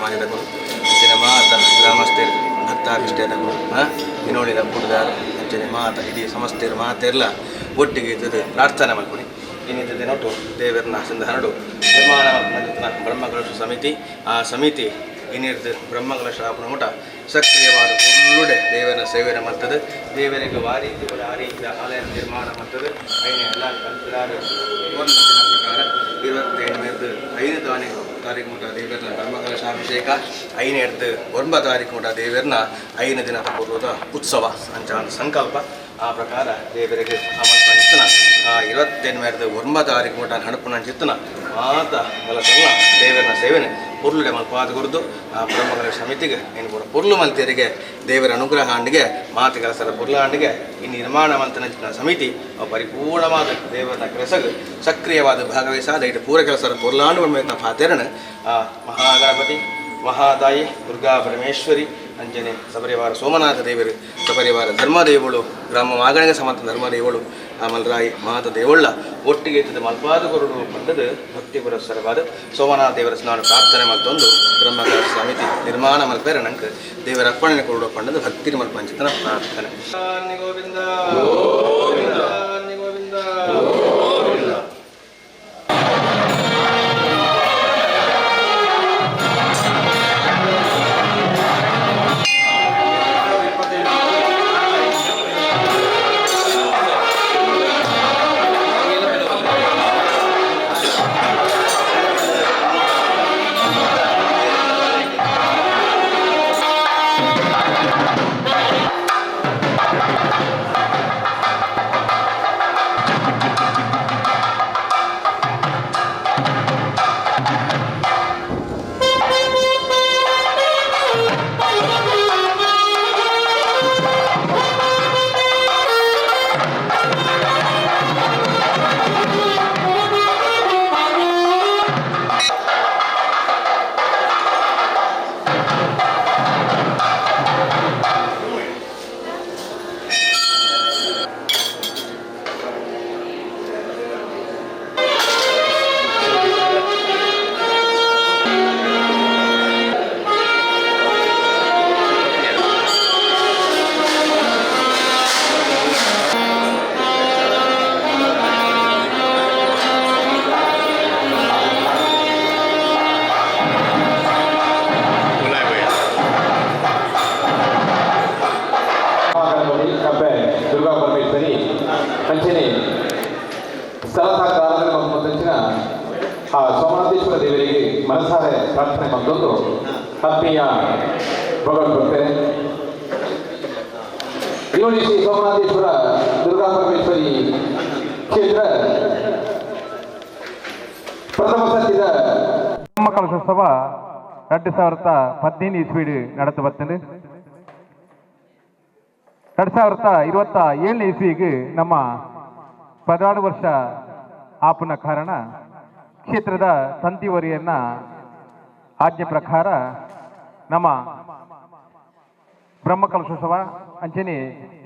ಸಮಾಜದಗಳು ಅಂಚನೆ ಮಾತ ಗ್ರಾಮಸ್ಥರು ಭಕ್ತಾಭಿಷ್ಟೇನಗಳು ದಿನೋಳಿದ ಬುಡ್ದಾರ್ ಅಂಚನೆ ಮಾತ ಇಡೀ ಸಮಸ್ತೆರು ಮಾತೆರ್ಲ ಒಟ್ಟಿಗೆ ಇದ್ದದ್ದು ಪ್ರಾರ್ಥನೆ ಮಲ್ಪುನಿ. ಇನ್ನಿದ್ದ ದಿನೊಟ್ಟು ದೇವರನ ಸಂಧಾನಡು ನಿರ್ಮಾಣ ಮಲ್ಪುನ ಬ್ರಹ್ಮಕಲಶ ಸಮಿತಿ, ಆ ಸಮಿತಿ ಇನ್ನಿರ್ದು ಬ್ರಹ್ಮಕಲಶ ಆಪುನ ಮುಟ ಸಕ್ರಿಯವಾದ ಪೊರ್ಲುಡೆ ದೇವರ ಸೇವೆನ ಮಲ್ತದೆ. ದೇವರಿಗೆ ವಾರೀತಿ ಆ ರೀತಿಯ ಆಲಯ ನಿರ್ಮಾಣ ಮಲ್ತದೆ. ಐನೆ ಎಲ್ಲ ಕಲ್ಪಿದಾರು ಪ್ರಕಾರ 27 5 ತಾರೀಕು ಮುಟ ದೇವರನ ಬ್ರಹ್ಮಕಲಶಾಭಿಷೇಕ, 5 9 ತಾರೀಕು ಮುಟ ದೇವರನ 5 ದಿನದ ಪೂರ್ವದ ಉತ್ಸವ ಅಂಚಾನ ಸಂಕಲ್ಪ. ಆ ಪ್ರಕಾರ ದೇವರಿಗೆ ಅಮಲ್ಪಂಚಿತನ 28 9 ತಾರೀಕು ಮುಟ ನಡಪುನಂಚಿತ್ತನ ಮಾತ ಕೆಲಸಲ್ಲ ದೇವರನ ಸೇವೆನೆ ಪೊರ್ಲುಡೆ ಮಲ್ಪಾದ ಗುರುದು ಆ ಬ್ರಹ್ಮಕಲಶ ಸಮಿತಿಗೆ ಏನು ಕೂಡ ಪೊರ್ಲು ಮಲ್ತೇರಿಗೆ ದೇವರ ಅನುಗ್ರಹ ಆಂಡಿಗೆ ಮಾತು ಕೆಲಸದ ಪೊರ್ಲಾಂಡಿಗೆ ಈ ನಿರ್ಮಾಣ ಮಲ್ತನಂಚಿನ ಸಮಿತಿ ಪರಿಪೂರ್ಣವಾದ ದೇವರ ಕೆಲಸಗ್ ಸಕ್ರಿಯವಾದ ಭಾಗವಹಿಸಾದ ಇಟ್ಟು ಪೂರ ಕೆಲಸದ ಪೊರ್ಲಾಂಡು ಪಾತೇರಣ ಆ ಮಹಾಗಣಪತಿ, ಮಹಾತಾಯಿ ದುರ್ಗಾ ಪರಮೇಶ್ವರಿ, ಅಂಜನೆ ಸಪರಿವಾರ ಸೋಮನಾಥ ದೇವರು, ಸಪರಿವಾರ ಧರ್ಮದೇವಳು, ಗ್ರಾಮ ಮಾಗಣಿಗೆ ಸಮರ್ಥ ಧರ್ಮದೇವಳು, ಆ ಮಲ್ರಾಯಿ ಮಾತ ದೇವಳ್ಳ ಒಟ್ಟಿಗೆ ಇದ್ದದ್ದು ಮಲ್ಪಾದ ಕೊರಡು ಪಂಡದು ಭಕ್ತಿ ಪುರಸ್ಸರವಾದ ಸೋಮನಾಥ ದೇವರ ಸ್ನಾನ ಪ್ರಾರ್ಥನೆ ಮಲ್ತೊಂದು ಬ್ರಹ್ಮಕಲಶ ಸಮಿತಿ ನಿರ್ಮಾಣ ಮಲ್ಪೇರ ನಂಗೆ ದೇವರ ಅರ್ಪಣೆ ಕೊರಡು ಪಂಡದು ಭಕ್ತಿ ಮಲ್ಪಂಚಿತನ ಪ್ರಾರ್ಥನೆ. ಗೋವಿಂದ ಗೋವಿಂದ ಗೋವಿಂದ. ದುರ್ಗಾ ಪರಮೇಶ್ವರಿ ಅಂಚನೆ ಸ್ಥಳದ ಮುತ್ತಂಚಿನ ಆ ಸೋಮನಾಥೇಶ್ವರ ದೇವರಿಗೆ ಮನಸಾರೆ ಪ್ರಾರ್ಥನೆ ಮತ್ತೊಂದು ಆತ್ಮೀಯ ಭಗವದ್. ಇವಳಿ ಶ್ರೀ ಸೋಮನಾಥೇಶ್ವರ ದುರ್ಗಾ ಪರಮೇಶ್ವರಿ ಕ್ಷೇತ್ರ ಪ್ರಥಮ ಸತ್ಯದ ಬ್ರಹ್ಮಕಲಶೋತ್ಸವ 2015 ಇಸ್ವೀಡ್ நடத்த ಬರ್ತದೆ. 2027 ಇಸ್ವಿಗೆ ನಮ್ಮ 16 ವರ್ಷ ಆಪನ ಕಾರಣ ಕ್ಷೇತ್ರದ ತಂತಿವರಿಯನ್ನ ಆಜ್ಞೆ ಪ್ರಕಾರ ನಮ್ಮ ಬ್ರಹ್ಮಕಲಶೋತ್ಸವ ಅಂಚನೆ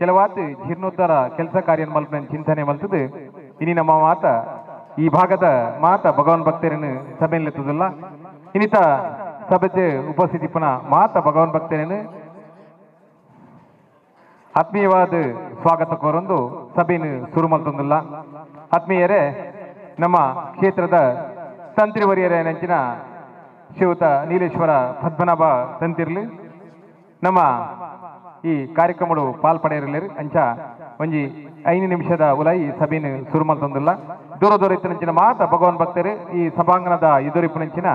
ಕೆಲವಾತ್ ಜೀರ್ಣೋದ್ಧಾರ ಕೆಲಸ ಕಾರ್ಯ ಮಲ್ಪನ ಚಿಂತನೆ ಮಲ್ತದೆ. ಇನಿ ನಮ್ಮ ಮಾತ ಈ ಭಾಗದ ಮಾತ ಭಗವಾನ್ ಭಕ್ತರನ್ನು ಸಭೆಯಲ್ಲಿತ್ತದಲ್ಲ. ಇನ್ನಿತ ಸಭೆಗೆ ಉಪಸ್ಥಿತಿ ಪುನಃ ಮಾತ ಭಗವಾನ್ ಭಕ್ತರನ್ನು ಆತ್ಮೀಯವಾದ ಸ್ವಾಗತ ಕೋರೊಂದು ಸಭೆಯನ್ನು ಶುರು ಮಲ್ತೊಂದಿಲ್ಲ. ಆತ್ಮೀಯರೇ, ನಮ್ಮ ಕ್ಷೇತ್ರದ ತಂತ್ರಿವರಿಯರ ನೆಂಚಿನ ಶ್ರೀಯುತ ನೀಲೇಶ್ವರ ಪದ್ಮನಾಭ ತಂತಿರ್ಲಿ ನಮ್ಮ ಈ ಕಾರ್ಯಕ್ರಮಡು ಪಾಲ್ಪಡೆಯರಲಿ ಅಂಚ ಒಂಜಿ 5 ನಿಮಿಷದ ಉಲಾಯಿ ಸಭೆಯನ್ನು ಶುರು ಮಲ್ತೊಂದಿಲ್ಲ. ದೂರ ದೂರ ಇತ್ತಿನಂಚಿನ ಮಾತ ಭಗವಾನ್ ಭಕ್ತರು ಈ ಸಭಾಂಗಣದ ಎದುರಿಪುನಂಚಿನ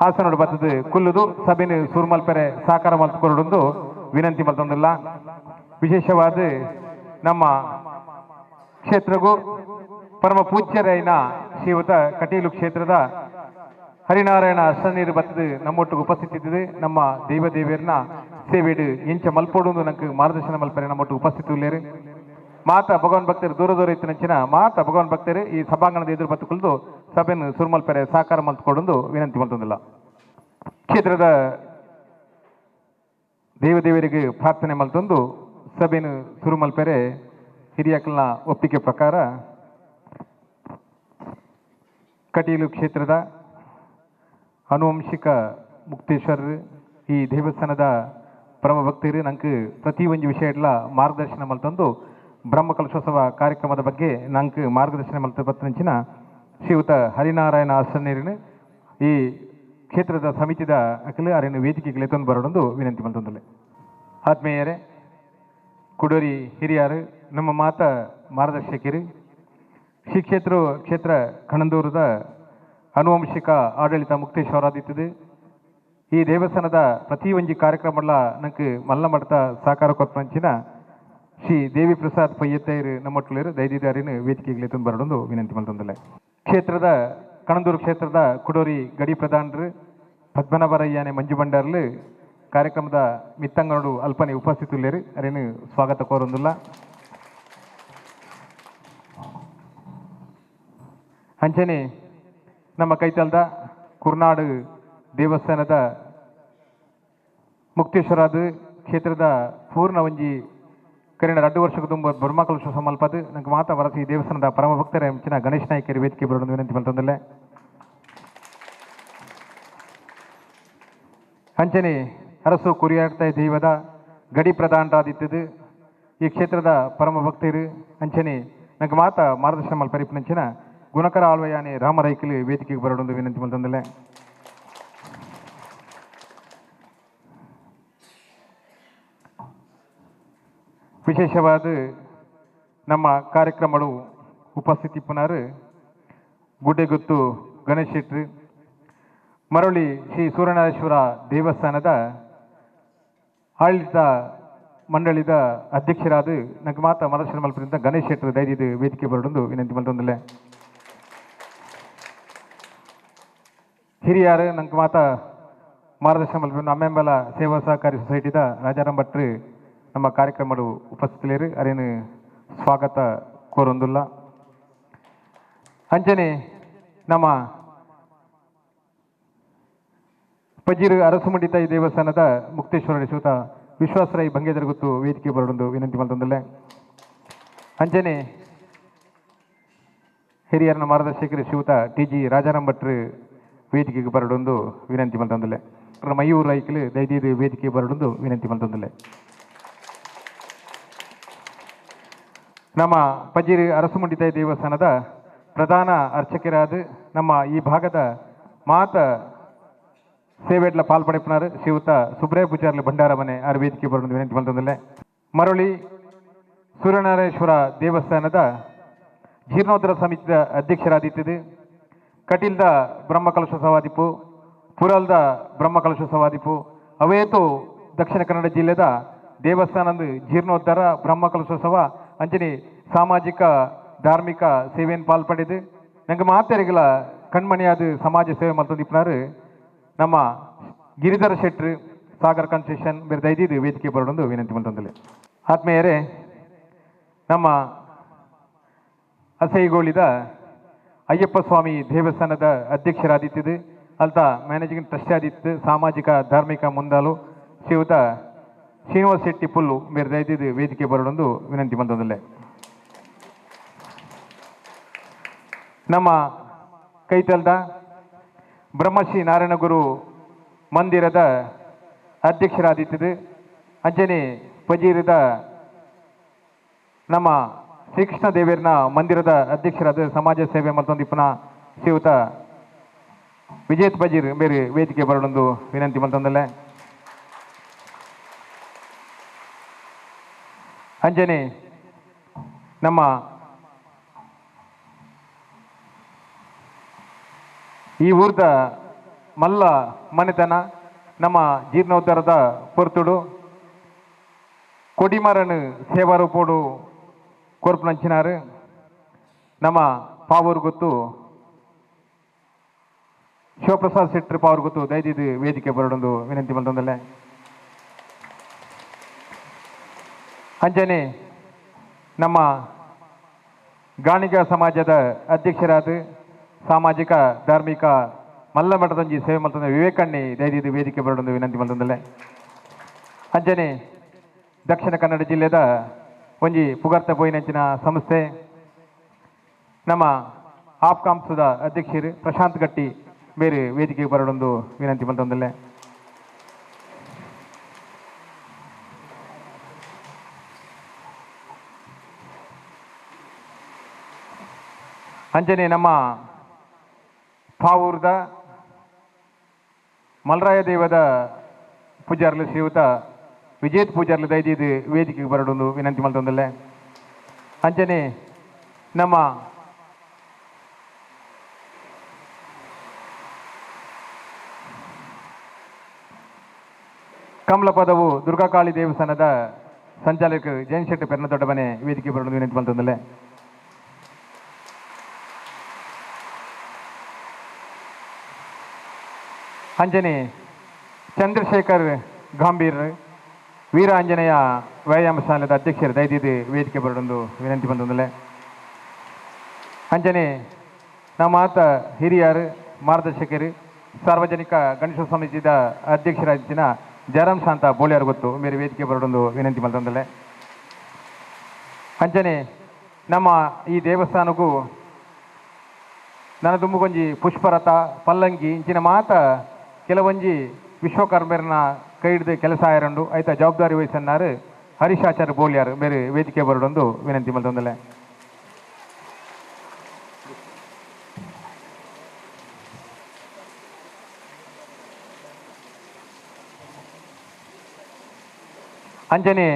ಹಾಸನೋಡು ಬತ್ತದು ಕುಲ್ಲುದು ಸಭೆಯನ್ನು ಶುರು ಮಲ್ಪೆರೆ ಸಾಕಾರ ಮಲ್ತುಕೊರಡೊಂದು ವಿನಂತಿ ಮಲ್ತೊಂದಿಲ್ಲ. ವಿಶೇಷವಾದ ನಮ್ಮ ಕ್ಷೇತ್ರಗೂ ಪರಮ ಪೂಜ್ಯರೈನ ಶ್ರೀಯುತ ಕಟೀಲು ಕ್ಷೇತ್ರದ ಹರಿನಾರಾಯಣ ಅಷ್ಟನೀರು ಬತ್ತದು ನಮ್ಮೊಟ್ಟಿಗೆ ಉಪಸ್ಥಿತಿ ಇದ್ದಿದ್ದು ನಮ್ಮ ದೈವ ದೇವಿಯರ್ನ ಸೇವೆಡು ಎಂಚ ಮಲ್ಪೋಡು ನಂಗೆ ಮಾರ್ಗದರ್ಶನ ಮಲ್ಪರೆ ನಮ್ಮೊಟ್ಟಿಗೆ ಉಪಸ್ಥಿತಿ ಉಳ್ಳೇರು. ಮಾತ ಭಗವಾನ್ ಭಕ್ತರು ದೂರ ದೂರ ಇತ್ತಿನಂಚಿನ ಮಾತ ಭಗವಾನ್ ಭಕ್ತರು ಈ ಸಭಾಂಗಣದ ಎದುರು ಬತ್ತುಕೊಳ್ದು ಸಭೆಯನ್ನು ಸುರುಮಲ್ಪರೆ ಸಾಕಾರ ಮಲ್ತುಕೊಡೊಂದು ವಿನಂತಿ ಮಲ್ತೊಂದಿಲ್ಲ. ಕ್ಷೇತ್ರದ ದೇವದೇವರಿಗೆ ಪ್ರಾರ್ಥನೆ ಮಲ್ತೊಂದು ಸಭೆಯನ್ನು ಶುರು ಮಲ್ಪೆರೆ ಹಿರಿಯಕಲ್ನ ಒಪ್ಪಿಗೆ ಪ್ರಕಾರ ಕಟೀಲು ಕ್ಷೇತ್ರದ ಆನುವಂಶಿಕ Mukteshwar ಈ ದೇವಸ್ಥಾನದ ಪರಮ ಭಕ್ತರು ನಂಗೆ ಪ್ರತಿ ಒಂದು ವಿಷಯ ಎಲ್ಲ ಮಾರ್ಗದರ್ಶನ ಮಲ್ತಂದು ಬ್ರಹ್ಮಕಲಶೋತ್ಸವ ಕಾರ್ಯಕ್ರಮದ ಬಗ್ಗೆ ನಂಗೆ ಮಾರ್ಗದರ್ಶನ ಮಲ್ತ ಪತ್ರಂಚಿನ ಶ್ರೀಯುತ ಹರಿನಾರಾಯಣ ಆಸನೇರಿನ ಈ ಕ್ಷೇತ್ರದ ಸಮಿತಿದ ಅಖಿಲ ಅರಿನ ವೇದಿಕೆಗೆ ತಂದು ಬರೋಡೊಂದು ವಿನಂತಿ ಮಲ್ತೊಂದಲೆ. ಆತ್ಮೀಯರೇ, ಕುಡೋರಿ ಹಿರಿಯರು, ನಮ್ಮ ಮಾತ ಮಾರ್ಗದರ್ಶಕರು, ಶ್ರೀ ಕ್ಷೇತ್ರ ಕಣಂದೂರದ ಅನುವಂಶಿಕ ಆಡಳಿತ ಮುಕ್ತೇಶ್ವರಾದಿತ್ತದೆ. ಈ ದೇವಸ್ಥಾನದ ಪ್ರತಿ ಒಂಜಿ ಕಾರ್ಯಕ್ರಮಲ ನಂಗೆ ಮಲ್ಲ ಮಠದ ಸಹಕಾರ ಕೊಪ್ಪಂಚಿನ ಶ್ರೀ ದೇವಿ ಪ್ರಸಾದ್ ಪಯ್ಯತ್ತೈರು ನಮ್ಮೊಟ್ಟುಲೇರು ದೈದಿದಾರಿನ ವೇದಿಕೆಗೆ ತಂದು ಬರೋಡೊಂದು ವಿನಂತಿ ಮಲ್ತೊಂದಲೆ. ಕ್ಷೇತ್ರದ ಕಣಂದೂರು ಕ್ಷೇತ್ರದ ಕುಡೋರಿ ಗಡಿ ಪ್ರಧಾನರು ಪದ್ಮನಾಭರಯ್ಯನೆ ಮಂಜು ಭಂಡಾರ್ಲು ಕಾರ್ಯಕ್ರಮದ ಮಿತ್ತಂಗನೋಡು ಅಲ್ಪನೆ ಉಪಸ್ಥಿತುಲ್ಲೇರು ಅರೇನು ಸ್ವಾಗತ ಕೋರೊಂದುಲ್ಲ. ಅಂಚನೆ ನಮ್ಮ ಕೈತಲ್ದ ಕುರ್ನಾಡು ದೇವಸ್ಥಾನದ ಮುಕ್ತೇಶ್ವರಾದ ಕ್ಷೇತ್ರದ ಪೂರ್ಣ ಒಂಜಿ ಕರಿನ 2 ವರ್ಷಕ್ಕೆ ತುಂಬ ಬ್ರಹ್ಮಕಲಶ ಸಮಲ್ಪದು ನಂಗೆ ಮಾತಾ ವರಸಿ ದೇವಸ್ಥಾನದ ಪರಮ ಭಕ್ತರ ಮುಂಚಿನ ಗಣೇಶ್ ನಾಯಕರು ವೇದಿಕೆ ಬರೋಣ ವಿನಂತಿ ಮಲ್ತೊಂದಲ್ಲೆ. ಅಂಚನೆ ಅರಸು ಕುರಿಯಾಡ್ತಾಯಿ ದೈವದ ಗಡಿ ಪ್ರಧಾನರಾದಿತ್ತದು ಈ ಕ್ಷೇತ್ರದ ಪರಮ ಭಕ್ತರು ಅಂಚನೆ ನಂಗೆ ಮಾತಾ ಮಾರ್ಗದರ್ಶನ ಮಲ್ಪರಿಪನಂಚಿನ ಗುಣಕರ ಆಳ್ವಯಾನೆ ರಾಮರೈಕಲು ವೇದಿಕೆಗೆ ಬರೋಣ ವಿನಂತಿ ಮಲ್ತೊಂದಲ್ಲೆ. ವಿಶೇಷವಾದ ನಮ್ಮ ಕಾರ್ಯಕ್ರಮಗಳು ಉಪಸ್ಥಿತಿ ಪುನರ್ ಗುಡ್ಡೆಗುತ್ತು ಗಣೇಶ್ ಶೆಟ್ರು ಮರಳಿ ಶ್ರೀ ಸೂರ್ಯನಾರಾಯಣೇಶ್ವರ ದೇವಸ್ಥಾನದ ಆಡಳಿತ ಮಂಡಳಿದ ಅಧ್ಯಕ್ಷರಾದ ನಂಗೆ ಮಾತಾ ಮರಶನ ಮಲ್ಪದಿಂದ ಗಣೇಶ್ ಶೆಟ್ಟರು ದಯದಿದ್ದು ವೇದಿಕೆ ಬರೋಡೊಂದು ವಿನಂತಿ ಮಲ್ತೊಂದಲ್ಲೆ. ಹಿರಿಯರು ನಂಗೆ ಮಾತಾ ಮಾರ್ಗದರ್ಶನ ಮಲ್ಪಿ ಅಮ್ಮೆಂಬಲ ಸೇವಾ ಸಹಕಾರಿ ಸೊಸೈಟಿದ ರಾಜಾರಾಮ್ ಭಟ್ರು ನಮ್ಮ ಕಾರ್ಯಕ್ರಮಗಳು ಉಪಸ್ಥಿತರು ಅರೇನು ಸ್ವಾಗತ ಕೋರೊಂದುಲ್ಲ. ಅಂಚನೆ ನಮ್ಮ ಪಜೀರು ಅರಸುಮುಂಡಿತಾಯಿ ದೇವಸ್ಥಾನದ ಮುಕ್ತೇಶ್ವರ ಶ್ರೀಯುತ ವಿಶ್ವಾಸರಾಯ್ ಬಂಗೇದರಗುತ್ತು ವೇದಿಕೆ ಬರೋಡೊಂದು ವಿನಂತಿ ಮಲ್ತೊಂದಲ್ಲೆ. ಅಂಚನೆ ಹಿರಿಯರನ ಮಾರ್ಗದರ್ಶಕರು ಶ್ರೀಯುತ ಟಿ ಜಿ ರಾಜಾರಾಮ್ ಭಟ್ರು ವೇದಿಕೆಗೆ ಬರೋಡೊಂದು ವಿನಂತಿ ಮಲ್ತೊಂದಲ್ಲೆ. ಮಯೂರು ರೈಕಲು ದೈದೀದು ವೇದಿಕೆ ಬರೋಡೊಂದು ವಿನಂತಿ ಮಲ್ತೊಂದಲ್ಲೆ. ನಮ್ಮ ಪಜೀರು ಅರಸುಮುಂಡಿತಾಯಿ ದೇವಸ್ಥಾನದ ಪ್ರಧಾನ ಅರ್ಚಕರಾದ ನಮ್ಮ ಈ ಭಾಗದ ಮಾತ ಸೇವೆಡ್ಲ ಪಾಲ್ಪಡೆಪನಾರು ಶ್ರೀಯುತ ಸುಬ್ರಯ ಪೂಜಾರ್ಲು ಭಂಡಾರ ಮನೆ ಆರ್ ವೇದಿಕೆ ಬರೋಣ ವಿನಂತಿ ಮಲ್ತೊಂದಲ್ಲೆ. ಮರಳಿ ಸೂರ್ಯನಾರಾಯಣೇಶ್ವರ ದೇವಸ್ಥಾನದ ಜೀರ್ಣೋದ್ಧಾರ ಸಮಿತಿಯ ಅಧ್ಯಕ್ಷರಾದಿತ್ತದು ಕಟೀಲ್ದ ಬ್ರಹ್ಮಕಲಶ ಸವಾದಿಪು, ಪುರಲ್ದ ಬ್ರಹ್ಮಕಲಶ ಸವಾದಿಪು, ಅವೇತು ದಕ್ಷಿಣ ಕನ್ನಡ ಜಿಲ್ಲೆದ ದೇವಸ್ಥಾನದ ಜೀರ್ಣೋದ್ಧಾರ ಬ್ರಹ್ಮಕಲಶೋತ್ಸವ ಅಂಚನೆ ಸಾಮಾಜಿಕ ಧಾರ್ಮಿಕ ಸೇವೆಯನ್ನು ಪಾಲ್ಪಡೆದು ನಂಗೆ ಮಾತೆರಿಗಳ ಕಣ್ಮಣಿಯಾದ ಸಮಾಜ ಸೇವೆ ಮಲ್ತೊಂದಿಪ್ಪನಾರು ನಮ್ಮ ಗಿರಿಧರ ಶೆಟ್ರು ಸಾಗರ್ ಕನ್ಸೆಷನ್ ಬೇರೆ ದೈದಿದ್ದು ವೇದಿಕೆ ಬರೋಡೊಂದು ವಿನಂತಿ ಮಲ್ತೊಂದಲ್ಲೆ. ಆತ್ಮೀಯರೇ, ನಮ್ಮ ಅಸೈಗೋಳಿದ ಅಯ್ಯಪ್ಪ ಸ್ವಾಮಿ ದೇವಸ್ಥಾನದ ಅಧ್ಯಕ್ಷರಾದಿತ್ತಿದ್ದು ಅಲ್ತ ಮ್ಯಾನೇಜಿಂಗ್ ಟ್ರಸ್ಟಿ ಆದಿತ್ತು ಸಾಮಾಜಿಕ ಧಾರ್ಮಿಕ ಮುಂದಾಲು ಶ್ರೀಯುತ ಶ್ರೀನಿವಾಸ ಶೆಟ್ಟಿ ಪುಲ್ಲು ಬೇರೆ ದೈದಿದ್ದು ವೇದಿಕೆ ಬರೋಡೊಂದು ವಿನಂತಿ ಮಲ್ತೊಂದಲ್ಲೆ. ನಮ್ಮ ಕೈತಲ್ದ ಬ್ರಹ್ಮಶ್ರೀ ನಾರಾಯಣಗುರು ಮಂದಿರದ ಅಧ್ಯಕ್ಷರಾದಿತ್ತದು ಅಂಜನೆ ಪಜೀರದ ನಮ್ಮ ಶ್ರೀಕೃಷ್ಣ ದೇವರನ ಮಂದಿರದ ಅಧ್ಯಕ್ಷರಾದ ಸಮಾಜ ಸೇವೆ ಮಲ್ತೊಂದಿಪ್ಪನ ಶ್ರೀಯುತ ವಿಜೇತ್ ಬಜೀರ್ ಬೇರೆ ವೇದಿಕೆ ಬರೋಡೊಂದು ವಿನಂತಿ ಮಲ್ತೊಂದಲ್ಲೆ. ಅಂಜನೆ ನಮ್ಮ ಈ ಊರ್ದ ಮಲ್ಲ ಮನೆತನ ನಮ್ಮ ಜೀರ್ಣೋದ್ಧಾರದ ಪೊರ್ತುಡು ಕೊಡಿಮರನು ಸೇವಾರೂಪೋಡು ಕೋರ್ಪುನಂಚಿನಾರು ನಮ್ಮ ಪಾವೂರು ಗೊತ್ತು ಶಿವಪ್ರಸಾದ್ ಶೆಟ್ಟರು ಪಾವೂರು ಗೊತ್ತು ದಯದಿದ್ದು ವೇದಿಕೆ ಬರೋಡೊಂದು ವಿನಂತಿ ಮಲ್ತೊಂದಲ್ಲೆ. ಅಂಜನೆ ನಮ್ಮ ಗಾಣಿಗ ಸಮಾಜದ ಅಧ್ಯಕ್ಷರಾದ ಸಾಮಾಜಿಕ ಧಾರ್ಮಿಕ ಮಲ್ಲ ಮಠದಂಜಿ ಸೇವೆ ಮಲ್ತೊಂದ ವಿವೇಕಣ್ಣಿ ದಯದಿದ್ದು ವೇದಿಕೆ ಬರೋಡೊಂದು ವಿನಂತಿ ಮಲ್ತೊಂದಲ್ಲೆ. ಅಂಜನೆ ದಕ್ಷಿಣ ಕನ್ನಡ ಜಿಲ್ಲೆದ ಒಂಜಿ ಪುಗರ್ತ ಪೋಯಿನಂಚಿನ ಸಂಸ್ಥೆ ನಮ್ಮ ಆಪ್ಕಾಂಸದ ಅಧ್ಯಕ್ಷರು ಪ್ರಶಾಂತ್ ಗಟ್ಟಿ ಬೇರೆ ವೇದಿಕೆಗೆ ಬರೋಡೊಂದು ವಿನಂತಿ ಮಲ್ತೊಂದಲ್ಲೆ. ಅಂಚನೆ ನಮ್ಮ ಪಾವೂರ್ದ ಮಲ್ರಾಯ ದೇವದ ಪೂಜಾರ್ಲು ಶ್ರೀಯುತ ವಿಜೇತ್ ಪೂಜಾರ್ಲು ದಯದೀದು ವೇದಿಕೆಗೆ ಬರಡೊಂದು ವಿನಂತಿ ಮಲ್ತೊಂದುಲ್ಲೆ. ಅಂಚನೆ ನಮ್ಮ ಕಮಲಪದವು ದುರ್ಗಾಕಾಳಿ ದೇವಸ್ಥಾನದ ಸಂಚಾಲಕರು ಜೈನ್ ಶೆಟ್ಟಿ ಪೆರ್ನ ದೊಡ್ಡಮನೆ ವೇದಿಕೆ ಬರಡೊಂದು ವಿನಂತಿ ಮಲ್ತೊಂದುಲ್ಲೆ. ಅಂಜನೆ ಚಂದ್ರಶೇಖರ್ ಗಾಂಭೀರ್ ವೀರ ಆಂಜನೇಯ ವ್ಯಾಯಾಮ ಶಾಲೆದ ಅಧ್ಯಕ್ಷರು ದಯದೀದು ವೇದಿಕೆ ಬರಡೊಂದು ವಿನಂತಿ ಬಂದೊಂದುಲ್ಲೆ. ಅಂಜನೆ ನಮ್ಮ ಆತ ಹಿರಿಯರು ಮಾರ್ಗದರ್ಶಕರು ಸಾರ್ವಜನಿಕ ಗಣೇಶ ಸಮಿತಿದ ಅಧ್ಯಕ್ಷರಾದ ಜಯರಾಮ್ ಶಾಂತ ಬೋಳಿಯಾರ್ ಗೊತ್ತು ಮೇರೆ ವೇದಿಕೆ ಬರಡೊಂದು ವಿನಂತಿ ಮಲ್ತೊಂದುಲ್ಲೆ. ಅಂಚನೆ ನಮ್ಮ ಈ ದೇವಸ್ಥಾನಕ್ಕೂ ನನ್ನ ದುಂಬುಗೊಂಜಿ ಪುಷ್ಪರಥ ಪಲ್ಲಂಗಿ ಇಂಚಿನ ಮಾತ ಕೆಲವೊಂಜಿ ವಿಶ್ವಕರ್ಮರನ್ನ ಕೈ ಹಿಡಿದು ಕೆಲಸ ಆಯರಂಡು ಆಯ್ತಾ ಜವಾಬ್ದಾರಿ ವಹಿಸನ್ನಾರು ಹರೀಶಾಚಾರ್ಯ ಬೋಳಿಯಾರ್ ಬೇರೆ ವೇದಿಕೆ ಬರಡೊಂದು ವಿನಂತಿ ಮಲ್ತೊಂದುಲ್ಲೆ. ಅಂಜನೆ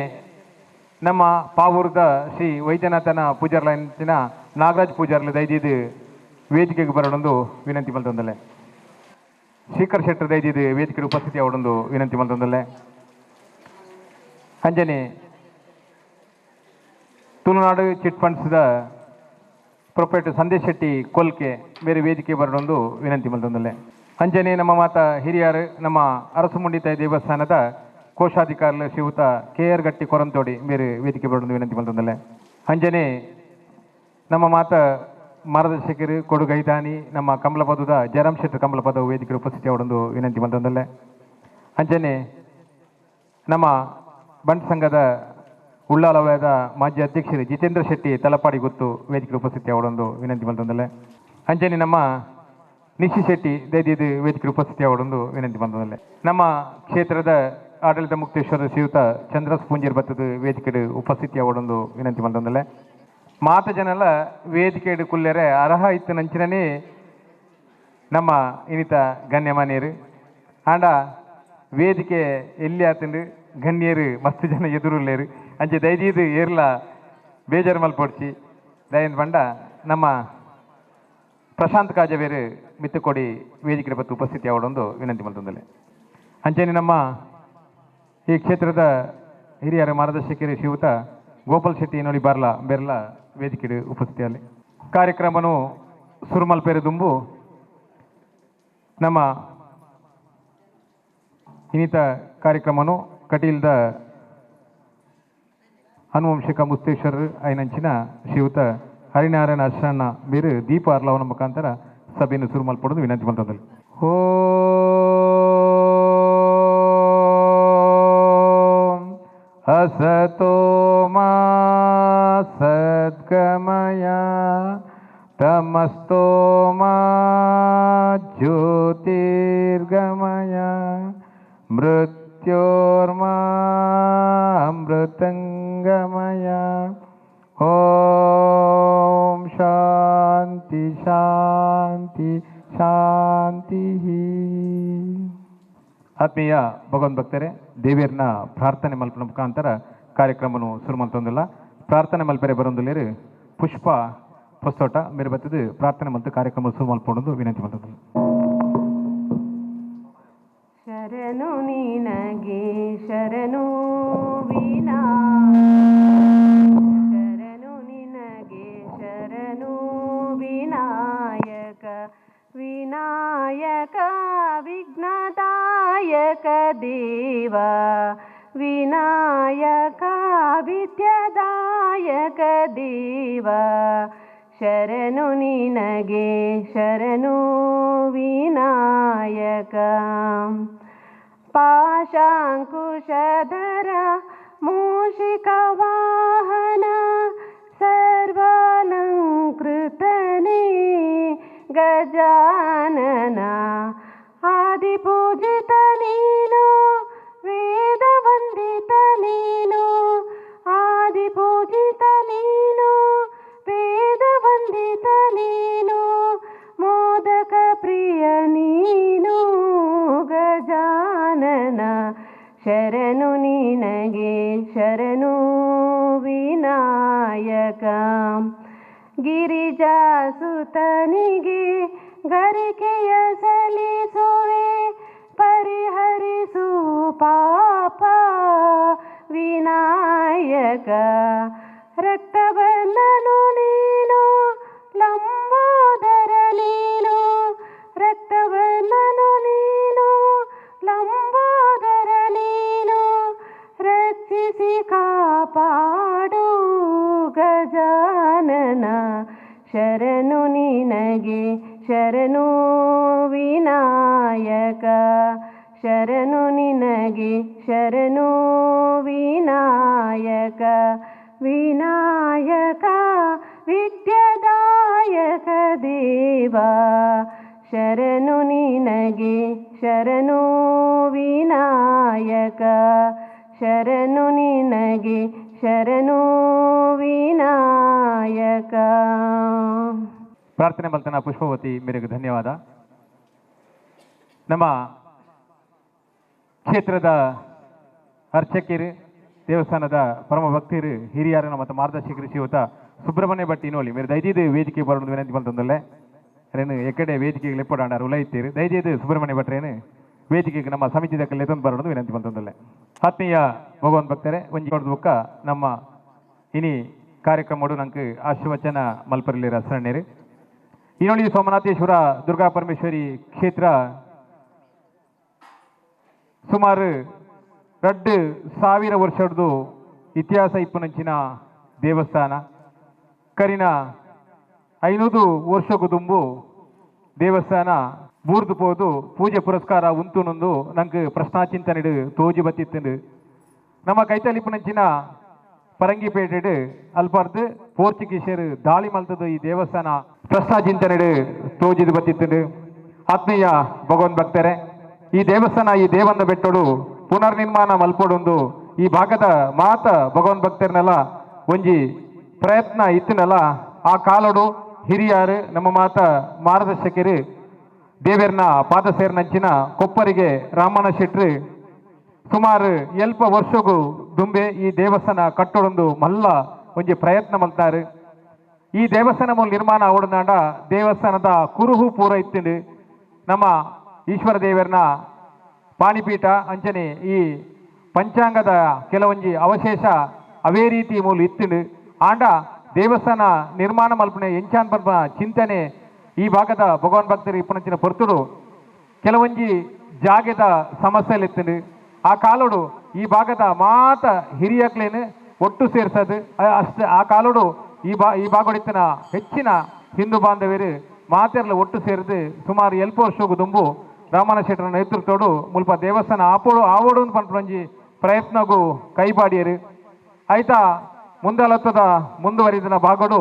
ನಮ್ಮ ಪಾವೂರ್ದ ಶ್ರೀ ವೈದ್ಯನಾಥನ ಪೂಜಾರ್ಲಂಚಿನ ನಾಗರಾಜ್ ಪೂಜಾರ್ಲು ದಯದೀದು ವೇದಿಕೆಗೆ ಬರಡೊಂದು ವಿನಂತಿ ಮಲ್ತೊಂದುಲ್ಲೆ. ಶೇಖರ್ ಶೆಟ್ಟರ್ ದಯದೀದು ವೇದಿಕೆ ಉಪಸ್ಥಿತಿ ಅವಡೊಂದು ವಿನಂತಿ ಮಲ್ತೊಂದುಲ್ಲೆ. ಅಂಜನೆ ತುಳುನಾಡು ಚಿಟ್ ಫಂಡ್ಸ್ದ ಪ್ರೊಪರೇಟರ್ ಸಂದೇಶ್ ಶೆಟ್ಟಿ ಕೊಲ್ಕೆ ಬೇರೆ ವೇದಿಕೆ ಬರಡೊಂದು ವಿನಂತಿ ಮಲ್ತೊಂದುಲ್ಲೆ. ಅಂಜನೆ ನಮ್ಮ ಮಾತ ಹಿರಿಯರು ನಮ್ಮ ಅರಸುಮುಂಡಿತಾಯಿ ದೇವಸ್ಥಾನದ ಕೋಶಾಧಿಕಾರಿ ಶ್ರೀಯುತ ಕೆ ಆರ್ ಗಟ್ಟಿ ಕೊರಂತೋಡಿ ಬೇರೆ ವೇದಿಕೆ ಬರಡೊಂದು ವಿನಂತಿ ಮಲ್ತೊಂದುಲ್ಲೆ. ಅಂಜನೆ ನಮ್ಮ ಮಾತ ಮಾರ್ಗದರ್ಶಕರು ಕೊಡುಗೈದಾನಿ ನಮ್ಮ ಕಮಲಪದದ ಜಯರಾಮ್ ಶೆಟ್ಟರ್ ಕಮಲಪದ ವೇದಿಕೆ ಉಪಸ್ಥಿತಿ ಅವರೊಂದು ವಿನಂತಿ ಮಲ್ತೊಂದುಲ್ಲೆ. ಅಂಚನೆ ನಮ್ಮ ಬಂಟ್ ಸಂಘದ ಉಳ್ಳಾಲ ವಲಯದ ಮಾಜಿ ಅಧ್ಯಕ್ಷರು ಜಿತೇಂದ್ರ ಶೆಟ್ಟಿ ತಲಪಾಡಿ ಗೊತ್ತು ವೇದಿಕೆ ಉಪಸ್ಥಿತಿ ಅವರೊಂದು ವಿನಂತಿ ಮಲ್ತೊಂದುಲ್ಲೆ. ಅಂಚನೆ ನಮ್ಮ ನಿಶಿ ಶೆಟ್ಟಿ ದಯದೀದು ವೇದಿಕೆ ಉಪಸ್ಥಿತಿ ಅವರೊಂದು ವಿನಂತಿ ಮಲ್ತೊಂದುಲ್ಲೆ. ನಮ್ಮ ಕ್ಷೇತ್ರದ ಆಡಳಿತ ಮುಕ್ತೇಶ್ವರ ಶ್ರೀಯುತ ಚಂದ್ರಸ್ ಪೂಂಜೇರ್ ಬತ್ತದ ವೇದಿಕೆ ಉಪಸ್ಥಿತಿ ಅವರೊಂದು ವಿನಂತಿ ಮಲ್ತೊಂದುಲ್ಲೆ. ಮಾತ ಜನಲ ವೇದಿಕೆ ಕುಲ್ಲೆರೆ ಅರ್ಹ ಇತ್ತು ನಂಚಿನೇ ನಮ್ಮ ಇನ್ನಿತ ಗಣ್ಯಮಾನ್ಯರು ಆಂಡ ವೇದಿಕೆ ಎಲ್ಲಿ ಆತಂಡು ಗಣ್ಯರು ಮಸ್ತ್ ಜನ ಎದುರುಲ್ಲೇರು ಅಂಚೆ ದಯದೀದು ಏರ್ಲ ಬೇಜಾರು ಮಲ್ಪೊಡ್ಚಿ ದಯನ್ ಬಂಡ ನಮ್ಮ ಪ್ರಶಾಂತ್ ಕಾಜವೇರು ಮಿತ್ತುಕೊಡಿ ವೇದಿಕೆ ಬತ್ತು ಉಪಸ್ಥಿತಿ ಅವಳೊಂದು ವಿನಂತಿ ಮಲ್ತೊಂದುಲ್ಲೆ. ಅಂಚನೆ ನಮ್ಮ ಈ ಕ್ಷೇತ್ರದ ಹಿರಿಯರ ಮಾರ್ಗದರ್ಶಕರು ಶ್ರೀಯುತ ಗೋಪಾಲ್ ಶೆಟ್ಟಿ ನೋಡಿ ಬಾರ್ಲ ಬೆರ್ಲ ವೇದಿಕೆ ಉಪಸ್ಥಿತಿಯಲ್ಲಿ ಕಾರ್ಯಕ್ರಮನು ಸುರುಮಲ್ಪೇರು ದುಂಬು ನಮ್ಮ ಇನ್ನಿತ ಕಾರ್ಯಕ್ರಮನು ಕಟೀಲ್ದ ಅನುವಂಶಿಕ ಮುಸ್ತೇಶ್ವರ ಐನಂಚಿನ ಶ್ರೀಯುತ ಹರಿನಾರಾಯಣ ಅಶ್ರಣ್ಣ ಬೇರು ದೀಪ ಅರ್ಲವನ ಮುಖಾಂತರ ಸಭೆಯನ್ನು ಸುರುಮಲ್ಪಡೋದು ವಿನಂತಿ ಮಾಡ್ತದಲ್ಲಿ. ಓಂ ಅಸತೋ ಮಾ ಸದ್ಗಮಯ ತಮಸ್ತೋ ಮಾ ಜ್ಯೋತಿರ್ಗಮಯ ಮೃತ್ಯೋರ್ಮಾ ಅಮೃತಂಗಮಯ. ಓಂ ಶಾಂತಿ ಶಾಂತಿ ಶಾಂತಿ. ಆತ್ಮೀಯ ಭಗವನ್ ಭಕ್ತರೇ, ದೇವಿಯರ್ನ ಪ್ರಾರ್ಥನೆ ಮಲ್ಪನ ಮುಖಾಂತರ ಕಾರ್ಯಕ್ರಮನು ಶುರು ಮಲ್ತೊಂದಿಲ್ಲ. ಪ್ರಾರ್ಥನೆ ಮಲ್ಪೆರೆ ಬರೊಂದುಲ್ಲೇರು ಪುಷ್ಪ ಪೊಸ್ತೋಟ ಮೇರೆ ಬತ್ತದು ಪ್ರಾರ್ಥನೆ ಮಲ್ತು ಕಾರ್ಯಕ್ರಮ ಶುರು ಮಲ್ಪೊಂದು ವಿನಂತಿ ಮಲ್ತೊಂದಿಲ್ಲ. ಶರಣು ನಿನಗೆ ಶರಣು ವಿನಾ, ಶರಣು ನಿನಗೆ ಶರಣು ವಿನಾಯಕ, ವಿನಾಯಕ ವಿಘ್ನದಾಯಕ ದೇವ, ವಿನಾಯಕ ವಿದ್ಯಾದಾಯಕ ದೇವ, ಶರಣು ನಿನಗೆ ಶರಣು ವಿನಾಯಕ. ಪಾಶಾಂಕುಶಧರ ಮೂಷಿಕ ವಾಹನ ಸರ್ವಾಲಂಕೃತನೇ ಗಜಾನನ, ಆದಿಪೂಜಿತ ನೀನು ವೇದವಂದಿತ ನೀನು, ಆದಿಪೂಜಿತ ನೀನು ವೇದವಂದಿತ ನೀನು, Gajanana ಶರಣು ನಿನಗೆ ಶರಣು ವಿನಾಯಕ. ಗಿರಿಜಾಸುತನಿಗೆ ಗರಿಕೆಯ ಸಲ್ಲಿಸುವೆ ಪರಿಹರಿಸು ಪಾಪ ವಿನಾಯಕ. ರಕ್ತವರ್ಣನು ನೀನು ಲಂಬೋದರ ನೀನು, ರಕ್ತವರ್ಣನು ನೀನು ಲಂಬೋದರ ನೀನು, ರಕ್ಷಿಸಿ ಕಾಪಾಡು ಗಜಾನನ ಶರಣು ನಿನಗೆ ಶರಣು ವಿನಾಯಕ, ಶರಣು ನಿನಗೆ ಶರಣು ವಿನಾಯಕ. ವಿನಾಯಕ ವಿದ್ಯದಾಯಕ ದೇವ ಶರಣು ನಿನಗೆ ಶರಣು ವಿನಾಯಕ, ಶರಣು ನಿನಗೆ ಶರಣು ವಿನಾಯಕ. ಪ್ರಾರ್ಥನೆ ಮಲ್ತನ ಪುಷ್ಪವತಿ ಮೇರೆಗೆ ಧನ್ಯವಾದ. ನಮ್ಮ ಕ್ಷೇತ್ರದ ಅರ್ಚಕಿರು, ದೇವಸ್ಥಾನದ ಪರಮ ಭಕ್ತರು, ಹಿರಿಯರನ್ನ ಮತ್ತು ಮಾರ್ಗದರ್ಶಕರು ಶ್ರೀಯುತ ಸುಬ್ರಹ್ಮಣ್ಯ ಭಟ್ ಇನ್ನೋಲಿ ಮೇರೆ ದಯದೀದು ವೇದಿಕೆ ಬರೋದು ವಿನಂತಿ ಬಂತಂದಲ್ಲೇ ರೇನು ಎಕ್ಕಡೆ ವೇದಿಕೆಗೆ ಲೆಪ್ಪಡಾಂಡಾರು ಉಲೈತೀರು. ದಯದೀದು ಸುಬ್ರಹ್ಮಣ್ಯ ಭಟ್ರೇನು ವೇದಿಕೆಗೆ ನಮ್ಮ ಸಮಿತಿದ ಕಲ್ಲೆ ಬರೋದು ವಿನಂತಿ ಬಂತಂದಲ್ಲೇ. ಆತ್ಮೀಯ ಭಗವಾನ್ ಭಕ್ತರೇ, ಒಂಜಿ ಬುಕ್ಕ ನಮ್ಮ ಇನಿ ಕಾರ್ಯಕ್ರಮಡು ನಂಗೆ ಆಶೀರ್ವಚನ ಮಲ್ಪರಿಲಿ ರಸಣ್ಣೇರು. ಇನ್ನೊಳಿ ಸೋಮನಾಥೇಶ್ವರ ದುರ್ಗಾ ಪರಮೇಶ್ವರಿ ಕ್ಷೇತ್ರ ಸುಮಾರು 2000 ವರ್ಷದ್ದು ಇತಿಹಾಸ ಇಪ್ಪನಂಚಿನ ದೇವಸ್ಥಾನ. ಕರಿನ 500 ವರ್ಷಕ್ಕೂ ದುಂಬು ದೇವಸ್ಥಾನ ಬೂರ್ದು ಪೋದು ಪೂಜೆ ಪುರಸ್ಕಾರ ಉಂಟುನೊಂದು ನಂಗೆ ಪ್ರಶ್ನಾಚಿಂತನೆಡು ತೋಜಿ ಬತ್ತಿತ್ತಂಡು. ನಮ್ಮ ಕೈತಲಿಪ್ಪನಂಚಿನ ಪರಂಗಿಪೇಟೆಡು ಅಲ್ಪಾರ್ದು ಪೋರ್ಚುಗೀಸರು ದಾಳಿ ಮಲ್ತದ್ದು ಈ ದೇವಸ್ಥಾನ ಪ್ರಶ್ನಾಚಿಂತನೆಡು ತೋಜಿದು ಬತ್ತಿತ್ತಂಡು. ಆತ್ಮೀಯ ಭಗವನ್ ಭಕ್ತರೇ, ಈ ದೇವಸ್ಥಾನ ಈ ದೇವಂದ ಬೆಟ್ಟೋಡು ಪುನರ್ನಿರ್ಮಾಣ ಮಲ್ಪೊಡೊಂದು ಈ ಭಾಗದ ಮಾತ ಭಗವನ್ ಭಕ್ತರನ್ನೆಲ್ಲ ಒಂಜಿ ಪ್ರಯತ್ನ ಇತ್ತಿನಲ್ಲ. ಆ ಕಾಲೋಡು ಹಿರಿಯಾರು ನಮ್ಮ ಮಾತ ಮಾರ್ಗದರ್ಶಕರು ದೇವೇರ್ನ ಪಾದಸೇರ್ನಂಚಿನ ಕೊಪ್ಪರಿಗೆ ರಾಮಣ್ಣ ಶೆಟ್ರು ಸುಮಾರು ಎಲ್ಪ ವರ್ಷಗೂ ದುಂಬೆ ಈ ದೇವಸ್ಥಾನ ಕಟ್ಟೋಡೊಂದು ಮಲ್ಲ ಒಂಜಿ ಪ್ರಯತ್ನ ಮಲ್ತಾರೆ. ಈ ದೇವಸ್ಥಾನ ಮೂಲ ನಿರ್ಮಾಣ ಅವಡನಾಂಡ ದೇವಸ್ಥಾನದ ಕುರುಹು ಪೂರ ಇತ್ತಿಂಡು. ನಮ್ಮ ಈಶ್ವರ ದೇವರನ್ನ ಪಾಣಿಪೀಠ ಅಂಚನೆ ಈ ಪಂಚಾಂಗದ ಕೆಲವೊಂಜಿ ಅವಶೇಷ ಅವೇ ರೀತಿ ಮೂಲ ಇತ್ತಿಂಡು. ಆಂಡ ದೇವಸ್ಥಾನ ನಿರ್ಮಾಣ ಮಲ್ಪನೆ ಎಂಚಾನ್ ಪಲ್ಪ ಚಿಂತನೆ ಈ ಭಾಗದ ಭಗವಾನ್ ಭಕ್ತರು ಇಪ್ಪನಂಚಿನ ಪೊರ್ತುಡು ಕೆಲವೊಂಜಿ ಜಾಗೆದ ಸಮಸ್ಯೆలు ಇತ್ತಿಂಡು. ಆ ಕಾಲೋಡು ಈ ಭಾಗದ ಮಾತ ಹಿರಿಯಕ್ಲೇನು ಒಟ್ಟು ಸೇರ್ಸದು ಅಷ್ಟೇ. ಆ ಕಾಲೋಡು ಈ ಭಾಗಡಿತ್ತಿನ ಹೆಚ್ಚಿನ ಹಿಂದೂ ಬಾಂಧವ್ಯರು ಮಾತೆರ್ಲ ಒಟ್ಟು ಸೇರಿದು ಸುಮಾರು ಎಲ್ಪ ವರ್ಷಗೂ ದುಂಬು ರಾಮಣ್ಣ ಶೆಟ್ಟರ ನೇತೃತ್ವಡು ಮುಲ್ಪ ದೇವಸ್ಥಾನ ಆಪೋಡು ಆವೋಡು ಪನ್ಪೊಂಜಿ ಪ್ರಯತ್ನಗೂ ಕೈಪಾಡಿಯರು. ಆಯ್ತಾ ಮುಂದಾಲತ್ವದ ಮುಂದುವರಿದ ಭಾಗಡು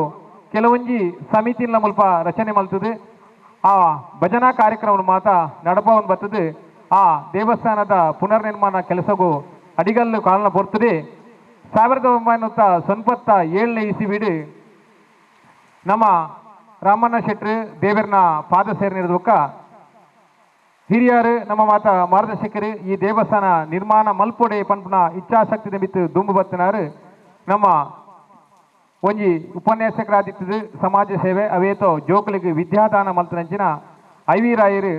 ಕೆಲವೊಂಜಿ ಸಮಿತಿನ ಮುಲ್ಪ ರಚನೆ ಮಲ್ತದೆ. ಆ ಭಜನಾ ಕಾರ್ಯಕ್ರಮ ಮಾತ ನಡಪವನ್ ಬರ್ತದೆ. ಆ ದೇವಸ್ಥಾನದ ಪುನರ್ನಿರ್ಮಾಣ ಕೆಲಸಗೂ ಅಡಿಗಲ್ಲು ಕಾಲನ ಬರ್ತದೆ. 1997 ಇಸಿವಿಡು ನಮ್ಮ ರಾಮಣ್ಣ ಶೆಟ್ರು ದೇವರನ್ನ ಪಾದ ಸೇರಿನಿರೋದಕ್ಕ ಹಿರಿಯರು ನಮ್ಮ ಮಾತ ಮಾರ್ಗದರ್ಶಕರು ಈ ದೇವಸ್ಥಾನ ನಿರ್ಮಾಣ ಮಲ್ಪೊಡೆ ಪನ್ಪುನ ಇಚ್ಛಾಶಕ್ತಿ ಬಿತ್ತು ದುಂಬು ಬತ್ತಿನಾರು. ನಮ್ಮ ಒಂಜಿ ಉಪನ್ಯಾಸಕರಾದಿತ್ತದು ಸಮಾಜ ಸೇವೆ ಅವೇತೋ ಜೋಕುಲಿಗೆ ವಿದ್ಯಾದಾನ ಮಲ್ತನಂಚಿನ I V ರಾಯರು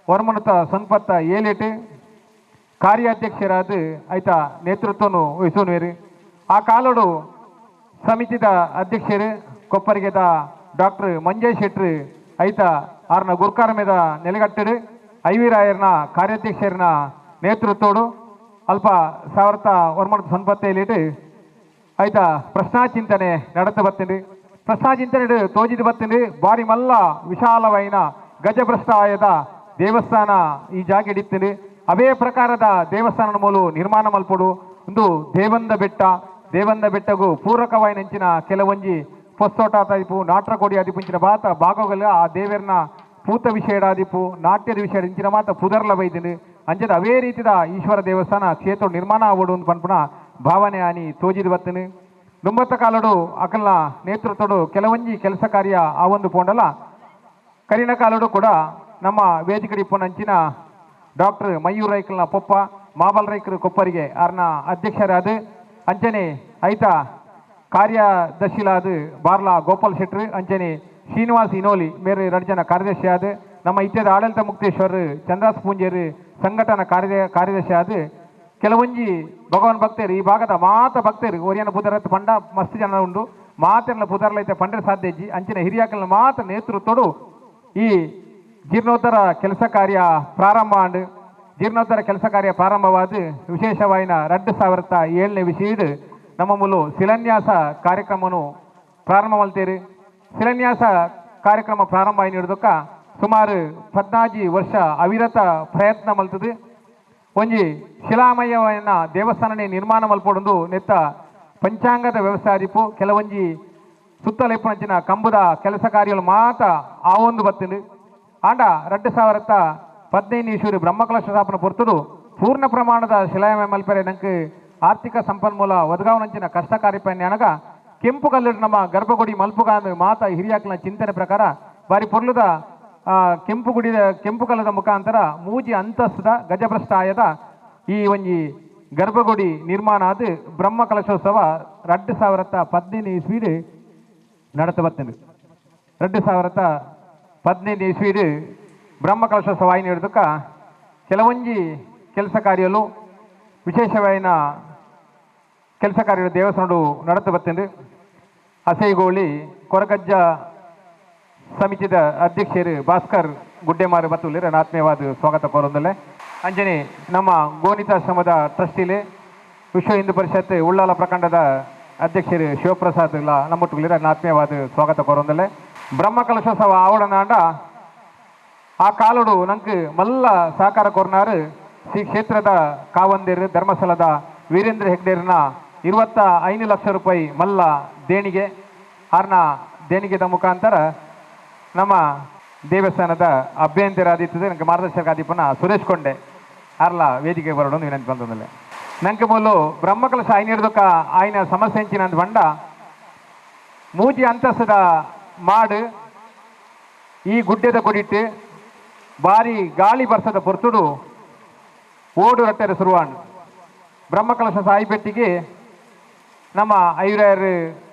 1997 ಕಾರ್ಯಾಧ್ಯಕ್ಷರಾದ ಆಯ್ತ ನೇತೃತ್ವನು ವಹಿಸೋನುವೇರು. ಆ ಕಾಲೋಡು ಸಮಿತಿದ ಅಧ್ಯಕ್ಷರು ಕೊಪ್ಪರಿಗೆದ ಡಾಕ್ಟರ್ ಮಂಜಯ್ ಶೆಟ್ರು ಐತ ಆರ್ನ ಗುರ್ಕಾರ ಮೇದ ನೆಲೆಗಟ್ಟಡು I V ರಾಯರ್ನ ಕಾರ್ಯಾಧ್ಯಕ್ಷರನ ನೇತೃತ್ವಡು ಅಲ್ಪ 1997 ಆಯ್ತ ಪ್ರಶ್ನಾಚಿಂತನೆ ನಡತ ಬತ್ತಿಂಡು. ಪ್ರಶ್ನಾಚಿಂತನೆ ತೋಜಿದ ಬತ್ತಿಂಡು. ಬಾರಿ ಮಲ್ಲ ವಿಶಾಲವೈನ ಗಜಭ್ರಷ್ಟಾಯದ ದೇವಸ್ಥಾನ ಈ ಜಾಗೆ ಹಿಡಿತೀನಿ. ಅವೇ ಪ್ರಕಾರದ ದೇವಸ್ಥಾನದ ಮೂಲ ನಿರ್ಮಾಣ ಮಲ್ಪೊಡು ಒಂದು ದೇವಂದ ಬೆಟ್ಟ. ದೇವಂದ ಬೆಟ್ಟಗೂ ಪೂರಕವಾಯಿನಂಚಿನ ಕೆಲವೊಂಜಿ ಪೊಸ್ತೋಟ ತೈಪು ನಾಟ್ರಕೋಡಿ ಅದಿಪುಂಚಿನ ಬಾತ ಭಾಗಗಳ ಆ ದೇವರನ್ನ ಪೂತ ವಿಷಯಡಾದಿಪು ನಾಟ್ಯದ ವಿಷಯ ಇಂಚಿನ ಮಾತ ಪುದರ್ಲ ಬೈದಿನಿ. ಅಂಚದ ಅವೇ ರೀತಿದ ಈಶ್ವರ ದೇವಸ್ಥಾನ ಕ್ಷೇತ್ರ ನಿರ್ಮಾಣ ಆವಡು ಅಂತ ಪನ್ಪುನ ಭಾವನೆ ಆನಿ ತೋಜಿದ ಬತ್ತಿನಿ. ದುಂಬತ್ತ ಕಾಲಡು ಅಕಲ್ನ ನೇತೃತ್ವಡು ಕೆಲವೊಂಜಿ ಕೆಲಸ ಕಾರ್ಯ ಆ ಒಂದು ಪೋಂಡಲ ಕರಿನ ಕಾಲಡು ಕೂಡ ನಮ್ಮ ವೇದಿಕೆ ಇಪ್ಪನಂಚಿನ Doctor Mayur ರೈಕಲ್ನ ಪೊಪ್ಪ ಮಾಬಲ್ ರೈಕರು ಕೊಪ್ಪರಿಗೆ ಆರ್ನ ಅಧ್ಯಕ್ಷರಾದ ಅಂಚನೆ ಐತ ಕಾರ್ಯದರ್ಶಿಲಾದ ಬಾರ್ಲಾ ಗೋಪಾಲ್ ಶೆಟ್ರು ಅಂಚನೆ ಶ್ರೀನಿವಾಸ್ ಇನೋಲಿ ಮೇರೆ ಎರಡು ಜನ ಕಾರ್ಯದರ್ಶಿ ಆದ ನಮ್ಮ ಇತ್ಯದ ಆಡಳಿತ ಮುಕ್ತೇಶ್ವರ್ ಚಂದ್ರಾಸ್ ಪೂಂಜೇರು ಸಂಘಟನಾ ಕಾರ್ಯದರ್ಶಿ ಆದ ಕೆಲವೊಂಜಿ ಭಗವಾನ್ ಭಕ್ತರು ಈ ಭಾಗದ ಮಾತ ಭಕ್ತರು ಒರಿಯನ ಪುದರತ್ ಪಂಡ ಮಸ್ತ್ ಜನ ಉಂಡು ಮಾತೆಲ್ಲ ಪುದರ್ಲೈತೆ ಪಂಡ್ರೆ ಸಾಧ್ಯ ಇಜ್ಜಿ ಅಂಚಿನ ಹಿರಿಯಾಕಲ್ನ ಮಾತ ನೇತೃತ್ವಡು ಈ ಜೀರ್ಣೋದ್ಧಾರ ಕೆಲಸ ಕಾರ್ಯ ಪ್ರಾರಂಭ ಆಂಡ್ ಜೀರ್ಣೋದ್ಧಾರ ಕೆಲಸ ಕಾರ್ಯ ಪ್ರಾರಂಭವಾದ ವಿಶೇಷವಾಯಿನ 2007ನೇ ವಿಷಯಡ್ ನಮ್ಮ ಮೂಲು ಶಿಲಾನ್ಯಾಸ ಕಾರ್ಯಕ್ರಮನು ಪ್ರಾರಂಭ ಮಲ್ತೇರು. ಶಿಲಾನ್ಯಾಸ ಕಾರ್ಯಕ್ರಮ ಪ್ರಾರಂಭ ಆಯ್ನಿಡ್ದಕ್ಕ ಸುಮಾರು 14 ವರ್ಷ ಅವಿರತ ಪ್ರಯತ್ನ ಮಲ್ತದೆ. ಒಂಜಿ ಶಿಲಾಮಯವನ್ನ ದೇವಸ್ಥಾನನೇ ನಿರ್ಮಾಣ ಮಲ್ಪೊಡೊಂದು ನೆತ್ತ ಪಂಚಾಂಗದ ವ್ಯವಸ್ಥೆ ಆದಿಪ್ಪು ಕೆಲವೊಂಜಿ ಸುತ್ತಲೆಪ್ಪುನಂಚಿನ ಕಂಬದ ಕೆಲಸ ಕಾರ್ಯಗಳು ಮಾತ ಆ ಒಂದು ಬತ್ತಿಂಡು. ಆಂಡ 2015 ಈಶ್ವರಿ ಬ್ರಹ್ಮಕಲಶ ಸ್ಥಾಪನೆ ಪೊರ್ತುಡು ಪೂರ್ಣ ಪ್ರಮಾಣದ ಶಿಲಾಮಯ ಮಲ್ಪೆರೆ ನಂಗೆ ಆರ್ಥಿಕ ಸಂಪನ್ಮೂಲ ಒದಗಾವನಂಚಿನ ಕಷ್ಟ ಕಾರ್ಯಪನ್ಯ ಅನಗ ಕೆಂಪು ಕಲ್ಲುಡು ನಮ್ಮ ಗರ್ಭಗುಡಿ ಮಲ್ಪುಗಾಂದು ಮಾತ ಹಿರಿಯಾಕ್ಲ ಚಿಂತನೆ ಪ್ರಕಾರ ಬಾರಿ ಪೊರ್ಲುದ ಕೆಂಪು ಗುಡಿದ ಕೆಂಪು ಕಲ್ಲದ ಮುಖಾಂತರ ಮೂಜಿ ಅಂತಸ್ತದ ಗಜಪ್ರಸ್ಥಾಯದ ಈ ಒಂಜಿ ಗರ್ಭಗುಡಿ ನಿರ್ಮಾಣ ಆದ ಬ್ರಹ್ಮ ಕಲಶೋತ್ಸವ 2015 ಇಸ್ವಿಡ್ நடத்த ಬರ್ತದೆ. 2015 ಇಸ್ವಿಡ್ ಬ್ರಹ್ಮ ಕಲಶೋತ್ಸವ ಆಯ್ನ ಹಿಡಿದಕ್ಕ ಕೆಲವೊಂಜಿ ಕೆಲಸ ಕಾರ್ಯಲು ವಿಶೇಷವಾಯಿನ ಕೆಲಸ ಕಾರ್ಯಗಳು ದೇವಸ್ಥಾನಡು நடத்த ಬರ್ತದೆ. ಅಸೈಗೋಳಿ ಕೊರಗಜ್ಜ ಸಮಿತಿದ ಅಧ್ಯಕ್ಷರು ಭಾಸ್ಕರ್ ಗುಡ್ಡೆಮಾರು ಬತ್ತುಲ್ಲಿರ ಆತ್ಮೀಯವಾದ ಸ್ವಾಗತ ಕೋರೊಂದಲೆ. ಅಂಜನಿ ನಮ್ಮ ಗೋನಿತಾಶ್ರಮದ ಟ್ರಸ್ಟಿಲೆ ವಿಶ್ವ ಹಿಂದೂ ಪರಿಷತ್ ಉಳ್ಳಾಲ ಪ್ರಖಂಡದ ಅಧ್ಯಕ್ಷರು ಶಿವಪ್ರಸಾದ್ ಇಲ್ಲ ನಮ್ಮೊಟ್ಟುಗಳಿರ ಆತ್ಮೀಯವಾದ ಸ್ವಾಗತ ಕೋರೊಂದಲೆ. ಬ್ರಹ್ಮ ಕಲಶೋತ್ಸವ ಆವಡನಾಂಡ ಆ ಕಾಲುಡು ನಂಗೆ ಮಲ್ಲ ಸಹಕಾರ ಕೋರ್ನಾರು ಶ್ರೀ ಕ್ಷೇತ್ರದ ಕಾವಂದಿರು ಧರ್ಮಸ್ಥಳದ ವೀರೇಂದ್ರ ಹೆಗ್ಡೇರ್ನ 25 ಲಕ್ಷ ರೂಪಾಯಿ ಮಲ್ಲ ದೇಣಿಗೆ ಆರ್ನ ದೇಣಿಗೆದ ಮುಖಾಂತರ ನಮ್ಮ ದೇವಸ್ಥಾನದ ಅಭ್ಯಂತರಾದಿತ್ತದೆ ನನಗೆ ಮಾರ್ಗದರ್ಶಕ ಆದಿಪ್ಪನ ಸುರೇಶ್ ಕೊಂಡೆ ಅರ್ಲ ವೇದಿಕೆ ಬರೋಣ ವಿನಂತಿ ಬಂತಂದಲೆ. ನಂಗೆ ಮೂಲು ಬ್ರಹ್ಮಕಲಶ ಆಯ್ನಿರ್ದಕ್ಕ ಆಯ್ನ ಸಮಸ್ಯೆ ಹೆಂಚಿನ ಅಂತ ಬಂಡ ಮೂಜಿ ಅಂತಸ್ತದ ಮಾಡು ಈ ಗುಡ್ಡೆದ ಕೊಡಿಟ್ಟು ಭಾರಿ ಗಾಳಿ ಬರ್ಸದ ಪೊರ್ತುಡು ಓಡು ರಟ್ಟೆರ ಸುರುವಾಣ್ ಬ್ರಹ್ಮಕಲಶ ಸಾಯಿಪೆಟ್ಟಿಗೆ ನಮ್ಮ ಐವರಾರು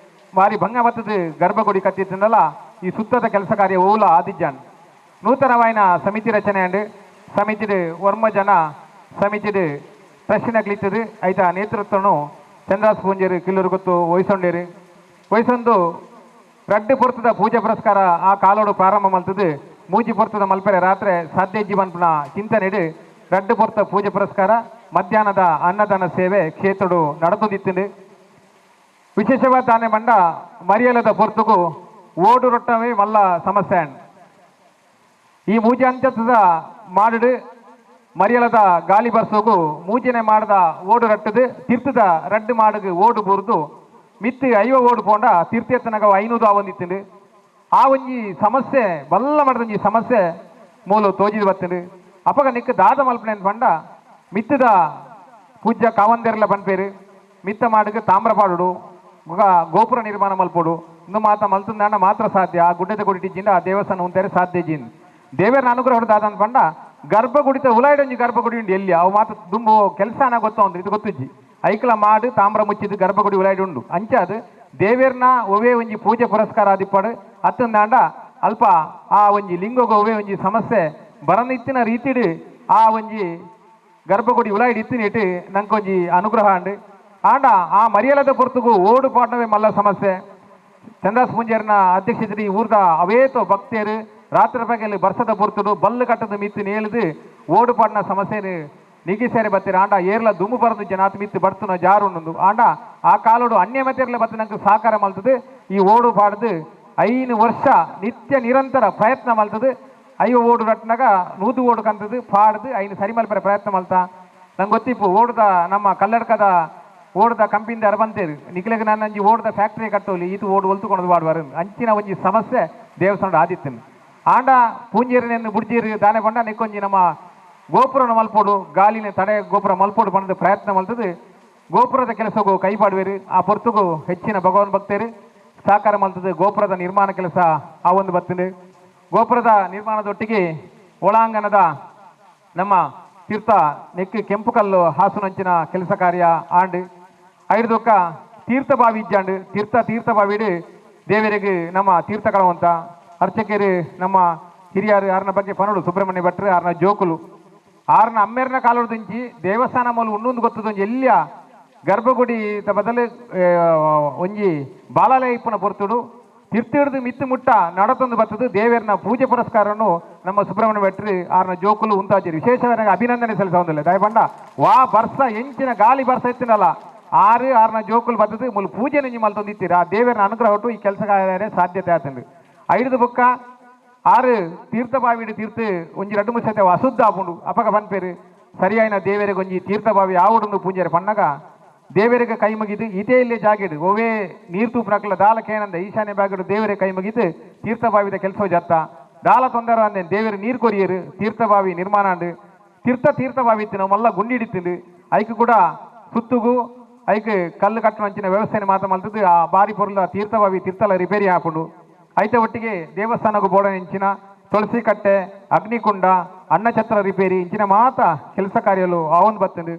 ಭಾರಿ ಭಂಗ ಬತ್ತದ ಗರ್ಭಗುಡಿ ಕತ್ತಿತ್ತಂದಲ್ಲ ಈ ಸುತ್ತದ ಕೆಲಸ ಕಾರ್ಯ ಓಲ ಆದಿಜ್ಜಾನ್ ನೂತನವಾಯಿನ ಸಮಿತಿ ರಚನೆ ಅಂಡ್ ಸಮಿತಿಡು ವರ್ಮ ಜನ ಸಮಿತಿಡು ಪ್ರಶ್ನೆ ಕ್ಲಿತ್ತದು ಐತ ನೇತೃತ್ವನು ಚಂದ್ರಾಸ್ ಪೂಂಜೇರು ಕಿಲ್ಲೂರು ಗೊತ್ತು ವಹಿಸೊಂಡೇರು ವಹಿಸೊಂದು ರಡ್ಡು ಪೊರ್ತದ ಪೂಜೆ ಪುರಸ್ಕಾರ ಆ ಕಾಲೋಡು ಪ್ರಾರಂಭ ಮಲ್ತದು. ಮೂಜಿ ಪೊರ್ತದ ಮಲ್ಪೆರೆ ರಾತ್ರಿ ಸಾಧ್ಯ ಜೀವನ್ಪುನ ಚಿಂತನೆಡು ರಡ್ಡು ಪೊರ್ತ ಪೂಜೆ ಪುರಸ್ಕಾರ ಮಧ್ಯಾಹ್ನದ ಅನ್ನದಾನ ಸೇವೆ ಕ್ಷೇತ್ರಡು ನಡೆದುದಿತ್ತು. ವಿಶೇಷವಾದ ತಾನೆ ಮಂಡ ಮರಿಯಲದ ಪೊರ್ತುಗು ಓಡು ರೊಟ್ಟವೇ ಮಲ್ಲ ಸಮಸ್ಯೆ. ಈ ಮೂಜಿ ಅಂತದ ಮಾಡಿಡು ಮರಿಯಲದ ಗಾಳಿ ಬರ್ಸೋಗು ಮೂಜಿನೆ ಮಾಡದ ಓಡು ರಟ್ಟದು ತೀರ್ಥದ ರಡ್ಡು ಮಾಡಗು ಓಡು ಬುರ್ದು ಮಿತ್ತು 50 ಓಡು ಪೋಂಡ ತೀರ್ಥೆತ್ತನಗ 500 ಆವಂದಿತ್ತು. ಆ ಒಂಜಿ ಸಮಸ್ಯೆ ಬಲ್ಲ ಮಾಡಿದ ಸಮಸ್ಯೆ ಮೂಲ ತೋಜಿದು ಬರ್ತದೆ. ಅಪಗ ನಿಕ್ಕ ದಾದ ಮಲ್ಪನೆ ಅಂತ ಬಂಡ ಮಿತ್ತದ ಪೂಜ್ಯ ಕಾವಂದೇರ್ಲ ಬನ್ಪೇರು ಮಿತ್ತ ಮಾಡಕ್ಕೆ ತಾಮ್ರಪಾಡುಡು ಗೋಪುರ ನಿರ್ಮಾಣ ಮಲ್ಪೋಡು ಇನ್ನು ಮಾತ ಮಲ್ತಂದಾಣ ಮಾತ್ರ ಸಾಧ್ಯ. ಆ ಗುಡ್ಡದ ಗುಡಿ ಜಿಂದ ಆ ದೇವಸ್ಥಾನ ಉಂತಾರೆ ಸಾಧ್ಯ ಜಿನ್ ದೇವರ ಅನುಗ್ರಹ ದಾದ ಅಂತ ಬಂಡ ಗರ್ಭಗುಡಿತ ಉಲಾಯಿಡೊಂಜಿ ಗರ್ಭಗುಡಿ ಉಂಡು ಎಲ್ಲಿ ಅವು ಮಾತ್ರ ದುಂಬು ಕೆಲಸ ಅನ್ನ ಗೊತ್ತ ಇದು ಗೊತ್ತುಜ್ಜಿ ಐಕ್ಲ ಮಾಡು ತಾಮ್ರ ಮುಚ್ಚಿದ್ದು ಗರ್ಭಗುಡಿ ಉಲಾಯಿಡು ಉಂಡು ಅಂಚಾದು ದೇವೇರ್ನ ಒವೇ ಒಂಜಿ ಪೂಜೆ ಪುರಸ್ಕಾರ ಆದಿಪ್ಪಾಡು ಅತ್ತಂದಾಂಡ ಅಲ್ಪ ಆ ಒಂಜಿ ಲಿಂಗೋಗ ಒವೇ ಒಂಜಿ ಸಮಸ್ಯೆ ಬರನಿತ್ತಿನ ರೀತಿಡು ಆ ಒಂಜಿ ಗರ್ಭಗುಡಿ ಉಲಾಯಿಡು ಇತ್ತಿನಿಟ್ಟು ನಂಕೊಂಜಿ ಅನುಗ್ರಹ ಅಂಡು. ಆಂಡ ಆ ಮರಿಯಲದ ಪೊರ್ತುಗು ಓಡು ಪಾಟ್ನವೇ ಮಲ್ಲ ಸಮಸ್ಯೆ. ಚಂದಾಸ್ ಪೂಂಜೇರ್ನ ಅಧ್ಯಕ್ಷತೆ ಊರ್ದ ಅವೇತೋ ಭಕ್ತರು ರಾತ್ರಿ ಪಗಲು ಬರ್ಸದ ಪೊರ್ತುಡು ಬಲ್ಲು ಕಟ್ಟದ ಮಿತ್ತು ನೇಳಿದು ಓಡು ಪಾಟ್ನ ಸಮಸ್ಯೆ ನಿಗಿಸೇರೆ ಬತ್ತೀರ. ಆಂಡ ಏರ್ಲ ದುಮ್ಮು ಬರದು ಜನಾತ್ ಮಿತ್ತು ಬರ್ತುನ ಜಾರು ಉಂಡು. ಆಂಡ ಆ ಕಾಲೋಡು ಅನ್ಯ ಮತೆರ್ಲ ಬತ್ತ ನಂಗೆ ಸಹಕಾರ ಮಲ್ತದೆ. ಈ ಓಡು ಪಾಡ್ದು 5 ವರ್ಷ ನಿತ್ಯ ನಿರಂತರ ಪ್ರಯತ್ನ ಮಲ್ತದೆ. 50 ಓಡು ರಟ್ನಾಗ 100 ಓಡು ಕಂತದ್ದು ಪಾಡ್ದು 5 ಸರಿ ಮಲ್ಪರೆ ಪ್ರಯತ್ನ ಮಲ್ತ. ನಂಗೆ ಗೊತ್ತಿಪ್ಪು ಓಡ್ದ ನಮ್ಮ ಕಲ್ಲಡ್ಕದ ಓಡ್ದ ಕಂಪಿಂದ ಅರಬಂತೇರು ನಿಕ್ಲೆಗ್ ನಾನು ಅಂಜಿ ಓಡ್ದ ಫ್ಯಾಕ್ಟ್ರಿ ಕಟ್ಟೋಲಿ ಇದು ಓಡು ಒಲ್ತುಕೊಂಡು ಬಾಡುವಾರು ಅಂಚಿನ ಒಂಜಿ ಸಮಸ್ಯೆ ದೇವಸ್ಥಾನ ಆದಿತ್ತನು. ಆಂಡ ಪೂಂಜೇರಿನ ಬುಡ್ಜೀರು ದಾನೆ ಬಂಡ ನಿಕ್ಕೊಂಜಿ ನಮ್ಮ ಗೋಪುರನ ಮಲ್ಪೋಡು ಗಾಳಿನ ತಡೆ ಗೋಪುರ ಮಲ್ಪೋಡು ಬಂದ ಪ್ರಯತ್ನ ಮಲ್ತದು. ಗೋಪುರದ ಕೆಲಸಗೂ ಕೈ ಪಾಡುವೇರು ಆ ಪೊರ್ತುಗು ಹೆಚ್ಚಿನ ಭಗವಾನ್ ಭಕ್ತರು ಸಹಕಾರ ಮಲ್ತದು. ಗೋಪುರದ ನಿರ್ಮಾಣ ಕೆಲಸ ಆ ಒಂದು ಬರ್ತದೆ. ಗೋಪುರದ ನಿರ್ಮಾಣದೊಟ್ಟಿಗೆ ಒಳಾಂಗಣದ ನಮ್ಮ ತೀರ್ಥ ನೆಕ್ಕು ಕೆಂಪು ಕಲ್ಲು ಹಾಸುನಂಚಿನ ಕೆಲಸ ಕಾರ್ಯ ಆಂಡ್ ಐಡ್ದೊಕ್ಕ ತೀರ್ಥ ಬಾವಿ ಇಜ್ಜಾಂಡ್ ತೀರ್ಥ ತೀರ್ಥ ಬಾವಿಡು ದೇವರಿಗೆ ನಮ್ಮ ತೀರ್ಥ ಕಳವಂತ ಅರ್ಚಕರು ನಮ್ಮ ಹಿರಿಯರು ಆರ್ನ ಬಗ್ಗೆ ಪನಡು ಸುಬ್ರಹ್ಮಣ್ಯ ಭಟ್ರು ಆರ್ನ ಜೋಕುಲು ಆರ್ನ ಅಮ್ಮೇರ್ನ ಕಾಲೋದಿಂಚಿ ದೇವಸ್ಥಾನ ಮೂಲ ಉಣ್ಣೊಂದು ಗೊತ್ತದೊಂಜಿ ಎಲ್ಲಿಯ ಗರ್ಭಗುಡಿ ಬದಲು ಒಂಜಿ ಬಾಲಾಲಯ ಇಪ್ಪನ ಪೊರ್ತುಡು ತೀರ್ಥ ಹಿಡಿದು ಮಿತ್ತು ಮುಟ್ಟ ನಡತೊಂದು ಬರ್ತದೆ ದೇವರನ್ನ ಪೂಜೆ ಪುರಸ್ಕಾರನು ನಮ್ಮ ಸುಬ್ರಹ್ಮಣ್ಯ ಭಟ್ರು ಆರ್ನ ಜೋಕುಲು ಉಂತಾಚಿರು ವಿಶೇಷವಾಗಿ ಅಭಿನಂದನೆ ಸಲ್ಲಿಸೊಂದಿಲ್ಲ ದಯಬಂಡ ವಾ ಬರ್ಸ ಎಂಚಿನ ಗಾಳಿ ಬರ್ಸ ಇತ್ತಿನಲ್ಲ ಆರು ಆರ್ನ ಜೋಕುಲು ಬರ್ತದೆ ಮುಲ್ ಪೂಜೆ ನೆಂಜಿ ಮಲ್ತೊಂದಿತ್ತೀರ ಆ ದೇವರನ್ನ ಅನುಗ್ರಹ ಒಟ್ಟು ಈ ಕೆಲಸ ಕಾರ್ಯ ಸಾಧ್ಯತೆ ಆತಂಡು ಐದು ಬೊಕ್ಕ ಆರು ತೀರ್ಥ ಬಾವಿಡು ತೀರ್ಥ ಒಂಜಿ ರಡ್ಡು ಮುಸತೆ ಅಶುದ್ಧ ಆಪುಂಡು ಅಪಗ ಪನ್ಪೇರು ಸರಿಯಾಯಿನ ದೇವರಿಗೆ ಒಂಜಿ ತೀರ್ಥ ಬಾವಿ ಆವುಡುಂದು ಪೂಂಜಾರೆ ಪಣ್ಣಗ ದೇವರಿಗೆ ಕೈ ಮುಗಿದು ಇದೇ ಇಲ್ಲೇ ಜಾಗಿಡು ಒವೇ ನೀರು ತೂಪನಕಲ ದಾಲ ಕೇನಂದ ಈಶಾನ್ಯ ಬಾಗಿಡು ದೇವರಿಗೆ ಕೈ ಮುಗಿದು ತೀರ್ಥ ಬಾವಿದ ಕೆಲಸ ಜತ್ತ ದಾಲ ತೊಂದರೆ ಅಂದೆ ದೇವರು ನೀರು ಕೊರಿಯರು ತೀರ್ಥಬಾವಿ ನಿರ್ಮಾಣ ಅಂಡು ತೀರ್ಥ ತೀರ್ಥ ಬಾವಿ ಇತ್ತು ಮಲ್ಲ ಗುಂಡಿ ಹಿಡಿತಿಂಡು ಐಕ್ ಕೂಡ ಸುತ್ತುಗು ಐಕ್ ಕಲ್ಲು ಕಟ್ಟುವಂಚಿನ ವ್ಯವಸ್ಥೆನ ಮಾತ್ರ ಮಲ್ತದ್ದು ಆ ಬಾರಿ ಪೊರ್ಲ ತೀರ್ಥಬಾವಿ ತೀರ್ಥಲ ರಿಪೇರಿ ಹಾಕೊಂಡು ಐತ ಒಟ್ಟಿಗೆ ದೇವಸ್ಥಾನಕ್ಕೂ ಬೋಡ ಇಂಚಿನ ತುಳಸಿ ಕಟ್ಟೆ ಅಗ್ನಿಕುಂಡ ಅನ್ನಛತ್ರ ರಿಪೇರಿ ಇಂಚಿನ ಮಾತ ಕೆಲಸ ಕಾರ್ಯಲು ಆವೊಂದು ಬತ್ತಂಡು.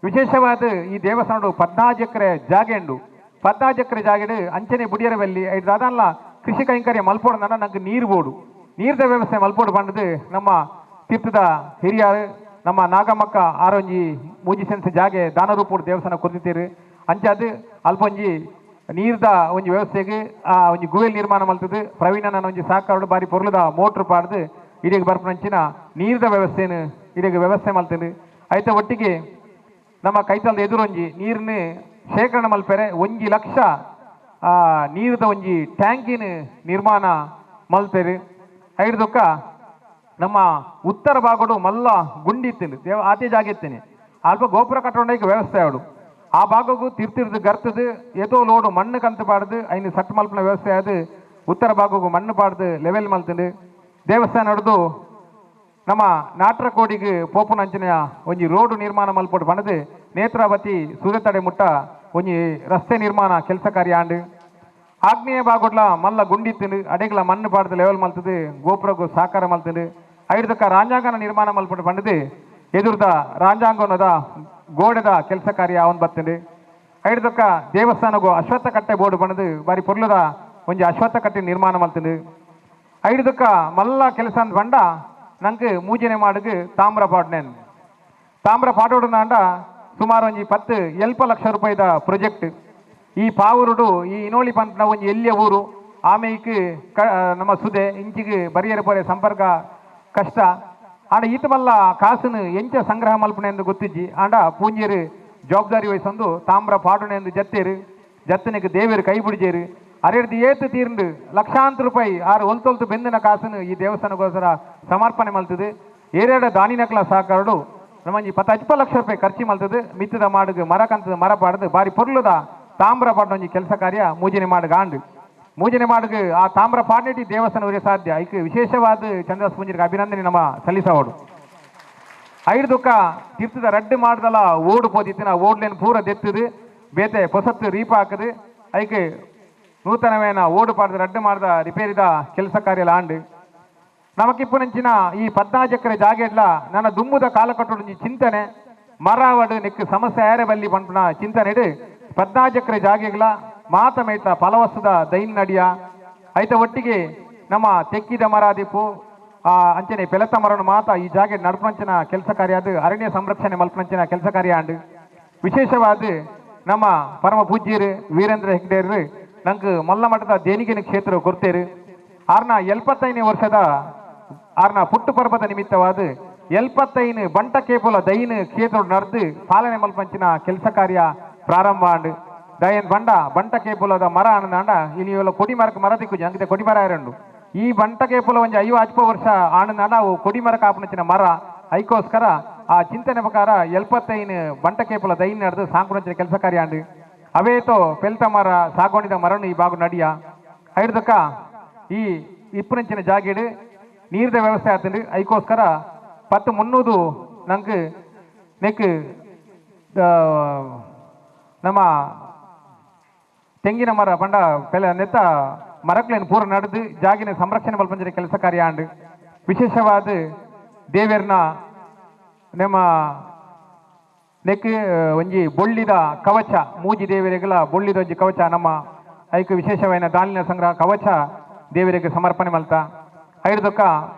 ವಿಶೇಷವಾದ ಈ ದೇವಸ್ಥಾನಡು 14 ಎಕರೆ ಜಾಗೆಂಡು 14 ಎಕರೆ ಜಾಗೆಡು ಅಂಚನೆ ಬುಡಿಯರವಲ್ಲಿ ಐದು ದಾದಲ್ಲ ಕೃಷಿ ಕೈಂಕರ್ಯ ಮಲ್ಪೋಡು ನಂಗೆ ನೀರು ಬೋಡು ನೀರ್ದ ವ್ಯವಸ್ಥೆ ಮಲ್ಪೋಡು ಬಂದದ್ದು ನಮ್ಮ ತೀರ್ಥದ ಹಿರಿಯರು ನಮ್ಮ ನಾಗಮ್ಮಕ್ಕ ಆರೊಂಜಿ ಮೂಜಿ ಸೆನ್ಸ್ ಜಾಗೆ ದಾನರೂಪುಡು ದೇವಸ್ಥಾನ ಕೊರ್ತಿತ್ತೀರು ಅಂಚಾದು ಅಲ್ಪೊಂಜಿ ನೀರ್ದ ಒಂಜಿ ವ್ಯವಸ್ಥೆಗೆ ಆ ಒಂಜಿ ಗುವೆಲ್ ನಿರ್ಮಾಣ ಮಲ್ತದ್ದು ಪ್ರವೀಣನ ಒಂಜಿ ಸಹಕಾರಡು ಬಾರಿ ಪೊರ್ಲದ ಮೋಟ್ರ್ ಪಾಡ್ದು ಇಡೀ ಬರ್ಪನಂಚಿನ ನೀರ್ದ ವ್ಯವಸ್ಥೆನು ಇಡೀ ವ್ಯವಸ್ಥೆ ಮಲ್ತದ್ದು. ಐತ ಒಟ್ಟಿಗೆ ನಮ್ಮ ಕೈತಲದ ಎದುರೊಂಜಿ ನೀರನ್ನು ಶೇಖರಣೆ ಮಲ್ಪೆರೆ 1 ಲಕ್ಷ ನೀರ್ದ ಒಂಜಿ ಟ್ಯಾಂಕಿನ ನಿರ್ಮಾಣ ಮಲ್ತೇರು. ಐಡ್ದೊಕ್ಕ ನಮ್ಮ ಉತ್ತರ ಭಾಗಡು ಮಲ್ಲ ಗುಂಡಿ ಇತ್ತೇನೆ ದೇವ ಆತೆ ಜಾಗ ಇತ್ತೇನೆ ಅಲ್ಪ ಗೋಪುರ ಕಟ್ಟೋಣಕ್ಕೆ ವ್ಯವಸ್ಥೆ ಅವಡು ಆ ಭಾಗಕ್ಕೂ ತಿರ್ತಿರ್ದು ಗರ್ತದು ಏತೋ ಲೋಡು ಮಣ್ಣು ಕಂತು ಪಾಡ್ದು ಐನು ಸಟ್ ಮಲ್ಪನ ವ್ಯವಸ್ಥೆ ಅದು ಉತ್ತರ ಭಾಗಕ್ಕೂ ಮಣ್ಣು ಪಾಡ್ದು ಲೆವೆಲ್ ಮಲ್ತಂಡು. ದೇವಸ್ಥಾನ ಹಿಡಿದು ನಮ್ಮ ನಾಟ್ರಕೋಡಿಗೆ ಪೋಪುನಂಚಿನ ಒಂಜಿ ರೋಡು ನಿರ್ಮಾಣ ಮಲ್ಪೋಡು ಪಣದು ನೇತ್ರಾವತಿ ಸೂರ್ಯತಡೆ ಮುಟ್ಟ ಒಂಜಿ ರಸ್ತೆ ನಿರ್ಮಾಣ ಕೆಲಸ ಕಾರ್ಯ ಆಂಡು. ಆಗ್ನೇಯ ಭಾಗಡ್ಲ ಮಲ್ಲ ಗುಂಡಿತ್ತಿಂಡು ಅಡೆಗಳ ಮಣ್ಣು ಪಾಡ್ದು ಲೆವೆಲ್ ಮಲ್ತದು ಗೋಪುರಕ್ಕೂ ಸಾಕಾರ ಮಲ್ತಂಡು. ಐದಕ್ಕ ರಾಂಜಾಂಗನ ನಿರ್ಮಾಣ ಮಲ್ಪಟ್ಟು ಪಂಡದು ಎದುರ್ದ ರಾಂಜಾಂಗನದ ಗೋಡೆದ ಕೆಲಸ ಕಾರ್ಯ ಅವನ್ ಬತ್ತಂಡು. ಐದಕ್ಕ ದೇವಸ್ಥಾನಗೂ ಅಶ್ವತ್ಥ ಕಟ್ಟೆ ಬೋರ್ಡು ಬಂದದು ಬಾರಿ ಪೊರ್ಲದ ಒಂಜಿ ಅಶ್ವತ್ಥ ಕಟ್ಟೆ ನಿರ್ಮಾಣ ಮಲ್ತಂಡು. ಐದಕ್ಕ ಮಲ್ಲ ಕೆಲಸ ಅಂದ್ ಬಂಡ ನಂಗೆ ಮೂಜನೆ ಮಾಡುಗೆ ತಾಮ್ರ ಪಾಡ್ನೇನ್ ತಾಮ್ರ ಪಾಡೋಡಂಡ ಸುಮಾರು ಒಂಜಿ 10 ಲಕ್ಷ ರೂಪಾಯಿದ ಪ್ರೊಜೆಕ್ಟ್. ಈ ಪಾವೂರುಡು ಈ ಇನೋಳಿ ಪಂಪ್ನ ಒಂಜಿ ಎಲ್ಲಿಯ ಊರು ಆಮೇಕ್ ನಮ್ಮ ಸುದೆ ಇಂಚಿಗೆ ಬರಿಯರ ಪೊರೆ ಸಂಪರ್ಕ ಕಷ್ಟ ಆಂಡ ಈತ ಮಲ್ಲ ಕಾಸುನು ಎಂಚ ಸಂಗ್ರಹ ಮಲ್ಪನೆ ಎಂದು ಗೊತ್ತಿಜ್ಜಿ ಆಂಡ ಪೂಂಜೇರು ಜವಾಬ್ದಾರಿ ವಹಿಸೊಂದು ತಾಮ್ರ ಪಾಡುನೆ ಎಂದು ಜತ್ತೇರು ಜತ್ತನಿಗೆ ದೇವರು ಕೈ ಬಿಡಿಜೇರು ಅರೆಡ್ದು ಏತು ತೀರ್ಂಡು ಲಕ್ಷಾಂತರ ರೂಪಾಯಿ ಆರು ಒಲ್ತೊಲ್ತು ಬೆಂದಿನ ಕಾಸುನು ಈ ದೇವಸ್ಥಾನಕ್ಕೋಸ್ಕರ ಸಮರ್ಪಣೆ ಮಲ್ತದೆ. ಏರೆಡ ದಾನಿನಕ್ಲ ಸಹಕಾರಡು ನಮ್ಮಂಜಿ 10 ಲಕ್ಷ ರೂಪಾಯಿ ಖರ್ಚು ಮಲ್ತದೆ. ಮಿತ್ತದ ಮಾಡುದು ಮರ ಕಂತದ ಮರ ಪಾಡುದು ಬಾರಿ ಪೊರ್ಲುದ ತಾಮ್ರ ಪಾಡೊಂಜಿ ಕೆಲಸ ಕಾರ್ಯ ಮೂಜನೆ ಮಾಡುಗ ಆಂಡು ಮೂಜನೆ ಮಾಡುಗ ಆ ತಾಮ್ರ ಪಾಡ್ನೆಟಿ ದೇವಸ್ಥಾನವರಿಗೆ ಸಾಧ್ಯ. ಐಕ್ ವಿಶೇಷವಾದ ಚಂದ್ರದಾಸ್ ಪೂಂಜರಿಗೆ ಅಭಿನಂದನೆ ನಮ್ಮ ಸಲ್ಲಿಸೋಡು. ಐದು ತೀರ್ಥದ ರಡ್ಡು ಮಾಡ್ದಲ್ಲ ಓಡು ಪೋದಿತ್ತಿನ ಓಡ್ಲೇನು ಪೂರ ದೆತ್ತದು ಬೇತೆ ಪೊಸತ್ತು ರೀಪ ಹಾಕದು ಐಕ್ ನೂತನವೇನ ಓಡು ಪಾಡ್ದ ರಡ್ಡು ಮಾಡ್ದ ರಿಪೇರಿದ ಕೆಲಸ ಕಾರ್ಯ ಆಂಡು. ನಮಕಿಪ್ಪುನಂಚಿನ ಈ 14 ಎಕರೆ ಜಾಗೆಡ್ಲ ನನ್ನ ದುಮ್ಮುದ ಕಾಲಕಟ್ಟೊಂಜಿ ಚಿಂತನೆ ಮರಾವಡು ನಿಕ್ ಸಮಸ್ಯೆ ಯಾರೇ ಬಲ್ಲಿ ಪಂಪುನ ಚಿಂತನೆ ಇಡು 14 ಎಕರೆ ಜಾಗೆಗಳ ಮಾತ ಮೇತ ಫಲವಸ್ತದ ದೈನ್ ನಡಿಯ ಐತ ಒಟ್ಟಿಗೆ ನಮ್ಮ ತೆಕ್ಕಿದ ಮರ ದಿಪ್ಪು ಅಂಚನೆ ಪೆಲತ ಮರನು ಮಾತ ಈ ಜಾಗೆ ನಡ್ಪಂಚಿನ ಕೆಲಸ ಕಾರ್ಯ ಅದು ಅರಣ್ಯ ಸಂರಕ್ಷಣೆ ಮಲ್ಪನಂಚಿನ ಕೆಲಸ ಕಾರ್ಯ ಆಂಡು. ವಿಶೇಷವಾದ ನಮ್ಮ ಪರಮ ಪೂಜ್ಯರು ವೀರೇಂದ್ರ ಹೆಗ್ಡೇರು ನಂಗೆ ಮಲ್ಲ ಮಠದ ದೇಣಿಗೆನ ಕ್ಷೇತ್ರ ಕೊರ್ತೇರು. ಆರ್ನ 75ನೇ ವರ್ಷದ ಆರ್ನ ಪುಟ್ಟು ಪರ್ವದ ನಿಮಿತ್ತವಾದ 75 ಬಂಟ ಕೇಪುಲ ದೈನ ಕ್ಷೇತ್ರ ನಡೆದು ಪಾಲನೆ ಮಲ್ಪಂಚಿನ ಕೆಲಸ ಕಾರ್ಯ ಪ್ರಾರಂಭ ಆಂಡು. ದಯನ್ ಬಂಡ ಬಂಟ ಕೇಪುಲದ ಮರ ಆನಂದಾಂಡ ಇಲ್ಲಿ ಇವೆಲ್ಲ ಕೊಡಿ ಮರಕ್ಕೆ ಮರ ದಿಕ್ಕು ಅಂಗದೆ ಕೊಡಿ ಮರ ಎರಡು ಈ ಬಂಟ ಕೇಪುಲ ಒಂಜಿ 50 ವರ್ಷ ಆನಂದಾಂಡ ಅವು ಕೊಡಿ ಮರ ಕಾಪನಂಚಿನ ಮರ ಐಕೋಸ್ಕರ ಆ ಚಿಂತನೆ ಪ್ರಕಾರ 75 ಬಂಟ ಕೇಪುಲ ದೈನ್ ನಡೆದು ಸಾಂಕುನಂಚಿನ ಕೆಲಸ ಕಾರ್ಯ ಆಂಡು. ಅವೇತೋ ಪೆಲ್ತ ಮರ ಸಾಗೋಣಿದ ಮರನು ಈ ಬಾಗು ನಡಿಯ ಐದಕ್ಕ ಈ ಇಪ್ಪನಂಚಿನ ಜಾಗೇಡು ನೀರ್ದ ವ್ಯವಸ್ಥೆ ಆತಂಡು. ಐಕೋಸ್ಕರ 103 ನಂಗೆ ನೆಕ್ ನಮ್ಮ ತೆಂಗಿನ ಮರ ಪಂಡ ಪೆಲ ನೆತ್ತ ಮರಕ್ಲೇನು ಪೂರ ನಡೆದು ಜಾಗಿನ ಸಂರಕ್ಷಣೆ ಮಲ್ಪಂಚಿನ ಕೆಲಸ ಕಾರ್ಯ ಆಂಡು. ವಿಶೇಷವಾದ ದೇವೇರ್ನ ನಮ್ಮ ನೆಕ್ ಒಂಜಿ ಬೊಳ್ಳಿದ ಕವಚ ಮೂಜಿ ದೇವರಿಗೆಲ ಬೊಳ್ಳಿದ ಒಂಜಿ ಕವಚ ನಮ್ಮ ಐಕ್ ವಿಶೇಷವಾಯಿನ ದಾಲಿನ ಸಂಗ್ರಹ ಕವಚ ದೇವರಿಗೆ ಸಮರ್ಪಣೆ ಮಲ್ತ. ಐಡ್ದೊಕ್ಕ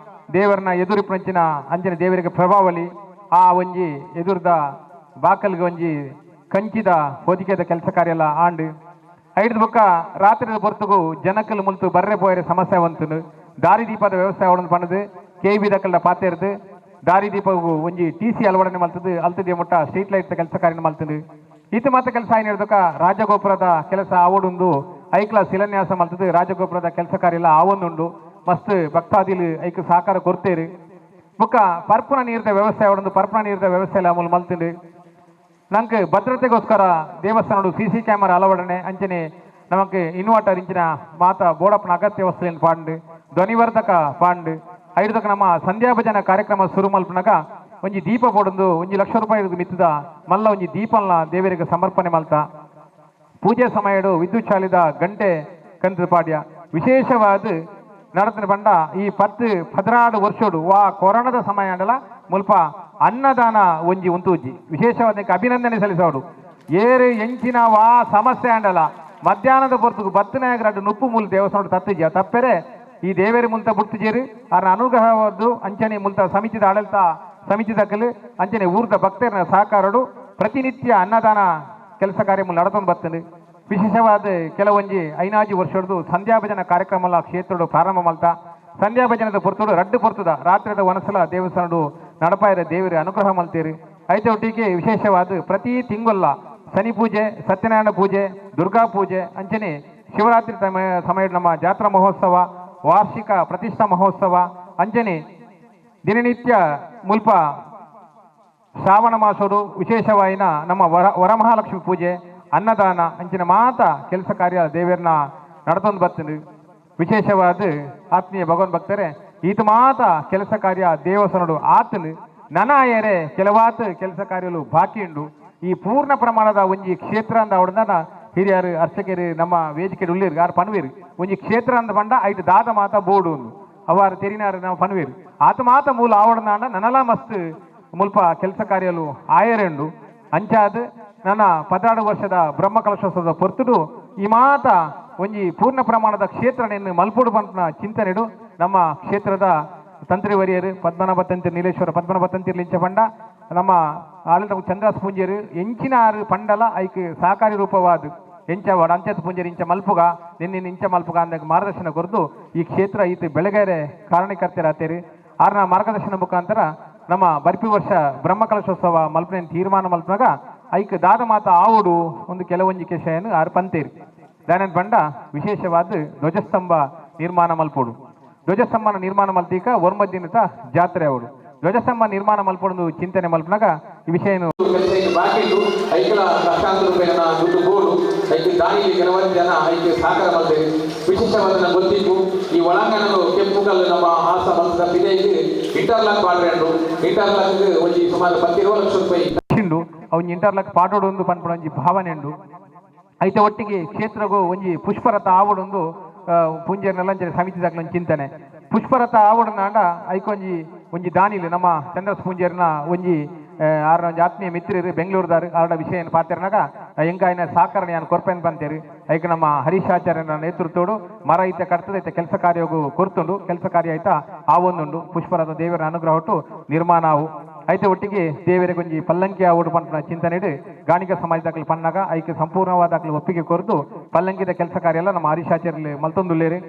ದೇವರನ್ನ ಎದುರಿಪುನಂಚಿನ ಅಂಚನೆ ದೇವರಿಗೆ ಪ್ರಭಾವಳಿ ಆ ಒಂಜಿ ಎದುರ್ದ ಬಾಕಲ್ಗೆ ಒಂಜಿ ಕಂಚಿದ ಹೊದಿಕೆದ ಕೆಲಸ ಕಾರ್ಯ ಎಲ್ಲ ಆಂಡ್. ಐಡ್ದು ಬೊಕ್ಕ ರಾತ್ರಿದ ಪೊರ್ತುಗು ಜನಕಲ್ ಮುಲ್ತು ಬರ್ರೆ ಪೋಯರೆ ಸಮಸ್ಯೆ ಬಂತು. ದಾರಿ ದೀಪದ ವ್ಯವಸ್ಥೆ ಅವಳನ್ನು ಪಣದು ಕೆ ಬಿ ದಕ್ಕಲ್ದ ಪಾತೆರ್ದು ದಾರಿ ದೀಪಗು ಒಂಜಿ ಟಿ ಸಿ ಅಳವಡನೆ ಮಲ್ತದು ಅಲ್ತದೆ ಮುಟ್ಟ ಸ್ಟ್ರೀಟ್ ಲೈಟ್ ಕೆಲಸ ಕಾರ್ಯ ಮಲ್ತದು. ಈತ ಮಾತ ಕೆಲಸ ಆಯ್ನ ರಾಜಗೋಪುರದ ಕೆಲಸ ಆವಡುಂದು ಐಕ್ಲ ಶಿಲಾನ್ಯಾಸ ಮಲ್ತದು ರಾಜಗೋಪುರದ ಕೆಲಸ ಕಾರ್ಯ ಎಲ್ಲ ಆವೊಂದುಂಡು. ಮಸ್ತ್ ಭಕ್ತಾದಿಲು ಐಕ್ ಸಹಕಾರ ಕೊರ್ತೇರು. ಬೊಕ್ಕ ಪರ್ಪುನ ನೀರಿದ ವ್ಯವಸ್ಥೆ ಅವಡೊಂದು ಪರ್ಪುನ ನೀರಿದ ವ್ಯವಸ್ಥೆ ಎಲ್ಲ ಅಮಲು ಮಲ್ತುಂಡು. ನಂಗೆ ಭದ್ರತೆಗೋಸ್ಕರ ದೇವಸ್ಥಾನಡು C C camera ಅಳವಡನೆ ಅಂಚನೆ ನಮಕ್ ಇನ್ವರ್ಟರ್ ಇಂಚಿನ ಮಾತ ಬೋಡಪ್ಪನ ಅಗತ್ಯ ವಸ್ತುలను ಪಾಂಡು ಧ್ವನಿವರ್ಧಕ ಪಾಂಡು. ಐದಕ್ಕೆ ನಮ್ಮ ಸಂಧ್ಯಾ ಭಜನ ಕಾರ್ಯಕ್ರಮ ಶುರು ಮಲ್ಪನಗ ಒಂಜಿ ದೀಪ ಪೋಡೊಂದು ಒಂಜಿ ಲಕ್ಷ ರೂಪಾಯಿ ಮಿತ್ತದ ಮಲ್ಲ ಒಂಜಿ ದೀಪಲ್ನ ದೇವರಿಗೆ ಸಮರ್ಪಣೆ ಮಲ್ತ. ಪೂಜೆ ಸಮಯಡು ವಿದ್ಯುತ್ ಚಾಲಿತ ಗಂಟೆ ಕಂತು ಪಾಡ್ಯ. ವಿಶೇಷವಾದ ನಡತನ ಬಂಡ ಈ 10 14 ವರ್ಷಡು ವಾ ಕೊರೋನಾದ ಸಮಯ ಅಂಡಲ ಮುಲ್ಪ ಅನ್ನದಾನ ಒಂಜಿ ಉಂತೂಜಿ ವಿಶೇಷವಾದ ಅಭಿನಂದನೆ ಸಲ್ಲಿಸೋಡು. ಏರು ಎಂಚಿನ ವಾ ಸಮಸ್ಯೆ ಅಂಡಲ ಮಧ್ಯಾಹ್ನದ ಪೊರ್ತುಗು ಬತ್ತನಾಯಕರಡ್ಡು ನುಪ್ಪು ಮೂಲ ದೇವಸ್ಥಾನ ತತ್ತಿಜ ತಪ್ಪೆರೆ ಈ ದೇವೇರಿ ಮುಲ್ತ ಬುಡ್ತಿಜೇರು ಆರ್ನ ಅನುಗ್ರಹವದ್ದು ಅಂಚನೆ ಮುಲ್ತ ಸಮಿತಿದ ಆಡಳಿತ ಸಮಿತಿ ದಕ್ಕಲು ಅಂಚನೆ ಊರ್ದ ಭಕ್ತರನ ಸಹಕಾರಡು ಪ್ರತಿನಿತ್ಯ ಅನ್ನದಾನ ಕೆಲಸ ಕಾರ್ಯ ನಡತೊಂದು ಬರ್ತದೆ. ವಿಶೇಷವಾದ ಕೆಲವೊಂಜಿ ಐನಾಜಿ ವರ್ಷದ್ದು ಸಂಧ್ಯಾ ಭಜನ ಕಾರ್ಯಕ್ರಮ ಕ್ಷೇತ್ರಡು ಪ್ರಾರಂಭ ಮಲ್ತ. ಸಂಧ್ಯಾ ಭಜನದ ಪೊರ್ತುಡು ರಡ್ಡು ಪೊರ್ತುದ ರಾತ್ರಿದ ವನಸಲ ದೇವಸ್ಥಾನಡು ನಡಪಾಯರ ದೇವರ ಅನುಗ್ರಹ ಮಲ್ತೀರಿ. ಐತೆ ಒಟ್ಟಿಗೆ ವಿಶೇಷವಾದ ಪ್ರತಿ ತಿಂಗೊಲ್ಲ ಶನಿ ಪೂಜೆ, ಸತ್ಯನಾರಾಯಣ ಪೂಜೆ, ದುರ್ಗಾ ಪೂಜೆ ಅಂಚನೆ ಶಿವರಾತ್ರಿ ಸಮಯ ನಮ್ಮ ಜಾತ್ರಾ ಮಹೋತ್ಸವ, ವಾರ್ಷಿಕ ಪ್ರತಿಷ್ಠಾ ಮಹೋತ್ಸವ ಅಂಚನೆ ದಿನನಿತ್ಯ ಮುಲ್ಪ ಶ್ರಾವಣ ಮಾಸೋಡು ವಿಶೇಷವಾಯಿನ ನಮ್ಮ ವರಮಹಾಲಕ್ಷ್ಮಿ ಪೂಜೆ, ಅನ್ನದಾನ ಅಂಚಿನ ಮಾತ ಕೆಲಸ ಕಾರ್ಯ ದೇವರನ್ನ ನಡತೊಂದು ಬರ್ತದೆ. ವಿಶೇಷವಾದ ಆತ್ಮೀಯ ಭಗವಾನ್ ಭಕ್ತರೇ, ಈತ ಮಾತ ಕೆಲಸ ಕಾರ್ಯ ದೇವಸ್ಥಾನಡು ಆತನು ನನಾಯರೆ ಕೆಲವಾತ ಕೆಲಸ ಕಾರ್ಯಗಳು ಬಾಕಿ ಉಂಡು. ಈ ಪೂರ್ಣ ಪ್ರಮಾಣದ ಒಂಜಿ ಕ್ಷೇತ್ರ ಅಂದ ಅವಡನ ಹಿರಿಯರು ಅರ್ಚಕರು ನಮ್ಮ ವೇದಿಕೆ ಉಳ್ಳೀರು ಯಾರು ಪನ್ವೀರು ಒಂಜಿ ಕ್ಷೇತ್ರ ಅಂದ ಬಂಡ ಐಟ್ ದಾದ ಮಾತ ಬೋರ್ಡು ಒಂದು ಅವಾರು ತೆರಿನಾರು ನಾವು ಪನ್ವೀರು ಆತ ಮಾತ ಮೂಲ ಆವಡನಾಂಡ ನನಲ ಮಸ್ತ್ ಮುಲ್ಪ ಕೆಲಸ ಕಾರ್ಯಲು ಆಯರೆಂಡು. ಅಂಚಾದ ನನ್ನ 14 ವರ್ಷದ ಬ್ರಹ್ಮ ಕಲಶೋತ್ಸವದ ಪೊರ್ತುಡು ಈ ಮಾತ ಒಂಜಿ ಪೂರ್ಣ ಪ್ರಮಾಣದ ಕ್ಷೇತ್ರ ನಿನ್ನ ಮಲ್ಪುಡು ಪಂಪನ ಚಿಂತನೆಡು ನಮ್ಮ ಕ್ಷೇತ್ರದ ತಂತ್ರಿ ವರಿಯರು ಪದ್ಮನಾಭ ತಂತ್ರಿ ನೀಲೇಶ್ವರ ಪದ್ಮನಾಭ ತಂತ್ರಿ ಲಿಂಚ ಪಂಡ ನಮ್ಮ ಆಡಳಿತ ಚಂದ್ರಾಸ್ ಪೂಂಜರು ಎಂಚಿನ ಆರು ಪಂಡಲ ಐಕ್ ಸಹಕಾರಿ ರೂಪವಾದ ಎಂಚ ವಾಡ ಅಂಚತ್ ಪೂಂಜರು ಇಂಚ ಮಲ್ಪುಗ ನಿನ್ನಿನ ಇಂಚ ಮಲ್ಪುಗ ಅಂದಾಗ ಮಾರ್ಗದರ್ಶನ ಕೊರದು ಈ ಕ್ಷೇತ್ರ ಈತ ಬೆಳಗೆರೆ ಕಾರಣಕರ್ತರಾತೇರಿ. ಆರ್ನ ಮಾರ್ಗದರ್ಶನ ಮುಖಾಂತರ ನಮ್ಮ ಬರ್ಪಿ ವರ್ಷ ಬ್ರಹ್ಮ ಕಲಶೋತ್ಸವ ಮಲ್ಪನೆ ತೀರ್ಮಾನ ಮಲ್ಪನಾಗ ಐಕ್ ದಾದ ಮಾತ ಆವುಡು ಒಂದು ಕೆಲವೊಂಜಿ ಕೆಶೆಯನ್ನು ಆರು ಪಂತೇರಿ ದಾನನ್ ಬಂಡ ವಿಶೇಷವಾದ ಧ್ವಜಸ್ತಂಭ ನಿರ್ಮಾಣ ಮಲ್ಪೋಡು. ಧ್ವಜಸ್ತಂಭನ ನಿರ್ಮಾಣ ಮಲ್ತೀಕ ಒರ್ಮ ದಿನದ ಜಾತ್ರೆ ಅವಡು ಧ್ವಜಸ್ತಂಭ ನಿರ್ಮಾಣ ಮಲ್ಪೊಡು ಚಿಂತನೆ ಮಲ್ಪನಾಗ ಈ ವಿಷಯ ಬಾಕಿ ಐಕಲ ಲಕ್ಷಾಂತರ ರೂಪಾಯಿನ ದುಡ್ಡು ಬೋಡು ಐಕೆ ದಾನಿ ಕೆಲವೊಂದು ಜನ ಐಕೆ ಸಹಕಾರ ಮಾಡ್ತೇವೆ. ವಿಶೇಷವಾದ ಗೊತ್ತಿತ್ತು ಈ ಒಳಾಂಗಣ ಕೆಂಪು ಕಲ್ಲು ನಮ್ಮ ಆಸ ಮಲ್ತದ ಪಿದೆಗೆ ಇಂಟರ್ಲಾಕ್ ಪಾಡ್ರೆಂಡು ಇಂಟರ್ಲಾಕ್ ಒಂಜಿ ಸುಮಾರು 10 ಲಕ್ಷ ರೂಪಾಯಿ ಅವನ್ ಇಂಟರ್ಲಾಕ್ ಪಾಡೋಡು ಒಂದು ಪನ್ಪುನ ಒಂಜಿ ಭಾವನೆ ಉಂಡು. ಐತೆ ಒಟ್ಟಿಗೆ ಕ್ಷೇತ್ರಗೂ ಒಂಜಿ ಪುಷ್ಪರಥ ಆವಡೊಂದು ಪೂಂಜೆರ್ನೆಲ್ಲ ಸಮಿತಿ ದಾಖಲೆ ಚಿಂತನೆ ಪುಷ್ಪರಥ ಆವಡನಾಂಡ ಐಕೊಂಜಿ ಒಂಜಿ ದಾನಿಲು ನಮ್ಮ ಚಂದ್ರಸ್ ಪೂಂಜೆರ್ನ ಒಂಜಿ ಆರ್ನ ಒಂಜಿ ಆತ್ಮೀಯ ಮಿತ್ರರು ಬೆಂಗಳೂರುದಾರು ಆರ್ಡ ವಿಷಯ ಪಾತೆರ್ನಾಗ ಎಂಕಾಯಿನ ಸಹಕರಣ ಯಾನ್ ಕೊರ್ಪೆನ್ ಬಂತೇರಿ. ಐಕ ನಮ್ಮ ಹರೀಶಾಚಾರ್ಯನ ನೇತೃತ್ವಡು ಮರ ಐತೆ ಕರ್ತದೆ ಐತೆ ಕೆಲಸ ಕಾರ್ಯಗೂ ಕೊರ್ತುಂಡು ಕೆಲಸ ಕಾರ್ಯ ಆಯ್ತಾ ಆವೊಂದುಂಡು ಪುಷ್ಪರಥ ದೇವರ ಅನುಗ್ರಹ ಒಟ್ಟು ನಿರ್ಮಾಣ ಆವು. ಐತೆ ಒಟ್ಟಿಗೆ ದೇವರಿಗೆ ಒಂಜಿ ಪಲ್ಲಂಕಿ ಆವಡು ಪನ್ಪುನ ಚಿಂತನೆ ಗಾಣಿಗ ಸಮಾಜದಾಕಲು ಪನ್ನಾಗ ಐಕೆ ಸಂಪೂರ್ಣವಾದ ಒಪ್ಪಿಗೆ ಕೊರದು ಪಲ್ಲಂಕಿದ ಕೆಲಸ ಕಾರ್ಯ ಎಲ್ಲ ನಮ್ಮ ಹರೀಶಾಚಾರ್ಯ ಮಲ್ತೊಂದುಲ್ಲೇರಿ.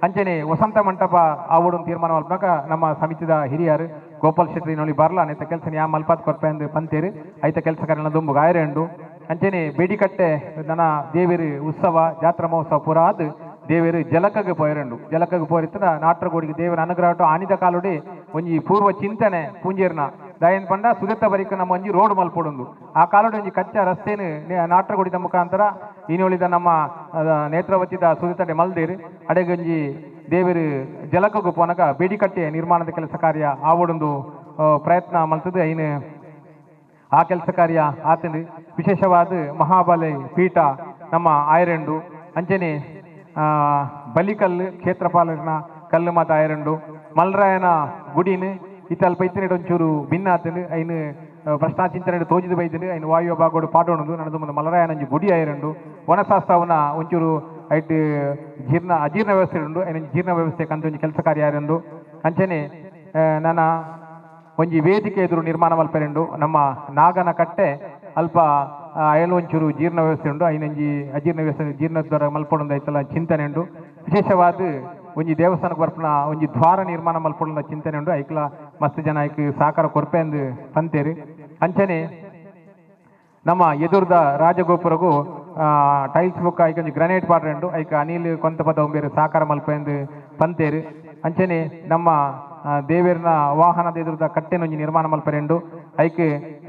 ಅಂಚನೆ ವಸಂತ ಮಂಟಪ ಆವಡು ತೀರ್ಮಾನ ಮಲ್ಪನಾಗ ನಮ್ಮ ಸಮಿತಿದ ಹಿರಿಯರು ಗೋಪಾಲ್ ಶೆಟ್ಟಿ ನೋಡಿ ಬರ್ಲ ಅನ್ನೈತ ಕೆಲಸ ಯಾ ಮಲ್ಪಾತ್ ಕೊರ್ಪೆ ಅಂದ್ ಪಂತೇರಿ ಐತ ಕೆಲಸ ಕಾರ್ಯ ದುಂಬು ಗಾಯರೆಂಡು. ಅಂಚನೆ ಬೇಡಿಕಟ್ಟೆ ನನ್ನ ದೇವೇರಿ ಉತ್ಸವ ಜಾತ್ರಾ ಮಹೋತ್ಸವ ಪೂರ ಆದ್ ದೇವೇರು ಜಲಕಗೆ ಪೋಯರಂಡು ಜಲಕಗೆ ಪೋರಿತ್ತದ ನಾಟ್ರಗೋಡಿಗೆ ದೇವರ ಅನುಗ್ರಹ ಆನಿದ ಕಾಲುಡಿ ಒಂಜಿ ಪೂರ್ವ ಚಿಂತನೆ ಪೂಂಜೇರ್ನ ದಯನ್ ಪಂಡ ಸುಗತ ಬರಿಕ ನಮ್ಮ ಒಂಜಿ ರೋಡ್ ಮಲ್ಪೊಡೊಂದು ಆ ಕಾಲುಡಿ ಒಂಜಿ ಕಚ್ಚಾ ರಸ್ತೆನು ನಾಟ್ರಗೋಡಿದ ಮುಖಾಂತರ ಇನ್ನುಳಿದ ನಮ್ಮ ನೇತ್ರಾವತಿದ ಸುಗತಡೆ ಮಲ್ದೇರು ಅಡೆಗೊಂಜಿ ದೇವರು ಜಲಕಗೂ ಪೋನಕ ಬೇಡಿಕಟ್ಟೆ ನಿರ್ಮಾಣದ ಕೆಲಸ ಕಾರ್ಯ ಆವಡೊಂದು ಪ್ರಯತ್ನ ಮಲ್ತದೆ ಐನು ಆ ಕೆಲಸ ಕಾರ್ಯ ಆತನು. ವಿಶೇಷವಾದ ಮಹಾಬಲೆ ಪೀಠ ನಮ್ಮ ಆಯರೆಂಡು ಅಂಚನೆ ಬಲಿಕಲ್ಲು ಕ್ಷೇತ್ರಪಾಲನ ಕಲ್ಲು ಮಾತ ಆಯರೆಂಡು ಮಲ್ರಾಯನ ಗುಡಿನ ಇತ್ತ ಅಲ್ಪ ಇತ್ತಿನ ಒಂಚೂರು ಭಿನ್ನ ಆತಂಡು ಐನು ಪ್ರಶ್ನಾ ಚಿಂತನೆ ತೋಜಿದ ಬೈದಿಂಡು ಐನು ವಾಯುವ ಭಾಗೋಡು ಪಾಡೋಣದು ನನದು ಮುಂದೆ ಮಲರಾಯನಂಜಿ ಗುಡಿ ಆಯಿರಂಡು ವನಶಾಸ್ತ್ರವನ್ನ ಒಂಚೂರು ಐಟ್ ಜೀರ್ಣ ಅಜೀರ್ಣ ವ್ಯವಸ್ಥೆ ಉಂಡು ಐನ ಜೀರ್ಣ ವ್ಯವಸ್ಥೆ ಕಂತ ಒಂಜಿ ಕೆಲಸ ಕಾರ್ಯ ಆಯರಂಡು ಅಂಚನೆ ನನ್ನ ಒಂಜಿ ವೇದಿಕೆ ಎದುರು ನಿರ್ಮಾಣ ಮಲ್ಪೆರೆಂಡು ನಮ್ಮ ನಾಗನ ಕಟ್ಟೆ ಅಲ್ಪ ಅಯಲು ಒಂಚೂರು ಜೀರ್ಣ ವ್ಯವಸ್ಥೆ ಉಂಡು ಐನಂಜಿ ಅಜೀರ್ಣ ವ್ಯವಸ್ಥೆ ಜೀರ್ಣೋದ್ಧಾರ ಮಲ್ಪೊಡೊಂದು ಐತಲ ಚಿಂತನೆ ಉಂಡು ವಿಶೇಷವಾದ ಒಂಜಿ ದೇವಸ್ಥಾನಕ್ಕೆ ಬರ್ಪುನ ಒಂಜಿ ದ್ವಾರ ನಿರ್ಮಾಣ ಮಲ್ಪೊಡೊಂದ ಚಿಂತನೆ ಉಂಡು ಐಕ್ಲ ಮಸ್ತ್ ಜನ ಐಕ್ ಸಾಕಾರ ಕೊರ್ಪೆ ಅಂದ್ ಪಂತೇರು ಅಂಚನೆ ನಮ್ಮ ಎದುರ್ದ ರಾಜಗೋಪುರಗೂ ಟೈಲ್ಸ್ ಬುಕ್ ಐಕ್ ಒಂಜಿ ಗ್ರಾನೈಟ್ ಪಾಡ್ರೆಂಡು ಐಕ್ ಅನಿಲ್ ಕೊಂತ ಪದ ಒಂಬೇರು ಸಾಕಾರ ಮಲ್ಪೆಂದು ಪಂತೇರು ಅಂಚನೆ ನಮ್ಮ ದೇವೇರ್ನ ವಾಹನದ ಎದುರುದ ಕಟ್ಟೆನೊಂಜಿ ನಿರ್ಮಾಣ ಮಲ್ಪೆರೆಂಡು ಐಕ್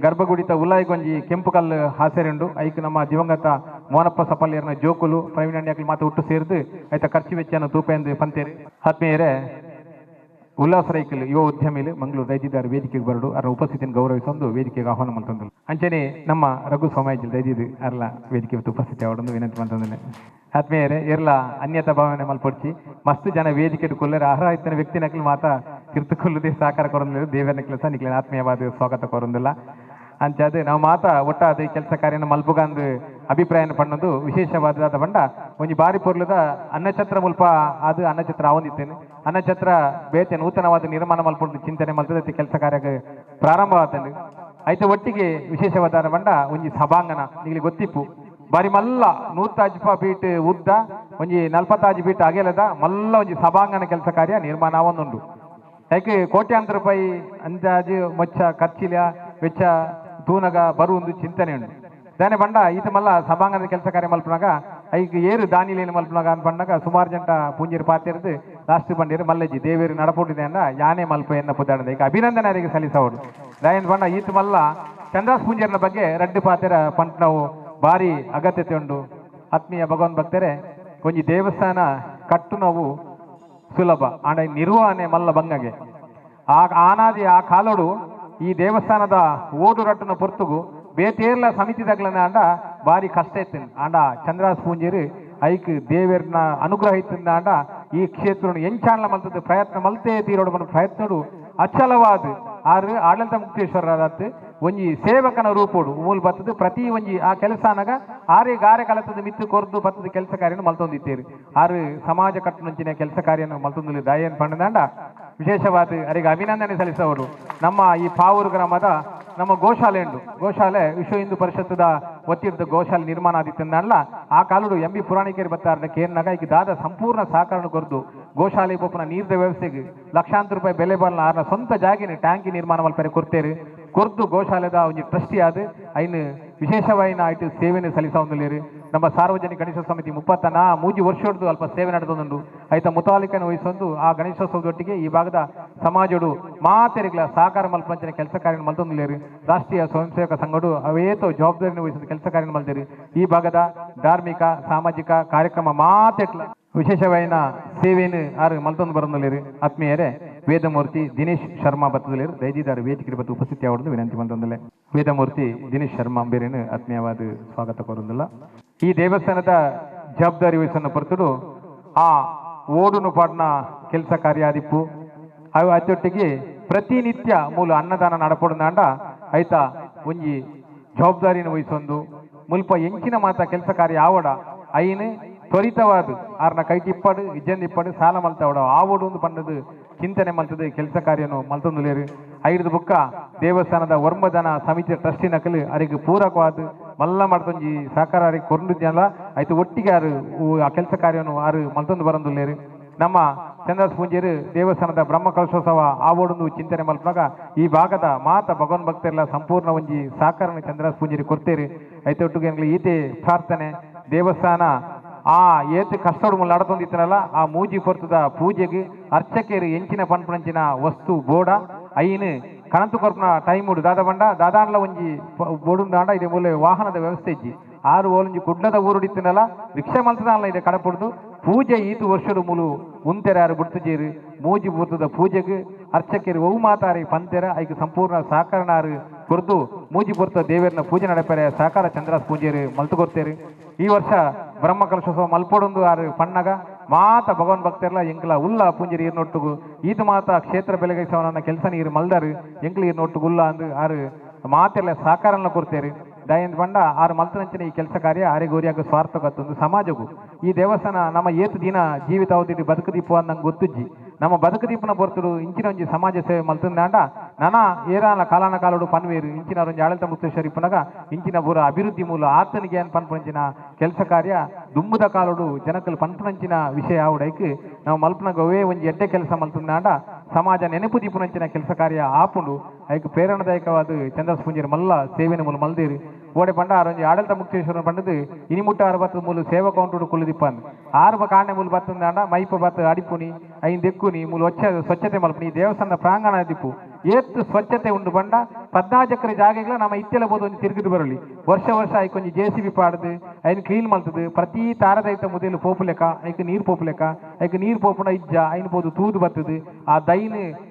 ಗರ್ಭಗುಡಿತ ಉಲಾಯಿಗೊಂಜಿ ಕೆಂಪು ಕಲ್ಲು ಹಾಸೆರೆಂಡು ಐಕ್ ನಮ್ಮ ದಿವಂಗತ ಮೋನಪ್ಪ ಸಪಲ್ಯರ್ನ ಜೋಕುಲು ಪ್ರವೀಣ್ ಅಣ್ಯಾಕ್ಲು ಮಾತ ಹುಟ್ಟು ಸೇರ್ದು ಐತ ಖರ್ಚು ವೆಚ್ಚನ ತೂಪೆಂದು ಪಂತೇರು. ಆತ್ಮೀಯರೇ, ಉಲ್ಲಾಸ ರೈಕಲ್ ಯುವ ಉದ್ಯಮಿಲು ಮಂಗಳೂರು ದೈದಿದಾರ ವೇದಿಕೆಗೆ ಬರಡು ಅವರ ಉಪಸ್ಥಿತಿಯನ್ನು ಗೌರವಿಸೊಂದು ವೇದಿಕೆಗೆ ಆಹ್ವಾನ ಮಾಡ್ತಂದ್ರು. ಅಂಚನೆ ನಮ್ಮ ರಘು ಸೋಮಾಯಿಜಿ ದೈದಿದ್ದು ಅರ್ಲ ವೇದಿಕೆ ಉಪಸ್ಥಿತಿ ಅವರೊಂದು ವಿನಂತಿ ಮಾಡ್ತಂದ್ರೆ. ಆತ್ಮೀಯರೇ, ಇರ್ಲ ಅನ್ಯತಾ ಭಾವನೆ ಮಲ್ಪೊಡ್ಚಿ ಮಸ್ತ್ ಜನ ವೇದಿಕೆ ಕೊಲ್ಲರೆ ಅರ್ಹ ಇತ್ತನ ವ್ಯಕ್ತಿ ನಕಲು ಮಾತಾ ತಿರ್ತುಕೊಳ್ಳದೆ ಸಾಕಾರ ಕೊರೊಂದಿಲ್ಲ ದೇವರ ಕೆಲಸ ನಿಕ್ಲಿನ ಆತ್ಮೀಯವಾದ ಸ್ವಾಗತ ಕೊರೊಂದಿಲ್ಲ. ಅಂಚಾದ ನಾವು ಮಾತಾ ಒಟ್ಟಾದ ಕೆಲಸ ಕಾರ್ಯನ ಮಲ್ಪುಗಂದು ಅಭಿಪ್ರಾಯನ ಪಣ್ಣದು ವಿಶೇಷವಾದ ಬಂಡ ಒಂಜಿ ಬಾರಿ ಪೊರ್ಲುದ ಅನ್ನಛತ್ರ ಮುಲ್ಪ ಅದು ಅನ್ನಛತ್ರ ಆವೊಂದಿತ್ತೇನೆ ಅನ್ನಛತ್ರ ಬೇತೆ ನೂತನವಾದ ನಿರ್ಮಾಣ ಮಲ್ಪೊಂದು ಚಿಂತನೆ ಮಲ್ತದ ಕೆಲಸ ಕಾರ್ಯಕ್ಕೆ ಪ್ರಾರಂಭ ಆತಂದು. ಐತ ಒಟ್ಟಿಗೆ ವಿಶೇಷವಾದ ಬಂಡ ಒಂಜಿ ಸಭಾಂಗಣ ನಿಗ್ಲಿ ಗೊತ್ತಿಪ್ಪು ಬಾರಿ ಮಲ್ಲ 105 ಫೀಟ್ ಉದ್ದ ಒಂಜಿ 45 ಫೀಟ್ ಅಗೆಲದ ಮಲ್ಲ ಒಂಜಿ ಸಭಾಂಗಣ ಕೆಲಸ ಕಾರ್ಯ ನಿರ್ಮಾಣ ಆವೊಂದುಂಡು. ಯಾಕೆ ಕೋಟ್ಯಾಂತರ ರೂಪಾಯಿ ಅಂದಾಜು ಮೊಚ್ಚ ಖರ್ಚಿಲ ವೆಚ್ಚ ತೂನಗ ಬರುವಂದು ಚಿಂತನೆ ಉಂಡು. ದಾನೆ ಬಂಡ ಈತ ಮಲ್ಲ ಸಭಾಂಗಣದ ಕೆಲಸ ಕಾರ್ಯ ಮಲ್ಪನಾಗ ಐಕ್ ಏರು ದಾನಿಲೇನು ಮಲ್ಪನಾಗ ಅನ್ಪಣ್ಣಾಗ ಸುಮಾರು ಜಂಟ ಪೂಂಜಿರು ಪಾತಿರ್ದು ಲಾಸ್ಟ್ ಬಂಡಿರು ಮಲ್ಲಜ್ಜಿ ದೇವೇರು ನಡಪೋಟಿದೆ ಅಂದ ಯಾನೆ ಮಲ್ಪ ಎನ್ನ ಪುದ್ದಾಡದ ಈಗ ಅಭಿನಂದನೆ ಅವರಿಗೆ ಸಲ್ಲಿಸೋಡು. ದಾಯನ್ ಬಂಡ ಈತ ಮಲ್ಲ ಚಂದ್ರಾಸ್ ಪೂಂಜರ್ನ ಬಗ್ಗೆ ರಡ್ಡು ಪಾತೆರ ಪಂಟ್ ನಾವು ಭಾರಿ ಅಗತ್ಯತೆ ಉಂಡು. ಆತ್ಮೀಯ ಭಗವಾನ್ ಭಕ್ತರೆ, ಒಂಜಿ ದೇವಸ್ಥಾನ ಕಟ್ಟು ನಾವು ಸುಲಭ ಆಂಡ ನಿರ್ವಹಣೆ ಮಲ್ಲ ಬಂಗಗೆ ಆ ಆನಾದಿ ಆ ಕಾಲೋಡು ಈ ದೇವಸ್ಥಾನದ ಓಡು ರಟ್ಟುನ ಪೊರ್ತುಗು ಬೇತೇರ್ಲ ಸಮಿತಿದಾಗ್ಲನ ಅಂಡ ಭಾರಿ ಕಷ್ಟ ಇತ್ತು. ಆಂಡ ಚಂದ್ರಾಸ್ ಪೂಂಜೇರು ಐಕ್ ದೇವೇರ್ನ ಅನುಗ್ರಹ ಇತ್ತಿಂದ ಅಂಡ ಈ ಕ್ಷೇತ್ರ ಎಂಚಾಣ್ಲ ಮಲ್ತದ ಪ್ರಯತ್ನ ಮಲ್ತೇ ತೀರೋಡು ಮನ ಪ್ರಯತ್ನಡು ಅಚಲವಾದ ಆರು ಆಡಳಿತ ಮುಕ್ತೇಶ್ವರರಾದತ್ತು ಒಂಜಿ ಸೇವಕನ ರೂಪೋಡು ಮೂಲ ಬತ್ತದ ಪ್ರತಿ ಒಂಜಿ ಆ ಕೆಲಸ ಅನಗ ಆರೇ ಗಾರೆ ಕಲತದ ಮಿತ್ತು ಕೊರ್ದು ಬತ್ತದ ಕೆಲಸ ಕಾರ್ಯನ ಮಲ್ತೊಂದಿತ್ತೇರು. ಆರು ಸಮಾಜ ಕಟ್ಟುನಂಚಿನ ಕೆಲಸ ಕಾರ್ಯನ ಮಲ್ತೊಂದು ದಾಯನ್ ಪಂಡದಾಂಡ ವಿಶೇಷವಾದ ಅವರಿಗೆ ಅಭಿನಂದನೆ ಸಲ್ಲಿಸೋರು. ನಮ್ಮ ಈ ಪಾವೂರು ಗ್ರಾಮದ ನಮ್ಮ ಗೋಶಾಲೆ ಉಂಡು ಗೋಶಾಲೆ ವಿಶ್ವ ಹಿಂದೂ ಪರಿಷತ್ತದ ವತಿಯಿಂದ ಗೋಶಾಲೆ ನಿರ್ಮಾಣ ಆದಿತ್ತಂದಲ್ಲ ಆ ಕಾಲಡು ಎಂ ಬಿ ಪುರಾಣಿಕೇರಿ ಬತ್ತಾರ್ನ ಕೇರ್ನಾಗ ಈಗ ದಾದ ಸಂಪೂರ್ಣ ಸಹಕಾರ ಕೊರ್ದು ಗೋಶಾಲೆ ಪೊಪ್ಪನ ನೀರ್ದ ವ್ಯವಸ್ಥೆಗೆ ಲಕ್ಷಾಂತರ ರೂಪಾಯಿ ಬೆಲೆ ಬಾಲ್ನ ಆರ್ನ ಸ್ವಂತ ಜಾಗಿನ ಟ್ಯಾಂಕಿ ನಿರ್ಮಾಣ ಮಲ್ಪರೆ ಕೊರ್ತೇರು ಕೊರ್ದು ಗೋಶಾಲೆದ ಒಂಜಿ ಟ್ರಸ್ಟಿ ಆದ ಐನು ವಿಶೇಷವಾಯಿನ ಆಯ್ತು ಸೇವೆಯನ್ನು ಸಲ್ಲಿಸೊಂದುಲ್ಲೇರು. ನಮ್ಮ ಸಾರ್ವಜನಿಕ ಗಣೇಶ ಸಮಿತಿ 34 ವರ್ಷದ್ದು ಅಲ್ಪ ಸೇವೆ ನಡೆದೊಂದುಂಡು. ಆಯ್ತ ಮುತಾಲಿಕನ್ನು ವಹಿಸೊಂದು ಆ ಗಣೇಶೋತ್ಸವದೊಟ್ಟಿಗೆ ಈ ಭಾಗದ ಸಮಾಜಡು ಮಾತೆರಿಗಳ ಸಹಕಾರ ಮಲ್ಪಂಚಿನ ಕೆಲಸ ಕಾರ್ಯ ಮಲ್ತೊಂದುಲ್ಲೇರು. ರಾಷ್ಟ್ರೀಯ ಸ್ವಯಂ ಸೇವಕ ಸಂಘಡು ಅವೇತೋ ಜವಾಬ್ದಾರಿಯನ್ನು ವಹಿಸಿದ ಕೆಲಸ ಕಾರ್ಯ ಮಲ್ತೇರು. ಈ ಭಾಗದ ಧಾರ್ಮಿಕ ಸಾಮಾಜಿಕ ಕಾರ್ಯಕ್ರಮ ಮಾತೆಟ್ಲ ವಿಶೇಷವಾಯಿನ ಸೇವೆಯನ್ನು ಆರು ಮಲ್ತೊಂದು ಬರೊಂದುಲ್ಲೇರು. ಆತ್ಮೀಯರೇ, ವೇದಮೂರ್ತಿ ದಿನೇಶ್ ಶರ್ಮಾ ಬತ್ತದಲೇರು ದೈದಿದಾರ ವೇದಿಕೆ ಬತ್ತು ಉಪಸ್ಥಿತಿ ಅವರನ್ನು ವಿನಂತಿ ಮಂತೊಂದಲೆ. ವೇದಮೂರ್ತಿ ದಿನೇಶ್ ಶರ್ಮಾ ಬೇರೇನು ಆತ್ಮೀಯವಾದ ಸ್ವಾಗತ ಕೋರುಂದಿಲ್ಲ. ಈ ದೇವಸ್ಥಾನದ ಜವಾಬ್ದಾರಿ ವಹಿಸನ್ನು ಪೊರ್ತುಡು ಆ ಓಡುನು ಪಾಡ್ನ ಕೆಲಸ ಕಾರ್ಯ ಆದಿಪ್ಪು ಅವು ಅತ್ತೊಟ್ಟಿಗೆ ಪ್ರತಿನಿತ್ಯ ಮೂಲ ಅನ್ನದಾನ ನಡಪೊಡುಂದಾಂಡ ಆಯ್ತಾ ಒಂಜಿ ಜವಾಬ್ದಾರಿಯನ್ನು ವಹಿಸೊಂದು ಮುಲ್ಪ ಎಂಚಿನ ಮಾತ ಕೆಲಸ ಕಾರ್ಯ ಆವಡ ಐನು ತ್ವರಿತವಾದ ಆರ್ನ ಕೈಟಿಪ್ಪಡು ಇಜ್ಜಂದಿಪ್ಪಡು ಸಾಲ ಮಲ್ತಾವಡ ಆವಡು ಒಂದು ಪಂಡದು ಚಿಂತನೆ ಮಲ್ತದೆ ಕೆಲಸ ಕಾರ್ಯನು ಮಲ್ತೊಂದುಲೇರು. ಐದು ಬುಕ್ಕ ದೇವಸ್ಥಾನದ ವರ್ಮದನ ಸಮಿತಿ ಟ್ರಸ್ಟಿ ನಕಲು ಅರಿಗೆ ಪೂರಕವಾದ ಮಲ್ಲ ಮಾಡ್ತೊಂಜಿ ಸಹಕಾರ ಅರಿಗೆ ಕೊರಂಡು ಆಯ್ತು ಒಟ್ಟಿಗೆ ಆರು ಆ ಕೆಲಸ ಕಾರ್ಯನು ಆರು ಮಲ್ತೊಂದು ಬರಂದುಲ್ಲೇರು. ನಮ್ಮ ಚಂದ್ರಾಸ್ ಪೂಂಜೇರು ದೇವಸ್ಥಾನದ ಬ್ರಹ್ಮ ಕಲಶೋತ್ಸವ ಆವಡೊಂದು ಚಿಂತನೆ ಮಲ್ಪನಾಗ ಈ ಭಾಗದ ಮಾತ ಭಗವನ್ ಭಕ್ತರೆಲ್ಲ ಸಂಪೂರ್ಣ ಒಂಜಿ ಸಹಕಾರನ ಚಂದ್ರಾಸ್ ಪೂಂಜೇರಿ ಕೊಡ್ತೇರಿ. ಐತೊಟ್ಟಿಗೆ ಈತೆ ಪ್ರಾರ್ಥನೆ ದೇವಸ್ಥಾನ ಆ ಏತ್ ಕಷ್ಟೋಡು ಮುಲ್ಲ ನಡತೊಂದಿತ್ತನಲ್ಲ ಆ ಮೂಜಿ ಪೊರ್ತದ ಪೂಜೆಗೆ ಅರ್ಚಕೇರು ಎಂಚಿನ ಪನ್ಪುನಂಚಿನ ವಸ್ತು ಬೋಡ ಐನು ಕಣಂತು ಕೊರ್ಪುನ ಟೈಮ್ ಉಡು ದಾದ ಬಂಡ ದಾದಾನ್ಲ ಒಂಜಿ ಬೋಡುಂದಾಂಡ ಇದೆ ಮೂಲೆ ವಾಹನದ ವ್ಯವಸ್ಥೆ ಇಜ್ಜಿ ಆರು ಓಲೊಂಜಿ ಕುಡ್ಲದ ಊರುಡಿತ್ತನಲ್ಲ ರಿಕ್ಷಾ ಮಲ್ತದಾನ್ಲ ಇದೆ ಕಡಪುಡ್ದು ಪೂಜೆ ಈತು ವರ್ಷಡು ಮೂಲು ಉಂತೆರ ಆರು ಬುಡ್ತುಜೇರು ಮೂಜಿ ಪೂರ್ತದ ಪೂಜೆಗೆ ಅರ್ಚಕೇರು ಒವು ಮಾತಾರಿ ಪಂತೆರ ಐಕ್ ಸಂಪೂರ್ಣ ಸಹಕರಣಾರು ಕೊರ್ದು ಮೂಜಿ ಪೂರ್ತ ದೇವರನ್ನ ಪೂಜೆ ನಡೆಪರೆ ಸಹಕಾರ ಚಂದ್ರಾಸ್ ಪೂಜೆರು ಮಲ್ತು ಕೊರ್ತೇರು. ಈ ವರ್ಷ ಬ್ರಹ್ಮ ಕಲಶೋತ್ಸವ ಮಲ್ಪೊಡೊಂದು ಆರು ಪಣ್ಣಗ ಮಾತ ಭಗವಾನ್ ಭಕ್ತರ್ಲ ಎಂಕ್ಲ ಉಲ್ಲ ಪೂಂಜರಿ ಈರ್ನೊಟ್ಟುಗು ಈತ ಮಾತ ಕ್ಷೇತ್ರ ಬೆಳಗಿಸವನ ಕೆಲಸ ನೀರು ಮಲ್ದಾರು ಎಂಕ್ಲ ಈರ್ನೊಟ್ಟುಗು ಉಲ್ಲ ಅಂದು ಆರು ಮಾತೆಲ್ಲ ಸಹಕಾರನ ಕೊಡ್ತೇರು. ದಯಂದ್ ಬಂಡ ಆರು ಮಲ್ತನಂಚಿನ ಈ ಕೆಲಸ ಕಾರ್ಯ ಆರೆಗೋರಿಯಾಗ ಸ್ವಾರ್ಥ ಕತ್ತೊಂದು ಸಮಾಜಗೂ ಈ ದೇವಸ್ಥಾನ ನಮ್ಮ ಏತು ದಿನ ಜೀವಿತ ಅವಧಿ ಬದುಕು ದೀಪ ನಂಗೆ ಗೊತ್ತುಜ್ಜಿ. ನಮ್ಮ ಬದುಕು ದೀಪನ ಬರ್ತಡು ಇಂಚಿನ ಒಂಜಿ ಸಮಾಜ ಸೇವೆ ಮಲ್ತಂದಾಂಡ ನನ ಏರಾನ ಕಾಲಾನ ಕಾಲೋಡು ಪನ್ವೇರು ಇಂಚಿನ ಒಂಜಿ ಆಡಳಿತ ಮುಕ್ತೇಶ್ವರಿ ಪುನಗ ಇಂಚಿನ ಪೂರ ಅಭಿವೃದ್ಧಿ ಮೂಲ ಆತನಿಗೆ ಅನ್ ಪನ್ಪುನಂಚಿನ ಕೆಲಸ ಕಾರ್ಯ ದುಂಬುದ ಕಾಲೋಡು ಜನಕಲ್ ಪನ್ಪುನಂಚಿನ ವಿಷಯ ಆವುಡೈಕ್ ನಾವು ಮಲ್ಪನಗ ಅವೇ ಒಂಜಿ ಎಡ್ಡೆ ಕೆಲಸ ಮಲ್ತಂದಾಂಡ ಸಮಾಜ ನೆನಪು ದೀಪುನಂಚಿನ ಕೆಲಸ ಕಾರ್ಯ ಆಪುಂಡು. ಐಕ್ ಪ್ರೇರಣಾದಾಯಕವಾದ ಚಂದ್ರಸ್ ಪೂಂಜರ್ ಮಲ್ಲ ಸೇವೆನ ಮೂಲ ಮಲ್ದೇರು ಓಡೆ ಪಂಡ ಆರೊಂಜಿ ಆಡಳಿತ ಮುಕ್ತೇಶ್ವರನ ಪಂಡದು ಇನಿಮುಟ್ಟ 60 ಮೂಲು ಸೇವಾ ಕೌಂಟುಡು ಕುಳ್ಳುದಿಪ್ಪನ್ ಆರು ಕಾಂಡೆ ಮೂಲು ಬತ್ತಂದಾಂಡ ಮೈಪ ಬತ್ತ ಅಡಿಪುನಿ ಐನ್ ದೆಕ್ಕುನಿ ಮೂಲು ಸ್ವಚ್ಛತೆ ಮಲ್ಪುನಿ ದೇವಸ್ಥಾನದ ಪ್ರಾಂಗಣ ದಿಪ್ಪು ಏತ್ತು ಸ್ವಚ್ಛತೆ ಉಂಡು ಬಂಡ 14 ಎಕರೆ ಜಾಗೆಗಳ ನಮ್ಮ ಇತ್ತೆಲ್ಲ ಬೋದು ಒಂಜಿ ತಿರುಗಿದು ಬರಲಿ ವರ್ಷ ವರ್ಷ ಐಕ್ ಒಂಜಿ J C B ಪಾಡ್ದು ಐನ್ ಕ್ಲೀನ್ ಮಲ್ತದು ಪ್ರತಿ ತಾರದೈತ ಮುದೆಲು ಪೋಪುಲೆಕ ಐಕ್ ನೀರು ಪೋಪುಲೆಕ ಐಕ್ ನೀರು ಪೋಪುನ ಇಜ್ಜ ಐನ್ ಪೋದು ತೂದು ಬತ್ತದು ಆ ದೈನ್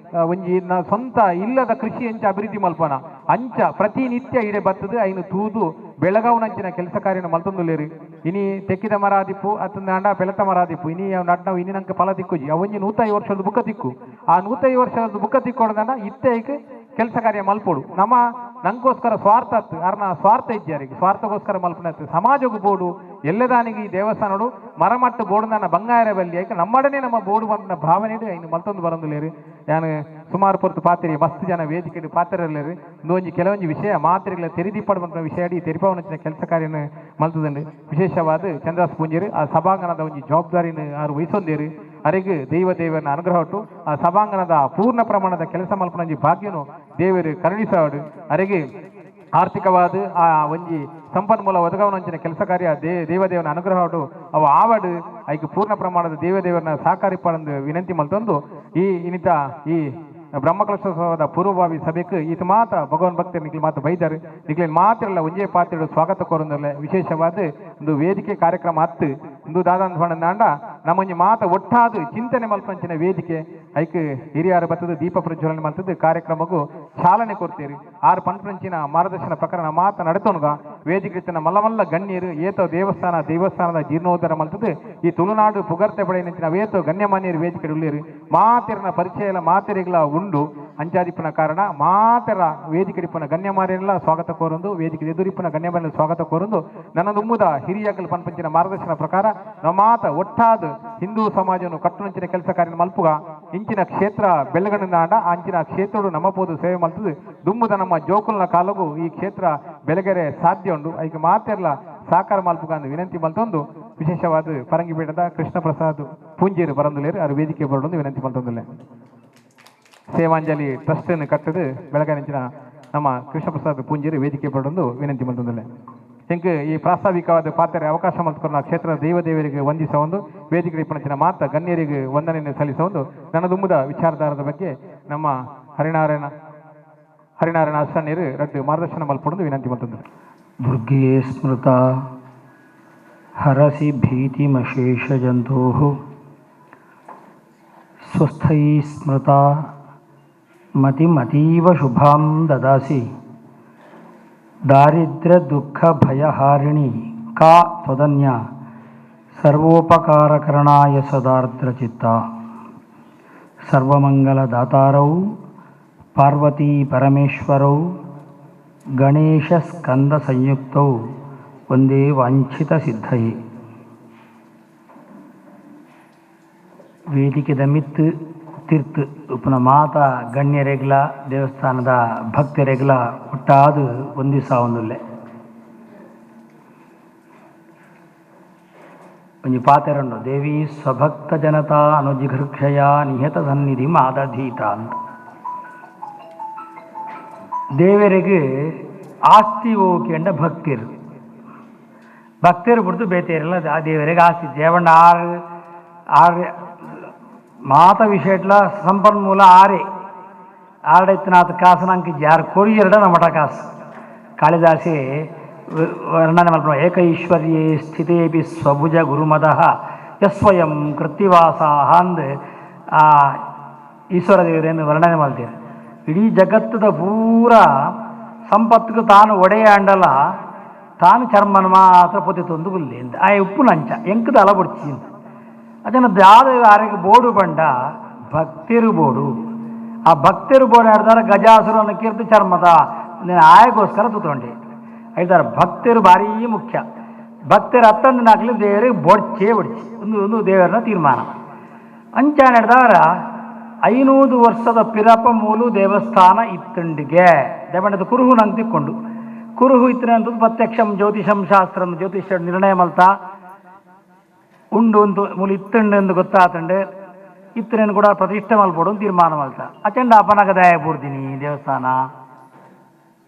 ಒಂಜಿ ಸ್ವಂತ ಇಲ್ಲದ ಕೃಷಿ ಅಂಚ ಅಭಿವೃದ್ಧಿ ಮಲ್ಪನ ಅಂಚ ಪ್ರತಿನಿತ್ಯ ಇಡೆ ಬತ್ತದು ಐನು ತೂದು ಬೆಳಗಾವ್ನಂಚಿನ ಕೆಲಸ ಕಾರ್ಯನ ಮಲ್ತೊಂದುಲ್ಲೇರು. ಇನಿ ತೆಕ್ಕಿದ ಮರ ದಿಪ್ಪು ಅತ್ತಂದಾಂಡ ಬೆಳತ ಮರ ದಿಪ್ಪು ಇನಿ ನಡ್ನವು ಇನಿ ನಂಗೆ ಫಲ ತಿಕ್ಕುಜಿ ಅವೊಂಜಿ 105 ವರ್ಷದ ಬುಕ್ಕ ತಿಕ್ಕು ಆ 105 ವರ್ಷದ ಬುಕ್ಕ ತಿಕ್ಕೊಡ್ದಾಂಡ ಇತ್ತೆ ಐಕ್ ಕೆಲಸ ಕಾರ್ಯ ಮಲ್ಪೋಡು ನಮ್ಮ ನಂಗೋಸ್ಕರ ಸ್ವಾರ್ಥ ಅತ್ತು ಅರ್ನ ಸ್ವಾರ್ಥ ಇಜ್ಜಾರಿಗೆ ಸ್ವಾರ್ಥಗೋಸ್ಕರ ಮಲ್ಪನ ಸಮಾಜಕ್ಕೂ ಬೋಡು ಎಲ್ಲದಾನಿಗೆ ಈ ದೇವಸ್ಥಾನಡು ಮರಮಟ್ಟು ಬೋಡುದಾನ ಬಂಗಾರ ಬಲ್ಲಿ ಐಕ ನಮ್ಮಡನೆ ನಮ್ಮ ಬೋಡು ಬಂದ ಭಾವನೆ ಇನ್ನು ಮಲ್ತೊಂದು ಬರಂದುಲೇರು. ಯಾನು ಸುಮಾರು ಪೊರ್ತು ಪಾತ್ರಿ ಮಸ್ತ್ ಜನ ವೇದಿಕೆ ಪಾತ್ರಲೇರು ಒಂಜಿ ಕೆಲವೊಂಜಿ ವಿಷಯ ಮಾತ್ರೆಗಳ ತೆರಿದಿಪ್ಪಡು ಬಂದ ವಿಷಯ ಅಡಿ ತೆರಿಪಾವನಂಚಿನ ಕೆಲಸ ಕಾರ್ಯನ ಮಲ್ತದಂಡು. ವಿಶೇಷವಾದ ಚಂದ್ರಾಸ್ ಪೂಂಜರು ಆ ಸಭಾಂಗಣದ ಒಂಜಿ ಜವಾಬ್ದಾರಿನ ಆರು ವಹಿಸೊಂದೇರು. ಅರೆಗ್ ದೈವ ದೇವರನ್ನ ಅನುಗ್ರಹ ಉಂಟು ಆ ಸಭಾಂಗಣದ ಪೂರ್ಣ ಪ್ರಮಾಣದ ಕೆಲಸ ಮಲ್ಪನಂಜಿ ಭಾಗ್ಯನು ದೇವರು ಕರುಣಿಸಾಡು. ಅರೆಗೆ ಆರ್ಥಿಕವಾದ ಆ ಒಂಜಿ ಸಂಪನ್ಮೂಲ ಒದಗವನಂಚಿನ ಕೆಲಸ ಕಾರ್ಯ ದೇವದೇವನ ಅನುಗ್ರಹ ಉಂಟು ಅವು ಆವಡು ಐಕ್ ಪೂರ್ಣ ಪ್ರಮಾಣದ ದೇವದೇವರನ್ನ ಸಹಕಾರಿಪಡಂದು ವಿನಂತಿ ಮಲ್ತೊಂದು ಈ ಇನ್ನಿತ ಈ ಬ್ರಹ್ಮಕಲಶೋತ್ಸವದ ಪೂರ್ವಭಾವಿ ಸಭೆಗೆ ಈತ ಮಾತ ಭಗವಾನ್ ಭಕ್ತರು ನಿಕ್ಲಿ ಮಾತು ಬೈದರು ನಿಕ್ಲಿ ಮಾತ್ರಲ್ಲ ಒಂಜೇ ಪಾತ್ರೆಗಳು ಸ್ವಾಗತ ಕೋರಂದಲ್ಲ. ವಿಶೇಷವಾದ ಒಂದು ವೇದಿಕೆ ಕಾರ್ಯಕ್ರಮ ಹತ್ತು ಇಂದು ದಾದಾಂಡ ನಮ್ಮೊಂಜಿ ಮಾತ ಒಟ್ಟಾದ ಚಿಂತನೆ ಮಲ್ಪಂಚಿನ ವೇದಿಕೆ ಐಕ್ ಹಿರಿಯರು ಬರ್ತದೆ ದೀಪ ಪ್ರಜ್ವಲನೆ ಮಾಡ್ತದೆ ಕಾರ್ಯಕ್ರಮಕ್ಕೂ ಚಾಲನೆ ಕೊಡ್ತೀರಿ. ಆರು ಪಂಪಂಚಿನ ಮಾರ್ಗದರ್ಶನ ಪ್ರಕರಣ ಮಾತ ನಡೆತೋನುಗ ವೇದಿಕೆ ಮಲ್ಲ ಮಲ್ಲ ಗಣ್ಯರು ಏತೋ ದೇವಸ್ಥಾನದ ಜೀರ್ಣೋದ್ಧಾರ ಮಲ್ತದೆ ಈ ತುಳುನಾಡು ಪುಗರ್ತೆ ಪಡೆಯಂಚಿನ ವೇತೋ ಗಣ್ಯಮಾನ್ಯರು ವೇದಿಕೆ ಉಳ್ಳೇರು ಮಾತೆರನ ಪರಿಚಯ ಎಲ್ಲ ಮಾತೆರಿಗಳ ಉಂಡು ಅಂಚಾದಿಪ್ಪನ ಕಾರಣ ಮಾತೆರ ವೇದಿಕೆ ಇಪ್ಪನ ಗಣ್ಯಮಾರ್ಯರೆಲ್ಲ ಸ್ವಾಗತ ಕೋರಂದು ವೇದಿಕೆ ಎದುರಿಪ್ಪನ ಗಣ್ಯಮಾನ್ಯ ಸ್ವಾಗತ ಕೋರಂದು ನನ್ನ ದುಮ್ಮುದ ಹಿರಿಯಕಲ್ ಪನ್ಪಂಚಿನ ಮಾರ್ಗದರ್ಶನ ಪ್ರಕಾರ ನಮ್ಮ ಮಾತ ಒಟ್ಟಾದ ಹಿಂದೂ ಸಮಾಜವನ್ನು ಕಟ್ಟುನಂಚಿನ ಕೆಲಸ ಕಾರ್ಯ ಮಲ್ಪುಗ ಇಂಚಿನ ಕ್ಷೇತ್ರ ಬೆಳಗಣಿನಾಡ ಅಂಚಿನ ಕ್ಷೇತ್ರಡು ನಮ್ಮ ಪೋದು ಸೇವೆ ಮಲ್ತದು ದುಮ್ಮುದ ನಮ್ಮ ಜೋಕುಲ್ನ ಕಾಲಗೂ ಈ ಕ್ಷೇತ್ರ ಬೆಳಗೆರೆ ಸಾಧ್ಯ ಉಂಡು ಐಕೆ ಮಾತೆರ್ಲ ಸಾಕಾರ ಮಲ್ಪುಗ ಅಂದು ವಿನಂತಿ ಮಲ್ತೊಂದು ವಿಶೇಷವಾದ ಪರಂಗಿಪೀಠದ ಕೃಷ್ಣ ಪ್ರಸಾದ್ ಪೂಂಜೇರು ಬರಂದುಲೇರು ಅವರು ವೇದಿಕೆ ಬರಡೊಂದು ವಿನಂತಿ ಮಲ್ತೊಂದುಲ್ಲೆ. ಸೇವಾಂಜಲಿ ಟ್ರಸ್ಟ್ ಕಟ್ಟದು ಬೆಳಗಾನಿಂಚಿನ ನಮ್ಮ ಕೃಷ್ಣಪ್ರಸಾದ್ ಪೂಂಜೇರು ವೇದಿಕೆ ಬರಡೊಂದು ವಿನಂತಿ ಮಲ್ತೊಂದುಲ್ಲೆ. ಎಂಕ್ ಈ ಪ್ರಾಸ್ತಾವಿಕವಾದ ಪಾತ್ರೆ ಅವಕಾಶ ಮಲ್ತ್ಕೊರ್ನ ಕ್ಷೇತ್ರದ ದೈವ ದೇವರಿಗೆ ವಂದಿಸ ಒಂದು ವೇದಿಕೆ ಇಪ್ಪನಂಚಿನ ಮಾತ ಗಣ್ಯರಿಗೆ ವಂದನೆಯನ್ನು ಸಲ್ಲಿಸ ಒಂದು ನನ್ನ ದುಮ್ಮುದ ವಿಚಾರಧಾರದ ಬಗ್ಗೆ ನಮ್ಮ ಹರಿನಾರಾಯಣ ಅಸಣ್ಯರು ರಡ್ಡು ಮಾರ್ಗದರ್ಶನ ಮಲ್ಪೊಂದು ವಿನಂತಿ ಮಲ್ತೊಂದು. ದುರ್ಗೇ ಸ್ಮೃತ ಹರಸಿ ಭೀತಿಮಶೇಷ ಜಂತೋಃ ಸ್ವಸ್ಥೈ ಸ್ಮೃತ ಮತಿಮತೀವ ಶುಭಾಂ ದದಾಸಿ ದಾರಿದ್ರ್ಯ ದುಃಖ ಭಯಹಾರಿಣಿ ಕಾ ತ್ವದನ್ಯ ಸರ್ವೋಪಕಾರಕರಣಾಯ ಸದಾರ್ದ್ರಚಿತ್ತ. ಸರ್ವಮಂಗಲದಾತಾರೌ ಪಾರ್ವತೀ ಪರಮೇಶ್ವರೌ ಗಣೇಶ ಸ್ಕಂದ ಸಂಯುಕ್ತೌ ಒಂದೇ ವಾಂಛಿತ ಸಿದ್ಧಯೇ. ವೇದಿಕೆದ ಮಿತ್ತು ತೀರ್ತು ಉಪನ ಮಾತಾ ಗಣ್ಯರೆಗ್ಲ ದೇವಸ್ಥಾನದ ಭಕ್ತರೆಗ್ಲ ಒಟ್ಟಾದ ಒಂದಿಸಾವೊಂದುಲ್ಲೆ. ಒಂಜಿ ಪಾತೆರಂಡು ದೇವಿ ಸ್ವಭಕ್ತ ಜನತಾ ಅನುಜಿಘೃಕ್ಷಯ ನಿಹತ ಸನ್ನಿಧಿ ಮಾದಧೀತ ಅಂತ. ದೇವರಿಗೆ ಆಸ್ತಿ ಓಕೆಂಡ ಭಕ್ತಿರು ಭಕ್ತರು ಬಿಡ್ತು ಬೇತೇರಲ್ಲ ಆ ದೇವರಿಗೆ ಆಸ್ತಿ ದೇವಣ್ಣ ಆರು ಆರು ಮಾತ ವಿಷಯಟ್ಲ ಸಂಪನ್ಮೂಲ ಆರೆ ಆರಡೈತನಾಥ ಕಾಸು ಜಾರು ಕೊರಿಯರಡ ನಮಟ ಕಾಸು. ಕಾಳಿದಾಸೆ ವರ್ಣನೆ ಮಲ್ಪ ಏಕೈಶ್ವರ್ಯೇ ಸ್ಥಿತೇಪಿ ಸ್ವಭುಜ ಗುರುಮದಃ ಯಸ್ವಯಂ ಕೃತ್ತಿವಾಸಾಹ ಅಂದ್ ಆ ಈಶ್ವರ ದೇವರನ್ನು ವರ್ಣನೆ ಮಾಡ್ತೀರಿ. ಇಡೀ ಜಗತ್ತದ ಪೂರ ಸಂಪತ್ತಿಗೆ ತಾನು ಒಡೆಯ ಅಂಡಲ ತಾನು ಚರ್ಮನ ಮಾತ್ರ ಪೊತಿ ತೊಂದು ಬುಲ್ಲೆ ಅಂತ ಆ ಉಪ್ಪು ನಂಚ ಎಂಕದ ಅಲ ಬುಡ್ಚಿ ಅಂತ. ಅದನ್ನು ದಾದ ಆರೆಗೆ ಬೋಡು ಬಂಡ ಭಕ್ತಿರು ಬೋಡು. ಆ ಭಕ್ತಿರು ಬೋಡು ಆಡ್ದಾರ ಗಜಾಸುರನ ಕೀರ್ತಿ ಚರ್ಮದ నేను ಆಯಗೋಸ್ಕರ ತೂತೊಂಡೆ ಐದಾರ ಭಕ್ತರು ಭಾರೀ ಮುಖ್ಯ. ಭಕ್ತರ ಅತ್ತಂದಿನಾಕ್ಲಿ ದೇವರಿಗೆ ಬೊಡ್ಚೇ ಬೊಡ್ಚಿ ಒಂದು ಒಂದು ದೇವರನ್ನ ತೀರ್ಮಾನ. ಅಂಚ ನಡೆದವರ 500 ವರ್ಷದ ಪಿರಪ ಮೂಲು ದೇವಸ್ಥಾನ ಇತ್ತಂಡಿಗೆ ದೇವಣ್ಣದ ಕುರುಹು ನಂಗೆ ತಿಕ್ಕೊಂಡು ಕುರುಹು ಇತ್ತನೆ ಅಂತ ಪ್ರತ್ಯಕ್ಷಂ ಜ್ಯೋತಿಷಂ ಶಾಸ್ತ್ರ ಜ್ಯೋತಿಷ ನಿರ್ಣಯ ಮಲ್ತ ಉಂಡು ಅಂತ ಮೂಲು ಇತ್ತಂಡು ಎಂದು ಗೊತ್ತಾತಂಡು ಇತ್ತನೇನು ಕೂಡ ಪ್ರತಿಷ್ಠೆ ಮಲ್ಪೋಡು ತೀರ್ಮಾನ ಮಲ್ತ. ಅಚಂಡ ಅಪನಗ ದಯ ಪೂರ್ತೀನಿ ದೇವಸ್ಥಾನ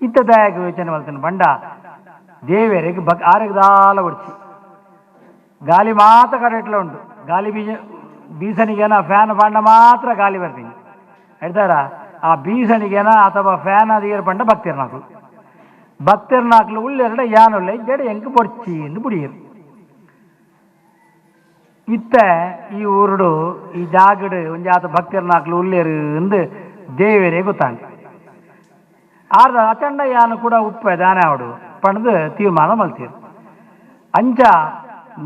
ಇತ್ತ ದಯಾಗ ಯೋಚನೆ ಮಲ್ತಾನೆ ಬಂಡ ದೇವರಿಗೆ ಬಗ್ ಆರೆಗೆ ದಾಲ ಒಡ್ಚಿ ಗಾಲಿ ಮಾತ್ರ ಕಡೆಟ್ಲ ಉಂಟು. ಗಾಲಿ ಬೀಜ ಬೀಸನಿಗೇನ ಫ್ಯಾನ್ ಬಂಡ ಮಾತ್ರ ಗಾಲಿ ಬರ್ತೀನಿ ಹೇಳ್ತಾರ. ಆ ಬೀಸನಿಗೇನ ಅಥವಾ ಫ್ಯಾನ್ ಅದಿಯರ್ ಬಂಡ ಭಕ್ತಿರ್ನಾಕ್ಲು ಭಕ್ತಿರ್ನಾಕ್ಲು ಉಳ್ಳೆರಡ ಯಾನುಳ್ಳೆ ಜಡ ಎಂಕ್ ಬೊಡ್ಚಿ ಎಂದು ಬುಡಿಯರು. ಇತ್ತ ಈ ಊರುಡು ಈ ಜಾಗಡು ಒಂಜಾತ ಭಕ್ತಿರ್ನಾಕ್ಲು ಉಳ್ಳೇರು ಎಂದು ದೇವರೇ ಗೊತ್ತಾಂಡ. ಆರ್ದ ಅಚಂಡ ಯಾನು ಕೂಡ ಉಪ್ಪೆ ದಾನೆ ಅವಡು ಪಣದು ತೀರ್ಮಾನ ಮಲ್ತೀರು. ಅಂಚ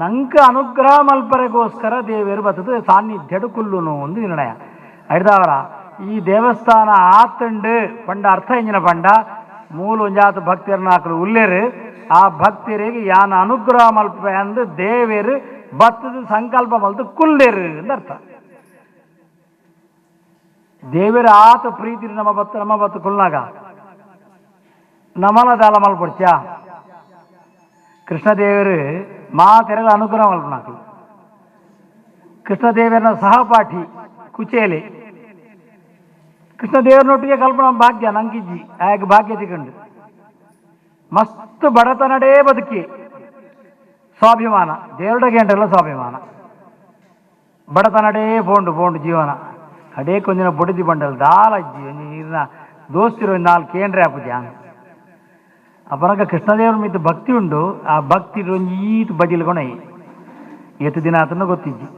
ನಂಕ ಅನುಗ್ರಹ ಮಲ್ಪರೆಗೋಸ್ಕರ ದೇವರು ಬತ್ತದು ಸಾನ್ನಿಧ್ಯಡು ಕುಲ್ಲುನು ಒಂದು ನಿರ್ಣಯ ಹಿಡ್ದವರ. ಈ ದೇವಸ್ಥಾನ ಆತಂಡು ಪಂಡ ಅರ್ಥ ಇಂಜಿನ ಪಂಡ ಮೂಲ ಒಂಜಾತ ಭಕ್ತಿಯರ್ನಾಕಲು ಉಲ್ಲೇರು ಆ ಭಕ್ತರಿಗೆ ಯಾನ ಅನುಗ್ರಹ ಮಲ್ಪೆ ಅಂದು ದೇವರು ಬತ್ತದ ಸಂಕಲ್ಪ ಮಲ್ತು ಕುಲ್ಲೇರು ಅಂತ ಅರ್ಥ. ದೇವರ ಆತ ಪ್ರೀತಿ ನಮ್ಮ ಬತ್ತ ನಮ್ಮ ಬತ್ತು ಕುಲ್ನಾಗ ನಮಲ ದಾಲ ಮಲ್ಪೊಡ್ಚಾ ಕೃಷ್ಣದೇವರು ಮಾತೆರೆದ ಅನುಗ್ರಹ ಮಲ್ಪನಾಕಲು. ಕೃಷ್ಣದೇವರನ ಸಹಪಾಠಿ ಕುಚೇಲೆ ಕೃಷ್ಣದೇವರನೊಟ್ಟಿಗೆ ಕಲ್ಪನಾ ಭಾಗ್ಯ ನಂಗಿಜ್ಜಿ ಆಗ ಭಾಗ್ಯ ತಿಕೊಂಡು ಮಸ್ತ್ ಬಡತನಡೇ ಬದುಕಿ ಸ್ವಾಭಿಮಾನ ದೇವರ ಗೇಂಡ್ರೆಲ್ಲ ಸ್ವಾಭಿಮಾನ ಬಡತನಡೇ ಪೋಂಡು ಪೋಂಡು ಜೀವನ ಅಡೇ ಕೊಂದಿನ ಬೊಡಿದಿ ಬಂಡಲ್ ದಾಲ ಅಜ್ಜಿ ಒಂಜಿ ನೀರಿನ ದೋಸ್ತಿರೋ ನಾಲ್ಕು ಕೇಂದ್ರ ಆಪುಜಿ ಅಪನಗ ಕೃಷ್ಣದೇವರ ಮಿತ್ತ ಭಕ್ತಿ ಉಂಡು. ಆ ಭಕ್ತಿ ಒಂಜಿ ಈತ್ ಬಜಿಲ್ ಕೊಣೈ ಏತು ದಿನ ಆತನ ಗೊತ್ತಿಜ್ಜಿ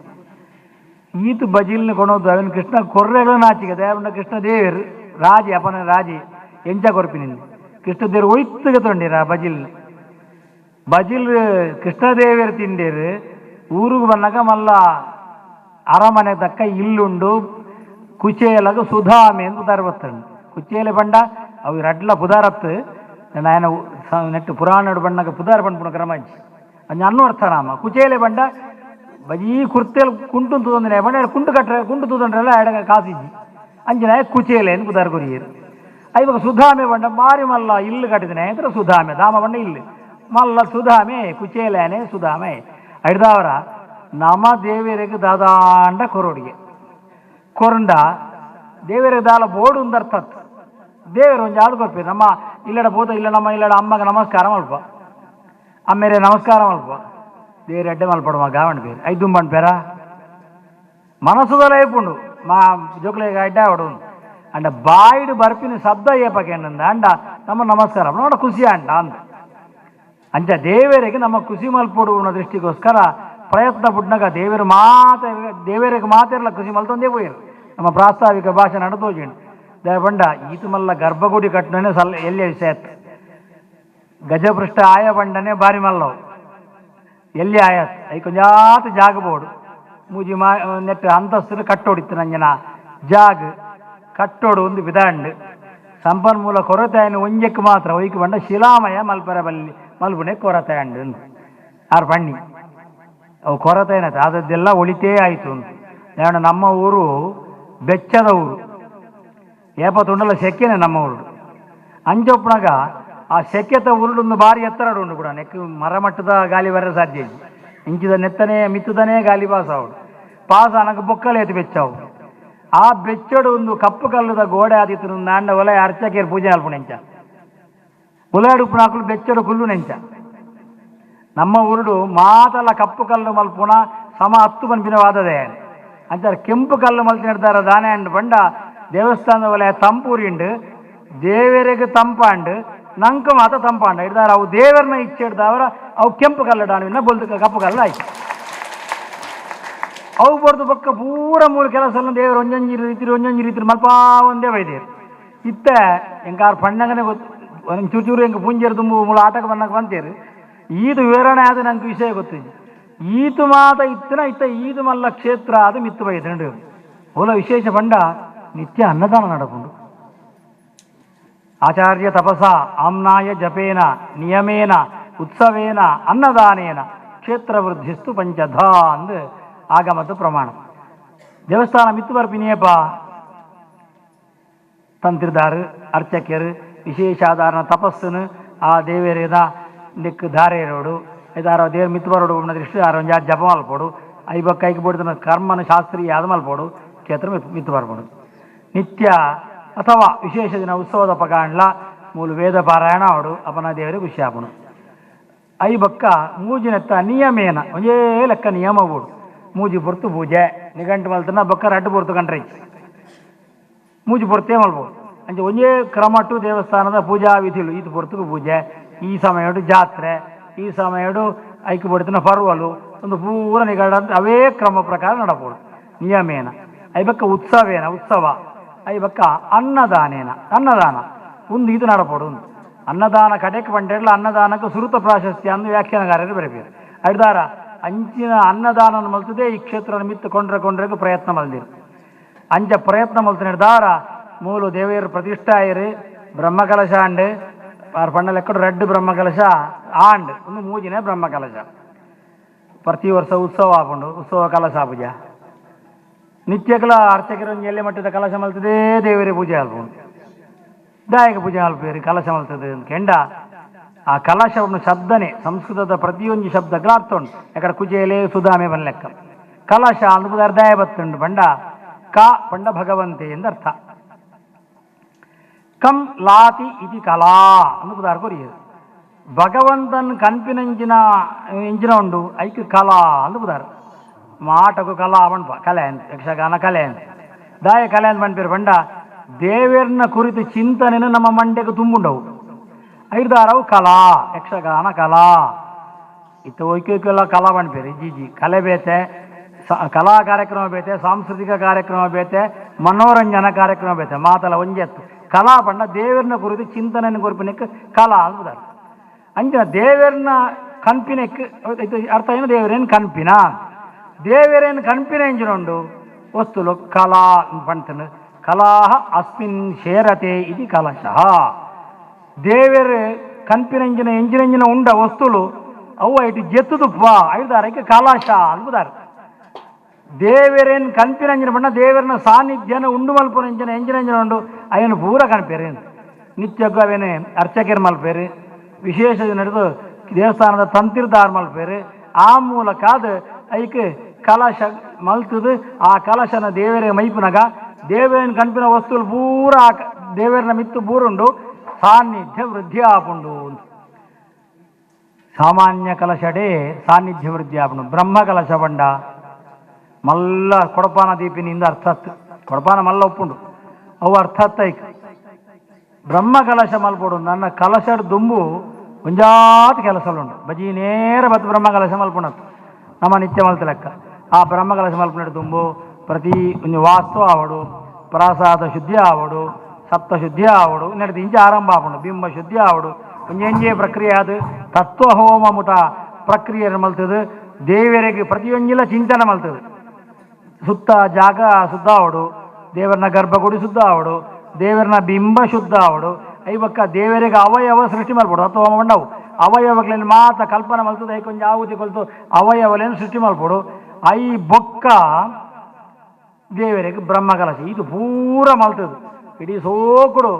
ಈತು ಬಜಿಲ್ನ ಕೊಣೋದು ಅವನ ಕೃಷ್ಣ ಕೊರ್ರೆಗಳ ನಾಚಿಗೆ ದೇವನ ಕೃಷ್ಣ ದೇವರು ರಾಜಿ ಅಪನ ರಾಜಿ ಎಂಚ ಕೊರ್ಪಿನಿಂದ ಕೃಷ್ಣದೇವರು ಒಯ್ತುಗೆ ತೊಂಡಿರ ಆ ಬಜಿಲ್ನ ಬಜಿಲ್ ಕೃಷ್ಣದೇವರು ತಿಂಡೇರು ಊರಿಗೆ ಬಂದಾಗ ಮಲ್ಲ ಅರಮನೆ ತಕ್ಕ ಇಲ್ಲುಂಡು ಕುಚೇಲಗ ಸುಧಾಮೆ ಎಂದು ಪುದಾರ್. ಕುಚೇಲೆ ಬಂಡ ಅವು ರಡ್ಲ ಪುದಾರತ್ತು ఆయన ನೆಟ್ಟು ಪುರಾಣ ಬಣ್ಣಗ ಪುದಾರ್ ಪನ್ಪುನ ಕ್ರಮ ಅಂಚ ಅನ್ನು ರಾಮ ಕುಚೇಲೆ ಬಂಡ ಬಜೀ ಕುರ್ತೆಲ್ ಕುಂಟು ತೂದೊಂದಿನ ಬಂಡ ಕುಂಟು ಕಟ್ರೆ ಕುಂಟು ತೂದೊಂಡ್ರೆಲ್ಲ ಎಡಗ ಕಾಸಿಜ್ಜಿ ಅಂಚಿನ ಕುಚೇಲೆ ಎಂದು ಪುದಾರ್ ಕೊರಿಯರು. ಇವಾಗ ಸುಧಾಮೆ ಬಂಡ ಮಾರಿ ಮಲ್ಲ ಇಲ್ಲು ಕಟ್ಟಿದನೆ ಅಂದ್ರೆ ಸುಧಾಮೆ ಧಾಮ ಬಂಡ ಇಲ್ಲು ಮಲ್ಲ ಸುಧಾಮೆ ಕುಚೇಲೇನೆ ಸುಧಾಮೆ ಹಿಡ್ದವರ ನಮ್ಮ ದೇವರಿಗೆ ದಾದಾಂಡ ಕೊರೋಡಿಗೆ ಕೊರಂಡ ದೇವರಿಗೆ ದಾಲ ಬೋಡು ಒಂದರ್ಥತ್ ದೇವರು ಒಂಜಿ ಆದ್ ಕೊರ್ಪಿ ನಮ್ಮ ಇಲ್ಲಡ ಪೋತ ಇಲ್ಲ ನಮ್ಮ ಇಲ್ಲಡ ಅಮ್ಮಗ ನಮಸ್ಕಾರ ಮಲ್ಪ ಅಮ್ಮೇರೆ ನಮಸ್ಕಾರ ಮಲ್ಪ ದೇವ್ರ ಎಡ್ಡೆ ಮಲ್ಪಡುವ ಗಾವಣ ಬೇರೆ ಐದುಂಬಣ್ ಪೇರ ಮನಸ್ಸುದಲ ಐಪುಂಡು ಮಾ ಜೋಕ್ಲೆಗ್ ಅಡ್ಡ ಅವಡು ಅಂಡ ಬಾಯಿಡು ಬರ್ಪಿನ ಶಬ್ದ ಏಪಕೇನಂದ ಅಂಡ ನಮ್ಮ ನಮಸ್ಕಾರ ನೋಡ ಖುಷಿ ಅಂಡ ಅಂದ. ಅಂಚ ದೇವರಿಗೆ ನಮ್ಮ ಖುಷಿ ಮಲ್ಪೊಡು ಅನ್ನೋ ದೃಷ್ಟಿಗೋಸ್ಕರ ಪ್ರಯತ್ನ ಪುಟ್ನಾಗ ದೇವರು ಮಾತ ದೇವರಿಗೆ ಮಾತಿರಲ್ಲ ಖುಷಿ ಮಲ್ತೊಂದೇ ಪೋಯಿರು. ನಮ್ಮ ಪ್ರಾಸ್ತಾವಿಕ ಭಾಷೆ ನಡೆದೋಜಿಂಡು ದೇವ ಬಂಡ ಈತು ಮಲ್ಲ ಗರ್ಭಗುಡಿ ಕಟ್ಟನೆ ಸಲ್ ಎಲ್ಲಿ ವಿಷಯ ಗಜಪೃಷ್ಠ ಆಯ ಬಂಡನೆ ಬಾರಿ ಮಲ್ಲವು ಎಲ್ಲಿ ಆಯತ್ I ಕೊಂಜಾತ ಜಾಗ ಬೋಡು ಮೂಜಿ ಮಾ ನೆಟ್ ಅಂತಸ್ತು ಕಟ್ಟೋಡಿತ್ತು ನಂಜನ ಜಾಗ ಕಟ್ಟೋಡು ಒಂದು ವಿಧಾಂಡು ಸಂಪನ್ಮೂಲ ಕೊರತೆ ಆಯ್ನ ಒಂಜಕ್ಕೆ ಮಾತ್ರ ಒಯ್ಕ್ ಬಂಡ ಶಿಲಾಮಯ ಮಲ್ಪರ ಬಲ್ಲಿ ಮಲ್ಪುನೆ ಕೊರತೆ ಅಂಡು ಆರ್ ಪಣ್ಣಿ ಅವು ಕೊರತೆ ಏನಾಯ್ತು ಆದದ್ದೆಲ್ಲ ಒಳಿತೇ ಆಯಿತು ಅಂತ. ದೇವಣ್ಣ ನಮ್ಮ ಊರು ಬೆಚ್ಚದ ಊರು ಏಪ ತುಂಡಲ ಸೆಕೆನೆ ನಮ್ಮ ಊರು ಅಂಚೊಪ್ಪನಾಗ ಆ ಸೆಕೆತ ಉರುಡೊಂದು ಬಾರಿ ಎತ್ತರ ಉಂಡು ಕೂಡ ನೆಕ್ ಮರಮಟ್ಟದ ಗಾಲಿ ಬರ ಸಾಧ್ಯ ಇಜ್ಜಿ ಇಂಚಿದ ನೆತ್ತನೆ ಮಿತ್ತದನೇ ಗಾಲಿ ಪಾಸ್ ಆವಡು ಪಾಸ್ ಅನಗ ಬೊಕ್ಕಲೆ ಎತ್ತು ಬೆಚ್ಚಾವು ಆ ಬೆಚ್ಚಡು ಒಂದು ಕಪ್ಪು ಕಲ್ಲುದ ಗೋಡೆ ಆದಿತ್ತು ನಾಂಡ ಒಲ ಅರ್ಚಕೇರ್ ಪೂಜೆ ಅಲ್ಪ ನೆಂಚ ಉಲಾಡು ಉಪ್ಪುನಾಕುಲು ಬೆಚ್ಚಡು ಕುಲ್ಲು ನೆಂಚ ನಮ್ಮ ಊರುಡು ಮಾತಲ್ಲ ಕಪ್ಪು ಕಲ್ಲು ಮಲ್ಪುಣ ಸಮ ಹತ್ತು ಪನ್ಪಿನ ವಾದದೆ ಅಂಚಾರ ಕೆಂಪು ಕಲ್ಲು ಮಲ್ತಿನ ದಾನೆ ಅಂಡ್ ಬಂಡ ದೇವಸ್ಥಾನದ ಒಲೆ ತಂಪೂರಿಂಡು ದೇವರಿಗೆ ತಂಪಾಂಡು ನಂಕ ಮಾತ ತಂಪಾಂಡ ಹಿಡ್ದಾರ ಅವು ದೇವರನ್ನ ಇಚ್ಛೆ ಹಿಡ್ದವರ ಅವು ಕೆಂಪು ಕಲ್ಲು ಡಾಣುವಿನ ಬೊಲ್ದು ಕಪ್ಪು ಕಲ್ಲು ಆಯ್ತು. ಅವು ಬಡ್ದು ಬೊಕ್ಕ ಪೂರ ಮೂರು ಕೆಲಸ ಎಲ್ಲ ದೇವರು ಒಂಜೊಂಜಿ ರೀತಿ ಒಂಜೊಂಜಿ ರೀತಿ ಮಲ್ಪ ಒಂದೇ ಬೈದೇರು ಇತ್ತ ಎಂಕಾರ್ ಪಣ್ಣಂಗನೆ ಗೊತ್ತು ಒಂದ್ ಚೂರು ಚೂರು ಎಂಕ ಪುಂಜೇರು ತುಂಬು ಮೂಲ ಆಟಕ್ಕೆ ಬಂದಾಗ ಬಂತೇರು. ಈದು ವಿವರಣೆ ಆದ ನಂಗೆ ವಿಷಯ ಗೊತ್ತಿಜ್ಜಿ. ಈತು ಮಾತ ಇತ್ತನ ಇತ್ತ ಈದು ಮಲ್ಲ ಕ್ಷೇತ್ರ ಅದು ಮಿತ್ತು ಬೈದುಂಡು. ಓಲ ವಿಶೇಷ ಪಂಡ ನಿತ್ಯ ಅನ್ನದಾನ ನಡಪುಂಡು. ಆಚಾರ್ಯ ತಪಸ ಆಮ್ನಾಯ ಜಪೇನ ನಿಯಮೇನ ಉತ್ಸವೇನ ಅನ್ನದಾನೇನ ಕ್ಷೇತ್ರ ವೃದ್ಧಿಸ್ತು ಪಂಚಧ ಅಂದು ಆಗಮದ ಪ್ರಮಾಣ. ದೇವಸ್ಥಾನ ಮಿತ್ತು ಬರ್ಪಿನಿಯಪ್ಪ ತಂತ್ರಿದಾರು ಅರ್ಚಕರು ವಿಶೇಷಾಧಾರಣ ತಪಸ್ಸುನು ಆ ದೇವರೇದ ದಿಕ್ಕು ಧಾರೆಯರೋಡು ಐದಾರ ದೇವ್ರ ಮಿತ್ತು ಬರೋಡು ದೃಷ್ಟಿ ಆರ ಒಂಜಿ ಜಪ ಮಲ್ಪೋಡು ಐಬಕ್ಕ ಐಕ್ ಬೋಡಿದ ಕರ್ಮನ ಶಾಸ್ತ್ರೀಯ ಆದ ಮಲ್ಪೋಡು ಕ್ಷೇತ್ರ ಮಿತ್ತು ಬರ್ಪೋಡು. ನಿತ್ಯ ಅಥವಾ ವಿಶೇಷ ದಿನ ಉತ್ಸವದ ಪಗಾಂಡ್ಲ ಮೂಲು ವೇದ ಪಾರಾಯಣ ಅವಡು ಅಪನ ದೇವರಿಗೆ ಖುಷಿ ಆಪುಣು. I ಬಕ್ಕ ಮೂಜಿನೆತ್ತ ನಿಯಮೇನ ಒಂಜೇ ಲೆಕ್ಕ ನಿಯಮ ಬೋಡು. ಮೂಜಿ ಪೊರ್ತು ಪೂಜೆ ನಿಗಂಟು ಮಲ್ತನ ಬೊಕ್ಕ ರಡ್ಡು ಪೊರ್ತು ಕಂಡ್ರೆ ಮೂಜಿ ಪೊರ್ತೇ ಮಲ್ಬೋದು. ಅಂಚೆ ಒಂಜೇ ಕ್ರಮಟು ದೇವಸ್ಥಾನದ ಪೂಜಾ ವಿಧಿಲು ಈತು ಪೊರ್ತುಗು ಪೂಜೆ, ಈ ಸಮಯಡು ಜಾತ್ರೆ, ಈ ಸಮಯಡು ಐಕ್ ಬಡ್ತಿನ ಪರ್ವಲು ಒಂದು ಪೂರ ನಿಗಡ ಅವೇ ಕ್ರಮ ಪ್ರಕಾರ ನಡಪೋಡು ನಿಯಮೇನ. I ಬಕ್ಕ ಉತ್ಸವೇನ ಉತ್ಸವ, I ಬಕ್ಕ ಅನ್ನದಾನೇನ ಅನ್ನದಾನ ಒಂದು ಇದು ನಡಪೋಡು. ಒಂದು ಅನ್ನದಾನ ಕಡೆಕ್ ಪಂಡೇರ್ಲ ಅನ್ನದಾನಕ್ಕೆ ಸುರುತ ಪ್ರಾಶಸ್ತ್ಯ ಅಂದು ವ್ಯಾಖ್ಯಾನಗಾರರು ಬರೆಪೇರು. ಅಡ್ದಾರ ಅಂಚಿನ ಅನ್ನದಾನ ಮಲ್ತದೆ ಈ ಕ್ಷೇತ್ರ ಮಿತ್ತು ಕೊಂಡ್ರೆ ಕೊಂಡ್ರೆಗೆ ಪ್ರಯತ್ನ ಮಲ್ದಿರು. ಅಂಚ ಪ್ರಯತ್ನ ಮಲ್ತ ದಾರ ಮೂಲು ದೇವಿಯರು ಪ್ರತಿಷ್ಠಾಯರು ಬ್ರಹ್ಮಕಲಶ ಅಂಡ್ ಆರ್ ಪಂಡ ಲೆಕ್ಕಡು ರಡ್ಡು ಬ್ರಹ್ಮಕಲಶ ಆಂಡ್ ಒಂದು ಮೂಜಿನೇ ಬ್ರಹ್ಮಕಲಶ. ಪ್ರತಿ ವರ್ಷ ಉತ್ಸವ ಆಪುಂಡು, ಉತ್ಸವ ಕಲಶ ಪೂಜೆ ನಿತ್ಯಕಲ ಅರ್ಚಕರು ಎಲ್ಲೆ ಮಟ್ಟದ ಕಲಶ ಮಲ್ತದೆ ದೇವರೇ ಪೂಜೆ ಆಲ್ಪುಂಡು. ದಾಯಕ ಪೂಜೆ ಮಲ್ಪೇರು ಕಲಶ ಮಲ್ತದೆ ಕೆಂಡ ಆ ಕಲಶ ಶಬ್ದನೆ ಸಂಸ್ಕೃತದ ಪ್ರತಿಯೊಂದು ಶಬ್ದಗಳ ಅರ್ಥ ಉಂಟು. ಯಾಕಡೆ ಕುಚೇಲೆ ಸುಧಾಮೆ ಬನ್ ಲೆಕ್ಕ ಕಲಶ ಅಂದು ಅರ್ಧಾಯ ಬತ್ತುಂಡು. ಪಂಡ ಕ ಪಂಡ ಭಗವಂತೆ ಎಂದರ್ಥ. ಕಂ ಲಾತಿ ಇತಿ ಕಲಾ ಅಂದು ಪದಾರ್ ಕೊರಿಯದು. ಭಗವಂತನ್ ಕನ್ಪಿನಂಚಿನ ಎಂಚಿನ ಉಂಡು ಐಕ್ ಕಲಾ ಅಂದು ಪದಾರ್. ಮಾಟಕು ಕಲಾ ಪಂಡ್ಪ ಕಲೆ ಅಂತ ಯಕ್ಷಗಾನ ಕಲೆ ಅಂತ ದಾಯ ಕಲೆ ಅಂತ ಪನ್ಪೇರು. ಪಂಡ ದೇವೇರ್ನ ಕುರಿತು ಚಿಂತನೆನು ನಮ್ಮ ಮಂಡ್ಯಕ್ಕೆ ತುಂಬುಂಡವು ಐದಾರವು ಕಲಾ ಯಕ್ಷಗಾನ ಕಲಾ. ಇತ್ತ ಒಯ್ಕೊಯ್ಕೆಲ್ಲ ಕಲಾ ಪನ್ಪೇರು. ಜಿ ಕಲೆ ಬೇತೆ, ಕಲಾ ಕಾರ್ಯಕ್ರಮ ಬೇತೆ, ಸಾಂಸ್ಕೃತಿಕ ಕಾರ್ಯಕ್ರಮ ಬೇತೆ, ಮನೋರಂಜನಾ ಕಾರ್ಯಕ್ರಮ ಬೇತೆ. ಮಾತಲ ಒಂಜೆತ್ತು ಕಲಾ ಪಂಡ ದೇವರನ್ನ ಕುರಿತು ಚಿಂತನೆಯನ್ನು ಕೊರ್ಪಿನಕ್ಕೆ ಕಲಾ ಅಂಬುದಾರ್. ಅಂಚ ದೇವರನ್ನ ಕನ್ಪಿನಕ್ಕೆ ಅರ್ಥ ಏನು? ದೇವರೇನು ಕನ್ಪಿನ, ದೇವರೇನು ಕನ್ಪಿನ ಎಂಜಿನುಂಡು ವಸ್ತುಲು ಕಲಾ ಪಂತನು. ಕಲಾ ಅಸ್ಮಿನ್ ಶೇರತೆ ಇತಿ ಕಲಶಃ. ದೇವೆರ್ ಕನ್ಪಿನ ಎಂಜಿನ ಉಂಡ ವಸ್ತುಲು ಅವು ಐಟು ಜೆತ್ತುದುಪ್ಪ ಐದಾರಕ್ಕೆ ಕಲಶ ಅನ್ಬುದಾರ್. ದೇವರೇನ್ ಕನ್ಪಿನ ಬಣ್ಣ ದೇವರನ ಸಾನ್ನಿಧ್ಯನ ಉಂಡು ಮಲ್ಪುನ ಎಂಜಿನ ಎಂಜಿನ ಎಂಜಿನ ಉಂಡು ಅಯ್ಯನ ಪೂರ ಕನ್ಪೇರು. ನಿತ್ಯಕ್ಕೂ ಅವೇನೆ ಅರ್ಚಕರ್ ಮಲ್ಪೇರು, ವಿಶೇಷ ನಡೆದು ದೇವಸ್ಥಾನದ ತಂತಿರ್ದಾರ್ ಮಲ್ಪೇರು. ಆ ಮೂಲಕ ಅದು ಐಕ್ ಕಲಶ ಮಲ್ತದು. ಆ ಕಲಶನ ದೇವರ ಮೈಪುನಗ ದೇವೇನ ಕನ್ಪಿನ ವಸ್ತುలు ಪೂರ ದೇವರನ ಮಿತ್ತು ಪೂರುಂಡು ಸಾನ್ನಿಧ್ಯ ವೃದ್ಧಿ ಆಪುಂಡು. ಸಾಮಾನ್ಯ ಕಲಶಡೇ ಸಾನ್ನಿಧ್ಯ ವೃದ್ಧಿ ಆಪುಂಡು. ಬ್ರಹ್ಮ ಕಲಶ ಬಂಡ ಮಲ್ಲ ಕೊಡಪಾನ ದೀಪಿನಿಂದ ಅರ್ಥಾತ್ ಕೊಡಪಾನ ಮಲ್ಲ ಒಪ್ಪುಂಡು ಅವು ಅರ್ಥಾತ್ ಐಕ್ ಬ್ರಹ್ಮ ಕಲಶ ಮಲ್ಪೊಡು. ನನ್ನ ಕಲಶಡ್ ದುಂಬು ಒಂಜಾತ್ ಕೆಲಸಲುಂಡು ಬಜಿ ನೇರ ಬತ್ತು ಬ್ರಹ್ಮ ಕಲಶ ಮಲ್ಪುಣತ್ತು ನಮ್ಮ ನಿತ್ಯ ಮಲ್ತ ಲೆಕ್ಕ. ಆ ಬ್ರಹ್ಮ ಕಲಶ ಮಲ್ಪುನಡು ದುಂಬು ಪ್ರತಿ ಒಂಜಿ ವಾಸ್ತು ಆವಡು, ಪ್ರಸಾದ ಶುದ್ಧಿ ಆವಡು, ಸಪ್ತ ಶುದ್ಧಿ ಆವಡು, ನಡೆದು ಇಂಚ ಆರಂಭ ಆಪುಂಡು. ಬಿಂಬ ಶುದ್ಧಿ ಆವಡು, ಒಂಜಿ ಎಂಜೆ ಪ್ರಕ್ರಿಯೆ ಅದು ತತ್ವ ಹೋಮ ಮುಟ ಪ್ರಕ್ರಿಯೆ ಮಲ್ತದು. ದೇವರಿಗೆ ಪ್ರತಿಯೊಂಜಿಲ ಚಿಂತನೆ ಮಲ್ತದು. ಸುತ್ತ ಜಾಗ ಶುದ್ಧ ಆವಡು, ದೇವರನ ಗರ್ಭಗುಡಿ ಶುದ್ಧ ಆವಡು, ದೇವರನ ಬಿಂಬ ಶುದ್ಧ ಆವಡು. ಐವಕ್ಕ ದೇವರಿಗೆ ಅವಯವ ಸೃಷ್ಟಿ ಮಲ್ಪೊಡು ಅಥವಾ ಮಂಡವು ಅವಯವಗಳಲ್ಲಿ ಮಾತ ಕಲ್ಪನೆ ಮಲ್ತದೆ. ಐಕೊಂಜಿ ಆಹುತಿ ಕೊಲ್ತು ಅವಯವಲೇನು ಸೃಷ್ಟಿ ಮಲ್ಪೊಡು. I ಬೊಕ್ಕ ದೇವರಿಗೆ ಬ್ರಹ್ಮ ಕಲಶ ಇದು ಪೂರ ಮಲ್ತದು. ಇಡೀ ಸೋಕುಡು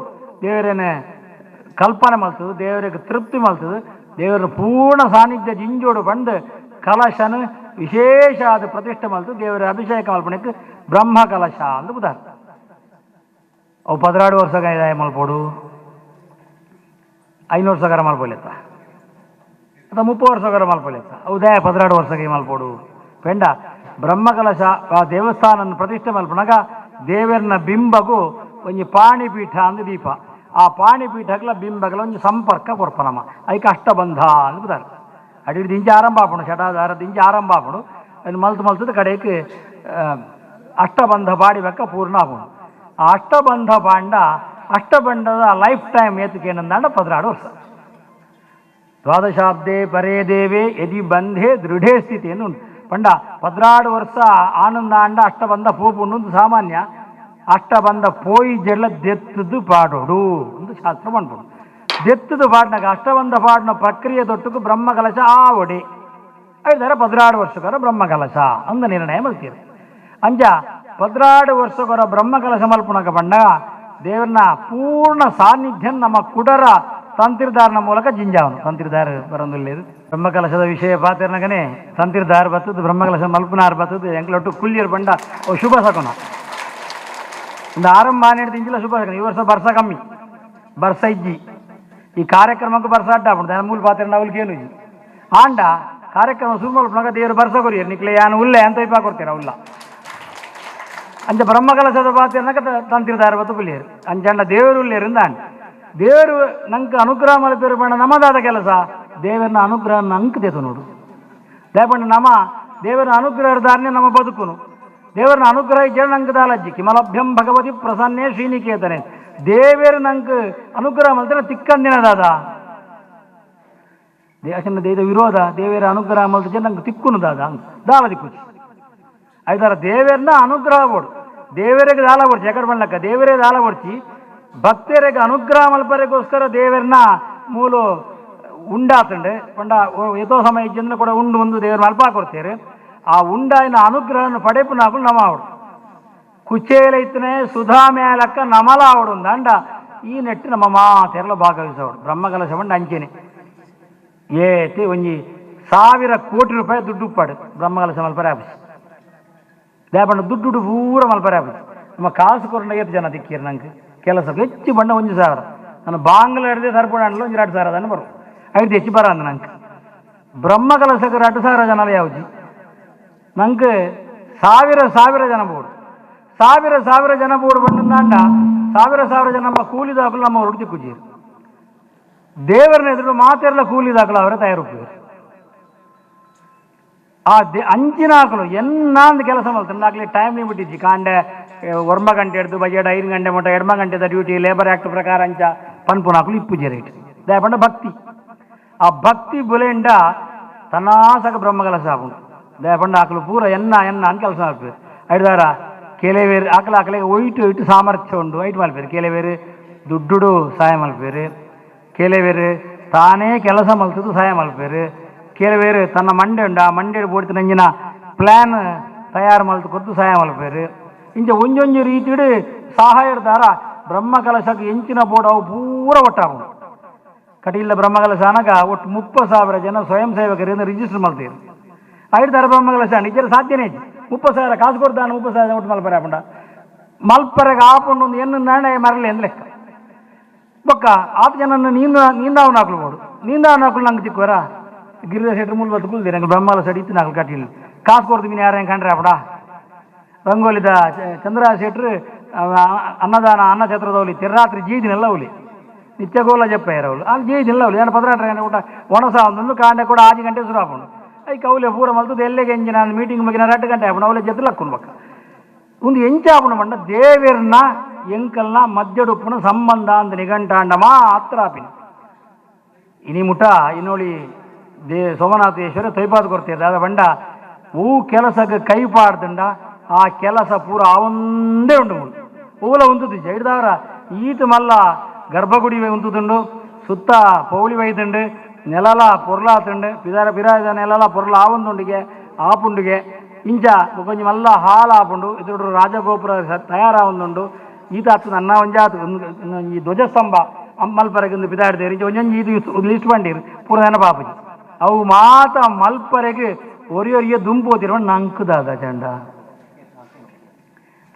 ದೇವರೇನೆ ಕಲ್ಪನೆ ಮಲ್ತದು, ದೇವರಿಗೆ ತೃಪ್ತಿ ಮಲ್ತದು. ದೇವರ ಪೂರ್ಣ ಸಾನ್ನಿಧ್ಯ ಜಿಂಜೋಡು ಬಂದು ಕಲಶನ ವಿಶೇಷ ಆದ ಪ್ರತಿಷ್ಠೆ ಮಲ್ತು ದೇವರ ಅಭಿಷೇಕ ಮಲ್ಪಣಕ್ಕೆ ಬ್ರಹ್ಮ ಕಲಶ ಅಂದು ಬುಧಾರ. ಅವು 12 ವರ್ಷ ಮಲ್ಪೋಡು, 5 ವರ್ಷಗಾರ ಮಲ್ಪೊಲೆತ್ತ ಅಥವಾ 30 ವರ್ಷಗಾರ ಮಲ್ಪೊಲೆತ್ತ. ಹೌದೇ 12 ವರ್ಷಗೆ ಮಲ್ಪೋಡು ಪೆಂಡ ಬ್ರಹ್ಮ ಕಲಶ ಆ ದೇವಸ್ಥಾನ ಪ್ರತಿಷ್ಠೆ ಮಲ್ಪನಾಗ ದೇವರನ ಬಿಂಬಗೂ ಒಂಜಿ ಪಾಣಿಪೀಠ ಅಂದು ದೀಪ. ಆ ಪಾಣಿಪೀಠಗಳ ಬಿಂಬಗಳ ಒಂಜಿ ಸಂಪರ್ಕ ಕೊರ್ಪನಮ್ಮ ಐಕ ಅಷ್ಟಬಂಧ ಅಂದು ಬುಧಾರ. ಅಡಿ ದಿಂಚ ಆರಂಭ ಆಪುಂಡು, ಷಟಾಧಾರ ದಿಂಚ ಆರಂಭ ಆಪುಂಡು. ಅದು ಮಲ್ತು ಮಲ್ತದ ಕಡೆಗೆ ಅಷ್ಟಬಂಧ ಬಾಡಿ ಬೆಕ್ಕ ಪೂರ್ಣ ಆಪುಂಡು. ಆ ಅಷ್ಟಬಂಧ ಬಾಂಡ ಅಷ್ಟಬಂಧದ ಲೈಫ್ ಟೈಮ್ ಏತಕ್ಕೆ ಏನಂದಾಂಡ 12 ವರ್ಷ. ದ್ವಾದಶಾಬ್ದೆ ಪರೇ ದೇವೇ ಯದಿ ಬಂಧೆ ದೃಢೇ ಸ್ಥಿತಿ ಉಂಟು. ಪಂಡ 12 ವರ್ಷ ಆನಂದ ಅಂಡ ಅಷ್ಟಬಂಧ ಪೋಪುಂಡು ಒಂದು ಸಾಮಾನ್ಯ ಅಷ್ಟಬಂಧ ಪೋಯಿ ಜೆಲ್ಲ ದೆತ್ತದು ಪಾಡೋಡು ಒಂದು ಶಾಸ್ತ್ರ ಪನ್ಪುಂಡು. ದೆತ್ತದು ಪಾಡ್ನಾಗ ಅಷ್ಟಬಂಧ ಪಾಡಿನ ಪ್ರಕ್ರಿಯೆ ದೊಟ್ಟುಕು ಬ್ರಹ್ಮಕಲಶ ಆವಡೆ ಐದಾರ 12 ವರ್ಷಕರ ಬ್ರಹ್ಮಕಲಶ ಅಂದ ನಿರ್ಣಯ ಮಲ್ತೀರು. ಅಂಚ 12 ವರ್ಷಕರ ಬ್ರಹ್ಮಕಲಶ ಮಲ್ಪುನಕ ಪಂಡ ದೇವರನ್ನ ಪೂರ್ಣ ಸಾನ್ನಿಧ್ಯ ನಮ್ಮ ಕುಡರ ತಂತ್ರಿದಾರನ ಮೂಲಕ ಜಿಂಜಾವನು. ತಂತ್ರಿದಾರ ಬರಂದುಲ್ಲೇರು ಬ್ರಹ್ಮಕಲಶದ ವಿಷಯ ಪಾತಿರ್ನಗನೆ ತಂತ್ರಿದಾರ ಬತ್ತದು ಬ್ರಹ್ಮಕಲಶ ಮಲ್ಪುನಾರ್ ಬತ್ತದು ಎಂಕ್ಲೊಟ್ಟು ಕುಲ್ಯರ್ ಬಂಡ ಓ ಶುಭ ಸಕುನ. ಒಂದು ಆರಂಭ ಇಂಚಿಲ ಶುಭ ಸಕುನ. ಈ ವರ್ಷ ಬರ್ಸ ಕಮ್ಮಿ, ಬರ್ಸ ಇಜ್ಜಿ. ಈ ಕಾರ್ಯಕ್ರಮಕ್ಕೆ ಬರ್ಸ ಅಡ್ಡ ಆಪುಂಡು ಮೂಲ ಪಾತ್ರ ಅವಳಿಗೆ ಏನು ಆಂಡ ಕಾರ್ಯಕ್ರಮ ಶುರು ಮಲ್ಪುನಾಗ ದೇವರು ಬರ್ಸ ಕೊರಿಯರ್ ನಿಕ್ಲೆ ಯಾನು ಉಲ್ಲೆ ಅಂತ ಇಪ್ಪ ಕೊಡ್ತೀರ ಉಲ್ಲ. ಅಂಚ ಬ್ರಹ್ಮಕಲಶದ ಪಾತಿರ್ನಕ ತಂತ್ರಿದಾರ ಬತ್ತು ಪುಲಿಯರು ಅಂಚಂಡ ದೇವರು ಉಲ್ಲೇರಿಂದ ದೇವರು ನಂಗೆ ಅನುಗ್ರಹ ಮಲ್ಪೇರು ಬಣ್ಣ ನಮ್ಮದಾದ ಕೆಲಸ ದೇವರನ್ನ ಅನುಗ್ರಹ ನಂಗೆ ದೇತು ನೋಡು. ದೇಪಣ್ಣ ನಮ್ಮ ದೇವರ ಅನುಗ್ರಹದಾರನೇ ನಮ್ಮ ಬದುಕುನು. ದೇವರನ್ನ ಅನುಗ್ರಹ ಇದ್ದರೆ ನಂಗೆ ದಾಲಜ್ಜಿ ಕಿಮಲಭ್ಯಂ ಭಗವತಿ ಪ್ರಸನ್ನೇ ಶ್ರೀನಿಕೇತನೆ. ದೇವರು ನಂಗೆ ಅನುಗ್ರಹ ಮಲ್ತಾರೆ ತಿಕ್ಕಂದಿನ ದಾದ ದೇಶನ ದೇದ ವಿರೋಧ ದೇವರ ಅನುಗ್ರಹ ಮಲ್ತ ನಂಗೆ ತಿಕ್ಕುನು ದಾದ ದಾಲ ದಿಕ್ಕುಚಿ ಐದಾರ ದೇವರನ್ನ ಅನುಗ್ರಹ ಬೋಡು ದೇವರಿಗೆ ದಾಲ ಕೊಡ್ಚಿ ಎಕಡೆ ಬಣ್ಣಕ್ಕ ದೇವರೇ ದಾಲ ಕೊಡ್ಚಿ ಭಕ್ತರಿಗೆ ಅನುಗ್ರಹ ಮಲ್ಪರಿಗೋಸ್ಕರ ದೇವರನ್ನ ಮೂಲ ಉಂಡಾತಂಡೆ ಪಂಡ ಏತೋ ಸಮಯ ಇಜ್ಜಂದ್ರೆ ಕೂಡ ಉಂಡು ಒಂದು ದೇವರ ಮಲ್ಪ ಕೊಡ್ತೇವೆ. ಆ ಉಂಡಾಯಿನ ಅನುಗ್ರಹನ ಪಡೆಪುನಾಗುಲು ನಮ ಅವಡು ಕುಚೇಲ ಇತ್ತನೆ ಸುಧಾ ಮೇಲಕ್ಕ ನಮಲ ಅವಡು ಅಂಡ ಈ ನೆಟ್ಟು ನಮ್ಮ ಮಾತೆರಲ ಭಾಗವಹಿಸವಡು ಬ್ರಹ್ಮಕಲಶ ಬಂಡ ಅಂಚೆನೆ ಏತಿ ಒಂಜಿ 1000 ಕೋಟಿ ರೂಪಾಯಿ ದುಡ್ಡು ಉಪ್ಪಾಡು ಬ್ರಹ್ಮಕಲಶ ಮಲ್ಪರೆ ಆಫೀಸ್ ದೇಪಂಡ ದುಡ್ಡು ಪೂರ ಮಲ್ಪರೆ ಆಫೀಸ್. ನಮ್ಮ ಕಾಸು ಕೊರಂಡ ಏತು ಜನ ದಿಕ್ಕೀರು ನಂಗೆ ಕೆಲಸ ಹೆಚ್ಚು ಬಣ್ಣ 1000 ನಾನು ಬಾಂಗ್ಲ ಹಿಡಿದೆ ಸರಿಪಡ ಒಂಜಿ 2000 దాన్ని ಬರು ಐದು ಹೆಚ್ಚು ಬರ ಅಂದ ನಂಗೆ ಬ್ರಹ್ಮಕಲಶಕ್ಕೆ 2000 ಜನ ಯಾವ್ಜಿ ನಂಗೆ ಸಾವಿರ ಸಾವಿರ ಜನ ಬೋಡು ಸಾವಿರ ಸಾವಿರ ಜನ ಬೋಡು ಬಂದಂಡ ಸಾವಿರ ಸಾವಿರ ಜನ ನಮ್ಮ ಕೂಲಿ ದಾಖಲು ನಮ್ಮ ಹೊರಡು ದಿಕ್ಕುಜೀರು ದೇವರನ್ನ ಎದುರು ಮಾತೆಲ್ಲ ಕೂಲಿ ದಾಖಲು ಅವರೇ ತಯಾರು. ಆ ಅಂಚಿನ ಹಾಕಲು ಎನ್ನಾಂದು ಕೆಲಸ ಮಾಡ್ತಾರೆ ಆಗ್ಲಿ ಟೈಮ್ ಲಿಮಿಟ್ ಇಜ್ಜಿ ಕಾಂಡೆ 9 ಗಂಟೆ ಹಿಡ್ದು ಬಜೆಟ್ 5 ಗಂಟೆ ಮಟ್ಟ 2 ಗಂಟೆದ duty labour act ಪ್ರಕಾರ ಅಂಚ ಪನ್ಪುನಾಕಲು ಇಪ್ಪುಜಿ ರೇಟ್ ದೇಪಂಡ ಭಕ್ತಿ. ಆ ಭಕ್ತಿ ಬುಲೆಂಡ ತನಾಸಕ ಬ್ರಹ್ಮಕಲಶ ಆಪುಂಡು. ದೇಪಂಡ ಆಕಲು ಪೂರ ಎನ್ನ ಎನ್ನ ಅಂತ ಕೆಲಸ ಮಾಡ್ಪೇರು ಐದಾರ ಕೆಲವೇರು ಆಕಲ ಆಕಲಿಗೆ ಒಯ್ಟು ಒಯ್ಟು ಸಾಮರ್ಥ್ಯ ಉಂಡು ಐಟ್ ಮಲ್ಪೇರು ಕೆಲವೇರು ದುಡ್ಡುಡು ಸಹಾಯ ಮಲ್ಪೇರು ಕೆಲವೇರು ತಾನೇ ಕೆಲಸ ಮಲ್ತದ್ದು ಸಹಾಯ ಮಲ್ಪೇರು ಕೆಲವೇರು ತನ್ನ ಮಂಡೆ ಉಂಡು ಆ ಮಂಡೆ ಬೋಡ್ತು ನಂಜಿನ ಪ್ಲ್ಯಾನ್ ತಯಾರು ಮಲ್ತು ಕೊದ್ದು ಸಹಾಯ ಮಲ್ಪೇರು ಇಂಚ ಒಂಜೊಂಜಿ ರೀತಿಡು ಸಹಾಯ ಇರ್ತಾರ ಬ್ರಹ್ಮಕಲಶಕ್ಕೆ ಎಂಚಿನ ಬೋರ್ಡ್ ಅವು ಪೂರ ಒಟ್ಟಾಪುಂಡು. ಕಟೀಲ ಬ್ರಹ್ಮಕಲಶ ಅನಗ ಒಟ್ಟು 30,000 ಜನ ಸ್ವಯಂ ಸೇವಕರಿಂದ ರಿಜಿಸ್ಟರ್ ಮಾಡ್ತೀರಿ ಐದು ಬ್ರಹ್ಮಕಲಶ ನಿಜ ಸಾಧ್ಯನೇ ಇಜ್ಜಿ 30,000 ಕಾಸು ಕೊಡ್ತಾನೆ 30,000 ಒಟ್ಟು ಮಲ್ಪರೆ ಆಪುಂಡ ಮಲ್ಪರೆಗೆ ಆಪುಂಡು ಒಂದು ಎನ್ನು ನಾಣೆ ಮರಲಿ ಅಂದ್ ಲೆಕ್ಕ ಬೊಕ್ಕ ಆತ ಜನನ್ನು ನೀಂದಾವ್ ನಾಕಲು ಬೋಡು ನೀಂದಾವ್ ನಾಕಲು ನಂಗೆ ತಿಕ್ಕುವರ ಗಿರಿಧರ ಶೆಟ್ರು ಮೂಲ ಬತ್ತು ಕುಲ್ದಿ ನಂಗೆ ಬ್ರಹ್ಮಕಲಶ ಇತ್ತು ನಾಕಲು ಕಟೀಲ್ ಕಾಸು ಕೊಡ್ತೀವಿ ಯಾರು ಹೆಂಗೆ ಕಂಡ್ರೆ ಆಪಡ ರಂಗೋಲಿದ ಚಂದ್ರ ಶೆಟ್ರು ಅನ್ನದಾನ ಅನ್ನ ಛತ್ರದವಲಿ ತಿರ್ರಾತ್ರಿ ಜೀದಿನೆಲ್ಲ ಅವಲಿ ನಿತ್ಯಗೋಲ ಜಪ್ಪಾಯರ್ ಅವಳು ಅಲ್ಲಿ ಜೀದಿಲ್ಲ ಅವಳು ಏನು 16 ಗಂಟೆ ಊಟ ಒಣಸ ಒಂದು ಕಾಂಡೆ ಕೂಡ 6 ಗಂಟೆ ಶುರು ಆಪುಂಡು ಐಕ್ ಅವಲೆ ಪೂರ ಮಲ್ತದ್ದು ಎಲ್ಲೆಗೆ ಎಂಜಿನ ಮೀಟಿಂಗ್ ಬಗ್ಗೆ 2 ಗಂಟೆ ಆಪುಂಡು ಅವಲೆ ಜೊತೆ ಲಕ್ಕೊಂಡು ಬಕ್ಕ ಒಂದು ಎಂಚಾಪುಂಡು ಮಂಡ ದೇವಿರ್ನ ಎಂಕಲ್ನ ಮದ್ಯಡುಪ್ಪುನ ಸಂಬಂಧ ಅಂದ ನಿಘಂಟಾಂಡ ಮಾತ್ರ ಆಪಿನ ಇನಿ ಮುಟ ಇನ್ನೋಳಿ they Somanateshwara ತೈಪಾದ ಕೊಡ್ತೀರ ಅದ ಬಂಡ ಹೂ ಕೆಲಸಕ್ಕೆ ಕೈ ಪಾಡ್ದಂಡ ಆ ಕೆಲಸ ಪೂರ ಅವಂದೇ ಉಂಡು ಮುಳು ಹೂಲ ಉಂತುದು ಹಿಡ್ದವರ ಈತ ಮಲ್ಲ ಗರ್ಭಗುಡಿ ಉಂತುದುಂಡು ಸುತ್ತ ಪೌಳಿ ವೈದುಂಡು ನೆಲಲ ಪೊರ್ಲಾತುಂಡು ಪಿದಾರ ಪಿರಾದ ನೆಲಲ ಪೊರ್ಲ ಆವಂದುಂಡಿಗೆ ಆಪುಂಡಿಗೆ ಇಂಚ ಕೊಂಚ ಮಲ್ಲ ಹಾಲು ಆಪುಂಡು ಇದ್ರ ರಾಜಗೋಪುರ ತಯಾರಾವಂದುಂಡು ಈತ ಆತು ನನ್ನ ಒಂಜಾತು ಈ ಧ್ವಜಸ್ತಂಭ ಮಲ್ಪರೆಗೆ ಪಿದಾಡ್ದೇರು ಇಂಚ ಒಂಜೊಂಜಿ ಇದು ಲಿಸ್ಟ್ ಬಂಡೀರು ಪೂರ ನೆನಪಾಪುಜಿ ಅವು ಮಾತ ಮಲ್ಪರೆಗೆ ಒರಿಯೊರಿಯ ದುಂಪೋತಿರುವ ನಂಕುದಾದ ಚಂಡ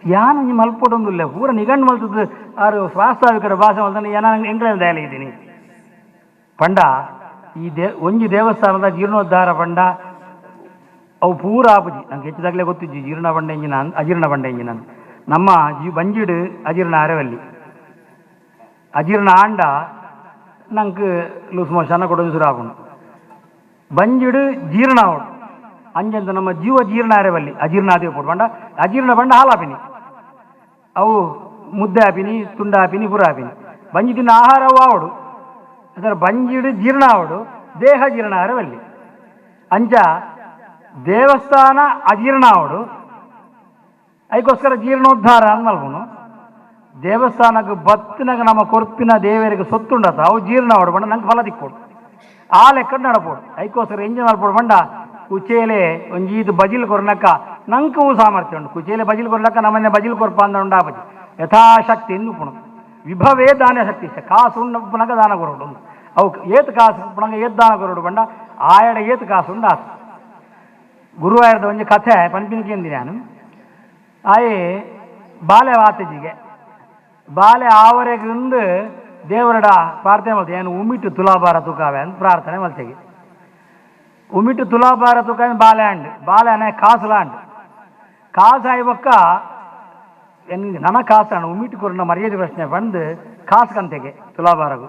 ಯಾನ್ ಒಂಜಿ ಮಲ್ಪೊಡೊಂದುಲ್ಲ ಪೂರ ನಿಗಂಡು ಮಲ್ತದ್ದು ಆರು ವಾಸ್ತವಿಕರ ಭಾಷೆ ಮಲ್ತಾನೆ ಏನ ಎಂಕ್ಲೆನ ದಯಲ ಇದ್ದೀನಿ ಪಂಡ ಈ ಒಂಜಿ ದೇವಸ್ಥಾನದ ಜೀರ್ಣೋದ್ಧಾರ ಪಂಡ ಅವು ಪೂರ ಆಪುಜಿ ನಂಗೆ ಹೆಚ್ಚಿದಾಗಲೇ ಗೊತ್ತಿಜ್ಜಿ ಜೀರ್ಣ ಬಂಡ ಇಂಜಿನ ಅಜೀರ್ಣ ಬಂಡ ಇಂಜಿನ ನಮ್ಮ ಜಿ ಬಂಜಿಡು ಅಜೀರ್ಣ ಅರವಲ್ಲಿ ಅಜೀರ್ಣ ಆಂಡ ನಂಗೆ ಲೂಸ್ ಮೋಷನ್ ಕೊಡೋದು ಶುರು ಆಪುಂಡು ಬಂಜಿಡು ಜೀರ್ಣ ಆವಡು ಅಂಜಂತ ನಮ್ಮ ಜೀವ ಜೀರ್ಣ ಅರವಲ್ಲಿ ಅಜೀರ್ಣ ಆದೇವ ಪೋಡು ಪಂಡ ಅಜೀರ್ಣ ಬಂಡ ಹಾಲಾಪಿನಿ ಅವು ಮುದ್ದೆ ಆಪಿನಿ ತುಂಡ ಆಪಿನಿ ಪೂರ ಆಪಿನಿ ಬಂಜಿ ತಿನ್ನ ಆಹಾರವು ಆವಡು ಅದರ ಬಂಜಿಡು ಜೀರ್ಣ ಆವಡು ದೇಹ ಜೀರ್ಣ ಅರವಲ್ಲಿ ಅಂಚ ದೇವಸ್ಥಾನ ಅಜೀರ್ಣ ಅವಡು ಅದಕ್ಕೋಸ್ಕರ ಜೀರ್ಣೋದ್ಧಾರ ಅಂದ್ಮಲ್ಪುನು. ದೇವಸ್ಥಾನಕ್ಕೆ ಬತ್ತಿನಾಗ ನಮ್ಮ ಕೊರ್ಪಿನ ದೇವರಿಗೆ ಸೊತ್ತುಂಡತ ಅವು ಜೀರ್ಣ ಅವಡು ಬಂಡ ನಂಗೆ ಫಲ ದಿಕ್ಕೋಡು ಆ ಲೆಕ್ಕ ನಡಪೋಡು. ಅದಕ್ಕೋಸ್ಕರ ಎಂಜಿನ್ ಮಲ್ಪೋಡು ಬಂಡ ಕುಚೇಲೆ ಒಂಜೀದು ಬಜಿಲ್ ಕೊರ್ನಕ್ಕ ನಂಗೆ ಹೂ ಸಾಮರ್ಥ್ಯ ಉಂಟು. ಕುಚೇಲೆ ಬಜಿಲ್ ಕೊರ್ಲಕ್ಕ ನಮ್ಮನೆ ಬಜಿಲ್ ಕೊರ್ಪ ಅಂದ ಉಂಡಾಪಜಿ ಯಥಾಶಕ್ತಿ ಉಪ್ಪುಣು ವಿಭವೇ ದಾನ ಶಕ್ತಿ ಕಾಸು ಉಂಡ ಉಪ್ಪುನಗ ದಾನ ಕೊರಡು ಅವು ಏತ್ ಕಾಸು ಉಪ್ಪುನಗ ಏತ್ ದಾನ ಕೊರಡು ಬಂಡ ಆಯಡ ಏತ್ ಕಾಸು ಉಂಡ ಆತು. ಗುರುವಾರದ ಒಂಜಿ ಕಥೆ ಪನ್ಪಿನಕೇಂದಿ ನಾನು ಆಯೆ ಬಾಲೆ ವಾತಜಿಗೆ ಬಾಲೆ ಆವರೆಗಿಂದು ದೇವರಡ ಪ್ರಾರ್ಥನೆ ಮಲ್ತೆ ಏನು ಉಮಿಟ್ಟು ತುಲಾಭಾರ ತುಕಾವೆ ಅಂತ ಪ್ರಾರ್ಥನೆ ಮಲ್ತೆಗೆ. ಉಮಿಟ್ಟು ತುಲಾಭಾರ ತುಕಾವೆ ಬಾಲೆ ಅಂಡ್ ಬಾಲೆ ಅನೆ ಕಾಸುಲ ಅಂಡ್ ಕಾಸು ಆಯ್ಬಕ್ಕ ನನ ಕಾಸು ಅಣ್ಣ ಉಮಿಟ್ಟು ಕೊರನ ಮರ್ಯಾದೆ ಪ್ರಶ್ನೆ ಬಂದು ಕಾಸು ಕಂತೆಗೆ ತುಲಾಭಾರಗು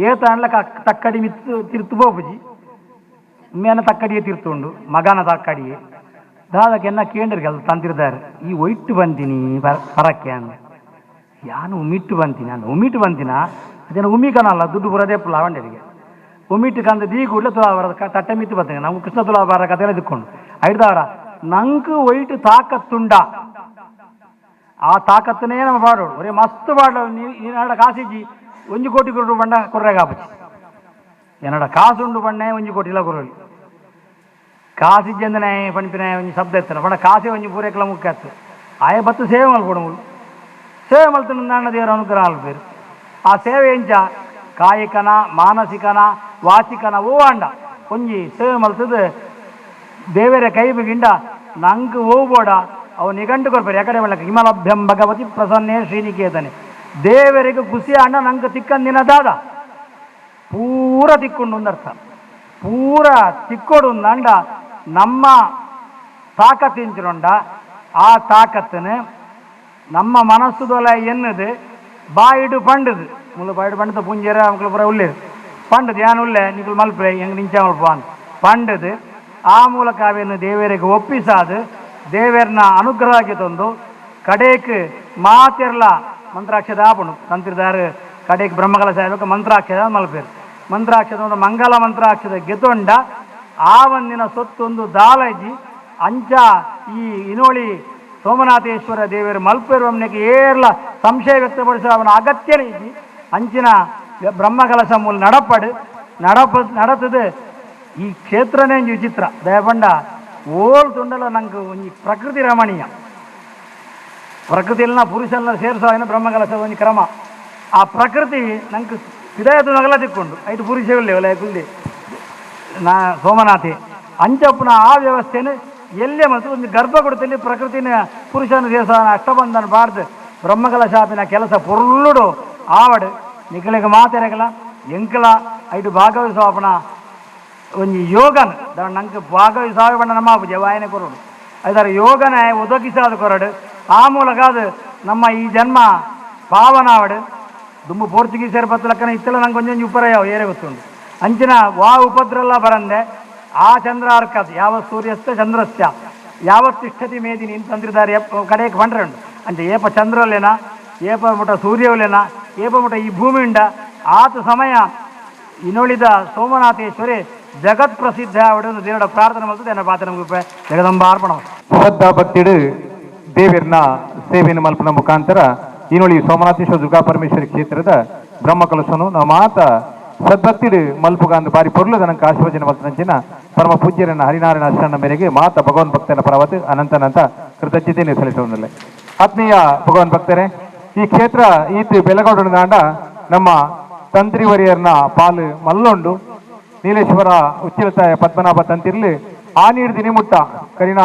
ಏತ ಅಣ್ಲ ತಕ್ಕಡಿ ಮಿತ್ತು ತಿರ್ತು ಬೋಪುಜಿ ಉಮ್ಮೆನ ತಕ್ಕಡಿಯೇ ತಿರ್ತುಂಡು ಮಗನ ತಕ್ಕಡಿಯೇ ದಾದಕ್ಕೆ ಕೇಂದ್ರಿಗೆ ಅದು ತಂತಿರ್ತಾರೆ ಈ ಒಯ್ಟು ಬಂತೀನಿ ಪರಕ್ಕೆ ಅಂದ ಯಾನು ಉಮಿಟ್ಟು ಬಂತೀನಿ ಅಂದ ಉಮಿಟ್ಟು ಬಂತಿನ ಅದೇನು ಉಮಿಕನಲ್ಲ ದುಡ್ಡು ಬರೋದೇ ಪುಲ್ಲ ಉಮಿಟ್ಟು ಕಂದ ದೀ ಕೂಡಲೇ ತುಲಾಭಾರ ತಟ್ಟೆ ಮಿತ್ತು ಬರ್ತೇನೆ ನಾವು ಕೃಷ್ಣ ತುಲಾಭಾರ ಕಥೆಲ್ಲ ದಿಕ್ಕೊಂಡು ಐಡ್ದವರ ನಂಗೆ ಒಯ್ಟು ತಾಕತ್ತುಂಡ ಆ ತಾಕತ್ತನೇ ನಮ್ಮ ಪಾಡೋಡು ಒರೇ ಮಸ್ತ್ ಪಾಡೋ ನೀನು ಕಾಸಿಜ್ಜಿ 1 ಕೋಟಿ ಕೊರಡು ಬಂಡ ಕೊರ್ರೆಗಾಪಚ್ಚಿ ಎನ್ನಡ ಕಾಸುಂಡು ಬಣ್ಣೆ 1 ಕೋಟಿ ಇಲ್ಲ ಕೊರಲಿ ಕಾಸಿಜ್ಜಂದನೆ ಪಣಿಪಿನ ಒಂಜಿ ಶಬ್ದ ಎತ್ತನ ಬಣ್ಣ ಕಾಸೆ ಒಂಜಿ ಪೂರೇಕಲ ಮುಖ್ಯ ಆತು ಆಯ ಬತ್ತು ಸೇವೆ ಮಲ್ಪೊಡು ಮುಲು ಸೇವೆ ಮಲ್ತನ ದೇವರ ಅನುಗ್ರಹ ಅಲ್ಪೇರು. ಆ ಸೇವೆ ಎಂಚ ಕಾಯಿಕನ ಮಾನಸಿಕನ ವಾಚಿಕನ ಓ ಅಂಡ ಒಂಜಿ ಸೇವೆ ಮಲ್ತದ ದೇವರ ಕೈ ಬಿಗಿಂಡ ನಂಗೆ ಹೋಗ್ಬೋಡ ಅವು ನಿಗಂಟು ಕೊರ್ಪೇರು ಯಾಕಡೆ ಮಲ್ಲಕ ಹಿಮಲಭ್ಯಂ ಭಗವತಿ ಪ್ರಸನ್ನೇ ಶ್ರೀನಿಕೇತನೆ ದೇವರಿಗೆ ಖುಷಿ ಅಣ್ಣ ನಂಗೆ ತಿಕ್ಕಂದಿನ ದಾದ ಪೂರ ತಿಕ್ಕೊಂಡು ಒಂದರ್ಥ ಪೂರ ತಿಕ್ಕೋಡು ಅಂಡ ನಮ್ಮ ತಾಕತ್ತಿಂಚಿನೊಂಡ ಆ ತಾಕತ್ತನ್ನು ನಮ್ಮ ಮನಸ್ಸುದೊಲ ಎನ್ನದು ಬಾಯಿಡು ಪಂಡದು ಮುಳ್ಳು ಬಾಯಿಡು ಪಂಡದ ಪುಂಜರ ಅವಕ್ಲು ಪೂರ ಉಳ್ಳೇರು ಪಂಡದು ಯಾನ್ ಉಳ್ಳೆ ನಿಕುಲು ಮಲ್ಪೆ ಹೆಂಗೆ ನಿಂಚ ಮಲ್ಪಾನ್ ಪಂಡದು ಆ ಮೂಲಕ ಅವೇನು ದೇವರಿಗೆ ಒಪ್ಪಿಸಾದು ದೇವರನ್ನ ಅನುಗ್ರಹಕ್ಕೆ ತಂದು ಕಡೇಕ್ ಮಾತಿರ್ಲ ಮಂತ್ರಾಕ್ಷದ ಆಪಣು ತಂತ್ರಿದಾರು ಕಡೆಗೆ ಬ್ರಹ್ಮಕಲಶ ಆಗಬೇಕು ಮಂತ್ರಾಕ್ಷದ ಮಲ್ಪೇರು ಮಂತ್ರಾಕ್ಷದ ಒಂದು ಮಂಗಲ ಮಂತ್ರಾಕ್ಷದ ಗೆತೊಂಡ ಆ ಒಂದಿನ ಸೊತ್ತೊಂದು ದಾಲಜಿ ಅಂಚ ಈ ಇನೋಳಿ ಸೋಮನಾಥೇಶ್ವರ ದೇವರು ಮಲ್ಪೇರುವಮ್ಮನಿಗೆ ಏರ್ಲ ಸಂಶಯ ವ್ಯಕ್ತಪಡಿಸುವ ಅವನ ಅಗತ್ಯನೇ ಇದ್ದಿ ಅಂಚಿನ ಬ್ರಹ್ಮಕಲಶ ಮೂಲ ನಡಪಡು ನಡಪ ನಡತದೆ ಈ ಕ್ಷೇತ್ರನೇ ಒಂಜಿ ವಿಚಿತ್ರ ದಯಪಂಡ ಓಲ್ ತುಂಡಲ ನಂಗೆ ಒಂಜಿ ಪ್ರಕೃತಿ ರಮಣೀಯ ಪ್ರಕೃತಿಯನ್ನ ಪುರುಷನ ಸೇರಿಸೋ ಬ್ರಹ್ಮಕಲಶ ಒಂಜಿ ಕ್ರಮ ಆ ಪ್ರಕೃತಿ ನಂಗೆ ವಿದಾಯದ ನಗಲ ತಿಕ್ಕೊಂಡು ಐದು ಪುರುಷವಿಲ್ಲ ಒಲೆ ಕುಲ್ದಿ ನಾ ಸೋಮನಾಥಿ ಅಂಚಪ್ಪನ ಆ ವ್ಯವಸ್ಥೆನ ಎಲ್ಲೇ ಮತ್ತು ಒಂದು ಗರ್ಭಗುಡದಲ್ಲಿ ಪ್ರಕೃತಿನ ಪುರುಷನ ಸೇರಿಸೋ ಅಷ್ಟಬಂಧನ ಬಾರ್ದು ಬ್ರಹ್ಮಕಲಶಾಪಿನ ಕೆಲಸ ಪೊರ್ಲುಡು ಆವಡು ನಿಕಲಿಗೆ ಮಾತೆರಗಲ ಎಂಕಲ ಐದು ಭಾಗವಹಿಸೋಪನ ಒಂಜಿ ಯೋಗನ್ ನಂಗೆ ಭಾಗವಹಿಸಾವೆ ಬಣ್ಣ ನಮ್ಮ ಜವಾಯನೆ ಕೊರಡು ಅದರ ಯೋಗನ ಒದಗಿಸಾದ ಕೊರಡು ಆ ಮೂಲಕ ಅದು ನಮ್ಮ ಈ ಜನ್ಮ ಪಾವನಾವಡು ದುಂಬು ಪೋರ್ಚುಗೀಸರ ಪತ್ತು ಇತ್ತೆಲ್ಲ ನಂಗೆ ಒಂಜೊಂಜಿ ಉಪರ ಯಾವ ಏರೆ ಗೊತ್ತುಂಟು ಅಂಚಿನ ವಾ ಉಪದ್ರಲ್ಲ ಬರಂದೆ ಆ ಚಂದ್ರ ಅರ್ಕತ್ ಯಾವ ಸೂರ್ಯಸ್ಥ ಚಂದ್ರಸ್ಯ ಯಾವತ್ತಿಷ್ಠತಿ ಮೇದಿನಿ ತಂತ್ರಿದಾರೆ ಕಡೆಗೆ ಬಂಡ್ರೆ ಉಂಟು ಅಂಚೆ ಏಪ ಚಂದ್ರಲ್ಲೇನ ಏಪ ಮುಟ ಸೂರ್ಯವಲೇನ ಏಪ ಮುಟ ಈ ಭೂಮಿ ಉಂಡ ಆತ ಸಮಯ ಇನ್ನುಳಿದ ಸೋಮನಾಥೇಶ್ವರಿ ಜಗತ್ ಪ್ರಸಿದ್ಧ ಅವಡನ್ನು ದೇವರ ಪ್ರಾರ್ಥನೆ ಮಾಡ್ತದೆ ಎನ್ನ ಪಾತ್ರ ನಮಗೆ ಜಗದಂಬಾರ್ಪಣ. ಶ್ರದ್ಧಾ ಭಕ್ತಿಡು ದೇವಿರ್ನ ಸೇವೆಯನ್ನು ಮಲ್ಪನ ಮುಖಾಂತರ ಇನ್ನೊಳಿ ಸೋಮನಾಥೇಶ್ವರ ದುರ್ಗಾ ಪರಮೇಶ್ವರಿ ಕ್ಷೇತ್ರದ ಬ್ರಹ್ಮಕಲಶನು ನಮ್ಮ ಮಾತ ಸದ್ಭಕ್ತಿಡು ಮಲ್ಪುಗಾಂದು ಬಾರಿ ಪೊರ್ಲುದ ನಂಗೆ ಆಶೀರ್ವಚನ ಮಲ್ತನಂಚಿನ ಪರಮ ಪೂಜ್ಯರನ್ನ ಹರಿನಾರಾಯಣ ಅಷ್ಟನ ಮೇರೆಗೆ ಮಾತ ಭಗವನ್ ಭಕ್ತನ ಪರವತ್ ಅನಂತ ಅನಂತ ಕೃತಜ್ಞತೆಯನ್ನು ಸಲ್ಲಿಸುವುದಿಲ್ಲ. ಆತ್ಮೀಯ ಭಗವನ್ ಭಕ್ತರೇ, ಈ ಕ್ಷೇತ್ರ ಈತ ಬೆಲಗೌಡನ ದಾಂಡ ನಮ್ಮ ತಂತ್ರಿವರಿಯರ್ನ ಪಾಲು ಮಲ್ಲೊಂಡು ನೀಲೇಶ್ವರ ಉಚ್ಚಿಲತಾಯ ಪದ್ಮನಾಭ ತಂತಿರ್ಲಿ ಆ ನೀರು ದಿನಿಮುಟ್ಟ ಕರಿನ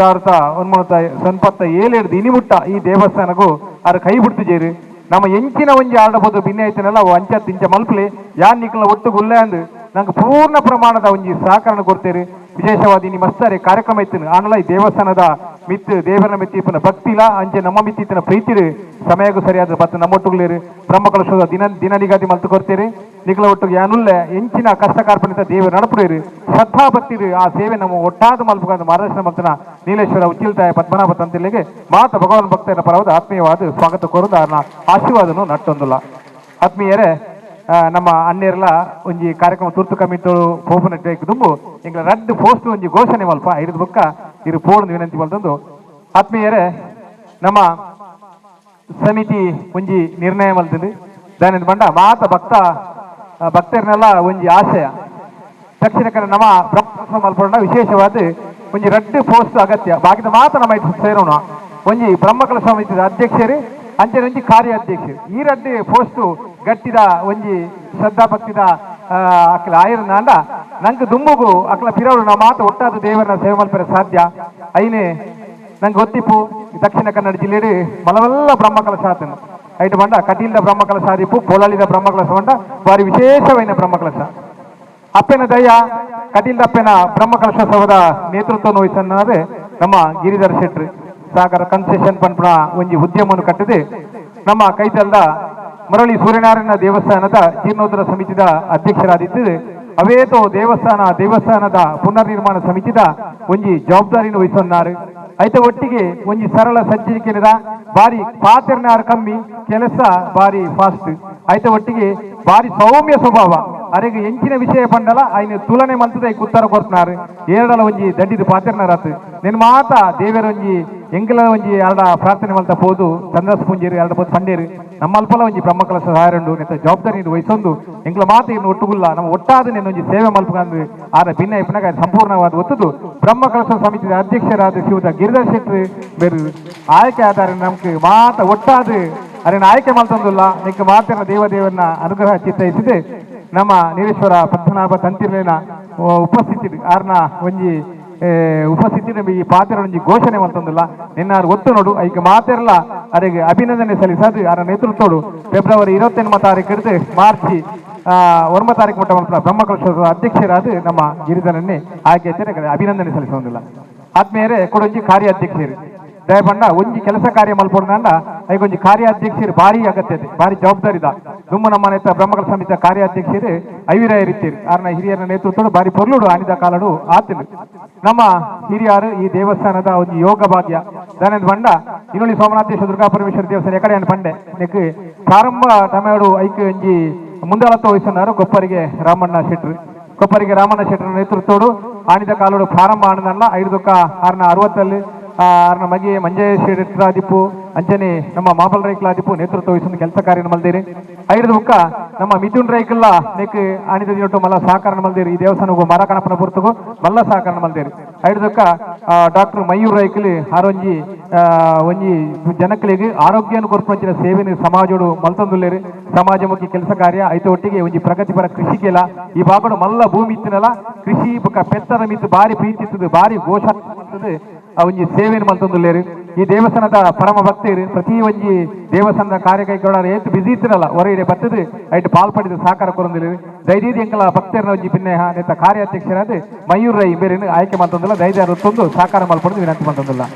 1997 ದಿನಿಮುಟ್ಟ ಈ ದೇವಸ್ಥಾನಗೂ ಅರ ಕೈ ಬಿಡ್ತು ಜೇರು ನಮ್ಮ ಎಂಚಿನ ಒಂಜಿ ಆಡಬಹುದು ಭಿನ್ನ ಐತನಲ್ಲ ಅವು ಅಂಚ ತಿಂಚ ಮಲ್ಪಲೆ ಯಾನ್ ನಿಕ್ಲ ಒಟ್ಟು ಗುಲ್ಲೆ ಅಂದು ನಂಗೆ ಪೂರ್ಣ ಪ್ರಮಾಣದ ಒಂಜಿ ಸಹಕರಣ ಕೊಡ್ತೇರಿ. ವಿಶೇಷವಾದ ಇನಿ ಮಸ್ತಾರೆ ಕಾರ್ಯಕ್ರಮ ಇತ್ತು ಆನಲ ಈ ದೇವಸ್ಥಾನದ ಮಿತ್ತು ದೇವರ ಮಿತ್ತಿಪ್ಪನ ಭಕ್ತಿಲ ಅಂಚೆ ನಮ್ಮ ಮಿತ್ತಿತ್ತಿನ ಪ್ರೀತಿರು ಸಮಯಕ್ಕೂ ಸರಿಯಾದ ಬತ್ತು ನಮ್ಮೊಟ್ಟುಗುಲೇರು ಬ್ರಹ್ಮಕಲಶದ ದಿನ ದಿನ ನಿಗದಿ ಮಲ್ತು ಕೊಡ್ತೇರಿ. ನಿಕ್ಲ ಒಟ್ಟು ಯಾನುಲ್ಲೆ ಎಂಚಿನ ಕಷ್ಟ ಕಾರ್ಪಣಿತ ದೇವರು ನಡಪುರೇರು ಶ್ರದ್ಧಾ ಭಕ್ತಿರು ಆ ಸೇವೆ ನಮ್ಮ ಒಟ್ಟಾದ ಮಲ್ಪುಗಾದ ಮಾರ್ಗದರ್ಶನ ಮಲ್ತನ ನೀಲೇಶ್ವರ ಉಚ್ಚಿಲ್ತಾಯ ಪದ್ಮನಾಭ ತಂತಿಲಿಗೆ ಮಾತ ಭಗವಾನ್ ಭಕ್ತರ ಪರವಾದ ಆತ್ಮೀಯವಾದ ಸ್ವಾಗತ ಕೋರುದು ಆರ್ನ ಆಶೀರ್ವಾದನು ನಟ್ಟೊಂದುಲ್ಲ. ಆತ್ಮೀಯರೇ, ನಮ್ಮ ಅಣ್ಣೆರ್ಲ ಒಂಜಿ ಕಾರ್ಯಕ್ರಮ ತುರ್ತು ಕಮಿಟಿ ಪೋಪುನ ದುಂಬು ಎಂಕ್ಲ ರಡ್ಡ್ ಪೋಸ್ಟ್ ಒಂಜಿ ಘೋಷಣೆ ಮಲ್ಪ ಐದು ಬೊಕ್ಕ ಇರು ಪೋಡು ವಿನಂತಿ ಮಲ್ತೊಂದು. ಆತ್ಮೀಯರೇ, ನಮ್ಮ ಸಮಿತಿ ಒಂಜಿ ನಿರ್ಣಯ ಮಲ್ತಂದು ದಾನಿಂದ ಬಂಡ ಮಾತ ಭಕ್ತರನ್ನೆಲ್ಲ ಒಂಜಿ ಆಶಯ ದಕ್ಷಿಣ ಕನ್ನಡ ನಮ್ಮ ಬ್ರಹ್ಮೋತ್ಸವ ಮಲ್ಪೊಂಡ ವಿಶೇಷವಾದ ಒಂಜಿ ರಡ್ಡ್ ಪೋಸ್ಟ್ ಅಗತ್ಯ ಬಾಕಿದ ಮಾತ ನಮ್ಮ ಸೇರೋಣ. ಒಂಜಿ ಬ್ರಹ್ಮಕಲ ಸಮಿತಿದ ಅಧ್ಯಕ್ಷರು ಅಂಚನೆ ಒಂಜಿ ಕಾರ್ಯಾಧ್ಯಕ್ಷರು ಈ ರಡ್ಡ್ ಪೋಸ್ಟು ಗಟ್ಟಿದ ಒಂಜಿ ಶ್ರದ್ಧಾ ಭಕ್ತಿದ ಅಕ್ಲ ಆಯಿರನಾಂಡ ನಂಗೆ ದುಂಬುಗು ಅಕ್ಲ ಪಿರವಳು ನಾವು ಮಾತ ಒಟ್ಟಾದ ದೇವರನ್ನ ಸೇವೆ ಮಲ್ಪರೆ ಸಾಧ್ಯ. ಐನೆ ನಂಗೆ ಗೊತ್ತಿಪ್ಪು ದಕ್ಷಿಣ ಕನ್ನಡ ಜಿಲ್ಲೆಡು ಮಲವಲ್ಲ ಬ್ರಹ್ಮಕಲಶ ಆತನು ಐಟು ಬಂಡ ಕಟೀಲ್ದ ಬ್ರಹ್ಮಕಲಶ ಆದಿಪ್ಪು ಪೊಳಲಿದ ಬ್ರಹ್ಮಕಲಶ ಬಂಡ ಬಾರಿ ವಿಶೇಷವೈನ ಬ್ರಹ್ಮಕಲಶ ಅಪ್ಪೆನ ದಯ ಕಟೀಲ್ದ ಅಪ್ಪೆನ ಬ್ರಹ್ಮಕಲಶೋತ್ಸವದ ನೇತೃತ್ವ ವಹಿಸನ್ನಾದೆ ನಮ್ಮ ಗಿರಿಧರ್ ಶೆಟ್ರು ಸಾಗರ ಕನ್ಸೆಷನ್ ಪನ್ಪುನ ಒಂಜಿ ಉದ್ಯಮವನ್ನು ಕಟ್ಟಿದೆ. ನಮ್ಮ ಕೈತಲ್ದ ಮರಳಿ ಸೂರ್ಯನಾರಾಯಣ ದೇವಸ್ಥಾನದ ಜೀರ್ಣೋದ್ಧಾರ ಸಮಿತಿದ ಅಧ್ಯಕ್ಷರಾದಿದ್ದು ಅವೇತೋ ದೇವಸ್ಥಾನದ ಪುನರ್ನಿರ್ಮಾಣ ಸಮಿತಿದ ಒಂಜಿ ಜವಾಬ್ದಾರಿಯನ್ನು ವಹಿಸೊನ್ನಾರು. ಐತ ಒಟ್ಟಿಗೆ ಒಂಜಿ ಸರಳ ಸಜ್ಜನಿಕೆದ ಬಾರಿ ಪಾತ್ರನಾರು ಕಮ್ಮಿ ಕೆಲಸ ಬಾರಿ ಫಾಸ್ಟ್. ಐತ ಒಟ್ಟಿಗೆ ಬಾರಿ ಸೌಮ್ಯ ಸ್ವಭಾವ ಅರೆಗೆ ಎಂಚಿನ ವಿಷಯ ಪಂಡಲ ಆಯ್ನ ತುಲನೆ ಮಲ್ತದ ಉತ್ತರ ಕೊಡ್తున్నారు. ಏರಡಲ ಒಂಜಿ ದಡ್ಡಿದ ಪಾತ್ರನಾರಾತು ನಿನ್ ಮಾತ ದೇವರ ಒಂಜಿ ಎಂಕಲ ಒಂಜಿ ಅರಡ ಪ್ರಾರ್ಥನೆ ಮಲ್ತ ಪೋದು ಚಂದ್ರಸ್ ಪೂಂಜೇರು ಎರಡ ಪೋದು ಪಂಡೇರು ನಮ್ಮ ಅಲ್ಪಲ ಒಂಜಿ ಬ್ರಹ್ಮಕಲಶ ಸಹಾಯರುಂಡು ನೆತ್ತ ಜವಾಬ್ದಾರಿ ವಹಿಸೊಂದು ಎಂಕಲ ಮಾತ ಇನ್ನು ಒಟ್ಟುಗುಲ್ಲ ನಮ್ಮ ಒಟ್ಟಾದ ನಿನ್ನ ಒಂಜಿ ಸೇವೆ ಮಲ್ಪಂದು ಆರ ಭಿನ್ನ ಇಪ್ಪನಾಗ ಸಂಪೂರ್ಣವಾದ ಒತ್ತದು ಬ್ರಹ್ಮಕಲಶ ಸಮಿತಿಯ ಅಧ್ಯಕ್ಷರಾದ ಶಿವದ ಗಿರಿಧರ್ ಶೆಟ್ಟಿ ಬೇರು ಆಯ್ಕೆ ಆಧಾರ ನಮ್ಗೆ ಮಾತ ಒಟ್ಟಾದ ಅರೆ ಆಯ್ಕೆ ಮಲ್ತೊಂದುಲ್ಲ ನಿಕ್ಕ ಮಾತಿನ ದೇವದೇವನ ಅನುಗ್ರಹ ಚಿತ್ತೈಸಿದೆ. ನಮ್ಮ ನೀಲೇಶ್ವರ ಪದ್ಮನಾಭ ತಂತಿರ್ಲಿನ ಉಪಸ್ಥಿತಿ ಆರ್ನ ಒಂಜಿ ಉಪಸ್ಥಿತಿ ಈ ಪಾತ್ರ ಒಂಜಿ ಘೋಷಣೆ ಮಲ್ತೊಂದುಲ್ಲ ನಿನ್ನಾರು ಒತ್ತು ನೋಡು ಐಕ ಮಾತೆರ್ಲ ಅರೆಗೆ ಅಭಿನಂದನೆ ಸಲ್ಲಿಸದು ಆರ ನೇತೃತ್ವಡು ಫೆಬ್ರವರಿ 28 ತಾರೀಕು ಹಿಡಿದು ಮಾರ್ಚ್ 9 ತಾರೀಕು ಮಟ್ಟ ಮಲ್ಪುನ ಬ್ರಹ್ಮಕಲಶೋತ್ಸವ ಅಧ್ಯಕ್ಷರಾದ ನಮ್ಮ ಗಿರಿಧರನ್ನೇ ಆಯ್ಕೆ ಅಭಿನಂದನೆ ಸಲ್ಲಿಸೊಂದಿಲ್ಲ. ಆತ್ಮೀಯರೇ ಕೊಡೊಂಜಿ ಕಾರ್ಯಾಧ್ಯಕ್ಷರು ದಯಪಂಡ ಒಂಜಿ ಕೆಲಸ ಕಾರ್ಯ ಮಲ್ಪೊಡ್ದಾಂಡ ಐಕೊಂಜಿ ಕಾರ್ಯಾಧ್ಯಕ್ಷರು ಭಾರಿ ಅಗತ್ಯತೆ ಭಾರಿ ಜವಾಬ್ದಾರಿದ ದುಮ್ಮ ನಮ್ಮ ನೇತ ಬ್ರಹ್ಮಕಲ ಸಮಿತಿಯ ಕಾರ್ಯಾಧ್ಯಕ್ಷರು ಐವಿರಾಯರಿತ್ತೀರು ಆರ್ನ ಹಿರಿಯರ ನೇತೃತ್ವದ ಭಾರಿ ಪೊರ್ಲುಡು ಆನಿದ ಕಾಲಡು ಆತಿಲು ನಮ್ಮ ಹಿರಿಯರು ಈ ದೇವಸ್ಥಾನದ ಒಂಜಿ ಯೋಗ ಭಾಗ್ಯ ದಾನಂದ ಬಂಡ ಇನ್ನೊಂದು ಸೋಮನಾಥೇಶ್ವರ ದುರ್ಗಾ ಪರಮೇಶ್ವರ ದೇವಸ್ಥಾನ ಎಕಡೆ ಪಂಡೆ ನೆಕ್ ಪ್ರಾರಂಭ ತಮಿಳು ಐಕ್ ಒಂಜಿ ಮುಂದಾಳತ್ವ ವಹಿಸಿన్నారు ಕೊಪ್ಪರಿಗೆ ರಾಮಣ್ಣ ಶೆಟ್ರು ಕೊಪ್ಪರಿಗೆ ರಾಮಣ್ಣ ಶೆಟ್ಟರ ನೇತೃತ್ವಡು ಆನಿದ ಕಾಲಡು ಪ್ರಾರಂಭ ಆನದಲ್ಲ ಐದು ಆರ್ನ 60 ಆರ್ನ ಮಗೆ ಮಂಜಯ ಶೆಟ್ಟರಾದಿಪ್ಪು ಅಂಚನೆ ನಮ್ಮ ಮಾಬಲ್ ರೈಕ್ಲಾದಿಪ್ಪು ನೇತೃತ್ವ ವಹಿಸಿದ ಕೆಲಸ ಕಾರ್ಯ ಮಲ್ದೇರಿ ಐದು ಬುಕ್ಕ ನಮ್ಮ ಮಿಥುನ್ ರೈಕಲ್ಲ ನೆಕ್ ಆನಿದ ದಿನೊಟ್ಟು ಮಲ್ಲ ಸಹಕಾರ ಮಲ್ದೇರಿ ಈ ದೇವಸ್ಥಾನಗೂ ಮರ ಕಣಪನ ಪುರ್ತಗೂ ಮಲ್ಲ ಸಹಕಾರ ಮಲ್ದೇರಿ ಐದು ಡಾಕ್ಟರ್ ಮಯೂರ್ ರೈಕಲಿ ಆರೊಂಜಿ ಒಂಜಿ ಜನಕ್ಕಳಿಗೆ ಆರೋಗ್ಯವನ್ನು ಕೊರ್ಪಂಚಿನ ಸೇವೆನ ಸಮಾಜೋಡು ಮಲ್ತಂದುಲ್ಲೇರಿ ಸಮಾಜಮುಖಿ ಕೆಲಸ ಕಾರ್ಯ ಐತ ಒಟ್ಟಿಗೆ ಒಂಜಿ ಪ್ರಗತಿಪರ ಕೃಷಿಕೆಲ ಈ ಭಾಗಡು ಮಲ್ಲ ಭೂಮಿ ಇತ್ತಿನಲ್ಲ ಕೃಷಿ ಬುಕ್ಕ ಪೆತ್ತದ ಮಿತ್ತು ಬಾರಿ ಪ್ರೀತಿ ಇತ್ತದು ಬಾರಿ ಘೋಷ ಆ ಒಂಜಿ ಸೇವೆಯನ್ನು ಮಲ್ತೊಂದುಲ್ಲೇರು ಈ ದೇವಸ್ಥಾನದ ಪರಮ ಭಕ್ತರು ಪ್ರತಿ ಒಂಜಿ ದೇವಸ್ಥಾನದ ಕಾರ್ಯಕೈಗೊಳ್ಳಾರ ಏತ್ ಬಿಸಿ ಇತ್ತಿರಲ್ಲ ಹೊರಗಡೆ ಬರ್ತದೆ ಐಟ್ ಪಾಲ್ ಪಡೆದು ಸಹಕಾರ ಕೊರೊಂದಿಲ್ಲ ದೈದೀದಿ ಎಂಕಲ ಭಕ್ತರನ್ನ ಒಂಜಿ ಪಿನ್ನೆ ನೇತ ಕಾರ್ಯಾಧ್ಯಕ್ಷರಾದ ಮಯೂರ್ ರೈ ಬೇರೆ ಆಯ್ಕೆ ಮಲ್ತೊಂದಿಲ್ಲ ದೈದ ಒತ್ತೊಂದು ಸಹಕಾರ ಮಲ್ಪೊಂದು ವಿನಂತಿ ಮಲ್ತೊಂದಿಲ್ಲ.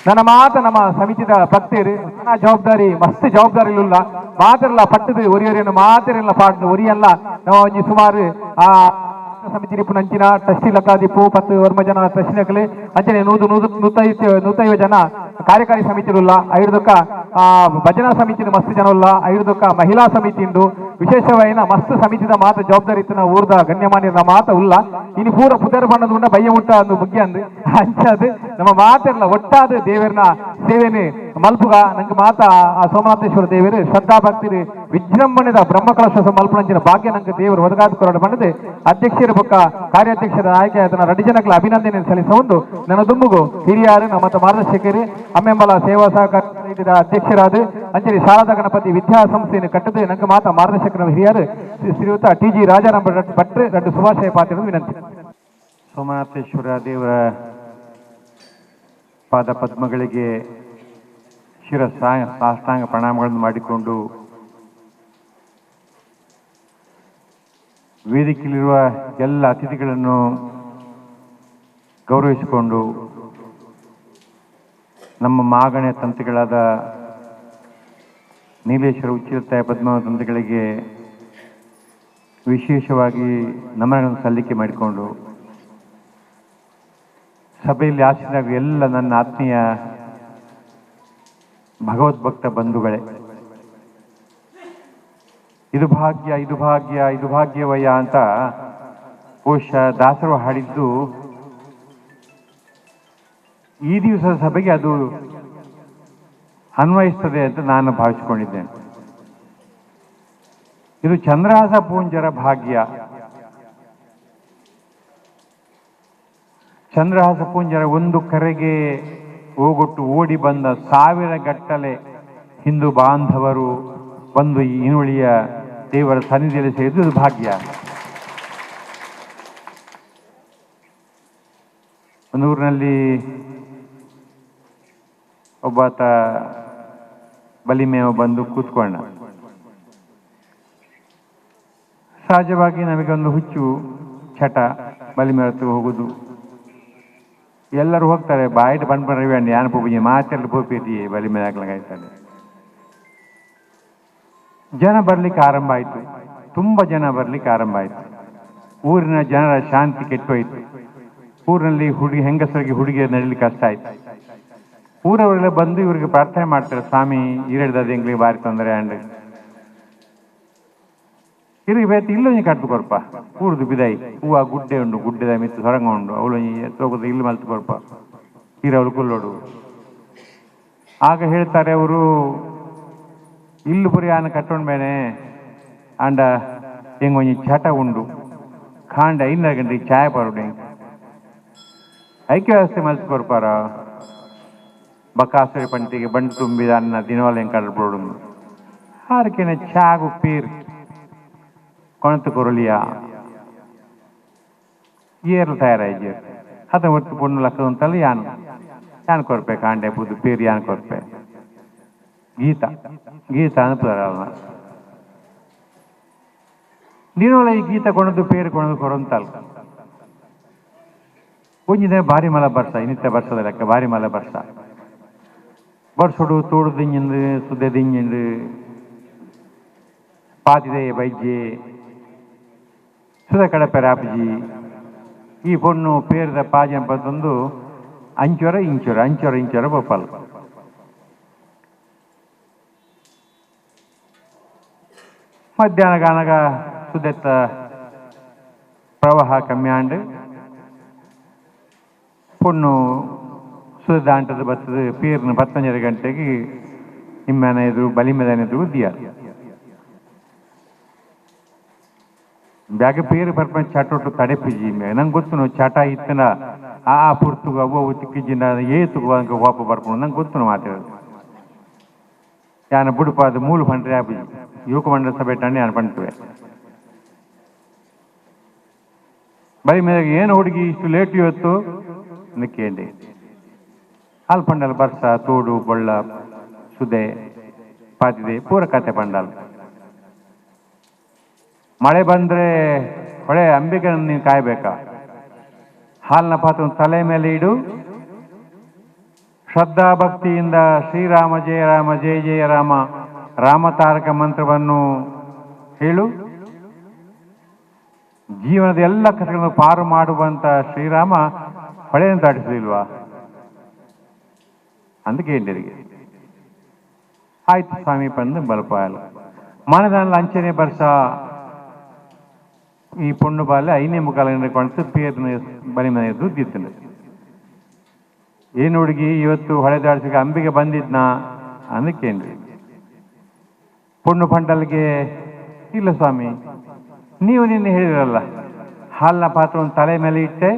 ನನ್ನ ಮಾತ ನಮ್ಮ ಸಮಿತಿದ ಭಕ್ತರು ನನ್ನ ಜವಾಬ್ದಾರಿ ಮಸ್ತ್ ಜವಾಬ್ದಾರಿ ಇಲ್ಲ ಮಾತಿರಲ್ಲ ಪಟ್ಟದು ಒರಿಯೊರಿಯನ್ನು ಮಾತಿರಲ್ಲ ಪಾಡ್ದು ಒರಿಯಲ್ಲ ನಮ್ಮ ಒಂಜಿ ಸುಮಾರು ಆ ಸಮಿತಿ ನಂಚಿನ ಟ್ರಸ್ಟಿ ಲಕ್ಕಾದಿಪ್ಪು 10 ವರ್ಮ ಜನ ಟ್ರಸ್ಟಿ ನಕಲಿ ಅಂಚನೆ 100 150 ಜನ ಕಾರ್ಯಕಾರಿ ಸಮಿತಿ ಉಲ್ಲ ಐದುಕ್ಕ ಭಜನಾ ಸಮಿತಿ ಮಸ್ತ್ ಜನ ಉಲ್ಲ ಐದುಕ್ಕ ಮಹಿಳಾ ಸಮಿತಿ ಉಂಡು ವಿಶೇಷವಾಯಿನ ಮಸ್ತ್ ಸಮಿತಿದ ಮಾತ ಜವಾಬ್ದಾರಿ ಇತ್ತಿನ ಊರ್ದ ಗಣ್ಯಮಾನ್ಯರ ಮಾತ ಉಲ್ಲ ಇನಿ ಪೂರ ಪುದರ್ ಬಣ್ಣದ ಉಂಡ ಬಯ್ಯ ಮುಟ್ಟ ಅಂದು ಮುಗ್ಯ ಅಂದು ಅಂಚಾದ ನಮ್ಮ ಮಾತಿರಲ್ಲ ಒಟ್ಟಾದ ದೇವರನ ಸೇವೆನೆ ಮಲ್ಪುಗ ನಂಗೆ ಮಾತ ಆ ಸೋಮನಾಥೇಶ್ವರ ದೇವರು ಶ್ರದ್ಧಾ ಭಕ್ತಿ ವಿಜೃಂಭಣೆದ ಬ್ರಹ್ಮಕಲಶ ಮಲ್ಪನಂಚಿನ ಭಾಗ್ಯ ನಂಗೆ ದೇವರು ಒದಗಾದ ಕೊರಡು ಬಂದದೆ ಅಧ್ಯಕ್ಷರ ಬೊಕ್ಕ ಕಾರ್ಯಾಧ್ಯಕ್ಷರ ಆಯ್ಕೆ ಆತನ ರಡ್ಡು ಜನಗಳ ಅಭಿನಂದನೆ ಸಲ್ಲಿಸುವುದು ನನ್ನ ದುಂಬುಗು ಹಿರಿಯರು ನಮ್ಮ ಮಾರ್ಗದರ್ಶಕರು ಅಮ್ಮೆಂಬಲ ಸೇವಾ ಸಹಕಾರ ಸಮಿತಿಯ ಅಧ್ಯಕ್ಷರಾದ ಅಂಜಲಿ ಶಾರದಾ ಗಣಪತಿ ವಿದ್ಯಾಸಂಸ್ಥೆಯನ್ನು ಕಟ್ಟದೆ ನಂಗೆ ಮಾತ ಮಾರ್ಗದರ್ಶಕರ ಹಿರಿಯರು ಶ್ರೀಯುತ ಟಿ ಜಿ ರಾಜಾರಾಮ್ ಭಟ್ರು ರಡ್ಡು ಶುಭಾಶಯ ಪಾತ್ರ ವಿನಂತಿ. ಸೋಮನಾಥೇಶ್ವರ ದೇವರ ಪಾದ ಪದ್ಮಗಳಿಗೆ ಶಿರ ಸಾಷ್ಟಾಂಗ ಪ್ರಣಾಮಗಳನ್ನು ಮಾಡಿಕೊಂಡು ವೇದಿಕೆಯಲ್ಲಿರುವ ಎಲ್ಲ ಅತಿಥಿಗಳನ್ನು ಗೌರವಿಸಿಕೊಂಡು ನಮ್ಮ ಮಾಗಣೆ ತಂತ್ರಿಗಳಾದ ನೀಲೇಶ್ವರ ಉಚ್ಚಿಲತ್ತಾಯ ಪದ್ಮನಾಭ ತಂತ್ರಿಗಳಿಗೆ ವಿಶೇಷವಾಗಿ ನಮನಗಳನ್ನು ಸಲ್ಲಿಕೆ ಮಾಡಿಕೊಂಡು ಸಭೆಯಲ್ಲಿ ಆಸೀನರಾಗುವ ಎಲ್ಲ ನನ್ನ ಆತ್ಮೀಯ ಭಗವದ್ಭಕ್ತ ಬಂಧುಗಳೇ, ಇದು ಭಾಗ್ಯ, ಇದು ಭಾಗ್ಯ, ಇದು ಭಾಗ್ಯವಯ್ಯ ಅಂತ ಬಹುಶಃ ದಾಸರು ಹಾಡಿದ್ದು ಈ ದಿವಸದ ಸಭೆಗೆ ಅದು ಅನ್ವಯಿಸ್ತದೆ ಅಂತ ನಾನು ಭಾವಿಸಿಕೊಂಡಿದ್ದೇನೆ. ಇದು ಚಂದ್ರಹಾಸ ಪೂಂಜರ ಭಾಗ್ಯ. ಚಂದ್ರಹಾಸ ಪೂಂಜರ ಒಂದು ಕರೆಗೆ ಹೋಗೊಟ್ಟು ಓಡಿ ಬಂದ ಸಾವಿರ ಗಟ್ಟಲೆ ಹಿಂದೂ ಬಾಂಧವರು ಬಂದು ಈ ಇನುಳಿಯ ದೇವರ ಸನ್ನಿಧಿಯಲ್ಲಿ ಸೇರಿದ್ದು ಇದು ಭಾಗ್ಯ. ಒಂದು ಊರಿನಲ್ಲಿ ಒಬ್ಬಾತ ಬಲಿಮೇವ ಬಂದು ಕೂತ್ಕೊಂಡ. ಸಹಜವಾಗಿ ನಮಗೊಂದು ಹುಚ್ಚು ಚಟ, ಬಲಿಮೇವ ಹತ್ರ ಹೋಗುದು. ಎಲ್ಲರೂ ಹೋಗ್ತಾರೆ, ಬಾಯಿಟ್ ಬಂದ್ಬಂಡ್ರೆ ಯಾನ್ ಪೋಪುಜಿ ಮಾತೆಲ್ಲ ಪೋಪೇತಿ ಬಲಿಮೇಲೆ ಹಾಕ್ಲಂಗಾಯ್ತಾರೆ. ಜನ ಬರ್ಲಿಕ್ಕೆ ಆರಂಭ ಆಯ್ತು, ತುಂಬ ಜನ ಬರ್ಲಿಕ್ಕೆ ಆರಂಭ ಆಯ್ತು. ಊರಿನ ಜನರ ಶಾಂತಿ ಕೆಟ್ಟೋಯ್ತು. ಊರಿನಲ್ಲಿ ಹೆಂಗಸರಿಗೆ ಹುಡುಗಿಯರು ನಡೀಲಿಕ್ಕೆ ಕಷ್ಟ ಆಯ್ತು. ಊರವರೆಲ್ಲ ಬಂದು ಇವರಿಗೆ ಪ್ರಾರ್ಥನೆ ಮಾಡ್ತಾರೆ, ಸ್ವಾಮಿ ಈರೆಡ್ದಾದ ಎಂಗ್ಲಿಗೆ ಬಾರಿ ತೊಂದರೆ ಅಂಡ್ ಇರಿಗೆ ಬೇತ ಇಲ್ಲೊಂಜಿ ಕಟ್ಟು ಕೊರ್ಪ ಊರ್ದು ಬಿದಾಯಿ ಹೂವ ಗುಡ್ಡೆ ಉಂಡು, ಗುಡ್ಡೆದ ಮಿತ್ತು ಸೊರಂಗ ಉಂಡು, ಅವಳೊಂಜಿ ತೋಗದ ಇಲ್ಲಿ ಮಲ್ತು ಕೊರ್ಪ ಈರವಳು ಕುಲ್ಲೋಡು. ಆಗ ಹೇಳ್ತಾರೆ ಅವರು, ಇಲ್ಲು ಪುರಿ ಆನ ಕಟ್ಟೊಂಡ್ ಬೇನೆ ಅಂಡ ಎಂಗೊಂಜಿ ಚಟ ಉಂಡು, ಖಾಂಡ 5 ಗಂಟೆಗೆ ಚಾಯ ಪರೋಡು, ಐಕ್ಯ ವ್ಯವಸ್ಥೆ ಮಲ್ತು ಕೊರ್ಪಾರ ಬಕಾಸುರಿ ಪಂಟಿಗೆ ಬಂಡು ತುಂಬಿದ ಅನ್ನ ದಿನವಾಲ ಹೆಂಗೆ ಕಡಲ್ಬಿಡೋಡು ಹಾರಕೆನೆ ಚಾಗು ಪೀರ್ ಕೊಣತು ಕೊರಲಿಯ ಏರ್ಲು ತಯಾರಾಯಿ ಅದ ಒಟ್ಟು ಪೊಣ್ಣು ಲಕ್ಕದಂತಲ್ಲ ಯಾನು ಯಾನ್ ಕೊರ್ಪೆ ಕಾಂಡೆ ಬುದ್ದು ಪೀರ್ ಯಾನ್ ಕೊರ್ಪೆ ಗೀತಾ ಗೀತಾ ಅನುಪದಾರಲ್ಲ ದಿನೋಳ ಈ ಗೀತ ಕೊಣದು ಪೇರು ಕೊಣದು ಕೊರಂತಲ್ಲ. ಒಂಜಿನ ಭಾರಿ ಮಲ ಬರ್ಸ, ಇನ್ನಿತ್ತ ಬರ್ಸದ ಲೆಕ್ಕ ಭಾರಿ ಮಲ ಬರ್ಸ ಬರ್ಸೊಡು ತೋಡು ದಿಂಜಿಂದು ಸುದ್ದೆ ದಿಂಜಿಂದು ಪಾತಿದೆ ಬೈಜೆ ಸುದ ಕಡಪೆ ರಾಪಜಿ ಈ ಪೊಣ್ಣು ಪೇರ್ದ ಪಾಜನ ಪತ್ತೊಂದು ಅಂಚೊರ ಇಂಚೊರ ಅಂಚೊರ ಇಂಚೊರ ಪೋಪಲ್. ಮಧ್ಯಾಹ್ನ ಕಾನಗ ಸುದೆತ್ತ ಪ್ರವಾಹ ಕಮ್ಮಿ ಆಂಡ್ ಪೊಣ್ಣು ಸುದ ದಾಂಟದ ಬತ್ತದ ಪೇರ್ನ 10 ಗಂಟೆಗೆ ನಿಮ್ಮನ ಎದುರು ಬಲಿಮೆದನ ಎದುರು ದಿಯ ಬ್ಯಾಗ ಪೇರು ಬರ್ಪ ಚಾಟೊಟ್ಟು ತಡೆಪಿಜಿ ನಂಗೆ ಗೊತ್ತು ನಾವು ಚಾಟ ಇತ್ತನ ಆ ಪುರ್ತುಗು ಅವ್ವ ತಿಕ್ಕಿಜಿನ ಏತುಗು ಅಂಕ ವಾಪ ಬರ್ಪುಂಡು ನಂಗೆ ಗೊತ್ತು ಮಾತಾಡೋದು. ಯಾನ ಬುಡುಪಾದ ಮೂಲು ಪಂಡ್ರೆ ಆಪುಜಿ ಯುವಕ ಮಂಡಲ ಸಭೆ ಟಣ್ಣೆ ಯಾನ ಪಂಟುವೆ ಬರೀ ಮೇಲೆ ಏನು ಹುಡುಗಿ ಇಷ್ಟು ಲೇಟ್ ಇವತ್ತು ಕೇಳಿ ಹಾಲು ಪಂಡಲ್ ಬರ್ಸ ತೋಡು ಬೊಳ್ಳ ಸುದೆ ಪಾತಿದೆ ಪೂರ ಕತೆ ಪಂಡಲ್. ಮಳೆ ಬಂದ್ರೆ ಹೊಳೆ ಅಂಬಿಕನ ನೀನು ಕಾಯ್ಬೇಕಾ? ಹಾಲಿನ ಪಾತ್ರ ತಲೆ ಮೇಲೆ ಇಡು, ಶ್ರದ್ಧಾ ಭಕ್ತಿಯಿಂದ ಶ್ರೀರಾಮ ಜಯ ರಾಮ ಜಯ ಜಯ ರಾಮ ರಾಮ ತಾರಕ ಮಂತ್ರವನ್ನು ಹೇಳು, ಜೀವನದ ಎಲ್ಲ ಕಷ್ಟಗಳನ್ನು ಪಾರು ಮಾಡುವಂತ ಶ್ರೀರಾಮ ಹೊಳೆಯನ್ನು ದಾಟಿಸಲಿಲ್ವಾ ಅಂತ ಕೇಳಿರಿಗೆ. ಆಯ್ತು ಸ್ವಾಮಿ ಬಂದು ಬಲಪಾಯಲ್ಲ ಮನದಾನ ಅಂಚನೆ ಬರ್ಸ ಈ ಪೊಣ್ಣು ಬಾಲೆ ಐನೇ ಮುಖಾಲ ಕೊಣತು ಪೇರ್ನ ಬಲಿ ಮನೆ ದುಡ್ಡಿತ್ತು. ಏನು ಹುಡುಗಿ ಇವತ್ತು ಹೊಳೆ ದಾಟಿಸಿಗೆ ಅಂಬಿಗೆ ಬಂದಿದ್ನಾ ಅಂದಕ್ಕೇನ್ರಿ. ಪೊಣ್ಣು ಪಂಡಲ್ಗೆ ಇಲ್ಲ ಸ್ವಾಮಿ, ನೀವು ನಿನ್ನೆ ಹೇಳಿರಲ್ಲ ಹಾಲಿನ ಪಾತ್ರವನ್ನು ತಲೆ ಮೇಲೆ ಇಟ್ಟೆ,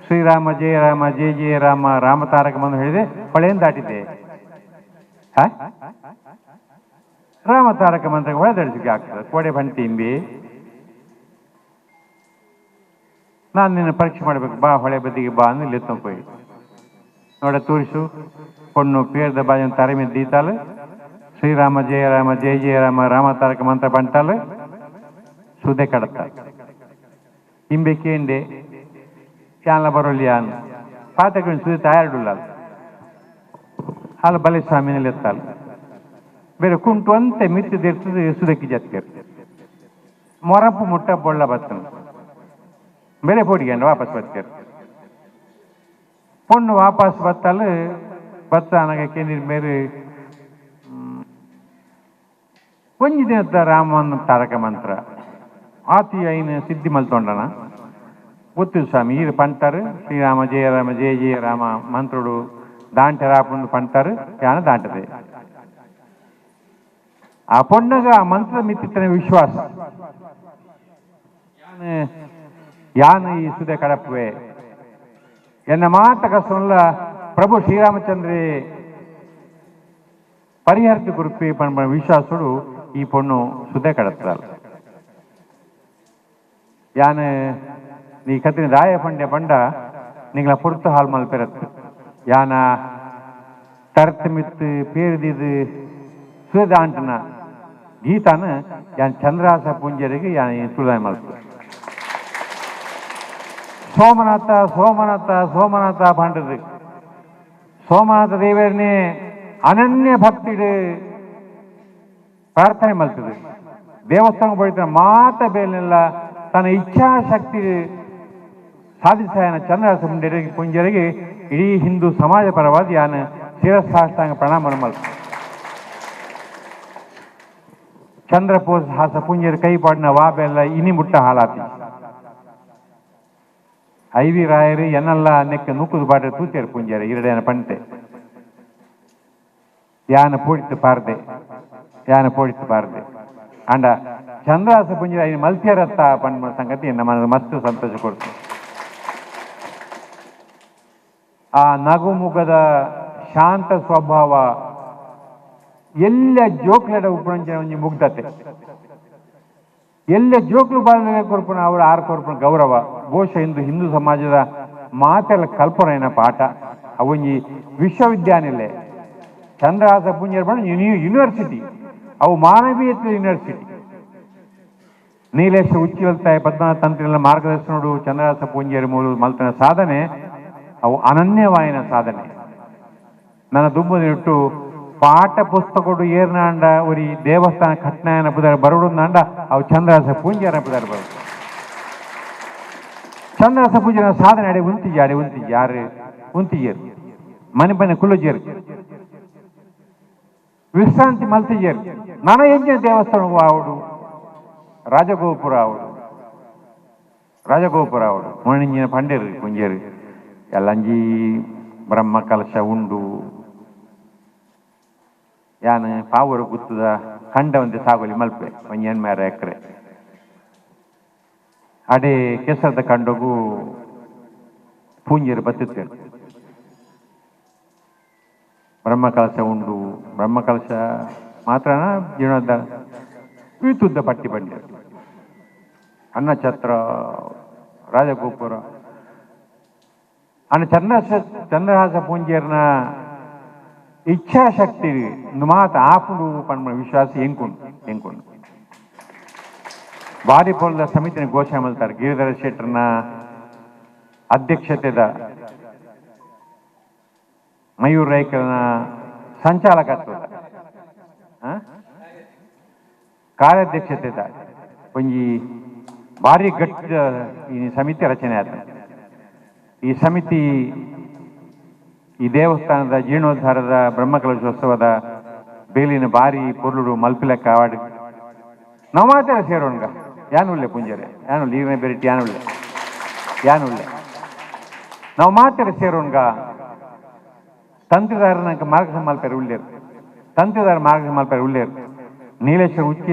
ಶ್ರೀರಾಮ ಜಯ ರಾಮ ಜಯ ಜಯ ರಾಮ ರಾಮ ತಾರಕ ಬಂದು ಹೇಳಿದೆ, ಹೊಳೆಯನ್ನು ದಾಟಿದ್ದೆ. ರಾಮ ತಾರಕ ಮಂತ್ರ ಹೊಳೆ ದಾಟಿಸಿಗೆ ಆಗ್ತದೆ ಕೋಡೆ ಬಂಟಿ ಇಂಬಿ, ನಾನು ನಿನ್ನ ಪರೀಕ್ಷೆ ಮಾಡಬೇಕು ಬಾ ಹೊಳೆ ಬದಿಗೆ ಬಾ ಅಂದ್ರೆ ಲೆತ್ತೊಂಪೋಯಿ ನೋಡ ತೋರಿಸು. ಪೊಣ್ಣು ಪೇರ್ದ ಬಾಜನ ತಲೆ ಮೇಲೆ ದೀತಾಳು, ಶ್ರೀರಾಮ ಜಯ ರಾಮ ಜಯ ಜಯ ರಾಮ ರಾಮ ತಾರಕ ಮಂತ್ರ ಬಂಟಾಳು, ಸುದೆ ಕಡತ ಇಂಬೆ ಕೇಂಡೆ ಯಾನ್ಲ ಬರೋಲಿ ಯಾನ್ ಪಾತಗಳು ಸುದೆ ತಯಾರಿಡುಲ್ಲ ಹಾಲು ಬಲೆ ಸ್ವಾಮಿನಲ್ಲಿ ಎತ್ತಾಳು ಬೇರೆ ಕುಂಟು ಅಂತೆ ಮಿತ್ತಿದಿರ್ತದೆ ಸುದಕ್ಕಿ ಜತ್ಕೆ ಮೊರಪು ಮುಟ್ಟ ಬೊಳ್ಳ ಬತ್ತನು ಬೇರೆ ಪೋಡಿಗೆ ವಾಪಸ್ ಬತ್ತಾರೆ. ಪೊಣ್ಣು ವಾಪಸ್ ಬತ್ತಲು ಬತ್ತ ಅನಗ ಕೇಂದ್ರ ಮೇರೆ ಒಂಜಿ ದಿನದ ರಾಮನ ತಾರಕ ಮಂತ್ರ ಆತಿ ಐನ ಸಿದ್ಧಿ ಮಲ್ತೊಂಡನ ಗೊತ್ತು ಸ್ವಾಮಿ ಈರು ಪಂಟಾರು ಶ್ರೀರಾಮ ಜಯ ರಾಮ ಜಯ ಜಯ ರಾಮ ಮಂತ್ರುಡು ದಾಂಟೆ ರಾಪುಂದು ಪಂಟಾರು ಯಾನ ದಾಂಟದೆ ಆ ಪೊಣ್ಣಗ ಆ ಮಂತ್ರ ಮಿತ್ತಿತ್ತನ ವಿಶ್ವಾಸ ಯಾನು ಈ ಸುದೆ ಕಡಪುವೆ ಎನ್ನ ಮಾತ ಕಸಲ್ಲ ಪ್ರಭು ಶ್ರೀರಾಮಚಂದ್ರಿ ಪರಿಹರಿತ ಕುರುಪಿ ಪಣ್ಣ ವಿಶ್ವಾಸಡು ಈ ಪೊಣ್ಣು ಸುದೆ ಕಡತ್ತಲ್ಲ ಯಾನು ನೀ ಕತ್ತಿನ ದಾಯ ಪಂಡ್ಯ ಪಂಡ ನಿಂಗಳ ಪೊರ್ತು ಹಾಲ್ ಮಲ್ಪೆರತ್ತು ಯಾನ ತರತ್ ಮಿತ್ತು ಪೇರಿದಿದು ಸುದಾಂಟನ ಗೀತಾನ ಯಾನ್ ಚಂದ್ರಹಾಸ ಪೂಂಜರಿಗೆ ಯಾನ್ ತುಳಾಯ ಮಲ್ತು ಸೋಮನಾಥ ಸೋಮನಾಥ ಸೋಮನಾಥ ಪಂಡದು ಸೋಮನಾಥ ದೇವರನ್ನೇ ಅನನ್ಯ ಭಕ್ತಿಡು ಪ್ರಾರ್ಥನೆ ಮಲ್ತದೆ. ದೇವಸ್ಥಾನ ಬಳಿತ ಮಾತ ಬೇಲೆಲ್ಲ ತನ್ನ ಇಚ್ಛಾಶಕ್ತಿ ಸಾಧಿಸಾಯನ ಚಂದ್ರಹಾಸ ಮುಂಡರಿಗೆ ಪುಂಜರಿಗೆ ಇಡೀ ಹಿಂದೂ ಸಮಾಜ ಪರವಾಗಿ ಯಾನ ಶಿರಸಾಷ್ಟಾಂಗ ಪ್ರಣಾಮ ಮಲ್ತ. ಚಂದ್ರಪೋಸ್ ಹಾಸ ಪುಂಜರ ಕೈ ಪಾಡಿನ ವಾಬೆಲ್ಲ ಇನಿ ಮುಟ್ಟ ಹಾಲಾತಿ ಐವಿ ರಾಯರು ಎನ್ನೆಲ್ಲ ನೆಕ್ಕ ನೂಕುದು ಬಾಡ್ರೆ ತೂತೇರು ಪುಂಜರ ಇರಡೇನ ಪಂಟೆ ಯಾನ ಪೋಡಿತ್ತು ಪಾರ್ದೆ ಯಾನ ಪೋಡಿತ್ತು ಪಾರ್ದೆ ಅಂಡ ಚಂದ್ರಹಾಸ ಪುಂಜರ ಐನ ಮಲ್ತಿಯರತ್ತ ಪಂಡ ಸಂಗತಿ ನಮ್ಮ ಮಸ್ತ್ ಸಂತೋಷ ಕೊಡ್ತು. ಆ ನಗುಮುಖದ ಶಾಂತ ಸ್ವಭಾವ ಎಲ್ಲ ಜೋಕ್ಲೆಡ ಉಪ್ಪುನಂಚಿನ ಒಂಜಿ ಮುಗ್ಧತೆ ಎಲ್ಲ ಜೋಕ್ಲು ಬಾಳ ಕೊರ್ಪುನ ಅವರ ಆರು ಕೊರ್ಪುನ ಗೌರವ ಬಹುಶಃ ಇಂದು ಹಿಂದೂ ಸಮಾಜದ ಮಾತೆಲ್ಲ ಕಲ್ಪನೆಯ ಪಾಠ ಅವೊಂಜಿ ವಿಶ್ವವಿದ್ಯಾನಿಲಯ ಚಂದ್ರಹಾಸ ಪುಂಜರ ಯೂನಿವರ್ಸಿಟಿ ಅವು ಮಾನವೀಯತೆ ಯೂನಿವರ್ಸಿಟಿ. ನೀಲೇಶ ಉಚ್ಚಿವಲ್ತಾಯ ಪದ್ಮನಾಭ ತಂತ್ರಿಗಳ ಮಾರ್ಗದರ್ಶನಡು ಚಂದ್ರಹಾಸ ಪೂಂಜರ ಮೂಲ ಮಲ್ತನ ಸಾಧನೆ ಅವು ಅನನ್ಯವಾಯಿನ ಸಾಧನೆ. ನನ್ನ ದುಂಬದಿಟ್ಟು ಪಾಠ ಪುಸ್ತಕಡು ಏರ್ನಾಂಡ ಒರಿ ದೇವಸ್ಥಾನ ಕಟ್ನಾಯನ ಪುದಾರ ಬರಡುಂದಾಂಡ ಅವು ಚಂದ್ರಹಾಸ ಪೂಂಜಾರ ಪುದಾರ ಬರು ಚಂದ್ರಹಾಸ ಪೂಂಜನ ಸಾಧನೆ ಅಡೆ ಉಂತಿಜಿ ಅಡೆ ಉಂತಿಜಿ ಯಾರು ಉಂತಿಜೇರು ಮನೆ ಮನೆ ಕುಲ್ಲುಜೇರು ವಿಶ್ರಾಂತಿ ಮಲ್ತಿಜೇರು ನನ ಎಂಜಿನ ದೇವಸ್ಥಾನ ಆವಡು ರಾಜಗೋಪುರ ಆವಡು ರಾಜಗೋಪುರ ಆವಡು ಮೊಣಿಂಜಿನ ಪಂಡೇರು ಪುಂಜೇರು ಎಲ್ಲಂಜಿ ಬ್ರಹ್ಮ ಕಲಶ ಉಂಡು ಯಾನ್ ಪಾವೂರು ಗುತ್ತದ ಕಂಡ ಒಂದೆ ಸಾಗೋಲಿ ಮಲ್ಪೆ ಒಂಜಿ ಎಣ್ಮೇರ ಎಕರೆ ಅಡೆ ಕೆಸರದ ಕಂಡಗು ಪೂಂಜರು ಬತ್ತುತ್ತೇರು ಬ್ರಹ್ಮ ಕಲಶ ಉಂಡು ಬ್ರಹ್ಮ ಕಲಶ ಮಾತ್ರನ ಜೀರ್ಣೋದ್ಧಾರ ತುದ್ದ ಪಟ್ಟಿ ಬಂಡಿ ಅನ್ನಛತ್ರ ರಾಜಗೋಪುರ ಅನ್ನ ಚಂದ್ರಹಾಸ ಪೂಂಜರ್ನ ಇಚ್ಛಾಶಕ್ತಿ ಮಾತ ಆಪುಂಡು ಪನ್ಮ ವಿಶ್ವಾಸ ಎಂಕುಂಡು ಎಂಕುಂಡು ಬಾರಿ ಪೊಲದ ಸಮಿತಿನ ಘೋಷಣೆ ಮಲ್ತಾರೆ ಗಿರಿಧರ ಶೆಟ್ಟರ್ನ ಅಧ್ಯಕ್ಷತೆದ ಮಯೂರ್ ರೈಕಲ್ನ ಸಂಚಾಲಕತ್ವದ ಕಾರ್ಯಾಧ್ಯಕ್ಷತೆದ ಒಂಜಿ ಭಾರಿ ಗಟ್ಟ ಈ ಸಮಿತಿ ರಚನೆ ಆತ. ಈ ಸಮಿತಿ ಈ ದೇವಸ್ಥಾನದ ಜೀರ್ಣೋದ್ಧಾರದ ಬ್ರಹ್ಮಕಲಶೋತ್ಸವದ ಬೇಲಿನ ಬಾರಿ ಪೊರ್ಲುಡು ಮಲ್ಪಿಲಕ್ಕ ಅವಾರ್ಡ್ ನಾವು ಮಾತ್ರ ಸೇರೋಣ್ಗ ಯಾನುಳ್ಳೆ ಪುಂಜರೆ ಯಾನುಳ್ಳೆ ಈಗಿನ ಬೇರೆ ಯಾನುಳ್ಳೆ ಯಾನುಳ್ಳೆ ನಾವು ಮಾತ್ರ ಸೇರೋಣ್ಗ ತಂತ್ರಿದಾರನ ಮಾರ್ಗದರ್ಶನ ಮಲ್ಪೆರೆ ಉಳ್ಳೇರು ತಂತ್ರಿದಾರ ಮಾರ್ಗದರ್ಶನ ಮಲ್ಪೆರೆ ಉಳ್ಳೇರು ನೀಲೇಶ್ವರ ಉಚ್ಚಿ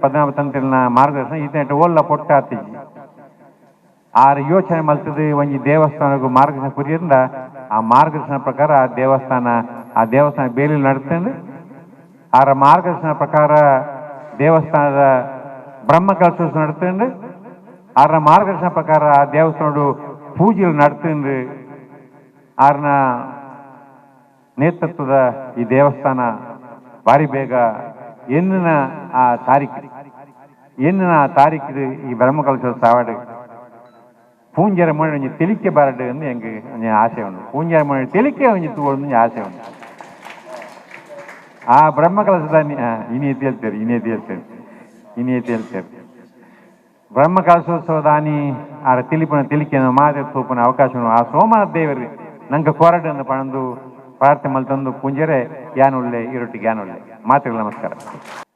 ಪದ್ಮನಾಭ ತಂತ್ರಿನ ಮಾರ್ಗದರ್ಶನ ಈತ ಓಲ್ಲ ಪೊಟ್ಟ ಆತಿಜಿ ಆರು ಯೋಚನೆ ಮಲ್ತದೆ ಒಂಜಿ ದೇವಸ್ಥಾನಕ್ಕೂ ಮಾರ್ಗದರ್ಶನ ಕುರಿಯಿಂದ ಆ ಮಾರ್ಗದರ್ಶನ ಪ್ರಕಾರ ಆ ದೇವಸ್ಥಾನ ಬೇಲಿ ನಡ್ತಂದು ಆರ ಮಾರ್ಗದರ್ಶನ ಪ್ರಕಾರ ದೇವಸ್ಥಾನದ ಬ್ರಹ್ಮ ಕಲಶೋತ್ಸವ ನಡ್ತಂದು ಆರ ಮಾರ್ಗದರ್ಶನ ಪ್ರಕಾರ ಆ ದೇವಸ್ಥಾನಡು ಪೂಜೆಗಳು ನಡ್ತಂದು ಆರನ ನೇತೃತ್ವದ ಈ ದೇವಸ್ಥಾನ ಭಾರಿ ಬೇಗ ಎನ್ನಿನ ಆ ತಾರೀಕು ಎನ್ನಿನ ಆ ತಾರೀಕು ಈ ಬ್ರಹ್ಮ ಕಲಶೋತ್ಸವ ಆವಾಡು ಪೂಂಜರ ಮಣಿ ಒಂಜಿ ತೆಲಿಕೆ ಬಾರಡು ಎಂದು ಎಂಕ್ ಒಂಜಿ ಆಸೆ ಉಂಡು ಪೂಂಜರ ಮಣಿ ತೆಲಿಕೆ ಒಂಜಿ ತೂವೊಂದು ಒಂಜಿ ಆಸೆ ಉಂಡು ಆ ಬ್ರಹ್ಮ ಕಲಶದ ಇನಿ ತೇಲ್ತೇರು ಇನಿ ತೇಲ್ತೇರು ಇನಿ ತೇಲ್ತೇರು ಬ್ರಹ್ಮ ಕಲಶೋತ್ಸವದಾನಿ ಆರ ತಿಳಿಪುನ ತೆಲಿಕೆ ಮಾತೆ ತೂಪುನ ಅವಕಾಶ ಆ ಸೋಮನಾಥ ದೇವರು ನಂಗೆ ಕೊರಡನ್ನು ಪಣಂದು ಪ್ರಾರ್ಥನೆ ಮಲ್ತಂದು ಪೂಂಜರೆ ಯಾನುಳ್ಳೆ ಇರೊಟ್ಟಿಗೆ ಯಾನುಳ್ಳೆ ಮಾತುಗಳ ನಮಸ್ಕಾರ.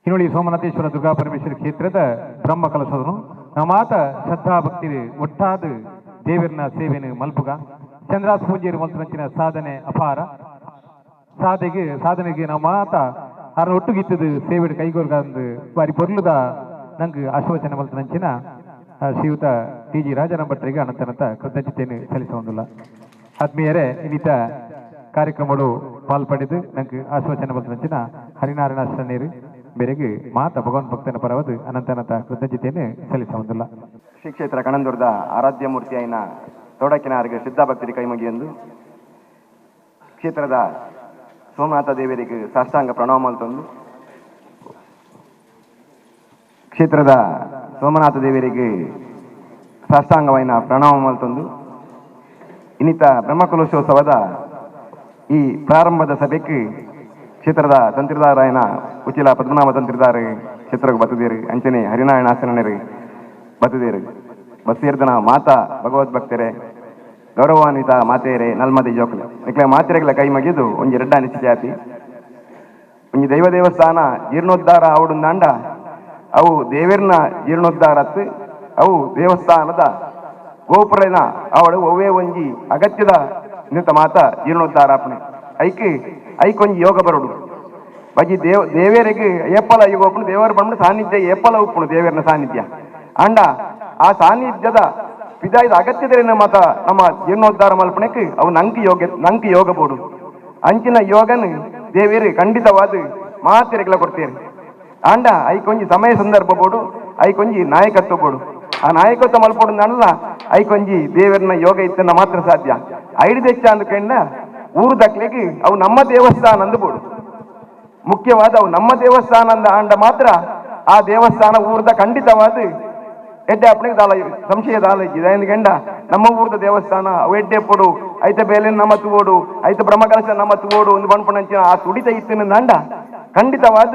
Hinoli Somanatheshwara Durga Parameshwara ಕ್ಷೇತ್ರದ ಬ್ರಹ್ಮ ಕಲಶದನು ನಮಾತ ಶ್ರದ್ಧಾ ಭಕ್ತಿ ಒಟ್ಟಾದ ದೇವರನ ಸೇವೆನು ಮಲ್ಪುಗ ಚಂದ್ರಾಸ್ ಪೂಂಜೇರು ಮಲ್ತನಂಚಿನ ಸಾಧನೆ ಅಪಾರ ಸಾಧೆಗೆ ಸಾಧನೆಗೆ ನಮಾತ ಅರ ಒಟ್ಟುಗಿತ್ತದು ಸೇವೆಡು ಕೈಗೋರ್ಗಂದು ಬಾರಿ ಪೊರ್ಲುದ ನಂಗೆ ಆಶೀರ್ವಚನ ಮಲ್ತನಂಚಿನ ಶ್ರೀಯುತ ಟಿ ಜಿ ರಾಜಾರಾಮ್ ಭಟ್ರಿಗೆ ಅನಂತನಂತ ಕೃತಜ್ಞತೆಯನ್ನು ಸಲ್ಲಿಸುವುದಿಲ್ಲ. ಆತ್ಮೀಯರೇ, ಇನ್ನಿತ ಕಾರ್ಯಕ್ರಮಗಳು ಪಾಲ್ಪಡೆದು ನಂಗೆ ಆಶೀರ್ವಚನ ಮಲ್ತನಂಚಿನ ಹರಿನಾರಾಯಣ ಶರಣೇರು ಬೆರಗು ಮಾತ ಭಗವಾನ್ ಭಕ್ತನ ಪರವದು ಅನಂತನಂತ ಕೃತಜ್ಞತೆಯನ್ನು ಸಲ್ಲಿಸುವುದಿಲ್ಲ. ಶ್ರೀ ಕ್ಷೇತ್ರ ಕಣಂದೂರದ ಆರಾಧ್ಯ ಮೂರ್ತಿಯಾಯಿನ ತೋಡಕಿನಾರಿಗೆ ಶ್ರದ್ಧಾಭಕ್ತರಿ ಕೈಮುಗಿಯೊಂದು ಕ್ಷೇತ್ರದ ಸೋಮನಾಥ ದೇವರಿಗೆ ಸಾಷ್ಟಾಂಗ ಪ್ರಣಾಮ ಮಲ್ತೊಂದು ಕ್ಷೇತ್ರದ ಸೋಮನಾಥ ದೇವರಿಗೆ ಸಾಷ್ಟಾಂಗವಾಯಿನ ಪ್ರಣಾಮ ಮಲ್ತೊಂದು ಇನ್ನಿತ ಬ್ರಹ್ಮಕಲಶೋತ್ಸವದ ಈ ಪ್ರಾರಂಭದ ಸಭೆಗೆ ಕ್ಷೇತ್ರದ ತಂತ್ರಿದಾರಾಯನ ಉಚಿಲ ಪದ್ಮನಾಭ ತಂತ್ರಿದಾರ ಕ್ಷೇತ್ರಕ್ಕೆ ಬತ್ತದೇರು ಅಂಚನೆ ಹರಿನಾರಾಯಣ ಆಸನರು ಬತ್ತದೇರು ಬಸ್ಸೇರ್ದನ ಮಾತಾ ಭಗವದ್ ಭಕ್ತರೆ ಗೌರವಾನ್ವಿತ ಮಾತೆಯರೆ ನಲ್ಮದಿ ಜೋಕುಲೆ ನಿಕ್ಲೆ ಮಾತೆರೆಗಳ ಕೈ ಮಗಿದು ಒಂಜಿ ರೆಡ್ಡ ಅನಿಸಿಕೆ ಆಪಿ ಒಂಜಿ ದೈವ ದೇವಸ್ಥಾನ ಜೀರ್ಣೋದ್ಧಾರ ಆವಡುಂದಾಂಡ ಅವು ದೇವೆರ್ನ ಜೀರ್ಣೋದ್ಧಾರತ್ ಅವು ದೇವಸ್ಥಾನದ ಗೋಪುರನ ಅವಳು ಒವ್ವೇ ಒಂಜಿ ಅಗತ್ಯದ ನಿಂತ ಮಾತ ಜೀರ್ಣೋದ್ಧಾರ ಅಪ್ಪಣೆ ಐಕ್ ಐಕೊಂಜಿ ಯೋಗ ಬರುಡು ಬಜಿ ದೇವ ದೇವರಿಗೆ ಏಪಲ ಯುಗ ದೇವರ ಬಂದು ಸಾನ್ನಿಧ್ಯ ಏಪಲ ಉಪ್ಪುಣು ದೇವರನ ಸಾನ್ನಿಧ್ಯ ಅಂಡ ಆ ಸಾನ್ನಿಧ್ಯದ ಪಿದಾಯ್ದ ಅಗತ್ಯದ ಮಾತ ನಮ್ಮ ಜೀರ್ಣೋದ್ಧಾರ ಮಲ್ಪಣೆಕ್ ಅವು ನಂಕ್ ಯೋಗ ನಂಕ್ ಯೋಗ ಬೋಡು ಅಂಚಿನ ಯೋಗನ್ ದೇವೇರು ಖಂಡಿತವಾದ ಮಾತೆರೆಗಳ ಕೊಡ್ತೇನೆ ಆಂಡ ಐಕೊಂಜಿ ಸಮಯ ಸಂದರ್ಭ ಬೋಡು ಐಕೊಂಜಿ ನಾಯಕತ್ವ ಬೋಡು ಆ ನಾಯಕತ್ವ ಮಲ್ಪೊಡು ನಲ್ಲ ಐಕೊಂಜಿ ದೇವರನ್ನ ಯೋಗ ಇತ್ತನ್ನ ಮಾತ್ರ ಸಾಧ್ಯ. ಐದು ದೆಚ್ಚ ಅಂದ್ಕೊಂಡ ಊರು ದಕ್ಲೆಗೆ ಅವು ನಮ್ಮ ದೇವಸ್ಥಾನ ಅಂದು ಬೋಡು ಮುಖ್ಯವಾದ ಅವು ನಮ್ಮ ದೇವಸ್ಥಾನ ಅಂದ ಆಂಡ ಮಾತ್ರ ಆ ದೇವಸ್ಥಾನ ಊರ್ದ ಖಂಡಿತವಾದ ಎಡ್ಡೆ ಅಪ್ಪನಿಗೆ ದಾಲ ಸಂಶಯ ದಾಲ ಇದ್ದಿದೆ ಗಂಡ ನಮ್ಮ ಊರ್ದ ದೇವಸ್ಥಾನ ಅವು ಎಡ್ಡೆ ಪೊಡು ಐತ ಬೇಲೆ ನಮ್ಮ ತೂವೋಡು ಐತ ಬ್ರಹ್ಮಕಲಶ ನಮ್ಮ ತೂವೋಡು ಒಂದು ಬಣ್ಪಣಂಚಿನ ಆ ತುಡಿತ ಇತ್ತಿನ ದಂಡ ಖಂಡಿತವಾದ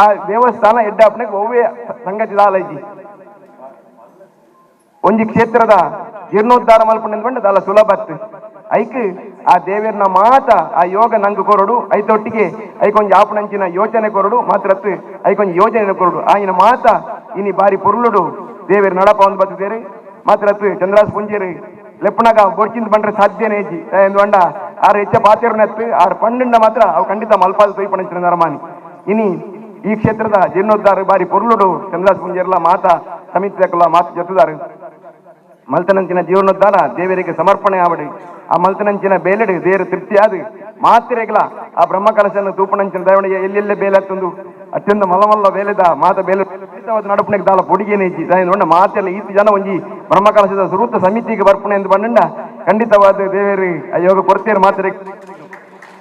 ಆ ದೇವಸ್ಥಾನ ಎಡ್ಡೆ ಅಪ್ಪನಿಗೆ ಒವ್ವೇ ಸಂಗತಿ ದಾಲ ಇದ್ದಿ. ಒಂಜಿ ಕ್ಷೇತ್ರದ ಜೀರ್ಣೋದ್ಧಾರ ಮಲ್ಪಂಡ ದಾಲ ಸುಲಭತ್ತು ಐಕ್ ಆ ದೇವರನ ಮಾತ ಆ ಯೋಗ ನಂಗೆ ಕೊರಡು ಐತೊಟ್ಟಿಗೆ ಐಕೊಂಜಿ ಆಪಣಂಚಿನ ಯೋಚನೆ ಕೊರಡು ಮಾತ್ರತ್ತು ಐಕೊಂಜಿ ಯೋಜನೆ ಕೊರಡು ಆಯ್ನ ಮಾತ ಇನಿ ಬಾರಿ ಪೊರುಳುಡು ದೇವೇರು ನಡಪ ಒಂದು ಬತ್ತಿದ್ದೇರೆ ಮಾತ್ರತ್ತು ಚಂದ್ರಾಸ್ ಪುಂಜೇರು ಲೆಪ್ಪನಾಗ ಬೊಡ್ಚಿಂದ ಬಂಡ್ರೆ ಸಾಧ್ಯನೇ ಇಜ್ಜಿ ಎಂದು ಆರು ಹೆಚ್ಚ ಪಾತೇರು ನೆತ್ತು ಆರು ಪಂಡುಂಡ ಮಾತ್ರ ಅವು ಖಂಡಿತ ಮಲ್ಪಾದ ತೊಯ್ಪಣಂಚಿನ ನರಮಾನಿ. ಇನಿ ಈ ಕ್ಷೇತ್ರದ ಜೀರ್ಣೋದ್ಧಾರ ಬಾರಿ ಪೊರುಳುಡು ಚಂದ್ರಾಸ್ ಪುಂಜೇರ್ಲ ಮಾತಾ ಸಮಿತಿ ಮಾತು ಜೊತೆದಾರು ಮಲ್ತನಂಚಿನ ಜೀವನೋದ್ಧಾರ ದೇವರಿಗೆ ಸಮರ್ಪಣೆ ಆವಡಿ ಆ ಮಲ್ತನಂಚಿನ ಬೇಲೆಡು ದೇವರು ತೃಪ್ತಿ ಆದು ಮಾತಿರೆಗ್ಲ ಆ ಬ್ರಹ್ಮ ಕಲಶನ ತೂಪಣಂಚಿನ ದಯವಣಿಗೆ ಎಲ್ಲೆಲ್ಲೇ ಬೇಲೆ ಹತ್ತೊಂದು ಅತ್ಯಂತ ಮಲ್ಲ ಬೇಲೆದ ಮಾತ ಬೇಲೆ ನಡಪಣೆಗೆ ದಾಲ ಪೊಡಿಗೇನೆ ಇಜ್ಜಿ ನೋಡ ಮಾತೆಲ್ಲ ಈತ ಜನ ಒಂಜಿ ಬ್ರಹ್ಮ ಕಲಶದ ಸುರೂತ ಸಮಿತಿಗೆ ಬರ್ಪಣೆ ಎಂದು ಬಂಡ ಖಂಡಿತವಾದ ದೇವೇರು ಆ ಯೋಗ ಕೊರತೆಯರು ಮಾತ್ರೆ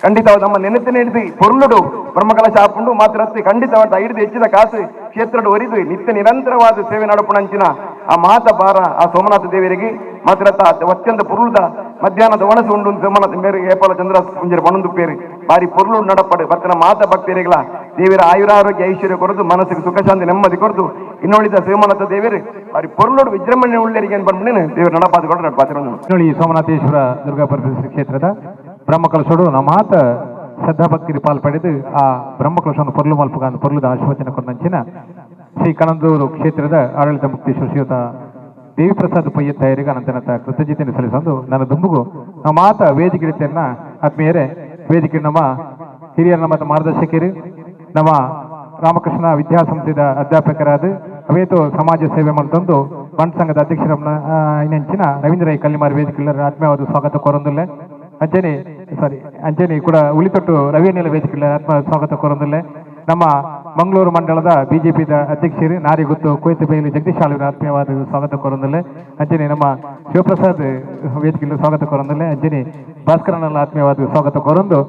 ಖಂಡಿತವಾದ ನಮ್ಮ ನೆನಪಿನ ಹಿಡಿದು ಪೊರ್ಲುಡು ಬ್ರಹ್ಮಕಲಶ ಹಾಕೊಂಡು ಮಾತ್ರ ಖಂಡಿತವಾದ ಹಿಡಿದು ಹೆಚ್ಚಿದ ಕಾಸು ಕ್ಷೇತ್ರದ ಒರಿದು ನಿತ್ಯ ನಿರಂತರವಾದ ಸೇವೆ ನಡಪಣಂಚಿನ ಆ ಮಾತ ಭಾರ ಆ ಸೋಮನಾಥ ದೇವರಿಗೆ ಮಾತ್ರ ಅತ್ಯಂತ ಪೊರುಳುದ ಮಧ್ಯಾಹ್ನದ ಒಣಸು ಉಂಡು ಸೋಮನಾಥ ಮೇರೆ ಏಪಾಲ ಚಂದ್ರ ಪುಂಜರ ಬಣಂದು ಪೇರು ಬಾರಿ ಪೊರುಳು ನಡಪಡು ಬರ್ತನ ಮಾತ ಭಕ್ತರಿಗಳ ದೇವರ ಆಯುರಾರೋಗ್ಯ ಐಶ್ವರ್ಯ ಕೊರದು ಮನಸ್ಸಿಗೆ ಸುಖ ಶಾಂತಿ ನೆಮ್ಮದಿ ಕೊರದು ಇನ್ನುಳಿದ ಸೋಮನಾಥ ದೇವರು ಬಾರಿ ಪೊರುಳೋಡು ವಿಜೃಂಭಣೆ ಉಳ್ಳರಿಗೆ ಬಂದ್ಬಿಟ್ಟು ದೇವರ ನಡಪಾದ ಕೊಡ ನಡಪಾತಿರ. ನೋಡಿ ಸೋಮನಾಥೇಶ್ವರ ದುರ್ಗಾ ಪರಮೇಶ್ವರಿ ಕ್ಷೇತ್ರದ ಬ್ರಹ್ಮಕಲಶೋಡು ನಮಾತ ಶ್ರದ್ಧಾ ಭಕ್ತಿರಿ ಪಾಲ್ ಪಡೆದು ಆ ಬ್ರಹ್ಮಕಲಶವನ್ನು ಪೊರ್ಲು ಮಲ್ಪುಗ ಪೊರ್ಲುದ ಆಶೀರ್ವಚನ ಕೊಂದಂಚಿನ ಶ್ರೀ ಕಣಂದೂರು ಕ್ಷೇತ್ರದ ಆಡಳಿತ ಮುಕ್ತೇಶ್ವರ ಶ್ರೀಯುತ ದೇವಿಪ್ರಸಾದ್ ಪೊಯ್ಯತ್ತಾಯರಿಗೆ ಅನಂತನತ ಕೃತಜ್ಞತೆಯನ್ನು ಸಲ್ಲಿಸಲು ನನ್ನ ದುಂಬುಗು ನಮ್ಮ ವೇದಿಕೆ ಆತ್ಮೀಯರೇ, ವೇದಿಕೆ ನಮ್ಮ ಹಿರಿಯರ ನಮ್ಮ ಮಾರ್ಗದರ್ಶಕರು ನಮ್ಮ ರಾಮಕೃಷ್ಣ ವಿದ್ಯಾಸಂಸ್ಥೆದ ಅಧ್ಯಾಪಕರಾದ ಅವೇತು ಸಮಾಜ ಸೇವೆ ಮಲ್ತೊಂದು ಬಂಟ್ ಸಂಘದ ಅಧ್ಯಕ್ಷರ ಇನ್ನಂಚಿನ ರವೀಂದ್ರ ಕಲ್ಲಿಮಾರ್ ವೇದಿಕೆ ಆತ್ಮೀಯವಾದ ಸ್ವಾಗತ ಕೋರೊಂದುಲ್ಲೆ. ಅಂಚನೆ ಸಾರಿ ಅಂಚನೆ ಕೂಡ ಉಳಿತೊಟ್ಟು ರವಿಯನ್ನೆಲ್ಲ ವೇದಿಕೆ ಆತ್ಮ ಸ್ವಾಗತ ಕೋರೊಂದುಲ್ಲೆ. ನಮ್ಮ ಮಂಗಳೂರು ಮಂಡಲದ ಬಿಜೆಪಿದ ಅಧ್ಯಕ್ಷರು ನಾರಿಗುತ್ತು ಕೋಯ್ತಬೇಲಿ ಜಗದೀಶ್ ಆಳ್ವಿನ ಆತ್ಮೀಯವಾದ ಸ್ವಾಗತ ಕೋರೊಂದುಲ್ಲೆ. ಅಂಚನೆ ನಮ್ಮ ಶಿವಪ್ರಸಾದ್ ವೇದಿಕೆಯಲ್ಲಿ ಸ್ವಾಗತ ಕೋರೊಂದುಲ್ಲೆ. ಅಂಚನೆ ಭಾಸ್ಕರನೆಲ್ಲ ಆತ್ಮೀಯವಾದ ಸ್ವಾಗತ ಕೋರೊಂದು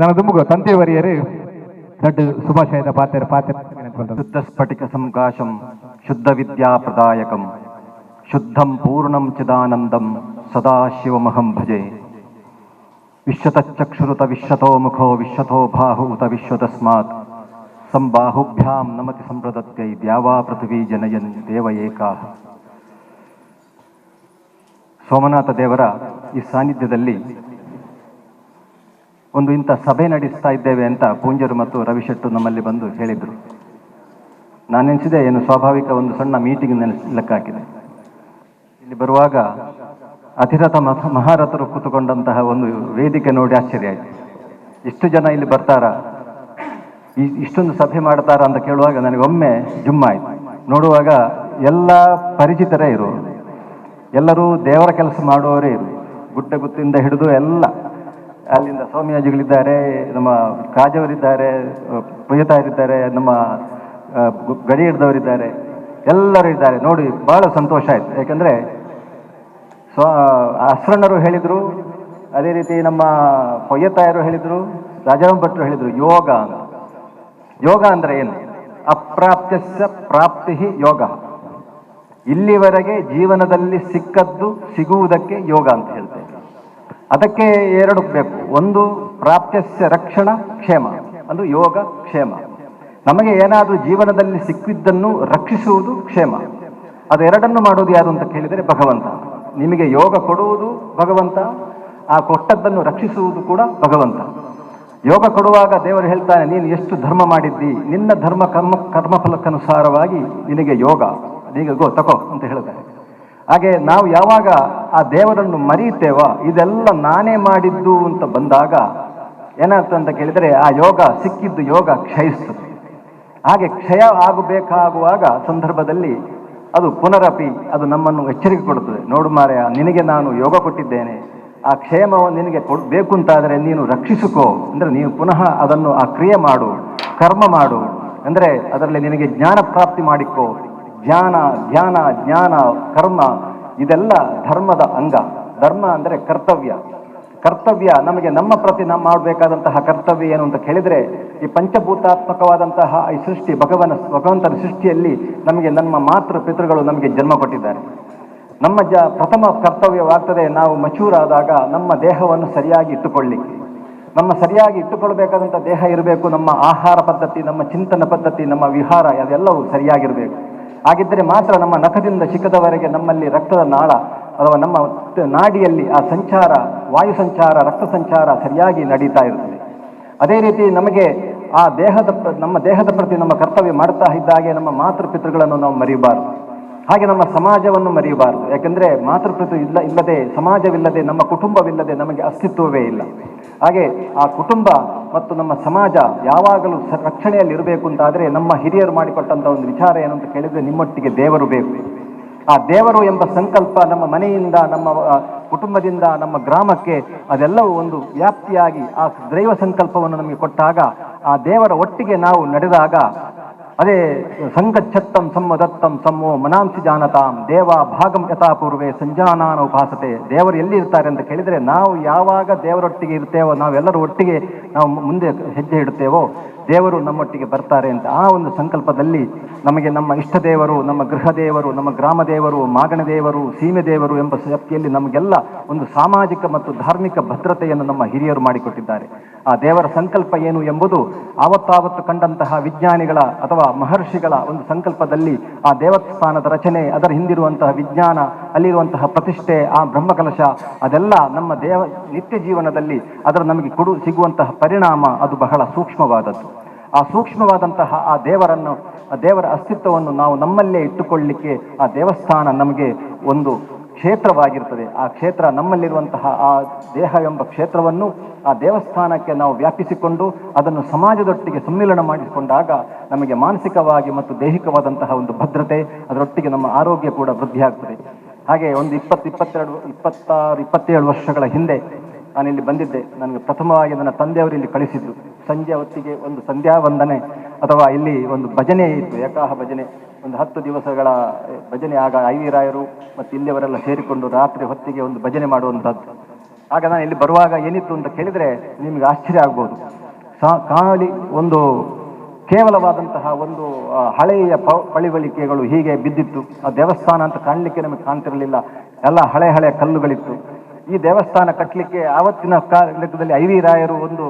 ನನ್ನ ದುಂಬುಗು ತಂತಿವರಿಯರು ದೊಡ್ಡ ಶುಭಾಶಯದ ಪಾತ್ರ ಪಾತ್ರ ಶುದ್ಧ ಸ್ಫಟಿಕ ಸಂಕಾಶಂ ಶುದ್ಧ ವಿದ್ಯಾ ಪ್ರದಾಯಕಂ ಶುದ್ಧಂ ಪೂರ್ಣಂ ಚಿದಾನಂದಂ ಸದಾಶಿವಮಹಂ ಭಜೆ. ವಿಶ್ವತಶ್ಚಕ್ಷುರುತ ವಿಶ್ವತೋ ಮುಖೋ ವಿಶ್ವತೋ ಬಾಹು ಉತ ವಿಶ್ವತಸ್ಮಾತ್ ಸಂಬಾಹುಭ್ಯಾಂ ನಮತಿ ಸಂಪ್ರದತ್ಯೈ ದ್ಯಾವಾ ಪೃಥ್ವೀ ಜನಯನ್ ದೇವ ಏಕಾಹ. ಸೋಮನಾಥ ದೇವರ ಈ ಸಾನ್ನಿಧ್ಯದಲ್ಲಿ ಒಂದು ಇಂಥ ಸಭೆ ನಡೆಸ್ತಾ ಇದ್ದೇವೆ ಅಂತ ಪೂಂಜರು ಮತ್ತು ರವಿಶೆಟ್ಟು ನಮ್ಮಲ್ಲಿ ಬಂದು ಹೇಳಿದರು. ನಾನು ನೆನೆಸಿದೆ ಏನು ಸ್ವಾಭಾವಿಕ ಒಂದು ಸಣ್ಣ ಮೀಟಿಂಗ್ ನೆನೆಸ್ ಲೆಕ್ಕ ಹಾಕಿದೆ. ಇಲ್ಲಿ ಬರುವಾಗ ಅತಿರಥ ಮಹಾರಥರು ಕೂತುಕೊಂಡಂತಹ ಒಂದು ವೇದಿಕೆ ನೋಡಿ ಆಶ್ಚರ್ಯ ಆಯಿತು. ಇಷ್ಟು ಜನ ಇಲ್ಲಿ ಬರ್ತಾರಾ, ಇಷ್ಟೊಂದು ಸಭೆ ಮಾಡ್ತಾರಾ ಅಂತ ಕೇಳುವಾಗ ನನಗೊಮ್ಮೆ ಜುಮ್ಮಾಯಿತು. ನೋಡುವಾಗ ಎಲ್ಲ ಪರಿಚಿತರೇ ಇರು, ಎಲ್ಲರೂ ದೇವರ ಕೆಲಸ ಮಾಡುವವರೇ ಇರು. ಗುಡ್ಡ ಗುತ್ತಿಂದ ಹಿಡಿದು ಎಲ್ಲ ಅಲ್ಲಿಂದ ಸ್ವಾಮೀಜಿಗಳಿದ್ದಾರೆ, ನಮ್ಮ ಕಾಜವರಿದ್ದಾರೆ, ಪುಜತಾಯರಿದ್ದಾರೆ, ನಮ್ಮ ಗಡಿ ಹಿಡಿದವರಿದ್ದಾರೆ, ಎಲ್ಲರೂ ಇದ್ದಾರೆ. ನೋಡಿ ಭಾಳ ಸಂತೋಷ ಆಯಿತು. ಯಾಕಂದರೆ ಅಸ್ರಣ್ಣರು ಹೇಳಿದರು, ಅದೇ ರೀತಿ ನಮ್ಮ ಪೊಯ್ಯತಾಯರು ಹೇಳಿದರು, ರಾಜಾರಾಮ್ ಭಟ್ರು ಹೇಳಿದರು, ಯೋಗ ಅಂತ. ಯೋಗ ಅಂದರೆ ಏನು? ಅಪ್ರಾಪ್ತ್ಯಸ್ಯ ಪ್ರಾಪ್ತಿ ಯೋಗ. ಇಲ್ಲಿವರೆಗೆ ಜೀವನದಲ್ಲಿ ಸಿಕ್ಕದ್ದು ಸಿಗುವುದಕ್ಕೆ ಯೋಗ ಅಂತ ಹೇಳ್ತೇವೆ. ಅದಕ್ಕೆ ಎರಡು ಬೇಕು. ಒಂದು ಪ್ರಾಪ್ತ್ಯಸ್ಯ ರಕ್ಷಣ ಕ್ಷೇಮ, ಅದು ಯೋಗ ಕ್ಷೇಮ. ನಮಗೆ ಏನಾದರೂ ಜೀವನದಲ್ಲಿ ಸಿಕ್ಕಿದ್ದನ್ನು ರಕ್ಷಿಸುವುದು ಕ್ಷೇಮ. ಅದೆರಡನ್ನು ಮಾಡೋದು ಯಾರು ಅಂತ ಕೇಳಿದರೆ ಭಗವಂತ. ನಿಮಗೆ ಯೋಗ ಕೊಡುವುದು ಭಗವಂತ, ಆ ಕೊಟ್ಟದ್ದನ್ನು ರಕ್ಷಿಸುವುದು ಕೂಡ ಭಗವಂತ. ಯೋಗ ಕೊಡುವಾಗ ದೇವರು ಹೇಳ್ತಾನೆ, ನೀನು ಎಷ್ಟು ಧರ್ಮ ಮಾಡಿದ್ದಿ, ನಿನ್ನ ಧರ್ಮ ಕರ್ಮಫಲಕ್ಕನುಸಾರವಾಗಿ ನಿನಗೆ ಯೋಗ, ನೀಗ ಗೋ ತಕೋ ಅಂತ ಹೇಳ್ತಾರೆ. ಹಾಗೆ ನಾವು ಯಾವಾಗ ಆ ದೇವರನ್ನು ಮರೆಯುತ್ತೇವೋ, ಇದೆಲ್ಲ ನಾನೇ ಮಾಡಿದ್ದು ಅಂತ ಬಂದಾಗ ಏನಾಗ್ತದೆ ಅಂತ ಕೇಳಿದರೆ, ಆ ಯೋಗ ಸಿಕ್ಕಿದ್ದು ಯೋಗ ಕ್ಷಯಿಸ್ತದೆ. ಹಾಗೆ ಕ್ಷಯ ಆಗಬೇಕಾಗುವಾಗ ಸಂದರ್ಭದಲ್ಲಿ ಅದು ಪುನರಪಿ ಅದು ನಮ್ಮನ್ನು ಎಚ್ಚರಿಕೆ ಕೊಡುತ್ತದೆ. ನೋಡು ಮಾರಾಯ, ನಿನಗೆ ನಾನು ಯೋಗ ಕೊಟ್ಟಿದ್ದೇನೆ, ಆ ಕ್ಷೇಮವನ್ನು ನಿನಗೆ ಬೇಕು ಅಂತಾದರೆ ನೀನು ರಕ್ಷಿಸಿಕೋ, ಅಂದರೆ ನೀನು ಪುನಃ ಅದನ್ನು ಆ ಕ್ರಿಯೆ ಮಾಡು, ಕರ್ಮ ಮಾಡು, ಅಂದರೆ ಅದರಲ್ಲಿ ನಿನಗೆ ಜ್ಞಾನ ಪ್ರಾಪ್ತಿ ಮಾಡಿಕೋ. ಧ್ಯಾನ, ಧ್ಯಾನ, ಜ್ಞಾನ, ಕರ್ಮ ಇದೆಲ್ಲ ಧರ್ಮದ ಅಂಗ. ಧರ್ಮ ಅಂದರೆ ಕರ್ತವ್ಯ. ಕರ್ತವ್ಯ ನಮಗೆ ನಮ್ಮ ಪ್ರತಿ ನಾವು ಮಾಡಬೇಕಾದಂತಹ ಕರ್ತವ್ಯ ಏನು ಅಂತ ಕೇಳಿದರೆ, ಈ ಪಂಚಭೂತಾತ್ಮಕವಾದಂತಹ ಈ ಸೃಷ್ಟಿ, ಭಗವಂತನ ಸೃಷ್ಟಿಯಲ್ಲಿ ನಮಗೆ ನಮ್ಮ ಮಾತೃ ಪಿತೃಗಳು ನಮಗೆ ಜನ್ಮ ಕೊಟ್ಟಿದ್ದಾರೆ. ನಮ್ಮ ಪ್ರಥಮ ಕರ್ತವ್ಯವಾಗ್ತದೆ ನಾವು ಮಚೂರ್ ಆದಾಗ ನಮ್ಮ ದೇಹವನ್ನು ಸರಿಯಾಗಿ ಇಟ್ಟುಕೊಳ್ಳಿಕ್ಕೆ. ನಮ್ಮ ಸರಿಯಾಗಿ ಇಟ್ಟುಕೊಳ್ಬೇಕಾದಂಥ ದೇಹ ಇರಬೇಕು. ನಮ್ಮ ಆಹಾರ ಪದ್ಧತಿ, ನಮ್ಮ ಚಿಂತನ ಪದ್ಧತಿ, ನಮ್ಮ ವಿಹಾರ ಅದೆಲ್ಲವೂ ಸರಿಯಾಗಿರಬೇಕು. ಹಾಗಿದ್ದರೆ ಮಾತ್ರ ನಮ್ಮ ನಖದಿಂದ ಶಿಖದವರೆಗೆ ನಮ್ಮಲ್ಲಿ ರಕ್ತದ ನಾಳ ಅಥವಾ ನಮ್ಮ ನಾಡಿಯಲ್ಲಿ ಆ ಸಂಚಾರ, ವಾಯು ಸಂಚಾರ, ರಕ್ತ ಸಂಚಾರ ಸರಿಯಾಗಿ ನಡೀತಾ ಇರ್ತದೆ. ಅದೇ ರೀತಿ ನಮಗೆ ಆ ದೇಹದ ನಮ್ಮ ದೇಹದ ಪ್ರತಿ ನಮ್ಮ ಕರ್ತವ್ಯ ಮಾಡ್ತಾ ಇದ್ದಾಗೆ ನಮ್ಮ ಮಾತೃಪಿತೃಗಳನ್ನು ನಾವು ಮರೆಯಬಾರದು. ಹಾಗೆ ನಮ್ಮ ಸಮಾಜವನ್ನು ಮರೆಯಬಾರದು. ಯಾಕೆಂದರೆ ಮಾತೃಪಿತೃ ಇಲ್ಲದೆ, ಸಮಾಜವಿಲ್ಲದೆ, ನಮ್ಮ ಕುಟುಂಬವಿಲ್ಲದೆ ನಮಗೆ ಅಸ್ತಿತ್ವವೇ ಇಲ್ಲ. ಹಾಗೆ ಆ ಕುಟುಂಬ ಮತ್ತು ನಮ್ಮ ಸಮಾಜ ಯಾವಾಗಲೂ ರಕ್ಷಣೆಯಲ್ಲಿ ಇರಬೇಕು ಅಂತಾದರೆ ನಮ್ಮ ಹಿರಿಯರು ಮಾಡಿಕೊಟ್ಟಂಥ ಒಂದು ವಿಚಾರ ಏನು ಅಂತ ಕೇಳಿದರೆ, ನಿಮ್ಮೊಟ್ಟಿಗೆ ದೇವರು ಬೇಕು. ಆ ದೇವರು ಎಂಬ ಸಂಕಲ್ಪ ನಮ್ಮ ಮನೆಯಿಂದ, ನಮ್ಮ ಕುಟುಂಬದಿಂದ, ನಮ್ಮ ಗ್ರಾಮಕ್ಕೆ ಅದೆಲ್ಲವೂ ಒಂದು ವ್ಯಾಪ್ತಿಯಾಗಿ ಆ ದೈವ ಸಂಕಲ್ಪವನ್ನು ನಮಗೆ ಕೊಟ್ಟಾಗ, ಆ ದೇವರ ಒಟ್ಟಿಗೆ ನಾವು ನಡೆದಾಗ, ಅದೇ ಸಂಗಚ್ಛತ್ತಂ ಸಮ್ಮದತ್ತಂ ಸಮ್ಮೋ ಮನಾಂಸಿ ಜಾನತಾಂ ದೇವ ಭಾಗಂ ಯಥಾಪೂರ್ವೆ ಸಂಜಾನಾನ ಉಪಾಸತೆ. ದೇವರು ಎಲ್ಲಿ ಇರ್ತಾರೆ ಅಂತ ಕೇಳಿದರೆ, ನಾವು ಯಾವಾಗ ದೇವರೊಟ್ಟಿಗೆ ಇರ್ತೇವೋ, ನಾವೆಲ್ಲರೂ ಒಟ್ಟಿಗೆ ನಾವು ಮುಂದೆ ಹೆಜ್ಜೆ ಇಡುತ್ತೇವೋ, ದೇವರು ನಮ್ಮೊಟ್ಟಿಗೆ ಬರ್ತಾರೆ ಅಂತ ಆ ಒಂದು ಸಂಕಲ್ಪದಲ್ಲಿ ನಮಗೆ ನಮ್ಮ ಇಷ್ಟ ದೇವರು, ನಮ್ಮ ಗೃಹ ದೇವರು, ನಮ್ಮ ಗ್ರಾಮ ದೇವರು, ಮಾಗಣ ದೇವರು, ಸೀಮೆ ದೇವರು ಎಂಬ ಶಕ್ತಿಯಲ್ಲಿ ನಮಗೆಲ್ಲ ಒಂದು ಸಾಮಾಜಿಕ ಮತ್ತು ಧಾರ್ಮಿಕ ಭದ್ರತೆಯನ್ನು ನಮ್ಮ ಹಿರಿಯರು ಮಾಡಿಕೊಟ್ಟಿದ್ದಾರೆ. ಆ ದೇವರ ಸಂಕಲ್ಪ ಏನು ಎಂಬುದು ಆವತ್ತಾವತ್ತು ಕಂಡಂತಹ ವಿಜ್ಞಾನಿಗಳ ಅಥವಾ ಮಹರ್ಷಿಗಳ ಒಂದು ಸಂಕಲ್ಪದಲ್ಲಿ ಆ ದೇವಸ್ಥಾನದ ರಚನೆ, ಅದರ ಹಿಂದಿರುವಂತಹ ವಿಜ್ಞಾನ, ಅಲ್ಲಿರುವಂತಹ ಪ್ರತಿಷ್ಠೆ, ಆ ಬ್ರಹ್ಮಕಲಶ, ಅದೆಲ್ಲ ನಮ್ಮ ದೇವ ನಿತ್ಯ ಜೀವನದಲ್ಲಿ ಅದರ ನಮಗೆ ಸಿಗುವಂತಹ ಪರಿಣಾಮ ಅದು ಬಹಳ ಸೂಕ್ಷ್ಮವಾದದ್ದು. ಆ ಸೂಕ್ಷ್ಮವಾದಂತಹ ಆ ದೇವರನ್ನು, ಆ ದೇವರ ಅಸ್ತಿತ್ವವನ್ನು ನಾವು ನಮ್ಮಲ್ಲೇ ಇಟ್ಟುಕೊಳ್ಳಲಿಕ್ಕೆ ಆ ದೇವಸ್ಥಾನ ನಮಗೆ ಒಂದು ಕ್ಷೇತ್ರವಾಗಿರ್ತದೆ. ಆ ಕ್ಷೇತ್ರ ನಮ್ಮಲ್ಲಿರುವಂತಹ ಆ ದೇಹ ಎಂಬ ಕ್ಷೇತ್ರವನ್ನು ಆ ದೇವಸ್ಥಾನಕ್ಕೆ ನಾವು ವ್ಯಾಪಿಸಿಕೊಂಡು ಅದನ್ನು ಸಮಾಜದೊಟ್ಟಿಗೆ ಸಮ್ಮಿಲನ ಮಾಡಿಸಿಕೊಂಡಾಗ ನಮಗೆ ಮಾನಸಿಕವಾಗಿ ಮತ್ತು ದೈಹಿಕವಾದಂತಹ ಒಂದು ಭದ್ರತೆ, ಅದರೊಟ್ಟಿಗೆ ನಮ್ಮ ಆರೋಗ್ಯ ಕೂಡ ವೃದ್ಧಿಯಾಗ್ತದೆ. ಹಾಗೆ ಒಂದು 20, 22, 26, 27 ವರ್ಷಗಳ ಹಿಂದೆ ನಾನಿಲ್ಲಿ ಬಂದಿದ್ದೆ. ನನಗೆ ಪ್ರಥಮವಾಗಿ ನನ್ನ ತಂದೆಯವರು ಇಲ್ಲಿ ಕಳಿಸಿದ್ರು. ಸಂಜೆ ಹೊತ್ತಿಗೆ ಒಂದು ಸಂಧ್ಯಾ ವಂದನೆ ಅಥವಾ ಇಲ್ಲಿ ಒಂದು ಭಜನೆ ಇತ್ತು, ಏಕಾಹ ಭಜನೆ, ಒಂದು 10 ದಿವಸಗಳ ಭಜನೆ. ಆಗ I V ರಾಯರು ಮತ್ತು ಇಲ್ಲಿಯವರೆಲ್ಲ ಸೇರಿಕೊಂಡು ರಾತ್ರಿ ಹೊತ್ತಿಗೆ ಒಂದು ಭಜನೆ ಮಾಡುವಂಥದ್ದು. ಆಗ ನಾನು ಇಲ್ಲಿ ಬರುವಾಗ ಏನಿತ್ತು ಅಂತ ಕೇಳಿದರೆ ನಿಮಗೆ ಆಶ್ಚರ್ಯ ಆಗ್ಬೋದು. ಖಾಲಿ ಒಂದು ಕೇವಲವಾದಂತಹ ಒಂದು ಹಳೆಯ ಪಳಿವಳಿಕೆಗಳು ಹೀಗೆ ಬಿದ್ದಿತ್ತು. ಆ ದೇವಸ್ಥಾನ ಅಂತ ಕಾಣಲಿಕ್ಕೆ ನಮಗೆ ಕಾಣ್ತಿರಲಿಲ್ಲ, ಎಲ್ಲ ಹಳೆ ಹಳೆ ಕಲ್ಲುಗಳಿತ್ತು. ಈ ದೇವಸ್ಥಾನ ಕಟ್ಟಲಿಕ್ಕೆ ಆವತ್ತಿನ ಕಾಲದಲ್ಲಿ I V ರಾಯರು ಒಂದು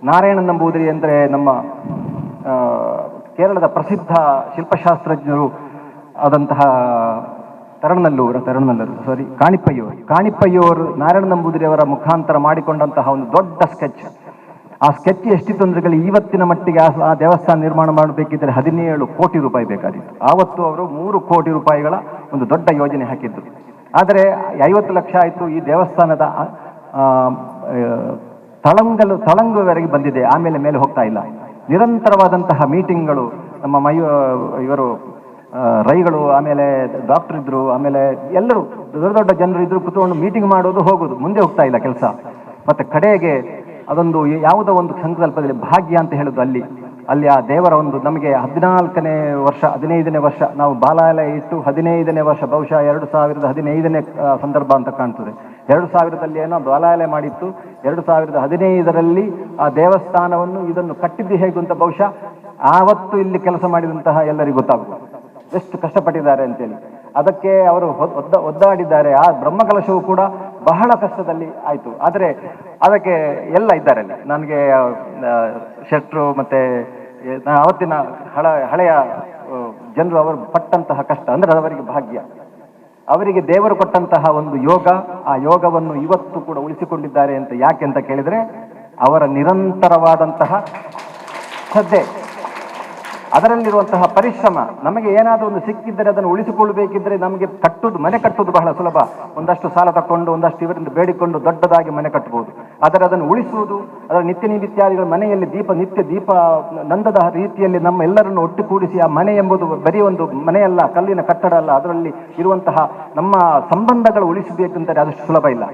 ನಾರಾಯಣ ನಂಬೂದಿರಿ ಅಂದರೆ ನಮ್ಮ ಕೇರಳದ ಪ್ರಸಿದ್ಧ ಶಿಲ್ಪಶಾಸ್ತ್ರಜ್ಞರು ಆದಂತಹ ತರಣನಲ್ಲೂರು ಸಾರಿ ಕಾಣಿಪ್ಪಯ್ಯವರು ನಾರಾಯಣ ನಂಬೂದಿರಿಯವರ ಮುಖಾಂತರ ಮಾಡಿಕೊಂಡಂತಹ ಒಂದು ದೊಡ್ಡ ಸ್ಕೆಚ್. ಆ ಸ್ಕೆಚ್ ಎಷ್ಟಿತ್ತು ಅಂದ್ರೆ ಇವತ್ತಿನ ಮಟ್ಟಿಗೆ ಆ ದೇವಸ್ಥಾನ ನಿರ್ಮಾಣ ಮಾಡಬೇಕಿದ್ದರೆ 17 ಕೋಟಿ ರೂಪಾಯಿ ಬೇಕಾಗಿತ್ತು. ಆವತ್ತು ಅವರು 3 ಕೋಟಿ ರೂಪಾಯಿಗಳ ಒಂದು ದೊಡ್ಡ ಯೋಜನೆ ಹಾಕಿದ್ರು. ಆದರೆ 50 ಲಕ್ಷ ಆಯಿತು. ಈ ದೇವಸ್ಥಾನದ ತಳಂಗುವರೆಗೆ ಬಂದಿದೆ, ಆಮೇಲೆ ಮೇಲೆ ಹೋಗ್ತಾ ಇಲ್ಲ. ನಿರಂತರವಾದಂತಹ ಮೀಟಿಂಗ್ಗಳು, ನಮ್ಮ ಇವರು ರೈಗಳು, ಆಮೇಲೆ ಡಾಕ್ಟರ್ ಇದ್ರು, ಆಮೇಲೆ ಎಲ್ಲರೂ ದೊಡ್ಡ ದೊಡ್ಡ ಜನರು ಇದ್ರು, ಕುತ್ಕೊಂಡು ಮೀಟಿಂಗ್ ಮಾಡೋದು, ಹೋಗೋದು, ಮುಂದೆ ಹೋಗ್ತಾ ಇಲ್ಲ ಕೆಲಸ. ಮತ್ತೆ ಕಡೆಗೆ ಅದೊಂದು ಯಾವುದೋ ಒಂದು ಸಂಕಲ್ಪದಲ್ಲಿ ಭಾಗ್ಯ ಅಂತ ಹೇಳೋದು, ಅಲ್ಲಿ ಅಲ್ಲಿ ಆ ದೇವರ ಒಂದು ನಮಗೆ 14ನೇ ವರ್ಷ 15ನೇ ವರ್ಷ ನಾವು ಬಾಲಾಲಯ ಇಟ್ಟು 15ನೇ ವರ್ಷ, ಬಹುಶಃ 2015ನೇ ಸಂದರ್ಭ ಅಂತ ಕಾಣ್ತದೆ. 2000ದಲ್ಲಿ ಏನೋ ಬಾಲಾಲಯ ಮಾಡಿತ್ತು. 2015ರಲ್ಲಿ ಆ ದೇವಸ್ಥಾನವನ್ನು ಇದನ್ನು ಕಟ್ಟಿದ್ದು ಹೇಗೆ ಅಂತ ಬಹುಶಃ ಆವತ್ತು ಇಲ್ಲಿ ಕೆಲಸ ಮಾಡಿದಂತಹ ಎಲ್ಲರಿಗೂ ಗೊತ್ತಾಗ್ಬೋದು ಎಷ್ಟು ಕಷ್ಟಪಟ್ಟಿದ್ದಾರೆ ಅಂತೇಳಿ. ಅದಕ್ಕೆ ಅವರು ಒದ್ದಾಡಿದ್ದಾರೆ. ಆ ಬ್ರಹ್ಮಕಲಶವು ಕೂಡ ಬಹಳ ಕಷ್ಟದಲ್ಲಿ ಆಯಿತು. ಆದರೆ ಅದಕ್ಕೆ ಎಲ್ಲ ಇದ್ದಾರೆ ಅಲ್ಲಿ. ನನಗೆ ಶೆಟ್ರು ಮತ್ತು ಆವತ್ತಿನ ಹಳೆಯ ಜನರು ಅವರು ಪಟ್ಟಂತಹ ಕಷ್ಟ ಅಂದರೆ ಅವರಿಗೆ ಭಾಗ್ಯ, ಅವರಿಗೆ ದೇವರು ಕೊಟ್ಟಂತಹ ಒಂದು ಯೋಗ. ಆ ಯೋಗವನ್ನು ಇವತ್ತು ಕೂಡ ಉಳಿಸಿಕೊಂಡಿದ್ದಾರೆ ಅಂತ ಯಾಕೆ ಅಂತ ಕೇಳಿದರೆ ಅವರ ನಿರಂತರವಾದಂತಹ ಶ್ರದ್ಧೆ, ಅದರಲ್ಲಿರುವಂತಹ ಪರಿಶ್ರಮ. ನಮಗೆ ಏನಾದರೂ ಒಂದು ಸಿಕ್ಕಿದ್ದರೆ ಅದನ್ನು ಉಳಿಸಿಕೊಳ್ಳಬೇಕಿದ್ದರೆ ನಮಗೆ ಕಟ್ಟುವುದು, ಮನೆ ಕಟ್ಟುವುದು ಬಹಳ ಸುಲಭ. ಒಂದಷ್ಟು ಸಾಲ ತಕ್ಕೊಂಡು, ಒಂದಷ್ಟು ಇವರಿಂದ ಬೇಡಿಕೊಂಡು ದೊಡ್ಡದಾಗಿ ಮನೆ ಕಟ್ಟಬಹುದು. ಆದರೆ ಅದನ್ನು ಉಳಿಸುವುದು, ಅದರ ನಿತ್ಯ ನಿತ್ಯಾದಿಗಳ ಮನೆಯಲ್ಲಿ ದೀಪ, ನಿತ್ಯ ದೀಪ ನಂದದ ರೀತಿಯಲ್ಲಿ ನಮ್ಮ ಎಲ್ಲರನ್ನು ಒಟ್ಟುಗೂಡಿಸಿ, ಆ ಮನೆ ಎಂಬುದು ಬರೀ ಒಂದು ಮನೆಯಲ್ಲ, ಕಲ್ಲಿನ ಕಟ್ಟಡ ಅಲ್ಲ, ಅದರಲ್ಲಿ ಇರುವಂತಹ ನಮ್ಮ ಸಂಬಂಧಗಳು ಉಳಿಸಬೇಕಂದರೆ ಅದಷ್ಟು ಸುಲಭ ಇಲ್ಲ.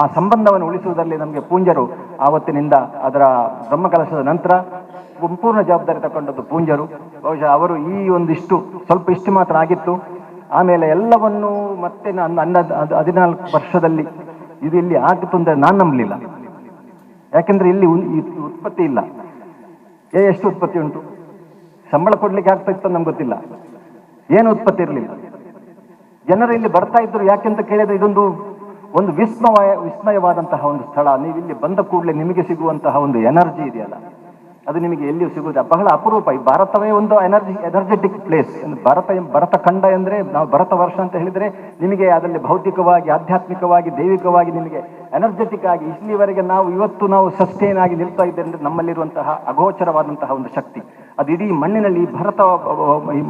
ಆ ಸಂಬಂಧವನ್ನು ಉಳಿಸುವುದರಲ್ಲಿ ನಮಗೆ ಪೂಂಜರು ಆವತ್ತಿನಿಂದ ಅದರ ಬ್ರಹ್ಮಕಲಶದ ನಂತರ ಸಂಪೂರ್ಣ ಜವಾಬ್ದಾರಿ ತಗೊಂಡದ್ದು ಪೂಂಜರು. ಬಹುಶಃ ಅವರು ಈ ಒಂದಿಷ್ಟು ಸ್ವಲ್ಪ ಇಷ್ಟು ಮಾತ್ರ ಆಗಿತ್ತು. ಆಮೇಲೆ ಎಲ್ಲವನ್ನೂ ಮತ್ತೆ ನಾನು ನನ್ನ 14 ವರ್ಷದಲ್ಲಿ ಇದು ಇಲ್ಲಿ ಆಗಿತ್ತು ಅಂದರೆ ನಾನು ನಂಬಲಿಲ್ಲ. ಯಾಕೆಂದರೆ ಇಲ್ಲಿ ಉತ್ಪತ್ತಿ ಇಲ್ಲ. ಎಷ್ಟು ಉತ್ಪತ್ತಿ ಉಂಟು? ಸಂಬಳ ಕೊಡ್ಲಿಕ್ಕೆ ಆಗ್ತಾ ಇತ್ತು ನಮ್ಗೆ ಗೊತ್ತಿಲ್ಲ. ಏನು ಉತ್ಪತ್ತಿ ಇರಲಿಲ್ಲ. ಜನರು ಇಲ್ಲಿ ಬರ್ತಾ ಇದ್ರು. ಯಾಕೆಂತ ಕೇಳಿದ್ರೆ ಇದೊಂದು ಒಂದು ವಿಸ್ಮಯವಾದಂತಹ ಒಂದು ಸ್ಥಳ. ನೀವು ಇಲ್ಲಿ ಬಂದ ಕೂಡಲೇ ನಿಮಗೆ ಸಿಗುವಂತಹ ಒಂದು ಎನರ್ಜಿ ಇದೆಯಲ್ಲ, ಅದು ನಿಮಗೆ ಎಲ್ಲಿಯೂ ಸಿಗುವುದಿಲ್ಲ. ಬಹಳ ಅಪರೂಪ. ಈ ಭಾರತವೇ ಒಂದು ಎನರ್ಜೆಟಿಕ್ ಪ್ಲೇಸ್. ಭರತ ಖಂಡ ಎಂದರೆ, ನಾವು ಭರತ ವರ್ಷ ಅಂತ ಹೇಳಿದರೆ ನಿಮಗೆ ಅದರಲ್ಲಿ ಭೌತಿಕವಾಗಿ, ಆಧ್ಯಾತ್ಮಿಕವಾಗಿ, ದೈವಿಕವಾಗಿ ನಿಮಗೆ ಎನರ್ಜೆಟಿಕ್ ಆಗಿ ಇಲ್ಲಿವರೆಗೆ ನಾವು ಇವತ್ತು ನಾವು ಸಸ್ಟೈನ್ ಆಗಿ ನಿಲ್ತಾ ಇದ್ದೇವೆ ಅಂದರೆ ನಮ್ಮಲ್ಲಿರುವಂತಹ ಅಗೋಚರವಾದಂತಹ ಒಂದು ಶಕ್ತಿ ಅದು ಇಡೀ ಮಣ್ಣಿನಲ್ಲಿ, ಭರತ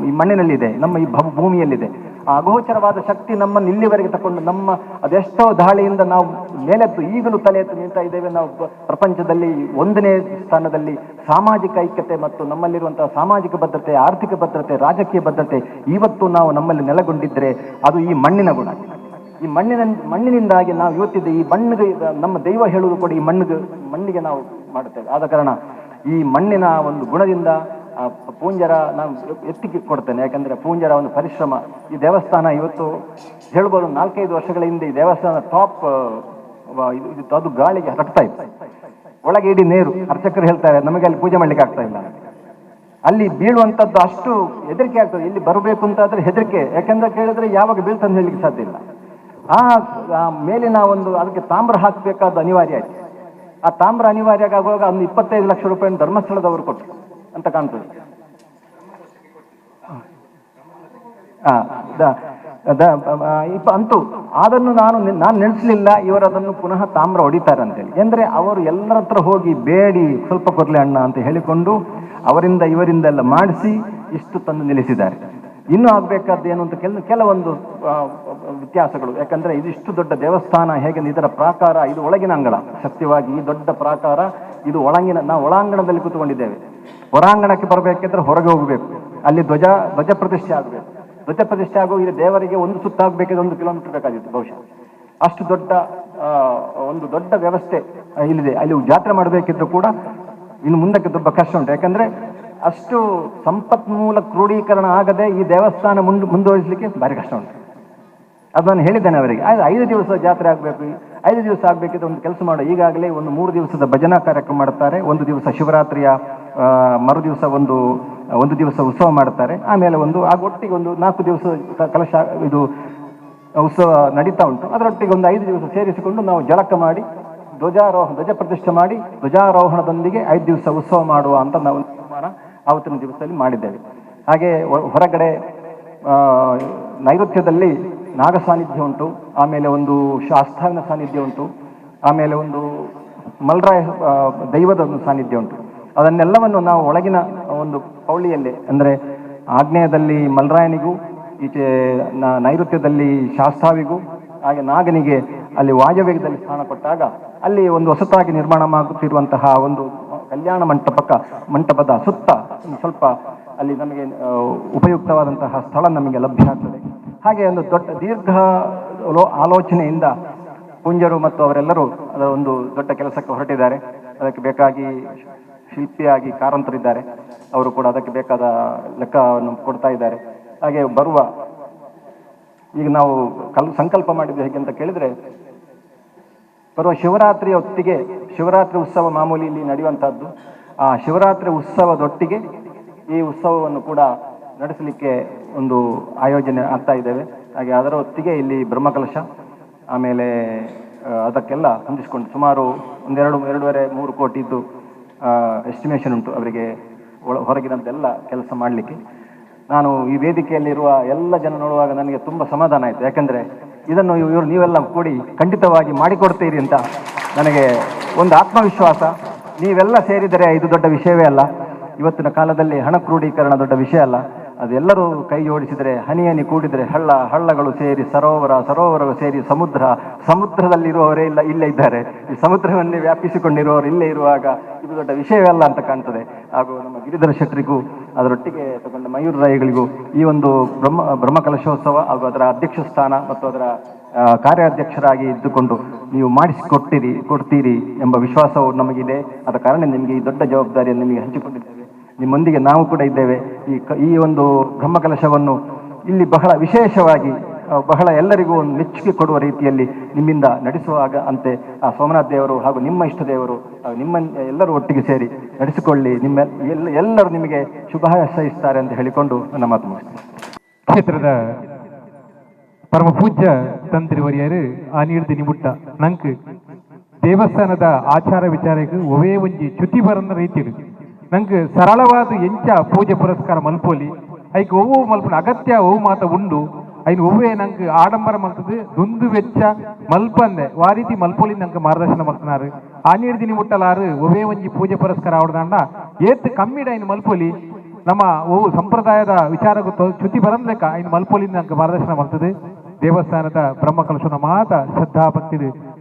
ಈ ಮಣ್ಣಿನಲ್ಲಿದೆ, ನಮ್ಮ ಈ ಭೂಮಿಯಲ್ಲಿದೆ. ಆ ಅಗೋಚರವಾದ ಶಕ್ತಿ ನಮ್ಮನ್ನು ಇಲ್ಲಿವರೆಗೆ ತಕೊಂಡು ನಮ್ಮ ಅದೆಷ್ಟೋ ದಾಳಿಯಿಂದ ನಾವು ಮೇಲೆತ್ತು ಈಗಲೂ ತಲೆ ಎತ್ತು ನಿಲ್ತಾ ಇದ್ದೇವೆ. ನಾವು ಪ್ರಪಂಚದಲ್ಲಿ 1ನೇ ಸ್ಥಾನದಲ್ಲಿ ಸಾಮಾಜಿಕ ಐಕ್ಯತೆ ಮತ್ತು ನಮ್ಮಲ್ಲಿರುವಂತಹ ಸಾಮಾಜಿಕ ಭದ್ರತೆ, ಆರ್ಥಿಕ ಭದ್ರತೆ, ರಾಜಕೀಯ ಭದ್ರತೆ ಇವತ್ತು ನಾವು ನಮ್ಮಲ್ಲಿ ನೆಲೆಗೊಂಡಿದ್ದರೆ ಅದು ಈ ಮಣ್ಣಿನ ಗುಣ. ಈ ಮಣ್ಣಿನಿಂದಾಗಿ ನಾವು ಇವತ್ತಿದ್ದ ಈ ಮಣ್ಣಿಗೆ ನಮ್ಮ ದೈವ ಹೇಳುವುದು ಕೂಡ ಈ ಮಣ್ಣಿಗೆ ನಾವು ಮಾಡುತ್ತೇವೆ. ಆದ ಕಾರಣ ಈ ಮಣ್ಣಿನ ಒಂದು ಗುಣದಿಂದ ಆ ಪೂಂಜರ ನಾನು ಎತ್ತಿಗೆ ಕೊಡ್ತೇನೆ. ಯಾಕಂದರೆ ಪೂಂಜರ ಒಂದು ಪರಿಶ್ರಮ. ಈ ದೇವಸ್ಥಾನ ಇವತ್ತು ಹೇಳ್ಬೋದು 4-5 ವರ್ಷಗಳ ಹಿಂದೆ ಈ ದೇವಸ್ಥಾನ ಟಾಪ್ ಅದು ಗಾಳಿಗೆ ಹರಡ್ತಾ ಇತ್ತು. ಒಳಗೆ ಇಡೀ ನೇರು. ಅರ್ಚಕರು ಹೇಳ್ತಾರೆ ನಮಗೆ ಅಲ್ಲಿ ಪೂಜೆ ಮಾಡ್ಲಿಕ್ಕೆ ಆಗ್ತಾ ಇಲ್ಲ, ಅಲ್ಲಿ ಬೀಳುವಂಥದ್ದು ಅಷ್ಟು ಹೆದರಿಕೆ ಆಗ್ತದೆ. ಇಲ್ಲಿ ಬರಬೇಕು ಅಂತಾದ್ರೆ ಹೆದರಿಕೆ. ಯಾಕಂದ್ರೆ ಕೇಳಿದ್ರೆ ಯಾವಾಗ ಬೀಳ್ತಂತ ಹೇಳಲಿಕ್ಕೆ ಸಾಧ್ಯ ಇಲ್ಲ. ಆ ಮೇಲಿನ ಒಂದು ಅದಕ್ಕೆ ತಾಮ್ರ ಹಾಕಬೇಕಾದ ಅನಿವಾರ್ಯ ಆಯ್ತು. ಆ ತಾಮ್ರ ಅನಿವಾರ್ಯ ಆಗುವಾಗ ಒಂದು 25 ಲಕ್ಷ ರೂಪಾಯಿ ಧರ್ಮಸ್ಥಳದವರು ಕೊಟ್ಟರು ಅಂತ ಕಾಣ್ತದೆ. ಅಂತೂ ಅದನ್ನು ನಾನು ನೆನೆಸಲಿಲ್ಲ ಇವರು ಅದನ್ನು ಪುನಃ ತಾಮ್ರ ಹೊಡಿತಾರೆ ಅಂತೇಳಿ. ಎಂದರೆ ಅವರು ಎಲ್ಲರ ಹತ್ರ ಹೋಗಿ ಬೇಡಿ ಸ್ವಲ್ಪ ಕೊರಲೆ ಅಣ್ಣ ಅಂತ ಹೇಳಿಕೊಂಡು ಅವರಿಂದ ಇವರಿಂದೆಲ್ಲ ಮಾಡಿಸಿ ಇಷ್ಟು ತಂದು ನಿಲ್ಲಿಸಿದ್ದಾರೆ. ಇನ್ನೂ ಆಗಬೇಕಾದ್ದು ಏನು ಅಂತ ಕೆಲವೊಂದು ವ್ಯತ್ಯಾಸಗಳು. ಯಾಕಂದರೆ ಇದಿಷ್ಟು ದೊಡ್ಡ ದೇವಸ್ಥಾನ ಹೇಗೆ ಇದರ ಪ್ರಾಕಾರ, ಇದು ಒಳಗಿನ ಅಂಗಳ, ಸತ್ಯವಾಗಿ ಈ ದೊಡ್ಡ ಪ್ರಾಕಾರ ಇದು ಒಳಗಿನ, ನಾವು ಒಳಾಂಗಣದಲ್ಲಿ ಕೂತ್ಕೊಂಡಿದ್ದೇವೆ. ಹೊರಾಂಗಣಕ್ಕೆ ಬರಬೇಕಿದ್ರೆ ಹೊರಗೆ ಹೋಗಬೇಕು, ಅಲ್ಲಿ ಧ್ವಜ ಪ್ರತಿಷ್ಠೆ ಆಗಬೇಕು. ಧ್ವಜ ಪ್ರತಿಷ್ಠೆ ಆಗುವ ಇಲ್ಲಿ ದೇವರಿಗೆ ಒಂದು ಸುತ್ತಾಗಬೇಕಿದ್ರೆ 1 ಕಿಲೋಮೀಟರ್ ಬೇಕಾಗಿತ್ತು ಬಹುಶಃ. ಅಷ್ಟು ದೊಡ್ಡ ಒಂದು ದೊಡ್ಡ ವ್ಯವಸ್ಥೆ ಇಲ್ಲಿದೆ. ಅಲ್ಲಿ ಜಾತ್ರೆ ಮಾಡಬೇಕಿದ್ರು ಕೂಡ ಇನ್ನು ಮುಂದಕ್ಕೆ ತುಂಬ ಕಷ್ಟ ಉಂಟು. ಯಾಕಂದರೆ ಅಷ್ಟು ಸಂಪನ್ಮೂಲ ಕ್ರೋಢೀಕರಣ ಆಗದೆ ಈ ದೇವಸ್ಥಾನ ಮುಂದುವರಿಸಲಿಕ್ಕೆ ಭಾರಿ ಕಷ್ಟ ಉಂಟು. ಅದು ನಾನು ಹೇಳಿದ್ದೇನೆ ಅವರಿಗೆ. 5 ದಿವಸ ಜಾತ್ರೆ ಆಗಬೇಕು, 5 ದಿವಸ ಆಗಬೇಕಿದ್ರೆ ಒಂದು ಕೆಲಸ ಮಾಡೋ. ಈಗಾಗಲೇ ಒಂದು 3 ದಿವಸದ ಭಜನಾ ಕಾರ್ಯಕ್ರಮ ಮಾಡ್ತಾರೆ, ಒಂದು ದಿವಸ ಶಿವರಾತ್ರಿಯ ಮರುದಿವಸ ಒಂದು ದಿವಸ ಉತ್ಸವ ಮಾಡ್ತಾರೆ, ಆಮೇಲೆ ಒಂದು ಆಗ ಒಟ್ಟಿಗೆ ಒಂದು 4 ದಿವಸ ಕಲಶ ಇದು ಉತ್ಸವ ನಡೀತಾ ಉಂಟು. ಅದರೊಟ್ಟಿಗೆ ಒಂದು 5 ದಿವಸ ಸೇರಿಸಿಕೊಂಡು ನಾವು ಜಳಕ ಮಾಡಿ ಧ್ವಜ ಪ್ರತಿಷ್ಠೆ ಮಾಡಿ ಧ್ವಜಾರೋಹಣದೊಂದಿಗೆ 5 ದಿವಸ ಉತ್ಸವ ಮಾಡುವ ಅಂತ ನಾವು ತೀರ್ಮಾನ ಆವತ್ತಿನ ದಿವಸದಲ್ಲಿ ಮಾಡಿದ್ದೇವೆ. ಹಾಗೆ ಹೊರಗಡೆ ನೈಋತ್ಯದಲ್ಲಿ ನಾಗ ಸಾನ್ನಿಧ್ಯ ಉಂಟು, ಆಮೇಲೆ ಒಂದು ಶಾಸ್ತಾವಿನ ಸಾನ್ನಿಧ್ಯ ಉಂಟು, ಆಮೇಲೆ ಒಂದು Malraya ದೈವದ ಒಂದು ಸಾನ್ನಿಧ್ಯ ಉಂಟು. ಅದನ್ನೆಲ್ಲವನ್ನು ನಾವು ಒಳಗಿನ ಒಂದು ಪೌಳಿಯಲ್ಲಿ, ಅಂದರೆ ಆಗ್ನೇಯದಲ್ಲಿ ಮಲ್ರಾಯನಿಗೂ, ಈಚೆ ನೈಋತ್ಯದಲ್ಲಿ ಶಾಸ್ತಾವಿಗೂ, ಹಾಗೆ ನಾಗನಿಗೆ ಅಲ್ಲಿ ವಾಯವ್ಯದಲ್ಲಿ ಸ್ಥಾನ ಕೊಟ್ಟಾಗ ಅಲ್ಲಿ ಒಂದು ಹೊಸತಾಗಿ ನಿರ್ಮಾಣ ಆಗುತ್ತಿರುವಂತಹ ಒಂದು ಕಲ್ಯಾಣ ಮಂಟಪದ ಸುತ್ತ ಸ್ವಲ್ಪ ಅಲ್ಲಿ ನಮಗೆ ಉಪಯುಕ್ತವಾದಂತಹ ಸ್ಥಳ ನಮಗೆ ಲಭ್ಯ ಆಗ್ತದೆ. ಹಾಗೆ ಒಂದು ದೊಡ್ಡ ದೀರ್ಘ ಆಲೋಚನೆಯಿಂದ ಪುಂಜರು ಮತ್ತು ಅವರೆಲ್ಲರೂ ಅದರ ಒಂದು ದೊಡ್ಡ ಕೆಲಸಕ್ಕೆ ಹೊರಟಿದ್ದಾರೆ. ಅದಕ್ಕೆ ಬೇಕಾಗಿ ಶಿಲ್ಪಿಯಾಗಿ ಕಾರಂತರಿದ್ದಾರೆ, ಅವರು ಕೂಡ ಅದಕ್ಕೆ ಬೇಕಾದ ಲೆಕ್ಕವನ್ನು ಕೊಡ್ತಾ ಇದ್ದಾರೆ. ಹಾಗೆ ಬರುವ ಈಗ ನಾವು ಸಂಕಲ್ಪ ಮಾಡಿದ್ದು ಹೇಗೆ ಅಂತ ಕೇಳಿದರೆ, ಬರುವ ಶಿವರಾತ್ರಿಯ ಹೊತ್ತಿಗೆ, ಶಿವರಾತ್ರಿ ಉತ್ಸವ ಮಾಮೂಲಿ ಇಲ್ಲಿ ನಡೆಯುವಂಥದ್ದು, ಆ ಶಿವರಾತ್ರಿ ಉತ್ಸವದೊಟ್ಟಿಗೆ ಈ ಉತ್ಸವವನ್ನು ಕೂಡ ನಡೆಸಲಿಕ್ಕೆ ಒಂದು ಆಯೋಜನೆ ಆಗ್ತಾ ಇದ್ದೇವೆ. ಹಾಗೆ ಅದರ ಹೊತ್ತಿಗೆ ಇಲ್ಲಿ ಬ್ರಹ್ಮಕಲಶ, ಆಮೇಲೆ ಅದಕ್ಕೆಲ್ಲ ಹೊಂದಿಸಿಕೊಂಡು ಸುಮಾರು ಒಂದೆರಡು 2.5-3 ಕೋಟಿದ್ದು ಎಸ್ಟಿಮೇಷನ್ ಉಂಟು ಅವರಿಗೆ ಹೊರಗಿನದ್ದೆಲ್ಲ ಕೆಲಸ ಮಾಡಲಿಕ್ಕೆ. ನಾನು ಈ ವೇದಿಕೆಯಲ್ಲಿರುವ ಎಲ್ಲ ಜನ ನೋಡುವಾಗ ನನಗೆ ತುಂಬ ಸಮಾಧಾನ ಆಯಿತು. ಯಾಕೆಂದರೆ ಇದನ್ನು ಇವರು ನೀವೆಲ್ಲ ಕೂಡಿ ಖಂಡಿತವಾಗಿ ಮಾಡಿಕೊಡ್ತೀರಿ ಅಂತ ನನಗೆ ಒಂದು ಆತ್ಮವಿಶ್ವಾಸ. ನೀವೆಲ್ಲ ಸೇರಿದರೆ ಇದು ದೊಡ್ಡ ವಿಷಯವೇ ಅಲ್ಲ. ಇವತ್ತಿನ ಕಾಲದಲ್ಲಿ ಹಣ ಕ್ರೋಢೀಕರಣ ದೊಡ್ಡ ವಿಷಯ ಅಲ್ಲ. ಅದೆಲ್ಲರೂ ಕೈ ಜೋಡಿಸಿದರೆ, ಹನಿ ಹನಿ ಕೂಡಿದರೆ ಹಳ್ಳ, ಹಳ್ಳಗಳು ಸೇರಿ ಸರೋವರ, ಸರೋವರಗಳು ಸೇರಿ ಸಮುದ್ರ, ಸಮುದ್ರದಲ್ಲಿರುವವರೇ ಇಲ್ಲ ಇಲ್ಲೇ ಇದ್ದಾರೆ, ಈ ಸಮುದ್ರವನ್ನೇ ವ್ಯಾಪಿಸಿಕೊಂಡಿರುವವರು ಇಲ್ಲೇ ಇರುವಾಗ ಇದು ದೊಡ್ಡ ವಿಷಯವೇ ಅಲ್ಲ ಅಂತ ಕಾಣ್ತದೆ. ಹಾಗೂ ನಮ್ಮ ಗಿರಿಧರ ಶೆಟ್ಟರಿಗೂ ಅದರೊಟ್ಟಿಗೆ ತಗೊಂಡ ಮಯೂರ್ ರಾಯಿಗಳಿಗೂ ಈ ಒಂದು ಬ್ರಹ್ಮಕಲಶೋತ್ಸವ ಹಾಗೂ ಅದರ ಅಧ್ಯಕ್ಷ ಸ್ಥಾನ ಮತ್ತು ಅದರ ಕಾರ್ಯಾಧ್ಯಕ್ಷರಾಗಿ ಇದ್ದುಕೊಂಡು ನೀವು ಮಾಡಿಸಿಕೊಡ್ತೀರಿ ಕೊಡ್ತೀರಿ ಎಂಬ ವಿಶ್ವಾಸವು ನಮಗಿದೆ. ಆದ ಕಾರಣ ನಿಮಗೆ ಈ ದೊಡ್ಡ ಜವಾಬ್ದಾರಿಯನ್ನು ನಿಮಗೆ ಹಂಚಿಕೊಂಡಿದ್ದೇವೆ. ನಿಮ್ಮೊಂದಿಗೆ ನಾವು ಕೂಡ ಇದ್ದೇವೆ. ಈ ಒಂದು ಬ್ರಹ್ಮಕಲಶವನ್ನು ಇಲ್ಲಿ ಬಹಳ ವಿಶೇಷವಾಗಿ ಬಹಳ ಎಲ್ಲರಿಗೂ ಒಂದು ಮೆಚ್ಚುಗೆ ಕೊಡುವ ರೀತಿಯಲ್ಲಿ ನಿಮ್ಮಿಂದ ನಡೆಸುವಾಗ ಅಂತೆ ಆ ಸೋಮನಾಥ ದೇವರು ಹಾಗೂ ನಿಮ್ಮ ಇಷ್ಟ ದೇವರು ನಿಮ್ಮ ಎಲ್ಲರೂ ಒಟ್ಟಿಗೆ ಸೇರಿ ನಡೆಸಿಕೊಳ್ಳಿ. ನಿಮ್ಮ ಎಲ್ಲರೂ ನಿಮಗೆ ಶುಭಾಶಯಿಸ್ತಾರೆ ಅಂತ ಹೇಳಿಕೊಂಡು ನನ್ನ ಮಾತು ಮುಗಿಸ್ತೇನೆ. ಕ್ಷೇತ್ರದ ಪರಮ ಪೂಜ್ಯ ತಂತ್ರಿ ವರಿಯರು ಆ ನೀಡ್ದಿ ನಿಮುಟ್ಟ ನಂಕ್ ದೇವಸ್ಥಾನದ ಆಚಾರ ವಿಚಾರಕ್ಕೆ ಒವೇ ಒಂಜಿ ಚ್ಯುತಿ ಬರನ್ನ ರೀತಿಡು ನಂಗೆ ಸರಳವಾದ ಎಂಚ ಪೂಜೆ ಪುರಸ್ಕಾರ ಮಲ್ಪೋಲಿ, ಐಕ್ ಒವ್ವು ಮಲ್ಪನ ಅಗತ್ಯ ಒವು ಮಾತ ಉಂಡು, ಐನ್ ಒವ್ವೇ ನಂಗೆ ಆಡಂಬರ ಮಲ್ತದೆ ದುಂದು ವೆಚ್ಚ ಮಲ್ಪಂದೆ ವಾ ರೀತಿ ಮಲ್ಪೋಲಿ ನಂಗೆ ಮಾರ್ಗದರ್ಶನ ಮಲ್ತನಾರು. ಆ ನೀಡ್ದಿನಿ ಮುಟ್ಟಲಾರು ಒವೇ ಒಂಜಿ ಪೂಜೆ ಪುರಸ್ಕಾರ ಆವಡ್ದಾಂಡ ಏತ್ ಕಮ್ಮಿಡ ಐನ್ ಮಲ್ಪೋಲಿ, ನಮ್ಮ ಒವು ಸಂಪ್ರದಾಯದ ವಿಚಾರ ಚ್ಯುತಿ ಬರಂದ್ಲೆಕ್ಕ ಐನ್ ಮಲ್ಪೋಲಿ ನಂಗೆ ಮಾರ್ಗದರ್ಶನ ಮಲ್ತದೆ. ದೇವಸ್ಥಾನದ ಬ್ರಹ್ಮಕಲಶನ ಮಾತ ಶ್ರದ್ಧಾ ಭಕ್ತಿ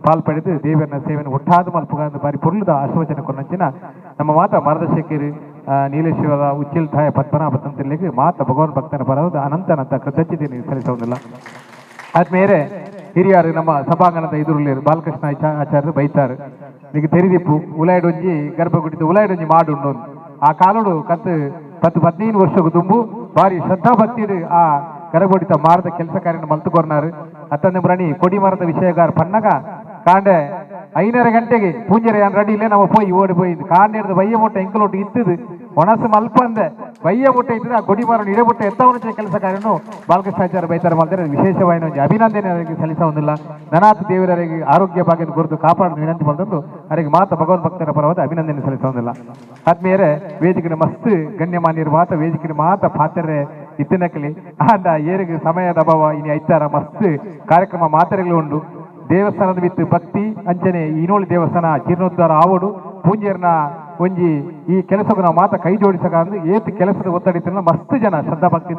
ಪಾಲ್ಪಡೆದು ದೇವರನ್ನ ಸೇವೆಯನ್ನು ಒಟ್ಟಾದ ಮಲ್ಪುಗ ಬಾರಿ ಪೊರ್ಲುದ ಆಶೀರ್ವಚನ ಕೊನಂಚಿನ ನಮ್ಮ ಮಾತ ಮಾರ್ಗದರ್ಶಕರು ನೀಲೇಶ್ವರ ಉಚ್ಚಿಲ್ತಾಯ ಪದ್ಮನಾಭ ತಂತ್ರಿಲಿಗೆ ಮಾತ ಭಗವಾನ್ ಭಕ್ತನ ಬರೋದು ಅನಂತ ಅನಂತ ಕೃತಜ್ಞತೆ ಸಲ್ಲಿಸುವುದಿಲ್ಲ. ಆದ್ಮೇಲೆ ಹಿರಿಯರು ನಮ್ಮ ಸಭಾಂಗಣದ ಎದುರಲ್ಲಿ ಬಾಲಕೃಷ್ಣ ಆಚಾರ್ಯರು ಬೈತಾರೆ, ಈಗ ತೆರಿದಿಪ್ಪು ಉಲಾಯ್ಡೊಂಜಿ ಗರ್ಭಗುಡಿದ ಉಲಾಯ್ಡೊಂಜಿ ಮಾಡು ಆ ಕಾಲೋಡು ಕತ್ತು 10-15 ವರ್ಷಕ್ಕೆ ತುಂಬು ಬಾರಿ ಶ್ರದ್ಧಾ ಭಕ್ತಿ ಆ ಗರ್ಭಗುಡಿತ ಮಾರದ ಕೆಲಸ ಕಾರ್ಯ ಮಲ್ತುಕೊರ್ನಾರು. ಅತ್ತಂದೆ ಮುರಣಿ ಕೊಡಿ ಮರದ ವಿಷಯಗಾರ ಪನ್ನಗ ಕಾಂಡೆ 5:30 ಗಂಟೆಗೆ ಪೂಂಜರೆ ರೆಡಿ ಇಲ್ಲ ನಮ್ಮ ಪೋಯಿ ಓಡಿ ಪೋಯಿ ಕಾಂಡೆ ಹಿಡಿದು ಬಯ್ಯ ಮುಟ್ಟ ಎಂಕಲೊಟ್ಟು ಇತ್ತದು ಒಣಸು ಮಲ್ಪಂದೆ ಬಯ್ಯ ಮುಟ್ಟ ಇದ್ದದ ಆ ಕೊಡಿ ಮರ ಇಡಬುಟ್ಟ ಎತ್ತವನ ಕೆಲಸ ಕಾರ್ಯನು ಬಾಲಕೃಷ್ಣಾಚಾರ್ಯ ಬೈತಾರೆ ಮಾಡ್ತಾರೆ. ವಿಶೇಷವಾಗಿ ಒಂಜಿ ಅಭಿನಂದನೆ ಅವರಿಗೆ ಸಲ್ಲಿಸುವುದಿಲ್ಲ. ನನಾಥ ದೇವರವರಿಗೆ ಆರೋಗ್ಯ ಭಾಗ್ಯದ ಗುರುತು ಕಾಪಾಡಲು ವಿನಂತಿ ಮಾಡಿದಂದು ಅವರಿಗೆ ಮಾತ ಭಗವನ್ ಭಕ್ತರ ಪರವಾದ ಅಭಿನಂದನೆ ಸಲ್ಲಿಸುವುದಿಲ್ಲ. ಆದ್ಮೇಲೆ ವೇದಿಕೆ ಮಸ್ತ್ ಗಣ್ಯಮಾನ್ಯರು ಮಾತ ವೇದಿಕೆ ಮಾತ ಪಾತ್ರೆ ಇತ್ತಿನಕಲಿ ಆಂಡ ಏರಿಗೆ ಸಮಯದ ಅಭಾವ ಇನಿ ಐತಾರ ಮಸ್ತ್ ಕಾರ್ಯಕ್ರಮ ಮಾತೆರೆಗಳು ಉಂಡು. ದೇವಸ್ಥಾನದ ವಿತ್ ಭಕ್ತಿ ಅಂಚನೆ ಈನೋಳಿ ದೇವಸ್ಥಾನ ಜೀರ್ಣೋದ್ಧಾರ ಆವಡು ಪೂಂಜರ್ನ ಒಂಜಿ ಈ ಕೆಲಸಕ್ಕೆ ನಾವು ಮಾತ ಕೈ ಜೋಡಿಸಕ ಅಂದ್ರೆ ಏತ್ ಕೆಲಸದ ಒತ್ತಡ ಮಸ್ತ್ ಜನ ಶ್ರದ್ಧಾ ಭಕ್ತಿ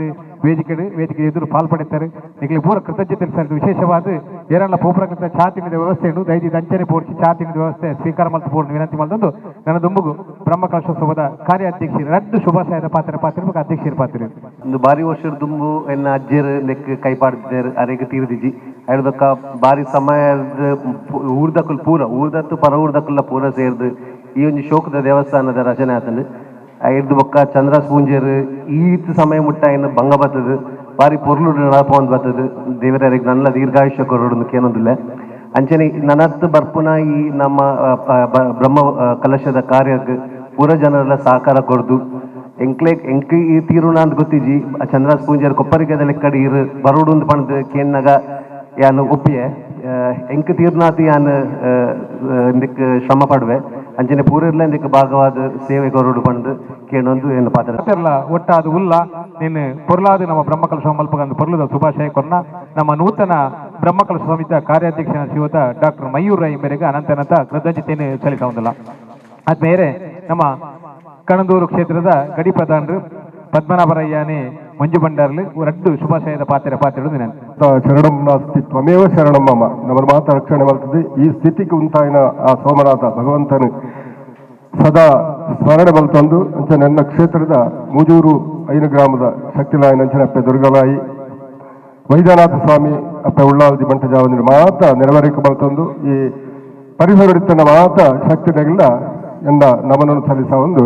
ವೇದಿಕೆ ವೇದಿಕೆ ಎದುರು ಪಾಲ್ಪಡಿತಾರೆ. ನಿಮಗೆ ಪೂರ ಕೃತಜ್ಞತೆ ಸರ್. ವಿಶೇಷವಾದ ಏರಲ್ಲ ಪೋಪುರಕೃತ ಛಾತಿನಿದ ವ್ಯವಸ್ಥೆ ಉಂಟು ದೈದಿ ಅಂಚನೆ ಪೋರ್ಚಿ ಛಾತಿನಿದ ವ್ಯವಸ್ಥೆ ಸ್ವೀಕಾರ ಮಲ್ತು ಪೂರ್ಣ ವಿನಂತಿ ಮಾಡಿದಂದು ನನ್ನ ದುಂಬುಗು ಬ್ರಹ್ಮಕಲಶೋತ್ಸವದ ಕಾರ್ಯಾಧ್ಯಕ್ಷರು ರಡ್ಡು ಶುಭಾಶಯದ ಪಾತ್ರ ಪಾತ್ರ ಅಧ್ಯಕ್ಷರು ಪಾತ್ರ ಒಂದು ಬಾರಿ ವರ್ಷದ ದುಂಬು ಎನ್ನ ಅಜ್ಜಿಯರು ನೆಕ್ ಕೈ ಪಾಡ್ದಿದ್ದಾರೆ ಅರೆಗೆ ತೀರ್ದಿಜಿ ಐದಕ್ಕ ಬಾರಿ ಸಮಯದ ಊರ್ದಕ್ಕಲ್ ಪೂರ ಊರ್ದತ್ತು ಪರ ಊರ್ದಕ್ಕಲ್ಲ ಪೂರ ಸೇರ್ದು ಈ ಒಂದು ಶೋಕದ ದೇವಸ್ಥಾನದ ರಚನೆ ಆತಂದು ಐದು ಬೊಕ್ಕ ಚಂದ್ರ ಪೂಂಜೆರ್ ಈತ್ ಸಮಯ ಮುಟ್ಟ ಏನು ಭಂಗ ಬರ್ತದೆ ಬಾರಿ ಪೊರ್ಲು ನಡಪೊಂದು ಬರ್ತದೆ ದೇವರಿಗೆ ನನ್ನ ದೀರ್ಘಾಯುಷ್ಯ ಕೊರಡು ಕೇನೊಂದಿಲ್ಲ. ಅಂಚನೆ ನನತ್ತು ಬರ್ಪುನ ಈ ನಮ್ಮ ಬ್ರಹ್ಮ ಕಲಶದ ಕಾರ್ಯಕ್ಕೆ ಪೂರ ಜನರೆಲ್ಲ ಸಹಕಾರ ಕೊರ್ದು ಎಂಕ್ಲೆ ಎಂಕ್ ಈ ತೀರುಣ ಅಂತ ಗೊತ್ತಿಜಿ ಚಂದ್ರಾಸ್ ಪೂಂಜೆರ್ ಕೊಪ್ಪರಿಗೆದ ಲೆಕ್ಕಡಿ ಇರು ಬರೋಡು ಅಂತ ಪಣದು ಕೇನ್ನಗ ಯಾನು ಒಪ್ಪಿಯೆ ಎಂಕ್ ತೀರ್ನಾತಿ ಯಾನು ಇಂದಕ್ಕೆ ಶ್ರಮ ಪಡುವೆ ಅಂಚನೆ ಪೂರೆರ್ಲ ಇಂದಕ್ಕೆ ಭಾಗವಾದ ಸೇವೆ ಕೊರಡು ಪಂದು ಕೇಳೊಂದು ಏನು ಪಾತ್ರ ಒಟ್ಟಾದ ಉಲ್ಲ ನಿನ್ನ ಪೊರ್ಲಾದ ನಮ್ಮ ಬ್ರಹ್ಮಕಲಶ ಮಲ್ಪಗಂದು ಪೊರ್ಲುದ ಶುಭಾಶಯ ಕೊರ್ನ ನಮ್ಮ ನೂತನ Brahmakalasha ಸಮಿತಿಯ ಕಾರ್ಯಾಧ್ಯಕ್ಷನ ಶ್ರೀಯುತ ಡಾಕ್ಟರ್ ಮಯೂರ್ ರೈ ಮೇರೆಗೆ ಅನಂತ ಅನಂತ ಕೃತಜ್ಞತೆಯನ್ನು ಸಲ್ಲಿಸುವುದಿಲ್ಲ. ಆದ್ಮೇಲೆ ನಮ್ಮ ಕಣಂದೂರು ಕ್ಷೇತ್ರದ ಗಡಿ ಪ್ರಧಾನರು ಪದ್ಮನಾಭರಯ್ಯನೇ ಮಂಜು ಭಂಡಾರ್ಲು ರಡ್ಡು ಶುಭಾಶಯದ ಪಾತ್ರೆ ಪಾತ್ರೆ ಶರಣಂ ನಾಸ್ತಿ ತ್ವಮೇವ ಶರಣಂ ಮಮ. ನಮ್ಮ ಮಾತ ರಕ್ಷಣೆ ಮಾಡ್ತದೆ. ಈ ಸ್ಥಿತಿಗೆ ಉಂಟಾಯಿನ ಆ ಸೋಮನಾಥ ಭಗವಂತನು ಸದಾ ಸ್ಮರಣೆ ಮಲ್ತೊಂದು ಅಂಚ ನನ್ನ ಕ್ಷೇತ್ರದ ಮೂಜೂರು ಐನು ಗ್ರಾಮದ ಶಕ್ತಿಲಾಯನ ಅಂಚನಪ್ಪೆ ದುರ್ಗಲಾಯಿ ವೈದ್ಯನಾಥ ಸ್ವಾಮಿ ಅಪ್ಪೆ ಉಳ್ಳಾಲ್ದಿ ಬಂಟಜಾವಂದಿನ ಮಾತ ನೆರವರಿಕೆ ಮಲ್ತೊಂದು ಈ ಪರಿಸರಡಿತನ ಮಾತ ಶಕ್ತಿಡೆಲ್ಲ ಎಂದ ನಮನನ್ನು ಸಲ್ಲಿಸ ಒಂದು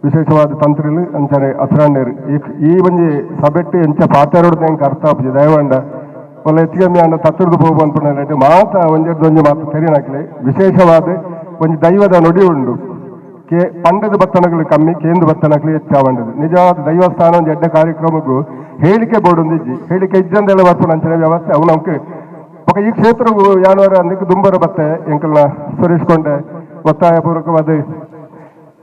ವಿಶೇಷವಾದ ತಂತ್ರಿಲು ಅಂಚನೆ ಅಸ್ರಾಣ್ಯರು ಈ ಒಂಜಿ ಸಬೆಟ್ಟು ಎಂಚ ಪಾತೆರೋಡು ಎಂಕ್ ಅರ್ಥ ಆಪುಜಿ. ದಯವಂಡ ಒಲ್ಲ ಹೆಚ್ಚಿಗೆ ಅನ್ನ ತತ್ತುರ್ದು ಪೋಪು ಅನ್ಪುನ ಮಾತ ಒಂಜೆಡ್ದು ಒಂಜಿ ಮಾತ ತೆರಿನಾಕ್ಲೆ. ವಿಶೇಷವಾದ ಒಂಜಿ ದೈವದ ನುಡಿ ಉಂಡು, ಕೆ ಪಂಡದ ಬತ್ತನಗಳು ಕಮ್ಮಿ, ಕೇಂದ್ರ ಬತ್ತನಗಳು ಹೆಚ್ಚಾವಂಡದು. ನಿಜವಾದ ದೈವಸ್ಥಾನ ಒಂದು ಎಡ್ಡ ಕಾರ್ಯಕ್ರಮಕ್ಕೂ ಹೇಳಿಕೆ ಬೋರ್ಡ್ ಹೇಳಿಕೆ ಇಜ್ಜಂದೆಲ್ಲ ಬರ್ಪುನ ಅಂಚನೆ ವ್ಯವಸ್ಥೆ ಅವು ನಮ್ಗೆ. ఒక ಈ ಕ್ಷೇತ್ರವು ಯಾನವರ ಅಂದಕ್ಕೆ ದುಂಬರ ಬತ್ತೆ ಎಂಕಲ್ನ ಸುರೇಶ್ ಒತ್ತಾಯ ಪೂರ್ವಕವಾದ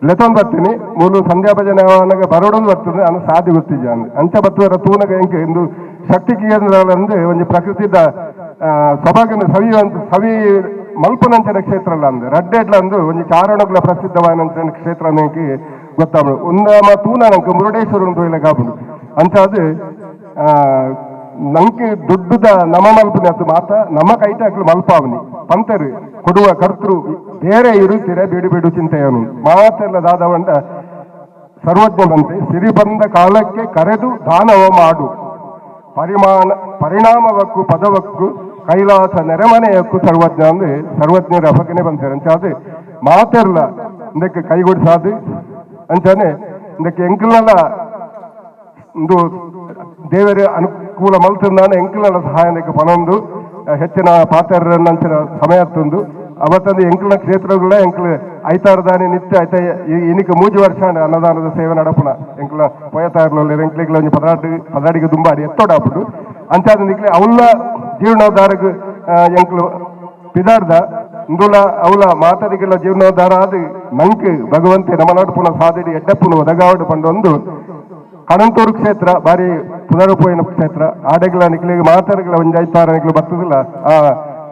ಲೆತೊಂದು ಬರ್ತೀನಿ. ಮೂಲು ಸಂಧ್ಯಾ ಭಜನೆ ಅವನಾಗ ಬರೋಡೊಂದು ಬರ್ತದೆ ಅನ್ನ ಸಾಧ್ಯ ಗೊತ್ತಿದ್ದ ಅಂಚ ಬತ್ತುವರ ತೂನಗ ಎಂಕ್ ಇಂದು ಶಕ್ತಿ ಅಂದ್ರೆ ಒಂಜಿ ಪ್ರಕೃತಿದ ಸೊಬಗನ ಸವಿ ಸವಿ ಮಲ್ಪುನಂಚನ ಕ್ಷೇತ್ರ ಅಲ್ಲ ಅಂದ್ ರಡ್ಡೆಡ್ಲ ಅಂದು ಒಂಜಿ ಚಾರಣಗಳ ಪ್ರಸಿದ್ಧವಾದ ಕ್ಷೇತ್ರ ಎಂಕ್ ಗೊತ್ತಾಪುಂಡು. ಉಂದಮ ತೂನ ನಂಕ್ ಮುರುಡೇಶ್ವರ ತೋಯಿಲ ಕಾಪುಂಡು. ಅಂಚಾದ್ ನಂಗೆ ದುಡ್ಡುದ ನಮ ಮಲ್ಪುನ ಅದು ಮಾತ ನಮ್ಮ ಕೈಟಾಕ್ಲು ಮಲ್ಪಾವನಿ ಪಂತರು ಕೊಡುವ ಕರ್ತೃ ಬೇರೆ ಇರುತ್ತೀರ ಬಿಡು ಬಿಡು ಚಿಂತೆಯನು ಮಾತೆಲ್ಲ ದಾದವಂಡ ಸರ್ವಜ್ಞನಂತೆ ಸಿರಿ ಬಂದ ಕಾಲಕ್ಕೆ ಕರೆದು ದಾನವ ಮಾಡು ಪರಿಮಾಣ ಪರಿಣಾಮವಕ್ಕೂ ಪದವಕ್ಕೂ ಕೈಲಾಸ ನೆರೆಮನೆಯಕ್ಕೂ ಸರ್ವಜ್ಞ ಅಂದ್ರೆ ಸರ್ವಜ್ಞರ ಅಫಕನೆ ಬಂತಾರೆ. ಅಂಚಾದ ಮಾತೆರ್ಲ ಇದಕ್ಕೆ ಕೈಗೂಡಿಸಾದು ಅಂಚಾನೆ ಇದಕ್ಕೆ ಎಂಕಲ್ನೆಲ್ಲ ಇಂದು ದೇವರ ಅನುಕೂಲ ಮಲ್ತಂದಾನೆ ಎಂಕಲ್ನೆಲ್ಲ ಸಹಾಯಕ್ಕೆ ಪನೊಂದು ಹೆಚ್ಚಿನ ಪಾತ್ರರಂಚಿನ ಸಮಯ ತಂದು ಅವತ್ತಂದು ಎಂಕಲ್ನ ಕ್ಷೇತ್ರಗಳ ಎಂಕಲ್ ಐತಾರದಾನಿ ನಿತ್ಯ ಐತ ಇನಿಕ ಮೂಜಿ ವರ್ಷ ಅನ್ನದಾನದ ಸೇವೆ ನಡಪುನ ಎಂಕಲ್ನ ಪೊಯತಾರ್ಲ ಎಂಕ್ಲಿಗ್ಲ ಒಂಜಿ ಪದಾಡಿ ಪದಾಡಿಗೆ ದುಂಬಾಡಿ ಎತ್ತೋಡಾಪುಡು. ಅಂಚಾದ ನಿಕ್ಲೆ ಅವಲ್ಲ ಜೀರ್ಣೋದ್ಧಾರಗ್ ಎಂಕ್ಲು ಪಿದಾರ್ದ ಇಂದುಲ ಅವಲ ಮಾತದಿಗೆಲ್ಲ ಜೀರ್ಣೋದ್ಧಾರ ಆದ್ ನಂಕ್ ಭಗವಂತೆ ನಮ್ಮ ನಡುಪುನ ಸಾದಿಡಿ ಎಡ್ಡಪ್ಪುನ ಒದಗಾವಡು ಪಂಡೊಂದು ಕಣಂತೂರು ಕ್ಷೇತ್ರ ಬಾರಿ ಪುನರುಪೋಯಿನ ಕ್ಷೇತ್ರ. ಆಡೆಗಳ ನಿಕ್ಲಿಗೆ ಮಾತಾಡಗಳ ಒಂಜಿ ಐತಾರ ನಿಕ್ಲು ಬರ್ತದಿಲ್ಲ. ಆ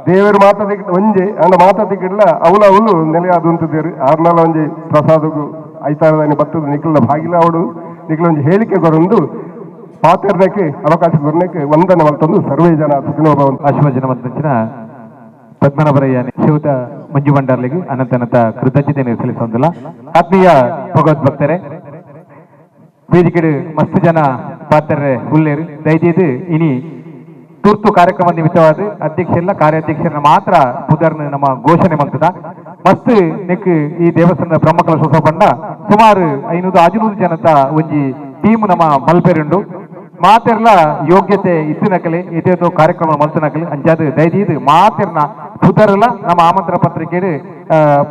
ದೇವರು ಮಾತಾದಿಕ್ ಒಂಜಿ ಅಂಡ ಮಾತಾದಿಕ್ಕಿಡ್ಲ ಅವಲ ಅವಲು ನೆಲೆಯಾದ ಉಂತದೇರು ಆರ್ನಾಲ ಒಂಜಿ ಪ್ರಸಾದಗು ಐತಾರದಾನಿ ಬರ್ತದ ನಿಕ್ಲ ಭಾಗಿಲ ಅವಡು ನಿಕ್ಲ ಒಂಜಿ ಹೇಳಿಕೆ ಕೊರೊಂದು ಪಾತೆರ್ನಕ್ಕೆ ಅವಕಾಶ ಕೊರ್ನಕ್ಕೆ ವಂದನೆ ಮಲ್ತೊಂದು ಸರ್ವೇ ಜನ ಸುಖಿನೋ ಭವಂತು. ಆಶೀರ್ವಚನ ಮಂಚಿನ ಪದ್ಮನಾಭರಯ್ಯ ಶಿವತ ಮಂಜು ಭಂಡಾರ್ಲಿಗೆ ಅನಂತ ಅನಂತ ಕೃತಜ್ಞತೆ ಸಲ್ಲಿಸುವಂತಿಲ್ಲ. ಆತ್ಮೀಯ ಭಗವದ್ಭಕ್ತರೇ, ವೇದಿಕೆಡು ಮಸ್ತ್ ಜನ ಪಾತ್ರರೆ ಉಲ್ಲೇರು. ದಯచేದು ಇನಿ ತುರ್ತು ಕಾರ್ಯಕ್ರಮ ನಿಮಿತ್ತವಾದ ಅಧ್ಯಕ್ಷ ಕಾರ್ಯಾಧ್ಯಕ್ಷರನ್ನ ಮಾತ್ರ ಪುದರ್ನ ನಮ್ಮ ಘೋಷಣೆ ಮಾಡ್ತದ. ಮಸ್ತ್ ನೆಕ್ ಈ ದೇವಸ್ಥಾನದ ಬ್ರಹ್ಮಕಲಶೋತ್ಸವ ಪಂಡ ಸುಮಾರು 500 ಜನತ ಒಂಜಿ ಟೀಮ್ ನಮ್ಮ ಮಲ್ಪೆರುಂಡು. ಮಾತೆರ್ಲ ಯೋಗ್ಯತೆ ಇತ್ತಿನಕಲೆ ಇತೇತೋ ಕಾರ್ಯಕ್ರಮ ಮಲ್ತನಕಲೆ. ಅಂಚಾದ ದಯದೀದು ಮಾತೆರ್ನ ಪುದರ್ಲ ನಮ್ಮ ಆಮಂತ್ರಣ ಪತ್ರಿಕೆ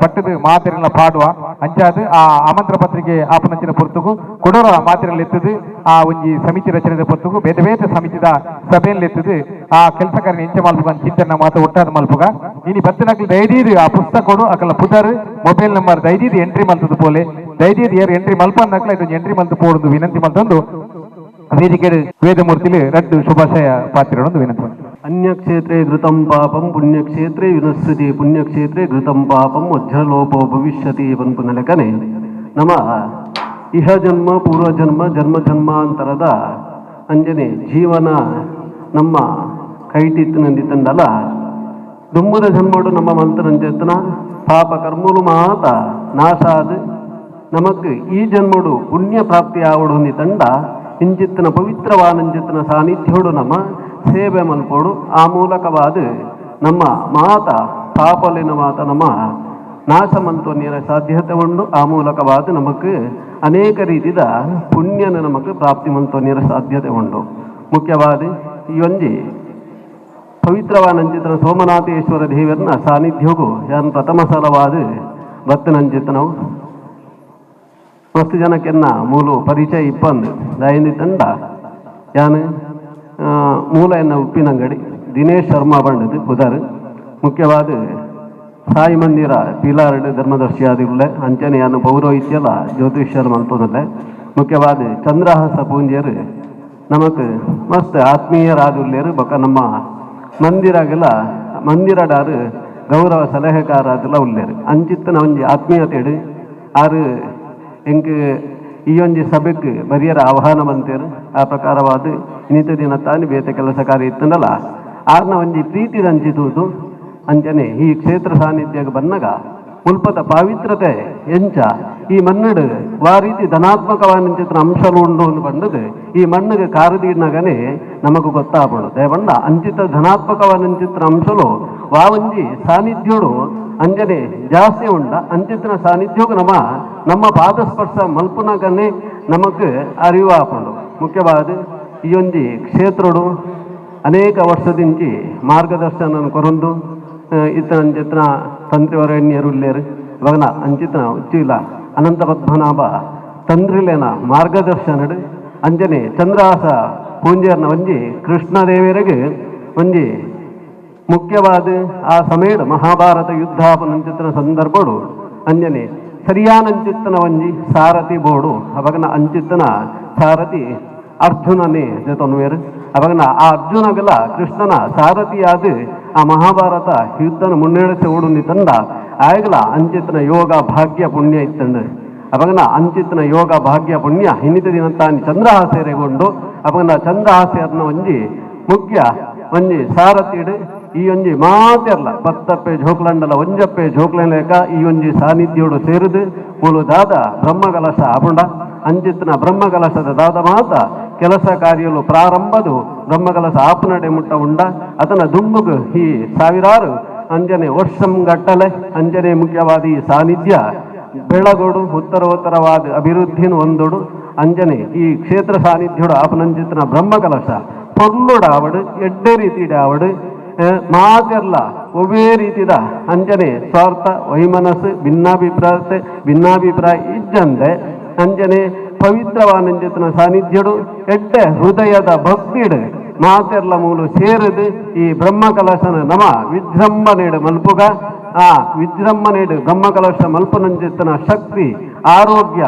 ಪಟ್ಟದ ಮಾತೆರ್ಲ ಪಾಡುವ. ಅಂಚಾದ ಆ ಆಮಂತ್ರಣ ಪತ್ರಿಕೆ ಆಪನಂಚಿನ ಪೊರ್ತುಗು ಕೊಡೋರ ಮಾತೆರ್ಲ ಎತ್ತದು ಆ ಒಂಜಿ ಸಮಿತಿ ರಚನೆದ ಪೊರ್ತುಗು ಬೇತೆ ಬೇತೆ ಸಮಿತಿದ ಸಭೆಯಲ್ಲಿ ಎತ್ತದು ಆ ಕೆಲಸಕಾರನ ಎಂಚ ಮಲ್ಪುಗ ಚಿಂತನ ಮಾತ ಒಟ್ಟಾದ ಮಲ್ಪುಗ. ಇನಿ ಬತ್ತಿನಕಲು ದಯದೀದು ಆ ಪುಸ್ತಕ ಕೊಡು ಅಕಲ ಪುದರ್ ಮೊಬೈಲ್ ನಂಬರ್ ದಯದೀದು ಎಂಟ್ರಿ ಮಲ್ತದ ಪೋಲೆ. ದಯದೀದು ಏರ್ ಎಂಟ್ರಿ ಮಲ್ಪನ್ನಕಲ ಇದು ಎಂಟ್ರಿ ಮಲ್ತು ಪೋಡುದು ವಿನಂತಿ ಮಲ್ತೊಂದು ವೇದಿಕೆ ವೇದಮೂರ್ತಿಲಿ ರಡ್ಡು ಶುಭಾಶಯ ಪಾತ್ರಗಳನ್ನು ವಿನಂತಿ. ಅನ್ಯಕ್ಷೇತ್ರೇ ಘೃತಂ ಪಾಪಂ ಪುಣ್ಯಕ್ಷೇತ್ರೇ ವಿನಶ್ಯತಿ, ಪುಣ್ಯಕ್ಷೇತ್ರೇ ಘೃತಂ ಪಾಪಂ ವಜ್ರಲೋಪೋ ಭವಿಷ್ಯತಿ ಪನ್ಪುನ ಲೆಕ್ಕನೆ ನಮ ಇಹ ಜನ್ಮ ಪೂರ್ವ ಜನ್ಮ ಜನ್ಮ ಜನ್ಮಾಂತರದ ಅಂಜನೆ ಜೀವನ ನಮ್ಮ ಕೈಟಿತ್ತಿನಂದಿತ್ತಂಡಲ ದುಂಬುದ ಜನ್ಮಡು ನಮ್ಮ ಮಂತ್ರಂಚೇತನ ಪಾಪ ಕರ್ಮಲು ಮಾತ ನಾಶಾದ ನಮಕ್ ಈ ಜನ್ಮಡು ಪುಣ್ಯ ಪ್ರಾಪ್ತಿ ಆವಡು ತಂಡ ಇಂಚಿತ್ತನ ಪವಿತ್ರವಾನಂಚಿತ್ತನ ಸಾನ್ನಿಧ್ಯೋಡು ನಮ್ಮ ಸೇವೆ ಮಲ್ಪೋಡು. ಆ ಮೂಲಕವಾದ ನಮ್ಮ ಮಾತ ಪಾಪಲಿನ ಮಾತ ನಮ್ಮ ನಾಶ ಮಲ್ತೊನ್ಯರ ಸಾಧ್ಯತೆ ಉಂಡು. ಆ ಮೂಲಕವಾದ ನಮಕ್ ಅನೇಕ ರೀತಿಯ ಪುಣ್ಯನ ನಮಕ್ ಪ್ರಾಪ್ತಿ ಮಲ್ತೊನ್ಯರ ಸಾಧ್ಯತೆ ಉಂಡು. ಮುಖ್ಯವಾದ ಈ ಒಂಜಿ ಪವಿತ್ರವಾನಂಚಿತನ ಸೋಮನಾಥೇಶ್ವರ ದೇವರನ ಸಾನ್ನಿಧ್ಯವು ಯಾನ್ ಪ್ರಥಮ ಸಲವಾದ ಭಕ್ತನಂಚಿತನವು ಮಸ್ತ್ ಜನಕ್ಕೆನ್ನ ಮೂಲು ಪರಿಚಯ ಇಪ್ಪಂದು ದಯನಿ ತಂಡ ಯಾನ್ ಮೂಲ ಎನ್ನ ಉಪ್ಪಿನಂಗಡಿ ದಿನೇಶ್ ಶರ್ಮಾ ಬಂಡದು ಪುದರ್. ಮುಖ್ಯವಾದ ಸಾಯಿ ಮಂದಿರ ಪಿಲಾರ್ಡ್ ಧರ್ಮದರ್ಶಿಯಾದಿರುಳ್ಳೆ ಅಂಚನೆ ಯಾನು ಪೌರೋಹಿತ್ಯಲ ಜ್ಯೋತಿಷ್ಯರು ಮಲ್ತೊಂದುಲ್ಲೆ. ಮುಖ್ಯವಾದ ಚಂದ್ರಹಾಸ ಪೂಂಜರು ನಮಕ್ ಮಸ್ತ್ ಆತ್ಮೀಯರಾದುಲ್ಲೇರು. ಬೊಕ ನಮ್ಮ ಮಂದಿರಗಲ ಮಂದಿರಡಾರು ಗೌರವ ಸಲಹೆಗಾರದಲ ಉಲ್ಲೇರು ಅಂಚಿತ್ತನ ಒಂಜಿ ಆತ್ಮೀಯತೆಡು ಆರು ಎಂಕ್ ಈ ಒಂಜಿ ಸಭೆಕ್ ಬರಿಯರ ಆಹ್ವಾನ ಬಂತೇರು. ಆ ಪ್ರಕಾರವಾದ ಇನ್ನಿತ ದಿನ ತಾನು ಬೇತೆ ಕೆಲಸ ಕಾರ್ಯ ಇತ್ತಂಡಲ ಆರ್ನ ಒಂಜಿ ಪ್ರೀತಿದಂಚಿ ತೂದು ಅಂಚನೆ ಈ ಕ್ಷೇತ್ರ ಸಾನ್ನಿಧ್ಯಕ್ಕೆ ಬನ್ನಗ ಮುಲ್ಪದ ಪಾವಿತ್ರತೆ ಎಂಚ ಈ ಮಣ್ಣಡು ವಾ ರೀತಿ ಧನಾತ್ಮಕವಾದ ಅಂಶలు ಉಂಡು ಅಂತ ಬಂದದು ಈ ಮಣ್ಣಿಗೆ ಕಾರದೀಡ್ನಾಗನೆ ನಮಗ್ ಗೊತ್ತಾಪಡು. ದೇವಂಡ ಅಂಚಿತ ಧನಾತ್ಮಕವಾದ ಅಂಶಲು ವಾ ಒಂಜಿ ಸಾನ್ನಿಧ್ಯೋಡು ಅಂಜನೆ ಜಾಸ್ತಿ ಉಂಡ ಅಂಚಿತನ ಸಾನ್ನಿಧ್ಯೋಗ ನಮ್ಮ ನಮ್ಮ ಪಾದಸ್ಪರ್ಶ ಮಲ್ಪುನಗನೆ ನಮಗ್ ಅರಿವಾಪುಂಡು. ಮುಖ್ಯವಾದ ಈ ಒಂಜಿ ಕ್ಷೇತ್ರಡು ಅನೇಕ ವರ್ಷದಿಂಚಿ ಮಾರ್ಗದರ್ಶನ ಕೊರೊಂದು ಇತ್ತ ಅಂಚಿತನ ತಂತ್ರಿವರಣ್ಯರುಲ್ಲೇರು ಇವಾಗ ಅಂಚಿತನ ಉಚ್ಚಿಲ ಅನಂತ ಪದ್ಮನಾಭ ತಂತ್ರಿಲೇನ ಮಾರ್ಗದರ್ಶನಡು ಅಂಜನೆ ಚಂದ್ರಹಾಸ ಪೂಂಜರ್ನ ಒಂಜಿ ಕೃಷ್ಣದೇವರಿಗೆ ಒಂಜಿ ಮುಖ್ಯವಾದ ಆ ಸಮಯದ ಮಹಾಭಾರತ ಯುದ್ಧಾಪನಂಚಿತನ ಸಂದರ್ಭಡು ಅಂಜನೆ ಸರಿಯಾನಂಚಿತ್ತನ ಒಂಜಿ ಸಾರಥಿ ಬೋಡು ಅವಾಗನ ಅಂಚಿತ್ತನ ಸಾರಥಿ ಅರ್ಜುನನೇ ಜೊತೊನ್ವೇರು. ಅವಾಗನ ಆ ಅರ್ಜುನಗಲ ಕೃಷ್ಣನ ಸಾರಥಿಯಾದ ಆ ಮಹಾಭಾರತ ಯುದ್ಧನ ಮುನ್ನೆಡೆಸಿ ಓಡುಂದಿ ತಂಡ ಆಯಗಲ ಅಂಚಿತನ ಯೋಗ ಭಾಗ್ಯ ಪುಣ್ಯ ಇತ್ತಂಡು. ಅವಾಗನ ಅಂಚಿತನ ಯೋಗ ಭಾಗ್ಯ ಪುಣ್ಯ ಹಿನ್ನಿತ ದಿನ ತಾನು ಚಂದ್ರಹಾಸೆರೆಗೊಂಡು ಅವಾಗನ ಚಂದ್ರಹಾಸೆಯರ್ನ ಒಂಜಿ ಮುಖ್ಯ ಒಂಜಿ ಸಾರಥಿಡು ಈ ಒಂಜಿ ಮಾತೆರ್ಲ ಪತ್ತಪ್ಪೆ ಜೋಕ್ಲಂಡಲ ಒಂಜಪ್ಪೆ ಜೋಕ್ಲಲೇಕ ಈ ಒಂಜಿ ಸಾನ್ನಿಧ್ಯೋಡು ಸೇರಿದು ಮೂಲು ದಾದ ಬ್ರಹ್ಮಕಲಶ ಆಪುಂಡ ಅಂಚಿತ್ತನ ಬ್ರಹ್ಮಕಲಶದ ದಾದ ಮಾತ ಕೆಲಸ ಕಾರ್ಯಲು ಪ್ರಾರಂಭದು ಬ್ರಹ್ಮಕಲಶ ಆಪನಡೆ ಮುಟ್ಟ ಉಂಡ ಅದನ್ನ ದುಂಬುಗು ಈ ಸಾವಿರಾರು ಅಂಜನೆ ವರ್ಷಂ ಗಟ್ಟಲೆ ಅಂಜನೆ ಮುಖ್ಯವಾದ ಈ ಸಾನ್ನಿಧ್ಯ ಬೆಳಗೋಡು ಉತ್ತರೋತ್ತರವಾದ ಅಭಿವೃದ್ಧಿನ ಒಂದೊಡು ಅಂಜನೆ ಈ ಕ್ಷೇತ್ರ ಸಾನ್ನಿಧ್ಯೋಡು ಆಪನಂಚಿತನ ಬ್ರಹ್ಮಕಲಶ ಪೊರ್ಲುಡಾವಡು ಎಡ್ಡೆ ರೀತಿಡಾವಡು ಮಾತೆರ್ಲ ಒವ್ವೇ ರೀತಿದ ಅಂಜನೆ ಸ್ವಾರ್ಥ ವೈಮನಸ್ಸು ಭಿನ್ನಾಭಿಪ್ರಾಯ ಭಿನ್ನಾಭಿಪ್ರಾಯ ಇಜ್ಜಂದೆ ಅಂಜನೆ ಪವಿತ್ರವಾನಂಜಿತನ ಸಾನ್ನಿಧ್ಯಡು ಎಡ್ಡೆ ಹೃದಯದ ಭಕ್ತಿಡು ಮಾತೆರ್ಲ ಮೂಲು ಸೇರಿದು ಈ ಬ್ರಹ್ಮಕಲಶನ ನಮ ವಿಜೃಂಭಣೆಡು ಮಲ್ಪುಗ ಆ ವಿಜೃಂಭಣೆಡು ಬ್ರಹ್ಮಕಲಶ ಮಲ್ಪನಂಜಿತನ ಶಕ್ತಿ ಆರೋಗ್ಯ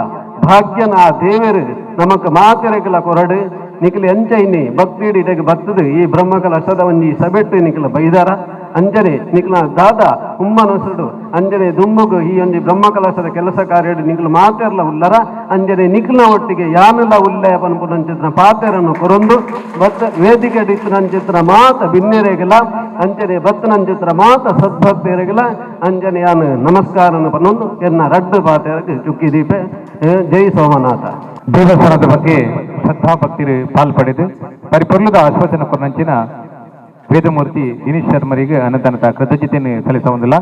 ಭಾಗ್ಯನ ಆ ದೇವರು ನಮಕ್ ಮಾತೆರೆಗಲ ಕೊರಡು ನಿಖಿಲ ಎಂಚ ಇನ್ನಿ ಭಕ್ತಿಡು ಇಡೆಗೆ ಬರ್ತದೆ ಈ ಬ್ರಹ್ಮಕಲಶದ ಒಂಜಿ ಸಬೆಟ್ಟು ನಿಖಿಲ ಬೈದಾರ ಅಂಜನೆ ನಿಖಿಲ ದಾದ ಉಮ್ಮನಸುಡು ಅಂಜನೆ ದುಮ್ಮುಗು ಈ ಒಂಜಿ ಬ್ರಹ್ಮಕಲಶದ ಕೆಲಸ ಕಾರ್ಯಡು ನಿಖಿಲ ಮಾತೆರ್ಲ ಉಲ್ಲರ ಅಂಜನೆ ನಿಖಿಲ ಒಟ್ಟಿಗೆ ಯಾನೆಲ್ಲ ಉಲ್ಲೆ ಪನ್ಪುನಂಚಿತ್ರ ಪಾತೆರನ್ನು ಕೊರೊಂದು ಬತ್ತ ವೇದಿಕೆ ಡಿತ್ತನಂಚಿತ್ರ ಮಾತ ಬಿನ್ನೆರೆಗಿಲ ಅಂಜನೆ ಬತ್ತನಂಚಿತ್ರ ಮಾತ ಸದ್ಭಕ್ತರೆಗಿಲ ಅಂಜನೆ ಯಾನು ನಮಸ್ಕಾರನ ಪನ್ನೊಂದು ಎನ್ನ ರಡ್ಡು ಪಾತೆರಗೆ ಚುಕ್ಕಿ ದೀಪೆ. ಜೈ ಸೋಮನಾಥ. ದೇವಸ್ಥಾನದ ಬಗ್ಗೆ ಶ್ರದ್ಧಾಭಕ್ತಿರು ಪಾಲ್ಪಡೆದು ಪರಿಪೂರ್ಣದ ಆಶ್ವಾಸನ ಕೊರಂಚಿನ ವೇದಮೂರ್ತಿ ದಿನೇಶ್ ಶರ್ಮರಿಗೆ ಅನಂತನತ ಕೃತಜ್ಞತೆಯನ್ನು ಸಲ್ಲಿಸುವುದಿಲ್ಲ.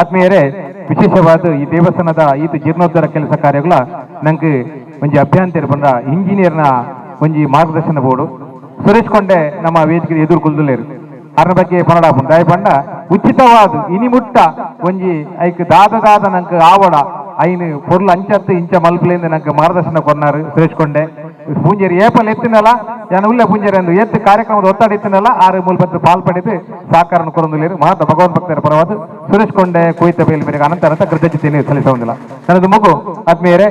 ಆತ್ಮೀಯರೇ, ವಿಶೇಷವಾದ ಈ ದೇವಸ್ಥಾನದ ಈತ ಜೀರ್ಣೋದ್ಧಾರ ಕೆಲಸ ಕಾರ್ಯಗಳ ನಂಗೆ ಒಂಜಿ ಅಭ್ಯಂತರ ಬಂದ ಇಂಜಿನಿಯರ್ನ ಒಂಜಿ ಮಾರ್ಗದರ್ಶನ ಬೋರ್ಡು ಸುರೇಶ್ ಕೊಂಡೆ ನಮ್ಮ ವೇದಿಕೆ ಎದುರು ಕುಲ್ದುಲೇರು ಅದರ ಬಗ್ಗೆ ಪನ್ನಡ ದಾಯ ಪಂಡ ಉಚಿತವಾದ ಇನಿ ಮುಟ್ಟ ಒಂಜಿ ಐಕ್ ದಾದ ದಾದ ನಂಗೆ ಆವಡ ಐನು ಪೊರ್ಲು ಅಂಚತ್ತು ಇಂಚ ಮಲ್ಪಲೇಂದು ನಂಗೆ ಮಾರ್ಗದರ್ಶನ ಕೊನ್ನಾರು ಸುರೇಶ್ ಕೊಂಡೆ. ಪೂಂಜೇರಿ ಏಪಲ್ ಎತ್ತಿನಲ್ಲ ಜನ ಉಳ್ಳೆ ಪೂಂಜೇರಿ ಅಂದು ಎತ್ತು ಕಾರ್ಯಕ್ರಮದ ಒತ್ತಡ ಇತ್ತಿನಲ್ಲ ಆರು ಮೂಲ್ಪತ್ತು ಪಾಲ್ ಪಡೆದು ಸಾಕಾರನ ಕೊರೊಂದುಲೇರು ಮಹಾತ್ಮ ಭಗವಾನ್ ಭಕ್ತರ ಪರವಾದ ಸುರೇಶ್ ಕೊಂಡೆ ಕುಯ್ತ ಬೇಲ್ ಮೇರೆಗೆ ಅನಂತರ ಕೃತಜ್ಞತೆಯನ್ನು ಸಲ್ಲಿಸುವುದಿಲ್ಲ. ನನ್ನದು ಮಗು ಆತ್ಮೀಯರೇ,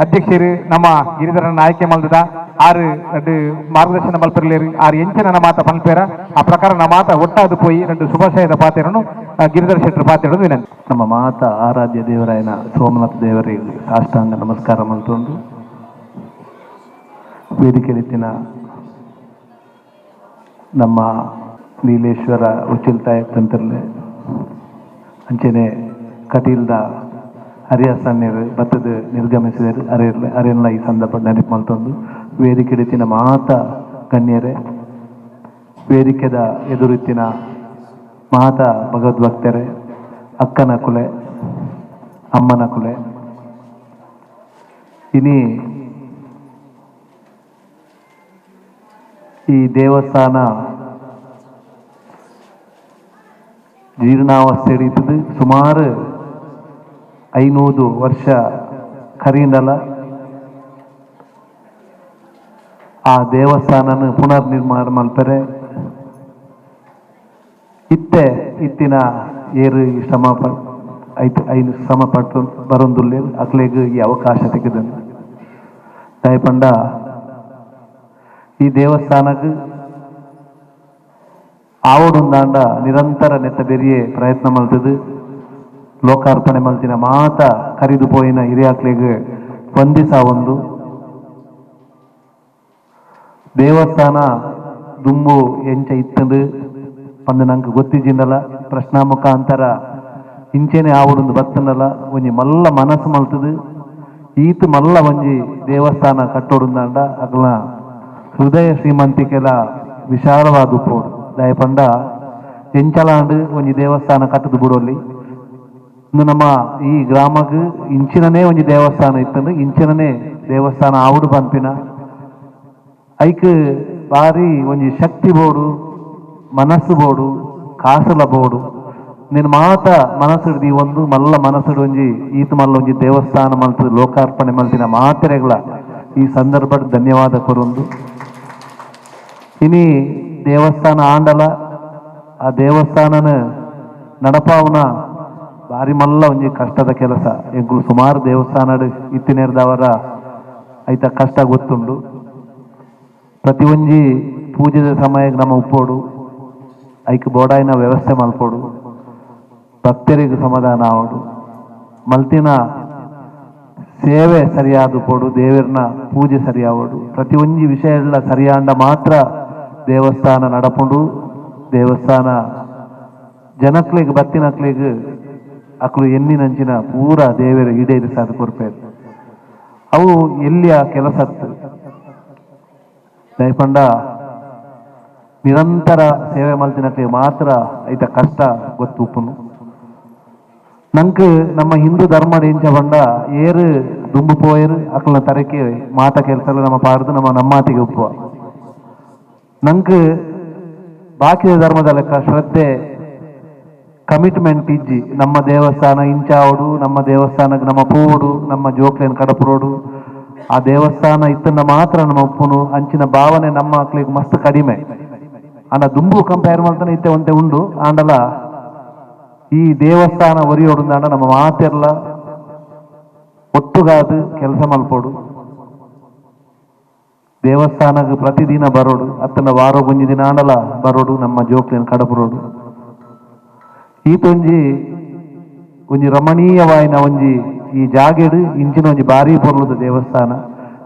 ಅಧ್ಯಕ್ಷರು ನಮ್ಮ ಗಿರಿಧರನ ಆಯ್ಕೆ ಮಲ್ದದ ಆರು రెండు ಮಾರ್ಗದರ್ಶನ ಮಲ್ಪರ್ಲೇರು ಆರು ಎಂಚ ನನ್ನ ಮಾತ ಪನ್ಪೇರ ಆ ಪ್ರಕಾರ ನಮ್ಮ ಮಾತ ಒಟ್ಟಾದು ಪೋಯಿ రెండు ಶುಭಾಶಯದ ಪಾತೆರನು ಗಿರಿಧರ ಶೆಟ್ಟರು ಪಾತೆರನು ವಿನಂತಿ. ನಮ್ಮ ಮಾತ ಆರಾಧ್ಯ ದೇವರಾಯನ ಸೋಮನಾಥ ದೇವರಿಗೆ ಸಾಷ್ಟಾಂಗ ನಮಸ್ಕಾರ ಮಲ್ತೊಂದು ವೇದಿಕೆಲಿತ್ತಿನ ನಮ್ಮ ನೀಲೇಶ್ವರ ಉಚ್ಚಿಲ್ತಾಯ ತಂತ್ರಲೆ ಅಂಚನೆ ಕಟೀಲ್ದ ಹರಿಯಾಸನ್ಯರು ಬತ್ತದ ನಿರ್ಗಮಿಸಿದರು ಅರೆರ್ಲೆ ಅರೆಲ್ಲ ಈ ಸಂದರ್ಭ ನೆನಪು ಮಲ್ತೊಂದು ವೇದಿಕೆಡಿತ್ತಿನ ಮಾತ ಗಣ್ಯರೇ, ವೇದಿಕೆದ ಎದುರಿತ್ತಿನ ಮಾತ ಭಗವದ್ಭಕ್ತರೇ, ಅಕ್ಕನ ಕುಲೆ ಅಮ್ಮನ ಕುಲೆ, ಇನಿ ಈ ದೇವಸ್ಥಾನ ಜೀರ್ಣಾವಸ್ಥೆ ಇರ್ತದೆ. ಸುಮಾರು 500 ವರ್ಷ ಕರೀಂಡಲ ಆ ದೇವಸ್ಥಾನನ ಪುನರ್ ನಿರ್ಮಾಣ ಮಲ್ಪರೆ ಇತ್ತೆ ಇತ್ತಿನ ಏರು ಶ್ರಮ ಐತು ಐನು ಶ್ರಮ ಪಟ್ಟು ಬರೊಂದುಲ್ಲೆ ಅಕ್ಲೆಗ್ ಈ ಅವಕಾಶ ತೆಗೆದಂದು ದಯಪಂಡ ಈ ದೇವಸ್ಥಾನಕ್ಕೆ ಆವಡುಂದಾಂಡ ನಿರಂತರ ನೆತ್ತ ಬೆರಿಯೆ ಪ್ರಯತ್ನ ಮಲ್ತದು ಲೋಕಾರ್ಪಣೆ ಮಲ್ತಿನ ಮಾತ ಕರಿದು ಪೋಯಿನ ಹಿರಿಯಾಕ್ಲೆಗ್ ವಂದಿಸಾವೊಂದು ದೇವಸ್ಥಾನ ದುಂಬು ಎಂಚ ಇತ್ತಂದು ಪಂದು ನಂಗೆ ಗೊತ್ತಿಜ್ಜಿಂದಲ ಪ್ರಶ್ನಾ ಮುಖಾಂತರ ಇಂಚೆನೆ ಆವಡುಂದು ಬತ್ತಂದಲ ಒಂಜಿ ಮಲ್ಲ ಮನಸ್ಸು ಮಲ್ತದು ಈತ ಮಲ್ಲ ಒಂಜಿ ದೇವಸ್ಥಾನ ಕಟ್ಟೋಡುಂದಾಂಡ ಅಗಲ ಹೃದಯ ಶ್ರೀಮಂತಿಕೆಲ ವಿಶಾಲವಾದ ಪೋಡು ದಯಪಂಡ ಎಂಚಲಾಂಡ್ ಒಂಜಿ ದೇವಸ್ಥಾನ ಕಟ್ಟದು ಬುಡೋಲಿ ಇಂದು ನಮ್ಮ ಈ ಗ್ರಾಮಕ್ಕೆ ಇಂಚಿನನೇ ಒಂಜಿ ದೇವಸ್ಥಾನ ಇತ್ತಂದು ಇಂಚಿನನೇ ದೇವಸ್ಥಾನ ಆವುಡು ಪನ್ಪಿನ ಐಕ್ ಬಾರಿ ಒಂಜಿ ಶಕ್ತಿ ಬೋಡು ಮನಸ್ಸು ಬೋಡು ಕಾಸುಲ ಬೋಡು ನಿನ್ನ ಮಾತ ಮನಸ್ಸುಡು ಒಂದು ಮಲ್ಲ ಮನಸ್ಸುಡು ಒಂಜಿ ಈತ ಮಲ್ಲ ಒಂಜಿ ದೇವಸ್ಥಾನ ಮಲ್ತು ಲೋಕಾರ್ಪಣೆ ಮಲ್ತಿನ ಮಾತೆರೆಗಳ ಈ ಸಂದರ್ಭ ಧನ್ಯವಾದ ಕೊರೊಂದು. ಇನಿ ದೇವಸ್ಥಾನ ಆಂಡಲ ಆ ದೇವಸ್ಥಾನನ ನಡಪಾವುನ ಬಾರಿ ಮಲ್ಲ ಒಂಜಿ ಕಷ್ಟದ ಕೆಲಸ. ಎಂಕುಲು ಸುಮಾರು ದೇವಸ್ಥಾನ ಇತ್ತಿನೇರ್ದವರ ಐತ ಕಷ್ಟ ಗೊತ್ತುಂಡು. ಪ್ರತಿ ಒಂಜಿ ಪೂಜೆದ ಸಮಯಕ್ಕೆ ನಮ್ಮ ಉಪ್ಪೋಡು ಐಕ್ ಬೋಡಾಯಿನ ವ್ಯವಸ್ಥೆ ಮಲ್ಪೋಡು ಭಕ್ತರಿಗೆ ಸಮಾಧಾನ ಆವಡು ಮಲ್ತಿನ ಸೇವೆ ಸರಿಯಾದ ಪೋಡು ದೇವರನ ಪೂಜೆ ಸರಿಯಾವಡು ಪ್ರತಿ ಒಂಜಿ ವಿಷಯ ಎಲ್ಲ ಸರಿಯಾಂಡ ಮಾತ್ರ ದೇವಸ್ಥಾನ ನಡಪುಂಡು. ದೇವಸ್ಥಾನ ಜನಕ್ಲೆಗ್ ಬತ್ತಿನಕ್ಲೆಗ್ ಅಕ್ಲು ಎನ್ನಿನಂಚಿನ ಪೂರ ದೇವರು ಈಡೇರಿಸಾದ ಕೊರ್ಪೇರು. ಅವು ಎಲ್ಲಿಯ ಕೆಲಸತ್ತು ದಯಪಂಡ ನಿರಂತರ ಸೇವೆ ಮಲ್ತಿನಕ್ಲೆಗ್ ಮಾತ್ರ ಐತ ಕಷ್ಟ ಗೊತ್ತು ಉಪ್ಪುನು. ನಂಕ್ ನಮ್ಮ ಹಿಂದೂ ಧರ್ಮ ಎಂಚ ಪಂಡ ಏರು ದುಂಬು ಪೋಯರು ಅಕ್ಲನ ತರಕೆ ಮಾತ ಕೆಲಸ ನಮ್ಮ ಪಾಡ್ದು ನಮ್ಮ ನಮ್ಮಾತಿಗೆ ಉಪ್ಪುವ. ನಂಕ್ ಬಾಕಿದ ಧರ್ಮದ ಲೆಕ್ಕ ಶ್ರದ್ಧೆ ಕಮಿಟ್ಮೆಂಟ್ ಇಜ್ಜಿ. ನಮ್ಮ ದೇವಸ್ಥಾನ ಇಂಚಾವಡು ನಮ್ಮ ದೇವಸ್ಥಾನಕ್ಕೆ ನಮ್ಮ ಪೋಡು ನಮ್ಮ ಜೋಕ್ಲೇನ್ ಕಡಪುರೋಡು ಆ ದೇವಸ್ಥಾನ ಇತ್ತನ್ನ ಮಾತ್ರ ನಮ್ಮ ಉಪ್ಪುನು ಅಂಚಿನ ಭಾವನೆ ನಮ್ಮ ಮಕ್ಳಿಗೆ ಮಸ್ತ್ ಕಡಿಮೆ. ಆಂಡ ದುಂಬು ಕಂಪೇರ್ ಮಾಡ್ತಾನೆ ಇತ್ತೆ ಒಂತೆ ಉಂಡು. ಆಂಡಲ ಈ ದೇವಸ್ಥಾನ ಒರಿಯೋಡುಂದಾಂಡ ನಮ್ಮ ಮಾತೆರ್ಲ ಒಟ್ಟುಗಾದು ಕೆಲಸ ಮಲ್ಪೋಡು. ದೇವಸ್ಥಾನಕ್ಕೆ ಪ್ರತಿದಿನ ಬರೋಡು ಅತ್ತನ ವಾರ ಒಂಜಿ ದಿನ ಆಂಡಲ ಬರೋಡು ನಮ್ಮ ಜೋಕ್ಲೇನ್ ಕಡಪುರೋಡು. ಈತೊಂಜಿ ಒಂಜಿ ರಮಣೀಯವಾಯಿನ ಒಂಜಿ ಈ ಜಾಗೆಡು ಇಂಚಿನ ಒಂಜಿ ಭಾರಿ ಪೊರ್ಲುದ ದೇವಸ್ಥಾನ.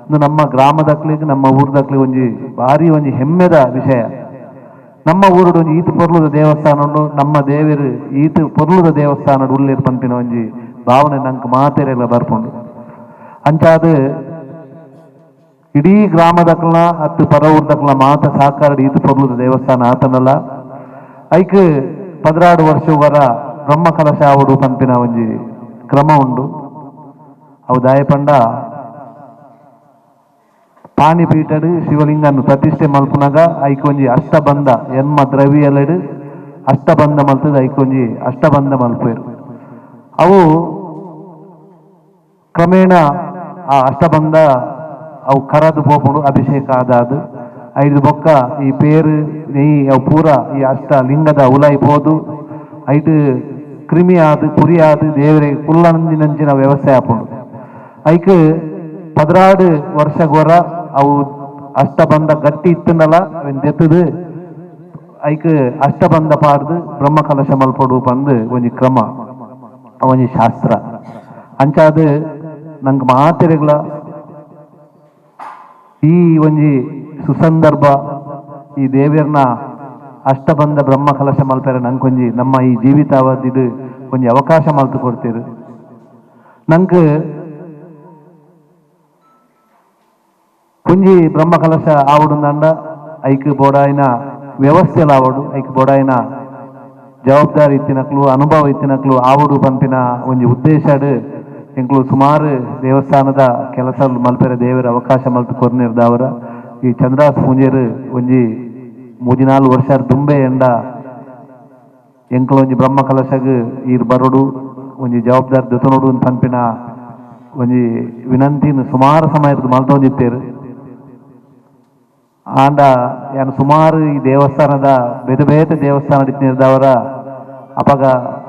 ಇಂದು ನಮ್ಮ ಗ್ರಾಮದಕ್ಲಿಗೆ ನಮ್ಮ ಊರ್ದಕ್ಲಿಗೆ ಒಂಜಿ ಭಾರಿ ಒಂಜಿ ಹೆಮ್ಮೆದ ವಿಷಯ. ನಮ್ಮ ಊರುಡು ಒಂಜಿ ಈತ ಪೊರ್ಲುದ ದೇವಸ್ಥಾನ ಉಂಡು, ನಮ್ಮ ದೇವರು ಈತ ಪೊರ್ಲುದ ದೇವಸ್ಥಾನ ಉಲ್ಲೇರ್ ಪನ್ಪಿನ ಒಂಜಿ ಭಾವನೆ ನಂಗೆ ಮಾತೆರೆಲ್ಲ ಬರ್ಪುಂಡು. ಅಂಚಾದ ಇಡೀ ಗ್ರಾಮದಕ್ಲ ಅತ್ತು ಪರ ಊರ್ದಕ್ಲ ಮಾತ ಸಾಕಾರ ಈತ ಪೊರ್ಲುದ ದೇವಸ್ಥಾನ ಆತನಲ್ಲ. ಐಕ್ 16 ವರ್ಷವರ ಬ್ರಹ್ಮ ಕಲಶ ಆವಡು ಪನ್ಪಿನ ಒಂಜಿ ಕ್ರಮ ಉಂಡು. ಅವು ದಾಯಪಂಡ ಪಾಣಿಪೀಠಡು ಶಿವಲಿಂಗನ್ನು ಪ್ರತಿಷ್ಠೆ ಮಲ್ಪುನಗ ಐಕೊಂಜಿ ಅಷ್ಟಬಂಧ ಎನ್ಮ ದ್ರವ್ಯಲೆಡು ಅಷ್ಟಬಂಧ ಮಲ್ತದ ಐಕೊಂಜಿ ಅಷ್ಟಬಂಧ ಮಲ್ಪೇರು. ಅವು ಕ್ರಮೇಣ ಆ ಅಷ್ಟಬಂಧ ಅವು ಕರದು ಪೋಪುಂಡು ಅಭಿಷೇಕ ಆದಾದು ಐದು ಬೊಕ್ಕ ಈ ಪೇರು ನೆಯ್ಯಿ ಅವು ಪೂರ ಈ ಅಷ್ಟ ಲಿಂಗದ ಉಲಾಯಿ ಪೋದು ಐದು ಕ್ರಿಮಿ ಆದು ಕುರಿ ಆದು ದೇವರಿಗೆ ಕುಲ್ಲಂಜಿನಂಚಿನ ವ್ಯವಸ್ಥೆ ಆಪುಂಡು. ಐಕ್ 16 ವರ್ಷ ಗೊರ ಅವು ಅಷ್ಟಬಂಧ ಗಟ್ಟಿ ಇತ್ತಂದಲ ಅವೆನ್ ದೆತ್ತದು ಐಕ್ ಅಷ್ಟಬಂಧ ಪಾಡ್ದು ಬ್ರಹ್ಮ ಕಲಶ ಮಲ್ಪೊಡು ಪಂದು ಒಂಜಿ ಕ್ರಮ ಒಂಜಿ ಶಾಸ್ತ್ರ. ಅಂಚಾದ ನಂಗೆ ಮಾತೆರೆಗಳ ಈ ಒಂಜಿ ಸುಸಂದರ್ಭ ಈ ದೇವಿಯರ್ನ ಅಷ್ಟಬಂಧ ಬ್ರಹ್ಮ ಕಲಶ ಮಲ್ಪೆರೆ ನಂಕೊಂಜಿ ನಮ್ಮ ಈ ಜೀವಿತಾವಧಿದು ಒಂಜಿ ಅವಕಾಶ ಮಲ್ತು ಕೊಡ್ತೀರು. ನಂಗೆ ಒಂಜಿ ಬ್ರಹ್ಮ ಕಲಶ ಆವಡುಂದಂಡ ಐಕ್ ಬೋಡಾಯಿನ ವ್ಯವಸ್ಥೆಲ ಆವಡು ಐಕ್ ಬೋಡಾಯಿನ ಜವಾಬ್ದಾರಿ ಇತ್ತಿನಕ್ಲು ಅನುಭವ ಇತ್ತಿನಕ್ಲು ಆವಡು ಪನ್ಪಿನ ಒಂಜಿ ಉದ್ದೇಶಡ್ ಎಂಕ್ಲು ಸುಮಾರು ದೇವಸ್ಥಾನದ ಕೆಲಸ ಮಲ್ಪೆರೆ ದೇವರ ಅವಕಾಶ ಮಲ್ತು ಕೊರ್ನಿರ್ದವರ ಈ ಚಂದ್ರಾಸ್ ಪೂಂಜೆರು ಒಂಜಿ 3-4 ವರ್ಷ ದುಂಬೆ ಎಂಡ ಎಂಕ್ಲು ಒಂಜಿ ಬ್ರಹ್ಮ ಕಲಶಗ್ ಈರ್ ಬರೋಡು ಒಂಜಿ ಜವಾಬ್ದಾರಿ ದೆತೊನೊಡು ಪನ್ಪಿನ ಒಂಜಿ ವಿನಂತಿನ ಸುಮಾರು ಸಮಯದ ಮಲ್ತೊಂದಿತ್ತೇರು. ಆಂಡ ಯಾನ್ ಸುಮಾರು ಈ ದೇವಸ್ಥಾನದ ಬೇತೆ ಬೇತೆ ದೇವಸ್ಥಾನ ಇತ್ತಿನದವರ ಅಪಗ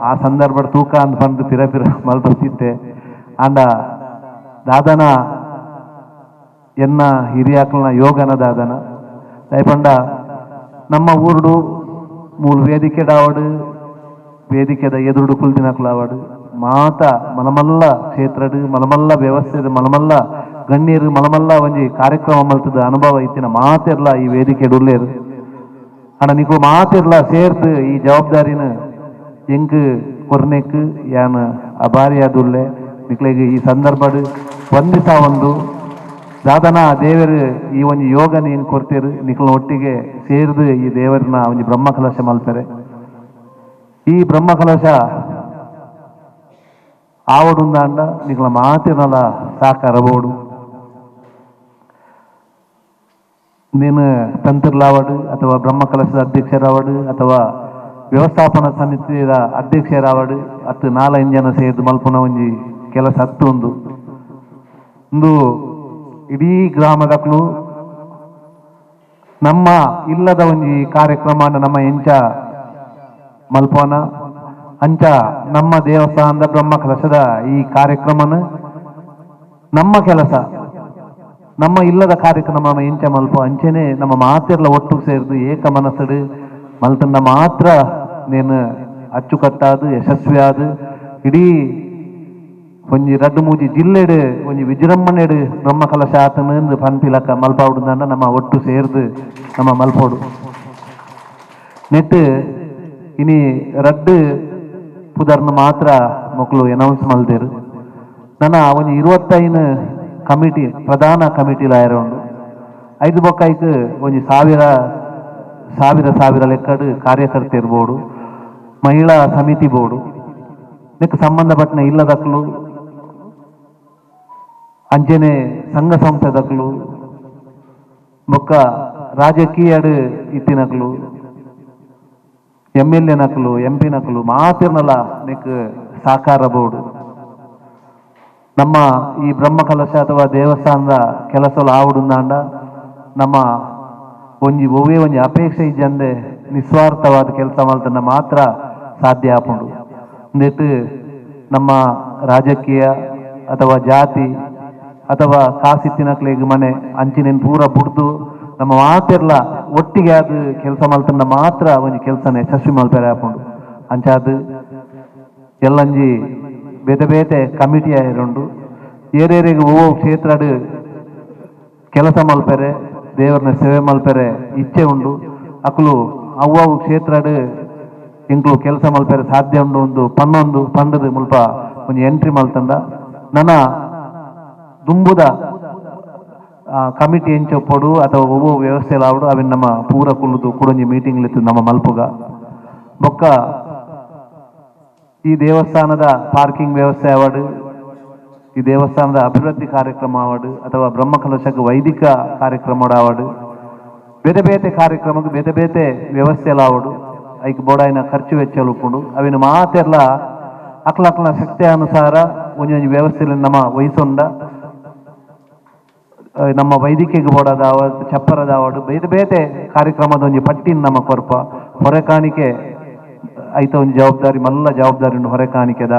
ಆ ಸಂದರ್ಭ ತೂಕ ಅಂದ್ ಪಂದು ಪಿರ ಪಿರ ಮಲ್ತೊಂದಿತ್ತೆ. ಆಂಡ ದಾದನ ಎನ್ನ ಹಿರಿಯಾಕ್ಲನ ಯೋಗನ ದಾದನ ದಯಪಂಡ ನಮ್ಮ ಊರುಡು ಮೂಲು ವೇದಿಕೆಡಾವಡು ವೇದಿಕೆದ ಎದುರುಡು ಕುಲ್ದಿನಕ್ಲಾವಡು ಮಾತ ಮಲಮಲ್ಲ ಕ್ಷೇತ್ರಡು ಮಲಮಲ್ಲ ವ್ಯವಸ್ಥೆದ ಮಲಮಲ್ಲ ಗಣ್ಯರು ಮಲಮಲ್ಲ ಒಂಜಿ ಕಾರ್ಯಕ್ರಮ ಮಲ್ತದ ಅನುಭವ ಇತ್ತಿನ ಮಾತೆರ್ಲ ಈ ವೇದಿಕೆ ಉಲ್ಲೇರು. ಅಣ್ಣ ನಿಕು ಮಾತೆರ್ಲ ಸೇರ್ದು ಈ ಜವಾಬ್ದಾರಿನ ಎಂಕ್ ಕೊರ್ನೆಕ್ ಯಾನ್ ಅಬಾರಿಯಾದುಲ್ಲೆ. ನಿಕ್ಲೆಗ್ ಈ ಸಂದರ್ಭಡ್ ವಂದಿಸ ಒಂದು ದಾದನ ದೇವರು ಈ ಒಂಜಿ ಯೋಗನ ಏನು ಕೊಡ್ತೇರು ನಿಕ್ಲ ಒಟ್ಟಿಗೆ ಸೇರ್ದು ಈ ದೇವರನ್ನ ಒಂಜಿ ಬ್ರಹ್ಮ ಕಲಶ ಮಲ್ಪೆರೆ. ಈ ಬ್ರಹ್ಮ ಕಲಶ ಆವಡುಂದಾಂಡ ನಿಕ್ಲ ಮಾತಿನಲ ಸಾಕಾರಬೋಡು. ನೀನು ತಂತ್ರಲಾವಡು ಅಥವಾ ಬ್ರಹ್ಮ ಕಲಶದ ಅಧ್ಯಕ್ಷರಾವಡು ಅಥವಾ ವ್ಯವಸ್ಥಾಪನಾ ಸಮಿತಿಯ ಅಧ್ಯಕ್ಷರಾವಡು ಅತ್ತು ನಾಲೈದು ಜನ ಸೇರ್ದು ಮಲ್ಪುನ ಒಂಜಿ ಕೆಲಸ ಅತ್ತು ಒಂದು ಒಂದು ಇಡೀ ಗ್ರಾಮದಕ್ಲು ನಮ್ಮ ಇಲ್ಲದ ಒಂಜಿ ಕಾರ್ಯಕ್ರಮ ನಮ್ಮ ಎಂಚ ಮಲ್ಪೋನ ಅಂಚ ನಮ್ಮ ದೇವಸ್ಥಾನದ ಬ್ರಹ್ಮ ಕಲಶದ ಈ ಕಾರ್ಯಕ್ರಮನ ನಮ್ಮ ಕೆಲಸ ನಮ್ಮ ಇಲ್ಲದ ಕಾರ್ಯಕ್ರಮ ಎಂಚ ಮಲ್ಪ ಅಂಚೆನೆ ನಮ್ಮ ಮಾತೆರ್ಲ ಒಟ್ಟು ಸೇರ್ದು ಏಕ ಮನಸ್ಸಡು ಮಲ್ತಂಡ ಮಾತ್ರ ನೇನು ಅಚ್ಚುಕಟ್ಟಾದು ಯಶಸ್ವಿಯಾದು ಇಡೀ ಒಂಜಿ ರಡ್ಡು ಮೂಜಿ ಜಿಲ್ಲೆಡು ಒಂಜಿ ವಿಜೃಂಭಣೆಡು ಬ್ರಹ್ಮ ಕಲಶ ಆತನ ಪನ್ಪಿಲಕ್ಕ ಮಲ್ಪಾವುಡು ನಮ್ಮ ಒಟ್ಟು ಸೇರ್ದು ನಮ್ಮ ಮಲ್ಪೋಡು. ನೆಟ್ ಇನಿ ರಡ್ಡು ಪುದರ್ನ ಮಾತ್ರ ಮಕ್ಕಳು ಅನೌನ್ಸ್ ಮಲ್ದೇರು. ನನ್ನ ಒಂಜಿ 25 ಕಮಿಟಿ ಪ್ರಧಾನ ಕಮಿಟಿ ಲಾಯರ ಉಂಡು. ಐದು ಬೊಕ್ಕೈಕ್ ಒಂಜಿ ಸಾವಿರ ಸಾವಿರ ಸಾವಿರ ಲೆಕ್ಕಡು ಕಾರ್ಯಕರ್ತ ಇರ್ಬೋಡು, ಮಹಿಳಾ ಸಮಿತಿ ಬೋರ್ಡು, ಇದಕ್ಕೆ ಸಂಬಂಧಪಟ್ಟನ ಇಲ್ಲದಕ್ಲು ಅಂಚೆನೆ ಸಂಘ ಸಂಸ್ಥೆದಕ್ಲು ಬೊಕ್ಕ ರಾಜಕೀಯಡು ಇತ್ತಿನಕ್ಲು M L A ನಕಲು ಎಂ ಪಿ ನಕಲು ಮಾತಿರ್ನಲ ನೆಕ್ ಸಾಕಾರ ಬೋರ್ಡು. ನಮ್ಮ ಈ ಬ್ರಹ್ಮ ಕಲಶ ಅಥವಾ ದೇವಸ್ಥಾನದ ಕೆಲಸ ಆವುಡುಂದಾಂಡ ನಮ್ಮ ಒಂಜಿ ಒವ್ವೇ ಒಂಜಿ ಅಪೇಕ್ಷೆ ಇಜ್ಜಂದೆ ನಿಸ್ವಾರ್ಥವಾದ ಕೆಲಸ ಮಲ್ತಂಡ ಮಾತ್ರ ಸಾಧ್ಯ ಆಪುಂಡು. ಇಂದೆಟ್ ನಮ್ಮ ರಾಜಕೀಯ ಅಥವಾ ಜಾತಿ ಅಥವಾ ಕಾಸಿತ್ತಿನಕ್ಲೆಗ್ ಮನೆ ಅಂಚಿನೆನ್ ಪೂರ ಬುಡ್ದು ನಮ್ಮ ಮಾತೆರ್ಲ ಒಟ್ಟಿಗೆ ಅದು ಕೆಲಸ ಮಲ್ತಂಡ ಮಾತ್ರ ಒಂಜಿ ಕೆಲಸನೆ ಯಶಸ್ವಿ ಮಲ್ಪೆರೆ ಆಪುಂಡು. ಅಂಚಾದ್ ಎಲ್ಲಂಜಿ ಬೇತೆ ಬೇತೆ ಕಮಿಟಿ ಆಯಿರುಂಡು, ಏರೇರಿಗೆ ಓ ಕ್ಷೇತ್ರಡ್ ಕೆಲಸ ಮಲ್ಪೆರೆ ದೇವರನ್ನ ಸೇವೆ ಮಲ್ಪೆರೆ ಇಚ್ಛೆ ಉಂಡು. ಅಕುಲು ಅವ್ವವು ಕ್ಷೇತ್ರಡ್ ಎಂಕ್ಲು ಕೆಲಸ ಮಲ್ಪೆರೆ ಸಾಧ್ಯ ಉಂಡು ಒಂದು ಪನ್ನೊಂದು ಪಂಡದ ಮುಲ್ಪ ಒಂಜಿ ಎಂಟ್ರಿ ಮಲ್ತಂಡ ನನ ದುಂಬುದ ಕಮಿಟಿ ಎಂಚೊಪ್ಪೊಡು ಅಥವಾ ಒವ್ವ ವ್ಯವಸ್ಥೆ ಆವಡು ಅವಿನ ನಮ್ಮ ಪೂರ ಕುಲ್ಲುದು ಕುಡೊಂಜಿ ಮೀಟಿಂಗ್ ಲಿತ್ತು ನಮ್ಮ ಮಲ್ಪುಗ. ಬೊಕ್ಕ ಈ ದೇವಸ್ಥಾನದ ಪಾರ್ಕಿಂಗ್ ವ್ಯವಸ್ಥೆ ಆವಡು, ಈ ದೇವಸ್ಥಾನದ ಅಭಿವೃದ್ಧಿ ಕಾರ್ಯಕ್ರಮ ಆವಡು ಅಥವಾ ಬ್ರಹ್ಮ ಕಲಶಕ್ಕೆ ವೈದಿಕ ಕಾರ್ಯಕ್ರಮ ಆವಡು, ಬೇತೆ ಬೇತೆ ಕಾರ್ಯಕ್ರಮಕ್ಕೆ ಬೇತೆ ಬೇತೆ ವ್ಯವಸ್ಥೆ ಆವಡು, ಐಕ್ ಬೋಡಾಯಿನ ಖರ್ಚು ವೆಚ್ಚಲು ಉಪ್ಪುಂಡು. ಅವಿನ ಮಾತೆರ್ಲ ಅಕ್ಲ ಶಕ್ತಿ ಅನುಸಾರ ಒಂಜೊಂಜಿ ವ್ಯವಸ್ಥೆ ನಮ್ಮ ವಹಿಸೊಂಡ ನಮ್ಮ ವೈದಿಕೆಗೆ ಬೋಡಾದ ಚಪ್ಪರದಾವಡು ಬೇತೆ ಬೇತೆ ಕಾರ್ಯಕ್ರಮದ ಒಂಜಿ ಪಟ್ಟಿನ ನಮ್ಮ ಕೊರ್ಪ ಹೊರೆ ಕಾಣಿಕೆ ಐತ ಒಂಜಿ ಜವಾಬ್ದಾರಿ ಮಲ್ಲ ಜವಾಬ್ದಾರಿ ಉಂಡು ಹೊರೆ ಕಾಣಿಕೆದ.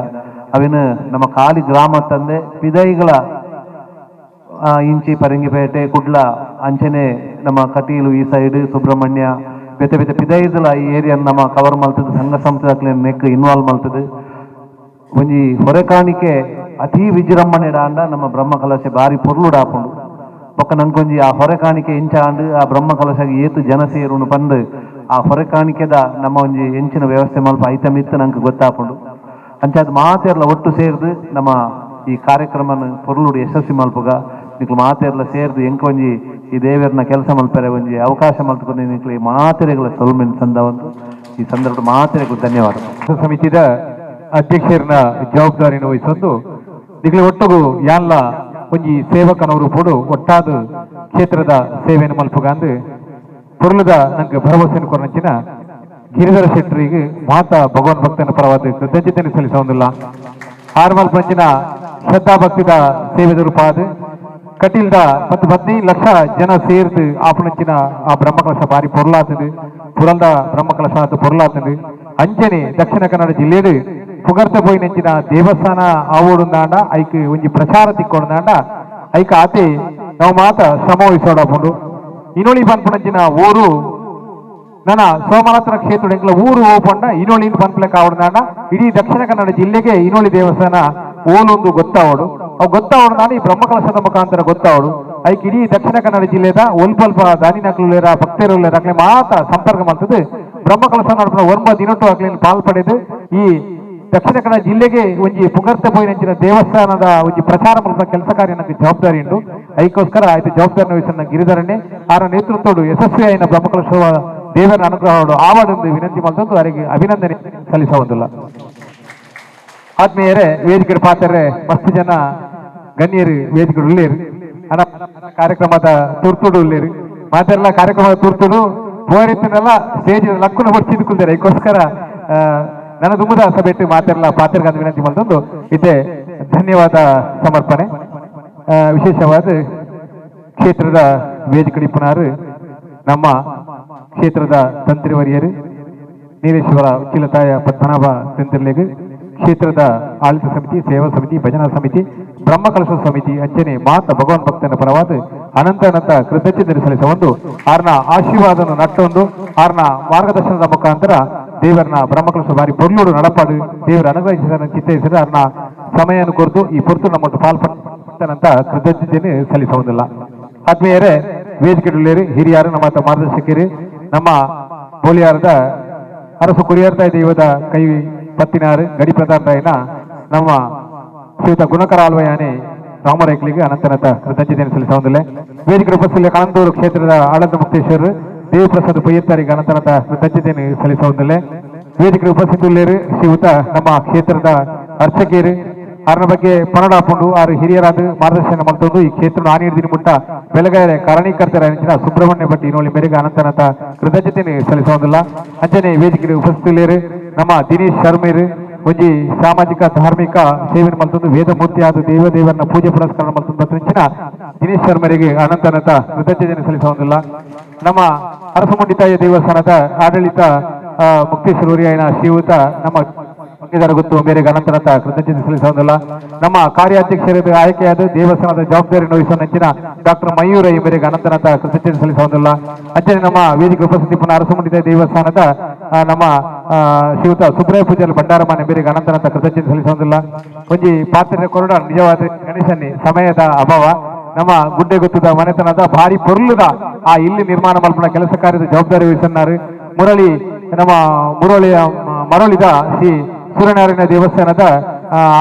ಅವಿನ ನಮ್ಮ ಖಾಲಿ ಗ್ರಾಮ ತಂದೆ ಪಿದೈಗಳ ಇಂಚಿ ಪರಂಗಿಪೇಟೆ ಕುಡ್ಲ ಅಂಚನೆ ನಮ್ಮ ಕಟೀಲು ಈ ಸೈಡ್ ಸುಬ್ರಹ್ಮಣ್ಯ ಬೇತೆ ಬೇತೆ ಪಿದೈದಲ ಈ ಏರಿಯಾ ನಮ್ಮ ಕವರ್ ಮಲ್ತದೆ ಸಂಘ ಸಂಸ್ಥೆ ನೆಕ್ ಇನ್ವಾಲ್ವ್ ಮಲ್ತದೆ. ಒಂಜಿ ಹೊರೆ ಕಾಣಿಕೆ ಅತಿ ವಿಜೃಂಭಣೆ ಆಂಡ ನಮ್ಮ ಬ್ರಹ್ಮ ಕಲಶ ಬಾರಿ ಪೊರ್ಲುಡಾಪುಂಡು. ಬೊಕ್ಕ ನಂಕೊಂಜಿ ಆ ಹೊರೆ ಕಾಣಿಕೆ ಎಂಚ ಆಂಡ್ ಆ ಬ್ರಹ್ಮ ಕಲಶಗೆ ಏತು ಜನ ಸೇರುಂಡು ಪಂದ್ ಆ ಹೊರೆ ಕಾಣಿಕೆದ ನಮ್ಮ ಒಂಜಿ ಎಂಚಿನ ವ್ಯವಸ್ಥೆ ಮಲ್ಪ ಐತ ಮಿತ್ತು ನಂಗೆ ಗೊತ್ತಾಪುಂಡು. ಅಂಚಾದ್ ಮಾತೆರ್ಲ ಒಟ್ಟು ಸೇರ್ದು ನಮ್ಮ ಈ ಕಾರ್ಯಕ್ರಮನ ಪೊರ್ಲುಡು ಯಶಸ್ವಿ ಮಲ್ಪುಗ. ನಿಕ್ಲು ಮಾತೆರ್ಲ ಸೇರ್ದು ಎಂಕೊಂಜಿ ಈ ದೇವರನ್ನ ಕೆಲಸ ಮಲ್ಪರೆ ಒಂಜಿ ಅವಕಾಶ ಮಲ್ತುಕೊಂಡು ನಿಕ್ಲು ಈ ಮಾತೆರೆಗಳ ಸೊಲ್ಮೆನ್ ಸಂದವಂತು ಈ ಸಂದರ್ಭ ಮಾತೆರೆಗೂ ಧನ್ಯವಾದ. ಸಮಿತಿದ ಅಧ್ಯಕ್ಷರನ್ನ ಜವಾಬ್ದಾರಿಯನ್ನು ವಹಿಸೊಂದು ನಿಕ್ಲೆ ಒಟ್ಟುಗು ಯಾನ್ಲ ಒಂಜಿ ಸೇವಕನವರು ಪೋಡು ಒಟ್ಟಾದ ಕ್ಷೇತ್ರದ ಸೇವೆಯನ್ನು ಮಲ್ಪುಗಂದು ಪೊರ್ಲುದ ನಂಗೆ ಭರವಸೆಯನ್ನು ಕೊರನಂಚಿನ ಗಿರಿಧರ ಶೆಟ್ಟರಿಗೆ ಮಾತಾ ಭಗವಾನ್ ಭಕ್ತನ ಪರವಾದ ಕೃತಜ್ಞತೆಯನ್ನು ಸಲ್ಲಿಸೋದಿಲ್ಲ. ಆರ್ಮಲ್ ಪಂಚಿನ ಶ್ರದ್ಧಾ ಭಕ್ತಿದ ಸೇವೆದ ರೂಪಾದ ಕಟೀಲ್ದ 10-15 ಲಕ್ಷ ಜನ ಸೇರ್ದು ಆಪುನಂಚಿನ ಆ ಬ್ರಹ್ಮಕಲಶ ಬಾರಿ ಪೊರ್ಲಾತದು, ಪುರಲ್ದ ಬ್ರಹ್ಮಕಲಶ ಆತ ಪೊರ್ಲಾತದು. ಅಂಚನೆ ದಕ್ಷಿಣ ಕನ್ನಡ ಜಿಲ್ಲೆಡು ಪುಗರ್ತ ಪೋಯಿನಂಚಿನ ದೇವಸ್ಥಾನ ಆವೋಡುಂದಾಂಡ ಐಕ್ ಒಂಜಿ ಪ್ರಚಾರ ತಿಕ್ಕೊಡುಂದಾಂಡ ಐಕ್ ಆತೆ ನಾವು ಮಾತ ಶ್ರಮ ವಹಿಸೋಡಪುಂಡು. ಇನ್ನೊಳಿ ಪನ್ಪುನಂಚಿನ ಊರು ನನ್ನ ಸೋಮನಾಥನ ಕ್ಷೇತ್ರ ಎಂಕ್ಲ ಊರು ಓಪಂಡ ಇನೋಳಿಂದ ಪನ್ಪಲೆ ಕಾವಡ್ದಾಂಡ ಇಡೀ ದಕ್ಷಿಣ ಕನ್ನಡ ಜಿಲ್ಲೆಗೆ ಇನೋಳಿ ದೇವಸ್ಥಾನ ಓಲೊಂದು ಗೊತ್ತಾವಡು. ಅವು ಗೊತ್ತಾವಡು ನಾನು ಈ ಬ್ರಹ್ಮಕಲಶದ ಮುಖಾಂತರ ಗೊತ್ತಾವಡು. ಐಕ್ ಇಡೀ ದಕ್ಷಿಣ ಕನ್ನಡ ಜಿಲ್ಲೆದ ಒಲ್ಪಲ್ಪ ದಾನಿನಕ್ಲು ಭಕ್ತರು ಅಕ್ಲೆ ಮಾತ್ರ ಸಂಪರ್ಕ ಮಾಡ್ತದೆ. ಬ್ರಹ್ಮಕಲಶ ನಡಪುನ 9 ದಿನಟ್ಟು ಅಕ್ಲಿನ ಪಾಲ್ ಪಡೆದು ಈ ದಕ್ಷಿಣ ಕನ್ನಡ ಜಿಲ್ಲೆಗೆ ಒಂಜಿ ಪುಗರ್ತೆ ಪೋಯಿನಂಚಿನ ದೇವಸ್ಥಾನದ ಒಂಜಿ ಪ್ರಚಾರ ಮಲ್ಪುನ ಕೆಲಸ ಕಾರ್ಯ ನನಗೆ ಜವಾಬ್ದಾರಿ ಉಂಟು. ಐಕೋಸ್ಕರ ಆಯ್ತು ಜವಾಬ್ದಾರಿ ವಹಿಸಿದ ಗಿರಿಧರಣ್ಣೆ ಆರ ನೇತೃತ್ವಡು ಯಶಸ್ವಿಯಾಯಿನ ಬ್ರಹ್ಮಕಲಶ ದೇವರ ಅನುಗ್ರಹಗಳು ಆವಡೊಂದು ವಿನಂತಿ ಮಲ್ತೊಂದು ಅವರಿಗೆ ಅಭಿನಂದನೆ ಸಲ್ಲಿಸುವುದಿಲ್ಲ. ಆತ್ಮೀಯರೇ, ವೇದಿಕೆ ಪಾತ್ರೆ ಮಸ್ತ್ ಜನ ಗಣ್ಯರು ವೇದಿಕೆ ಉಳ್ಳೇರು, ಅನ ಕಾರ್ಯಕ್ರಮದ ತುರ್ತುಡು ಉಳ್ಳೇರು, ಮಾತೆಲ್ಲ ಕಾರ್ಯಕ್ರಮದ ತುರ್ತುಡು ಪೋರಿತ್ತಿನೆಲ್ಲ ಸ್ಟೇಜ್ ಲಕ್ಕುನ ಹೊಡ್ಚಿದ್ಕುಲ್ದಾರೆ. ಅದಕ್ಕೋಸ್ಕರ ನನ್ನ ದುಮ್ಮದ ಸಭೆಟ್ಟು ಮಾತೆಲ್ಲ ಪಾತ್ರಗಾದ ವಿನಂತಿ ಮಲ್ತೊಂದು ಇದೇ ಧನ್ಯವಾದ ಸಮರ್ಪಣೆ. ವಿಶೇಷವಾದ ಕ್ಷೇತ್ರದ ವೇದಿಕೆ ಪುನಾರು ನಮ್ಮ ಕ್ಷೇತ್ರದ ತಂತ್ರಿವರಿಯರು ನೀಲೇಶ್ವರ ಉಚ್ಚಿಲತಾಯ ಪದ್ಮನಾಭ ತಂತ್ರಿಲೆಗ್ ಕ್ಷೇತ್ರದ ಆಡಳಿತ ಸಮಿತಿ, ಸೇವಾ ಸಮಿತಿ, ಭಜನಾ ಸಮಿತಿ, ಬ್ರಹ್ಮಕಲಶ ಸಮಿತಿ ಅಂಚನೆ ಮಾತ ಭಗವಾನ್ ಭಕ್ತನ ಪರವಾದ ಅನಂತ ಅನಂತ ಕೃತಜ್ಞತೆ ಸಲ್ಲಿಸ ಆರ್ನ ಆಶೀರ್ವಾದವನ್ನು ನಟ್ಟೊಂದು ಆರ್ನ ಮಾರ್ಗದರ್ಶನದ ಮುಖಾಂತರ ದೇವರನ್ನ ಬ್ರಹ್ಮಕಲಶ ಬಾರಿ ಪೊರ್ಲುಡು ನಡಪಾಡು ದೇವರ ಅನುಗ್ರಹಿಸಿದ ಚಿತ್ತೈಸಿದ ಆರ್ನ ಸಮಯವನ್ನು ಕೊರತು ಈ ಪೊರ್ತು ನಮ್ಮ ಪಾಲ್ಪಟ್ಟಂತ ಕೃತಜ್ಞತೆ ಸಲ್ಲಿಸುವುದಿಲ್ಲ. ಆತ್ಮೀಯರೇ, ವೇದಿಕೆ ಹಿರಿಯರು ನಮ್ಮ ಮಾರ್ಗದರ್ಶಕರು ನಮ್ಮ ಬೋಲಿಯಾರದ ಅರಸು ಕುರಿಯರ್ತಾಯ ದೈವದ ಕೈ ಪತ್ತಿನಾರು ಗಡಿ ಪ್ರಧಾನರಾಯನ ನಮ್ಮ ಶ್ರೀಯುತ ಗುಣಕರ ಆಲ್ವಯಾನೆ ರಾಮರೈಕ್ಲಿಗೆ ಅನಂತನತ ಕೃತಜ್ಞತೆಯನ್ನು ಸಲ್ಲಿಸುವುದಿಲ್ಲ. ವೇದಿಕೆ ಉಪಸ್ಥಿತಿ ಕಾನಂದೂರು ಕ್ಷೇತ್ರದ ಆಳಂದ ಮುಕ್ತೇಶ್ವರ ದೇವಪ್ರಸಾದ್ ಪೊಯ್ಯತ್ತಾರಿಗೆ ಅನಂತನತ ಕೃತಜ್ಞತೆಯನ್ನು ಸಲ್ಲಿಸುವುದಿಲ್ಲ. ವೇದಿಕೆ ಉಪಸ್ಥಿತಿಯುಳ್ಳೇರು ಶ್ರೀಯುತ ನಮ್ಮ ಕ್ಷೇತ್ರದ ಅರ್ಚಕರು ಅವರ ಬಗ್ಗೆ ಪನ್ನಡ ಹಾಕೊಂಡು ಆರು ಹಿರಿಯರಾದ ಮಾರ್ಗದರ್ಶನ ಮಾಡ್ತೊಂದು ಈ ಕ್ಷೇತ್ರ ಆನಿ ಮುಟ್ಟ ಬೆಳಗಾರೆ ಕಾರಣೀಕರ್ತರ ಸುಬ್ರಹ್ಮಣ್ಯ ಭಟ್ ಇನ್ನೊಳ್ಳಿ ಮೇರೆಗೆ ಅನಂತನತ ಕೃತಜ್ಞತೆ ಸಲ್ಲಿಸುವುದಿಲ್ಲ. ಅಂಚನೆ ವೇದಿಕೆ ಉಪಸ್ಥಿತಿಯಲ್ಲಿರು ನಮ್ಮ ದಿನೇಶ್ ಶರ್ಮೇರು ಒಂಜಿ ಸಾಮಾಜಿಕ ಧಾರ್ಮಿಕ ಸೇವೆ ಮಲ್ತೊಂದು ವೇದಮೂರ್ತಿಯಾದ ದೇವದೇವರನ್ನ ಪೂಜೆ ಪುರಸ್ಕಾರ ಮಲ್ತೊಂದು ಬತ್ತಿನ ದಿನೇಶ್ ಶರ್ಮರಿಗೆ ಅನಂತನತ ಕೃತಜ್ಞತೆ ಸಲ್ಲಿಸುವುದಿಲ್ಲ. ನಮ್ಮ ಅರಸಮುಂಡಿತಾಯ ದೇವಸ್ಥಾನದ ಆಡಳಿತ ಮುಕ್ತೇಶ್ವರ ಶ್ರೀಯುತ ನಮ್ಮ ಗೊತ್ತು ಮೇರೆಗೆ ಅನಂತನತ ಕೃತಜ್ಞತೆ ಸಲ್ಲಿಸುವುದಿಲ್ಲ. ನಮ್ಮ ಕಾರ್ಯಾಧ್ಯಕ್ಷರ ಆಯ್ಕೆಯಾದ ದೇವಸ್ಥಾನದ ಜವಾಬ್ದಾರಿ ವಹಿಸುವ ನೆಚ್ಚಿನ ಡಾಕ್ಟರ್ ಮಯೂರ ಈ ಮೇರೆಗೆ ಅನಂತನತ ಕೃತಜ್ಞತೆ ಸಲ್ಲಿಸುವುದಿಲ್ಲ. ಅಂಚನೆ ನಮ್ಮ ವೇದಿಕೆ ಉಪಸ್ಥಿತಿ ಪುನಃ ಅರಸಮುಂಡಿತ ದೇವಸ್ಥಾನದ ನಮ್ಮ ಶ್ರೀಯುತ ಸುಬ್ರಾಯ ಪೂಜಾರಿ ಭಂಡಾರಮಾನೆ ಮೇರೆಗೆ ಅನಂತನತ ಕೃತಜ್ಞತೆ ಸಲ್ಲಿಸುವುದಿಲ್ಲ. ಒಂಜಿ ಪಾತ್ರೆ ಕೊರಡ ನಿಜವಾದ ಗಣೇಶನಿ ಸಮಯದ ಅಭಾವ ನಮ್ಮ ಗುಡ್ಡೆ ಗೊತ್ತದ ಮನೆತನದ ಭಾರಿ ಪೊರ್ಲುದ ಆ ಇಲ್ಲಿ ನಿರ್ಮಾಣ ಮಲ್ಪನ ಕೆಲಸ ಕಾರ್ಯದ ಜವಾಬ್ದಾರಿ ವಹಿಸನ್ನಾರು ಮುರಳಿ ನಮ್ಮ ಮುರಳಿಯ ಮರಳಿದ ಶ್ರೀ ಸೂರ್ಯನಾರಾಯಣ ದೇವಸ್ಥಾನದ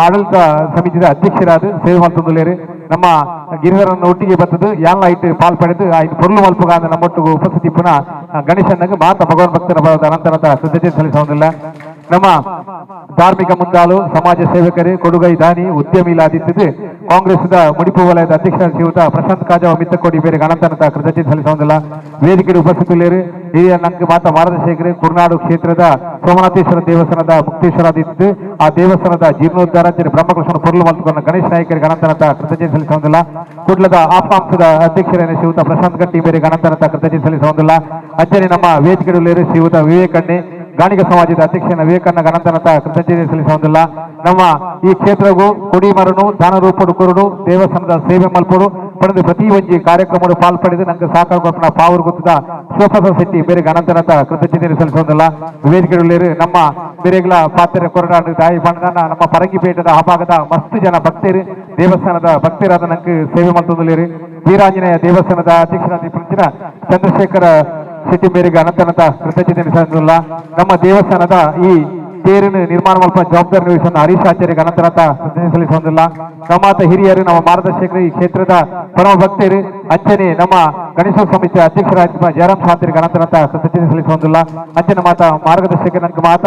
ಆಡಳಿತ ಸಮಿತಿಯ ಅಧ್ಯಕ್ಷರಾದ ಸೇವೆ ಮಲ್ತೊಂದುಲ್ಲೇರು ನಮ್ಮ ಗಿರಿಧರನ್ನ ಒಟ್ಟಿಗೆ ಬರ್ತದೆ ಯಾನ್ಲ ಐಟ್ ಪಾಲ್ ಪಡೆದು ಐಟ್ ಪೊರ್ಲು ಮಲ್ಪುಗ ನಮ್ಮೊಟ್ಟಿಗೆ ಉಪಸ್ಥಿತಿ ಪುನಃ ಗಣೇಶನಾಗ ಮಾತ ಭಗವಾನ್ ಭಕ್ತರ ಬರದ ಅನಂತರದ ಕೃತಜ್ಞತೆ ಸಲ್ಲಿಸುವುದಿಲ್ಲ. ನಮ್ಮ ಧಾರ್ಮಿಕ ಮುಂದಾಳು ಸಮಾಜ ಸೇವಕರು ಕೊಡುಗೈ ದಾನಿ ಉದ್ಯಮಿಲಾದಿತ್ತದು ಕಾಂಗ್ರೆಸ್ದ ಮುಡಿಪು ವಲಯದ ಅಧ್ಯಕ್ಷ ಶ್ರೀಯುತ ಪ್ರಶಾಂತ್ ಕಾಜಾವ ಮಿತ್ತಕೋಡಿ ಬೇರೆ ಅನಂತನತ ಕೃತಜ್ಞತೆ ಸಲ್ಲಿಸುವುದಿಲ್ಲ. ವೇದಿಕೆ ಉಪಸ್ಥಿತರಿರು ಹಿರಿಯ ನಂಗೆ ಮಾತ ಮಾರ್ಗದರ್ಶಕರು ಕುರ್ನಾಡು ಕ್ಷೇತ್ರದ ಸೋಮನಾಥೇಶ್ವರ ದೇವಸ್ಥಾನದ ಮುಕ್ತೇಶ್ವರಾದಿತ್ತು ಆ ದೇವಸ್ಥಾನದ ಜೀರ್ಣೋದ್ಧಾರ ಬ್ರಹ್ಮಕೃಷ್ಣ ಪೊರ್ಲು ಮಲ್ತುಕೊಂಡ ಗಣೇಶ ನಾಯಕರಿಗೆ ಅನಂತನತ ಕೃತಜ್ಞತೆ ಸಲ್ಲಿಸುವುದಿಲ್ಲ. ಕುಡ್ಲದ ಆಪಾಂಶದ ಅಧ್ಯಕ್ಷರಾದ ಶ್ರೀಯುತ ಪ್ರಶಾಂತ್ ಗಟ್ಟಿ ಬೇರೆ ಅನಂತನತ ಕೃತಜ್ಞತೆ ಸಲ್ಲಿಸುವುದಿಲ್ಲ. ಅಂಚನೆ ನಮ್ಮ ವೇದಿಕೆಯಲ್ಲಿ ಶ್ರೀಯುತ ವಿವೇಕಣ್ಣೆ ಗಾಣಿಗ ಸಮಾಜದ ಅಧ್ಯಕ್ಷನ ವಿವೇಕಣ್ಣ ಅನಂತನತ ಕೃತಜ್ಞತೆ ಸಲ್ಲಿಸುವುದಿಲ್ಲ. ನಮ್ಮ ಈ ಕ್ಷೇತ್ರಗೂ ಕೊಡಿಮರನು ದಾನ ರೂಪಡು ಕೊರಡು ದೇವಸ್ಥಾನದ ಸೇವೆ ಮಲ್ಪಡು ಪಡೆದು ಪ್ರತಿ ಒಂಜಿ ಕಾರ್ಯಕ್ರಮ ಪಾಲ್ ಪಡೆದು ನಂಗೆ ಸಹಕಾರ ಕೊಪ್ಪನ ಪಾವೂರು ಗೊತ್ತದ ಶಿವಪ್ರಸಾದ್ ಶೆಟ್ಟಿ ಬೇರೆ ಅನಂತನತ ಕೃತಜ್ಞತೆ ಸಲ್ಲಿಸುವುದಿಲ್ಲ. ವೇದಿಕೆಯಲ್ಲಿ ನಮ್ಮ ಬೇರೆಗಳ ಪಾತ್ರೆ ಕೊರಡಾಡು ತಾಯಿ ಬಣ್ಣದ ನಮ್ಮ ಪರಂಗಿಪೇಟದ ಆ ಭಾಗದ ಮಸ್ತ್ ಜನ ಭಕ್ತರು ದೇವಸ್ಥಾನದ ಭಕ್ತರಾದ ನಂಗೆ ಸೇವೆ ಮಲ್ತೊಂದುಲ್ಲೇರು. ವೀರಾಂಜನೇಯ ದೇವಸ್ಥಾನದ ಅಧ್ಯಕ್ಷರಾದ ಚಂದ್ರಶೇಖರ ಶೆಟ್ಟಿ ಮೇರೆಗೆ ಅನಂತನತ ಕೃತಜ್ಞತೆ ಸಲ್ಲಿಸುವುದಿಲ್ಲ. ನಮ್ಮ ದೇವಸ್ಥಾನದ ಈ ತೇರಿನ ನಿರ್ಮಾಣ ಮಲ್ಪ ಜವಾಬ್ದಾರಿ ವಹಿಸುವ ಹರೀಶ್ ಆಚಾರ್ಯಗೆ ಅನಂತನತ ಕೃತಜ್ಞತೆ ಸಲ್ಲಿಸುವುದಿಲ್ಲ. ನಮ್ಮಾತ ಹಿರಿಯರು ನಮ್ಮ ಮಾರ್ಗದರ್ಶಕರು ಈ ಕ್ಷೇತ್ರದ ಪರಮ ಭಕ್ತರು ಅಂಚನೆ ನಮ್ಮ ಗಣೇಶ ಸಮಿತಿಯ ಅಧ್ಯಕ್ಷರಾದ ಜಯರಾಮ್ ಶಾಂತರಿಗೆ ಅನಂತನತ ಕೃತಜ್ಞತೆ ಸಲ್ಲಿಸುವುದಿಲ್ಲ. ಅಂಚನೆ ಮಾತ ಮಾರ್ಗದರ್ಶಕ ನಂಗೆ ಮಾತ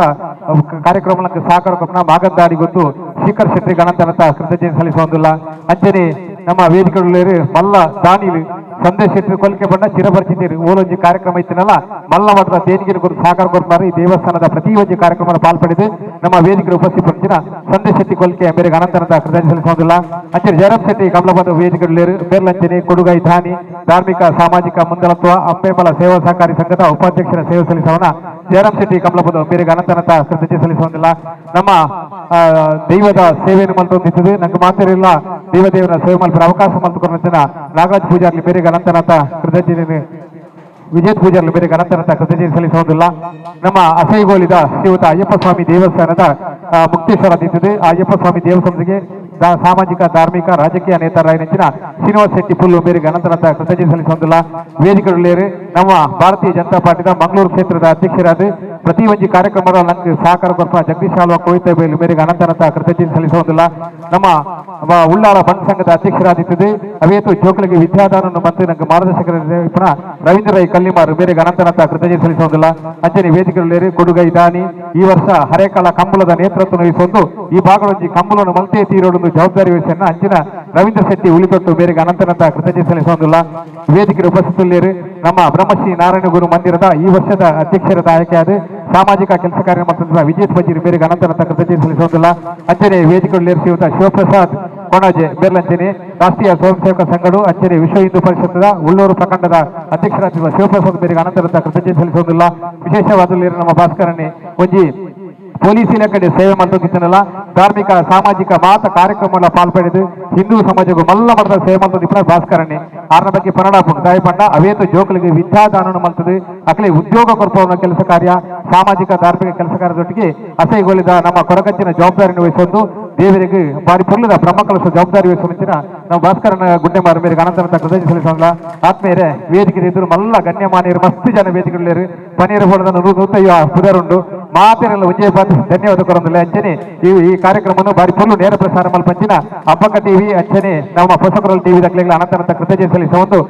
ಕಾರ್ಯಕ್ರಮ ನಂಗೆ ಸಹಕಾರ ಕೊಪ್ಪನ ಮಾಗದ್ದಾಡಿ ಗೊತ್ತು ಶೇಖರ್ ಶೆಟ್ಟಿಗೆ ಅನಂತನತ ಕೃತಜ್ಞತೆ ಸಲ್ಲಿಸುವುದಿಲ್ಲ. ಅಂಚನೆ ನಮ್ಮ ವೇದಿಕೆಗಳಲ್ಲಿ ಮಲ್ಲ ದಾನಿಲು ಸಂದೇಶ ಶೆಟ್ಟಿ ಕೊಲಿಕೆ ಬಣ್ಣ ಚಿರಪರಿಚಿತರು ಓಲೊಂಜಿ ಕಾರ್ಯಕ್ರಮ ಇತ್ತಿನಲ್ಲ ಮಲ್ಲ ಮಠದ ದೇಣಿಗೆ ಕೊಟ್ಟು ಸಹಕಾರ ಕೊಡ್ತಾರೆ. ಈ ದೇವಸ್ಥಾನದ ಪ್ರತಿ ಒಂಜಿ ಕಾರ್ಯಕ್ರಮ ಪಾಲ್ಪಡೆದು ನಮ್ಮ ವೇದಿಕೆ ಉಪಸ್ಥಿತ ಸಂದೇಶ ಶೆಟ್ಟಿ ಕೊಲಿಕೆ ಮೇರೆಗೆ ಅನಂತನದ ಕೃತಜ್ಞತೆ ಸಲ್ಲಿಸುವುದಿಲ್ಲ. ಅಂಚನೆ ಜಯರಾಮ್ ಶೆಟ್ಟಿ ಕಮಲಬಂಧ ವೇದಿಕೆಗಳಲ್ಲಿ ಬೇರ್ಲಂಚನೆ ಕೊಡುಗೈ ದಾನಿ ಧಾರ್ಮಿಕ ಸಾಮಾಜಿಕ ಮುಂದಲತ್ವ ಅಂಬೇಮಲ ಸೇವಾ ಸಹಕಾರಿ ಸಂಘದ ಉಪಾಧ್ಯಕ್ಷರ ಸೇವೆ ಸಲ್ಲಿಸುವನ ಜಯರಾಮ್ ಶೆಟ್ಟಿ ಕಮಲಬಂಧ ಮೇರೆಗೆ ಅನಂತನತ ಕೃತಜ್ಞತೆ ಸಲ್ಲಿಸುವುದಿಲ್ಲ. ನಮ್ಮ ದೈವದ ಸೇವೆಯನ್ನು ಮಲ್ತೊಂದಿತ್ತದೆ ನಂಗೆ ಮಾತಿರಲಿಲ್ಲ ದೈವದೇವರ ಸೇವೆ ಮಲ್ಪರ ಅವಕಾಶ ಮಲ್ತುಕೊಂಡ ನಾಗರಾಜ್ ಪೂಜಾರ್ಲಿ ಮೇರೆಗೆ ಅನಂತನತ ಕೃತಜ್ಞತೆ. Vijay ಪೂಜಾರ್ಲು ಬೇರೆ ಗಣತನತ ಕೃತಜ್ಞತೆ ಸಲ್ಲಿಸುವುದಿಲ್ಲ. ನಮ್ಮ ಅಸೈಗೋಲಿದ ಶ್ರೀಯುತ ಅಯ್ಯಪ್ಪ ಸ್ವಾಮಿ ದೇವಸ್ಥಾನದ ಮುಕ್ತೇಶ್ವರ ದಿತ್ತದೆ. ಆ ಅಯ್ಯಪ್ಪ ಸ್ವಾಮಿ ದೇವಸ್ಥಾನಕ್ಕೆ ಸಾಮಾಜಿಕ, ಧಾರ್ಮಿಕ, ರಾಜಕೀಯ ನೇತಾರರಾಯಿನ ಶ್ರೀನಿವಾಸ ಶೆಟ್ಟಿ ಪುಲ್ಲು ಬೇರೆ ಗಣತನತ ಕೃತಜ್ಞತೆ ಸಲ್ಲಿಸುವುದಿಲ್ಲ. ವೇದಿಕೆಗಳಲ್ಲಿ ನಮ್ಮ ಭಾರತೀಯ ಜನತಾ ಪಾರ್ಟಿದ ಮಂಗಳೂರು ಕ್ಷೇತ್ರದ ಅಧ್ಯಕ್ಷರಾದ, ಪ್ರತಿ ಒಂಜಿ ಕಾರ್ಯಕ್ರಮದ ನಂಗೆ ಸಹಕಾರ ಕೊರ್ಪ ಜಗದೀಶ್ ಆಳ್ವ ಕೋಯಿತ ಬೇಲು ಮೇರೆಗೆ ಅನಂತನತ ಕೃತಜ್ಞತೆ ಸಲ್ಲಿಸುವುದಿಲ್ಲ. ನಮ್ಮ ಉಳ್ಳಾಲ ಬಂಟ್ ಸಂಘದ ಅಧ್ಯಕ್ಷರಾದಿತ್ತದೆ, ಅವೇತು ಜೋಕುಗಳಿಗೆ ವಿದ್ಯಾದಾನ ಮತ್ತು ನಂಗೆ ಮಾರ್ಗದರ್ಶಕರ ರವೀಂದ್ರ ರೈ ಕಲ್ಲಿಮಾರು ಮೇರೆಗೆ ಅನಂತನತ ಕೃತಜ್ಞತೆ ಸಲ್ಲಿಸುವುದಿಲ್ಲ. ಅಂಚನೆ ವೇದಿಕೆಗಳಲ್ಲಿ ಕೊಡುಗೈ ದಾನಿ, ಈ ವರ್ಷ ಹರೇಕಳ ಕಂಬಳದ ನೇತೃತ್ವ ವಹಿಸೊಂದು ಈ ಭಾಗದೊಂಜಿ ಕಂಬಳವನ್ನು ಮಲ್ತೆ ತೀರೋಡೊಂದು ಜವಾಬ್ದಾರಿ ವಹಿಸನ್ನ ಅಂಚಿನ ರವೀಂದ್ರ ಶೆಟ್ಟಿ ಉಳಿತೊಟ್ಟು ಮೇರೆಗೆ ಅನಂತನತ ಕೃತಜ್ಞತೆ ಸಲ್ಲಿಸುವುದಿಲ್ಲ. ವೇದಿಕೆ ಉಪಸ್ಥಿತರಲ್ಲಿ ನಮ್ಮ ಬ್ರಹ್ಮಶ್ರೀ ನಾರಾಯಣ ಗುರು ಮಂದಿರದ ಈ ವರ್ಷದ ಅಧ್ಯಕ್ಷರಾದ ಆಯ್ಕೆಯಾದ ಸಾಮಾಜಿಕ ಕೆಲಸ ಕಾರ್ಯ ಮತ್ತು ವಿಜಯ್ ಬಜೀರ್ ಮೇರೆಗೆ ಅನಂತನತ ಕೃತಜ್ಞತೆ ಸಲ್ಲಿಸುವುದಿಲ್ಲ. ಅಂಚನೆ ವೇದಿಕೆಯಲ್ಲಿ ಶ್ರೀಯುತ ಶಿವಪ್ರಸಾದ್ ಕೊಣಾಜೆ ಬೇರ್ಲಂಚನೆ, ರಾಷ್ಟ್ರೀಯ ಸ್ವಯಂ ಸೇವಕ ಸಂಘಡು, ಅಂಚನೆ ವಿಶ್ವ ಹಿಂದೂ ಪರಿಷತ್ದ ಉಳ್ಳೂರು ಪ್ರಖಂಡದ ಅಧ್ಯಕ್ಷರಾಗಿರುವ ಶಿವಪ್ರಸಾದ್ ಮೇರೆಗೆ ಅನಂತನತ ಕೃತಜ್ಞತೆ ಸಲ್ಲಿಸುವುದಿಲ್ಲ. ವಿಶೇಷವಾದಲ್ಲಿ ನಮ್ಮ ಭಾಸ್ಕರನ್ನೇ ಒಂಜಿ ಪೊಲೀಸ್ ಇಲಾಖೆ ಸೇವೆ ಮಾಡ್ತಿದ್ದನಲ್ಲ, ಧಾರ್ಮಿಕ, ಸಾಮಾಜಿಕ ಮಾತ ಕಾರ್ಯಕ್ರಮಗಳ ಪಾಲ್ಪಡೆದು ಹಿಂದೂ ಸಮಾಜಕ್ಕೂ ಮಲ್ಲ ಮಟ್ಟದ ಸೇವೆ ಮಾಡ್ತಿದ್ದ ಭಾಸ್ಕರಣ್ಣೆ ಆರ್ನ ಬಗ್ಗೆ ಪನ್ನಡ ದಾಯಪಂಡ ಅವೇತು ಜೋಕುಗಳಿಗೆ ವಿದ್ಯಾದಾನ ಮಲ್ತದೆ, ಅಕಲೆ ಉದ್ಯೋಗ ಕೊರ್ಪವನ ಕೆಲಸ ಕಾರ್ಯ, ಸಾಮಾಜಿಕ, ಧಾರ್ಮಿಕ ಕೆಲಸ ಕಾರ್ಯದೊಟ್ಟಿಗೆ ಅಸೈಗೊಳಿದ ನಮ್ಮ ಕೊರಗಜ್ಜಿನ ಜವಾಬ್ದಾರಿಯನ್ನು ವಹಿಸೊಂದು ದೇವರಿಗೆ ಬಾರಿ ಪೊರ್ಲುದ ಬ್ರಹ್ಮಕಲಶ ಜವಾಬ್ದಾರಿ ವಹಿಸುವಂಚಿನ ನಮ್ಮ ಭಾಸ್ಕರನ ಗುಡ್ಡೆಮಾರ ಮೇರೆಗೆ ಅನಂತರ ಕೃತಜ್ಞತೆ ಸಲ್ಲಿಸೋಣ. ಆತ್ಮೀಯರೇ, ವೇದಿಕೆ ಎದುರು ಮಲ್ಲ ಗಣ್ಯಮಾನ್ಯರು ಮಸ್ತ್ ಜನ ವೇದಿಕೆಗಳಲ್ಲಿ ಪನೀರ್ ಹೋಡದ 150 ಪುದರುಂಡು ಮಾತೆರೆಲ್ಲ ಒಂಜೇ ಪಾತ್ರ ಧನ್ಯವಾದ ಕೊರೊಂದುಲ್ಲೆ. ಅಂಚನೆ ಈ ಈ ಕಾರ್ಯಕ್ರಮವನ್ನು ಬಾರಿ ಪೊರ್ಲು ನೇರ ಪ್ರಸಾರ ಮಲ್ಪಂಚಿನ ಅಬ್ಬಕ್ಕ ಟಿವಿ, ಅಂಚನೆ ನಮ್ಮ ಹೊಸಕೊರಲ್ ಟಿವಿ ದಕ್ಲೆಗಳ ಅನಂತರ ಕೃತಜ್ಞತೆ ಸಲ್ಲಿಸುವ ಒಂದು.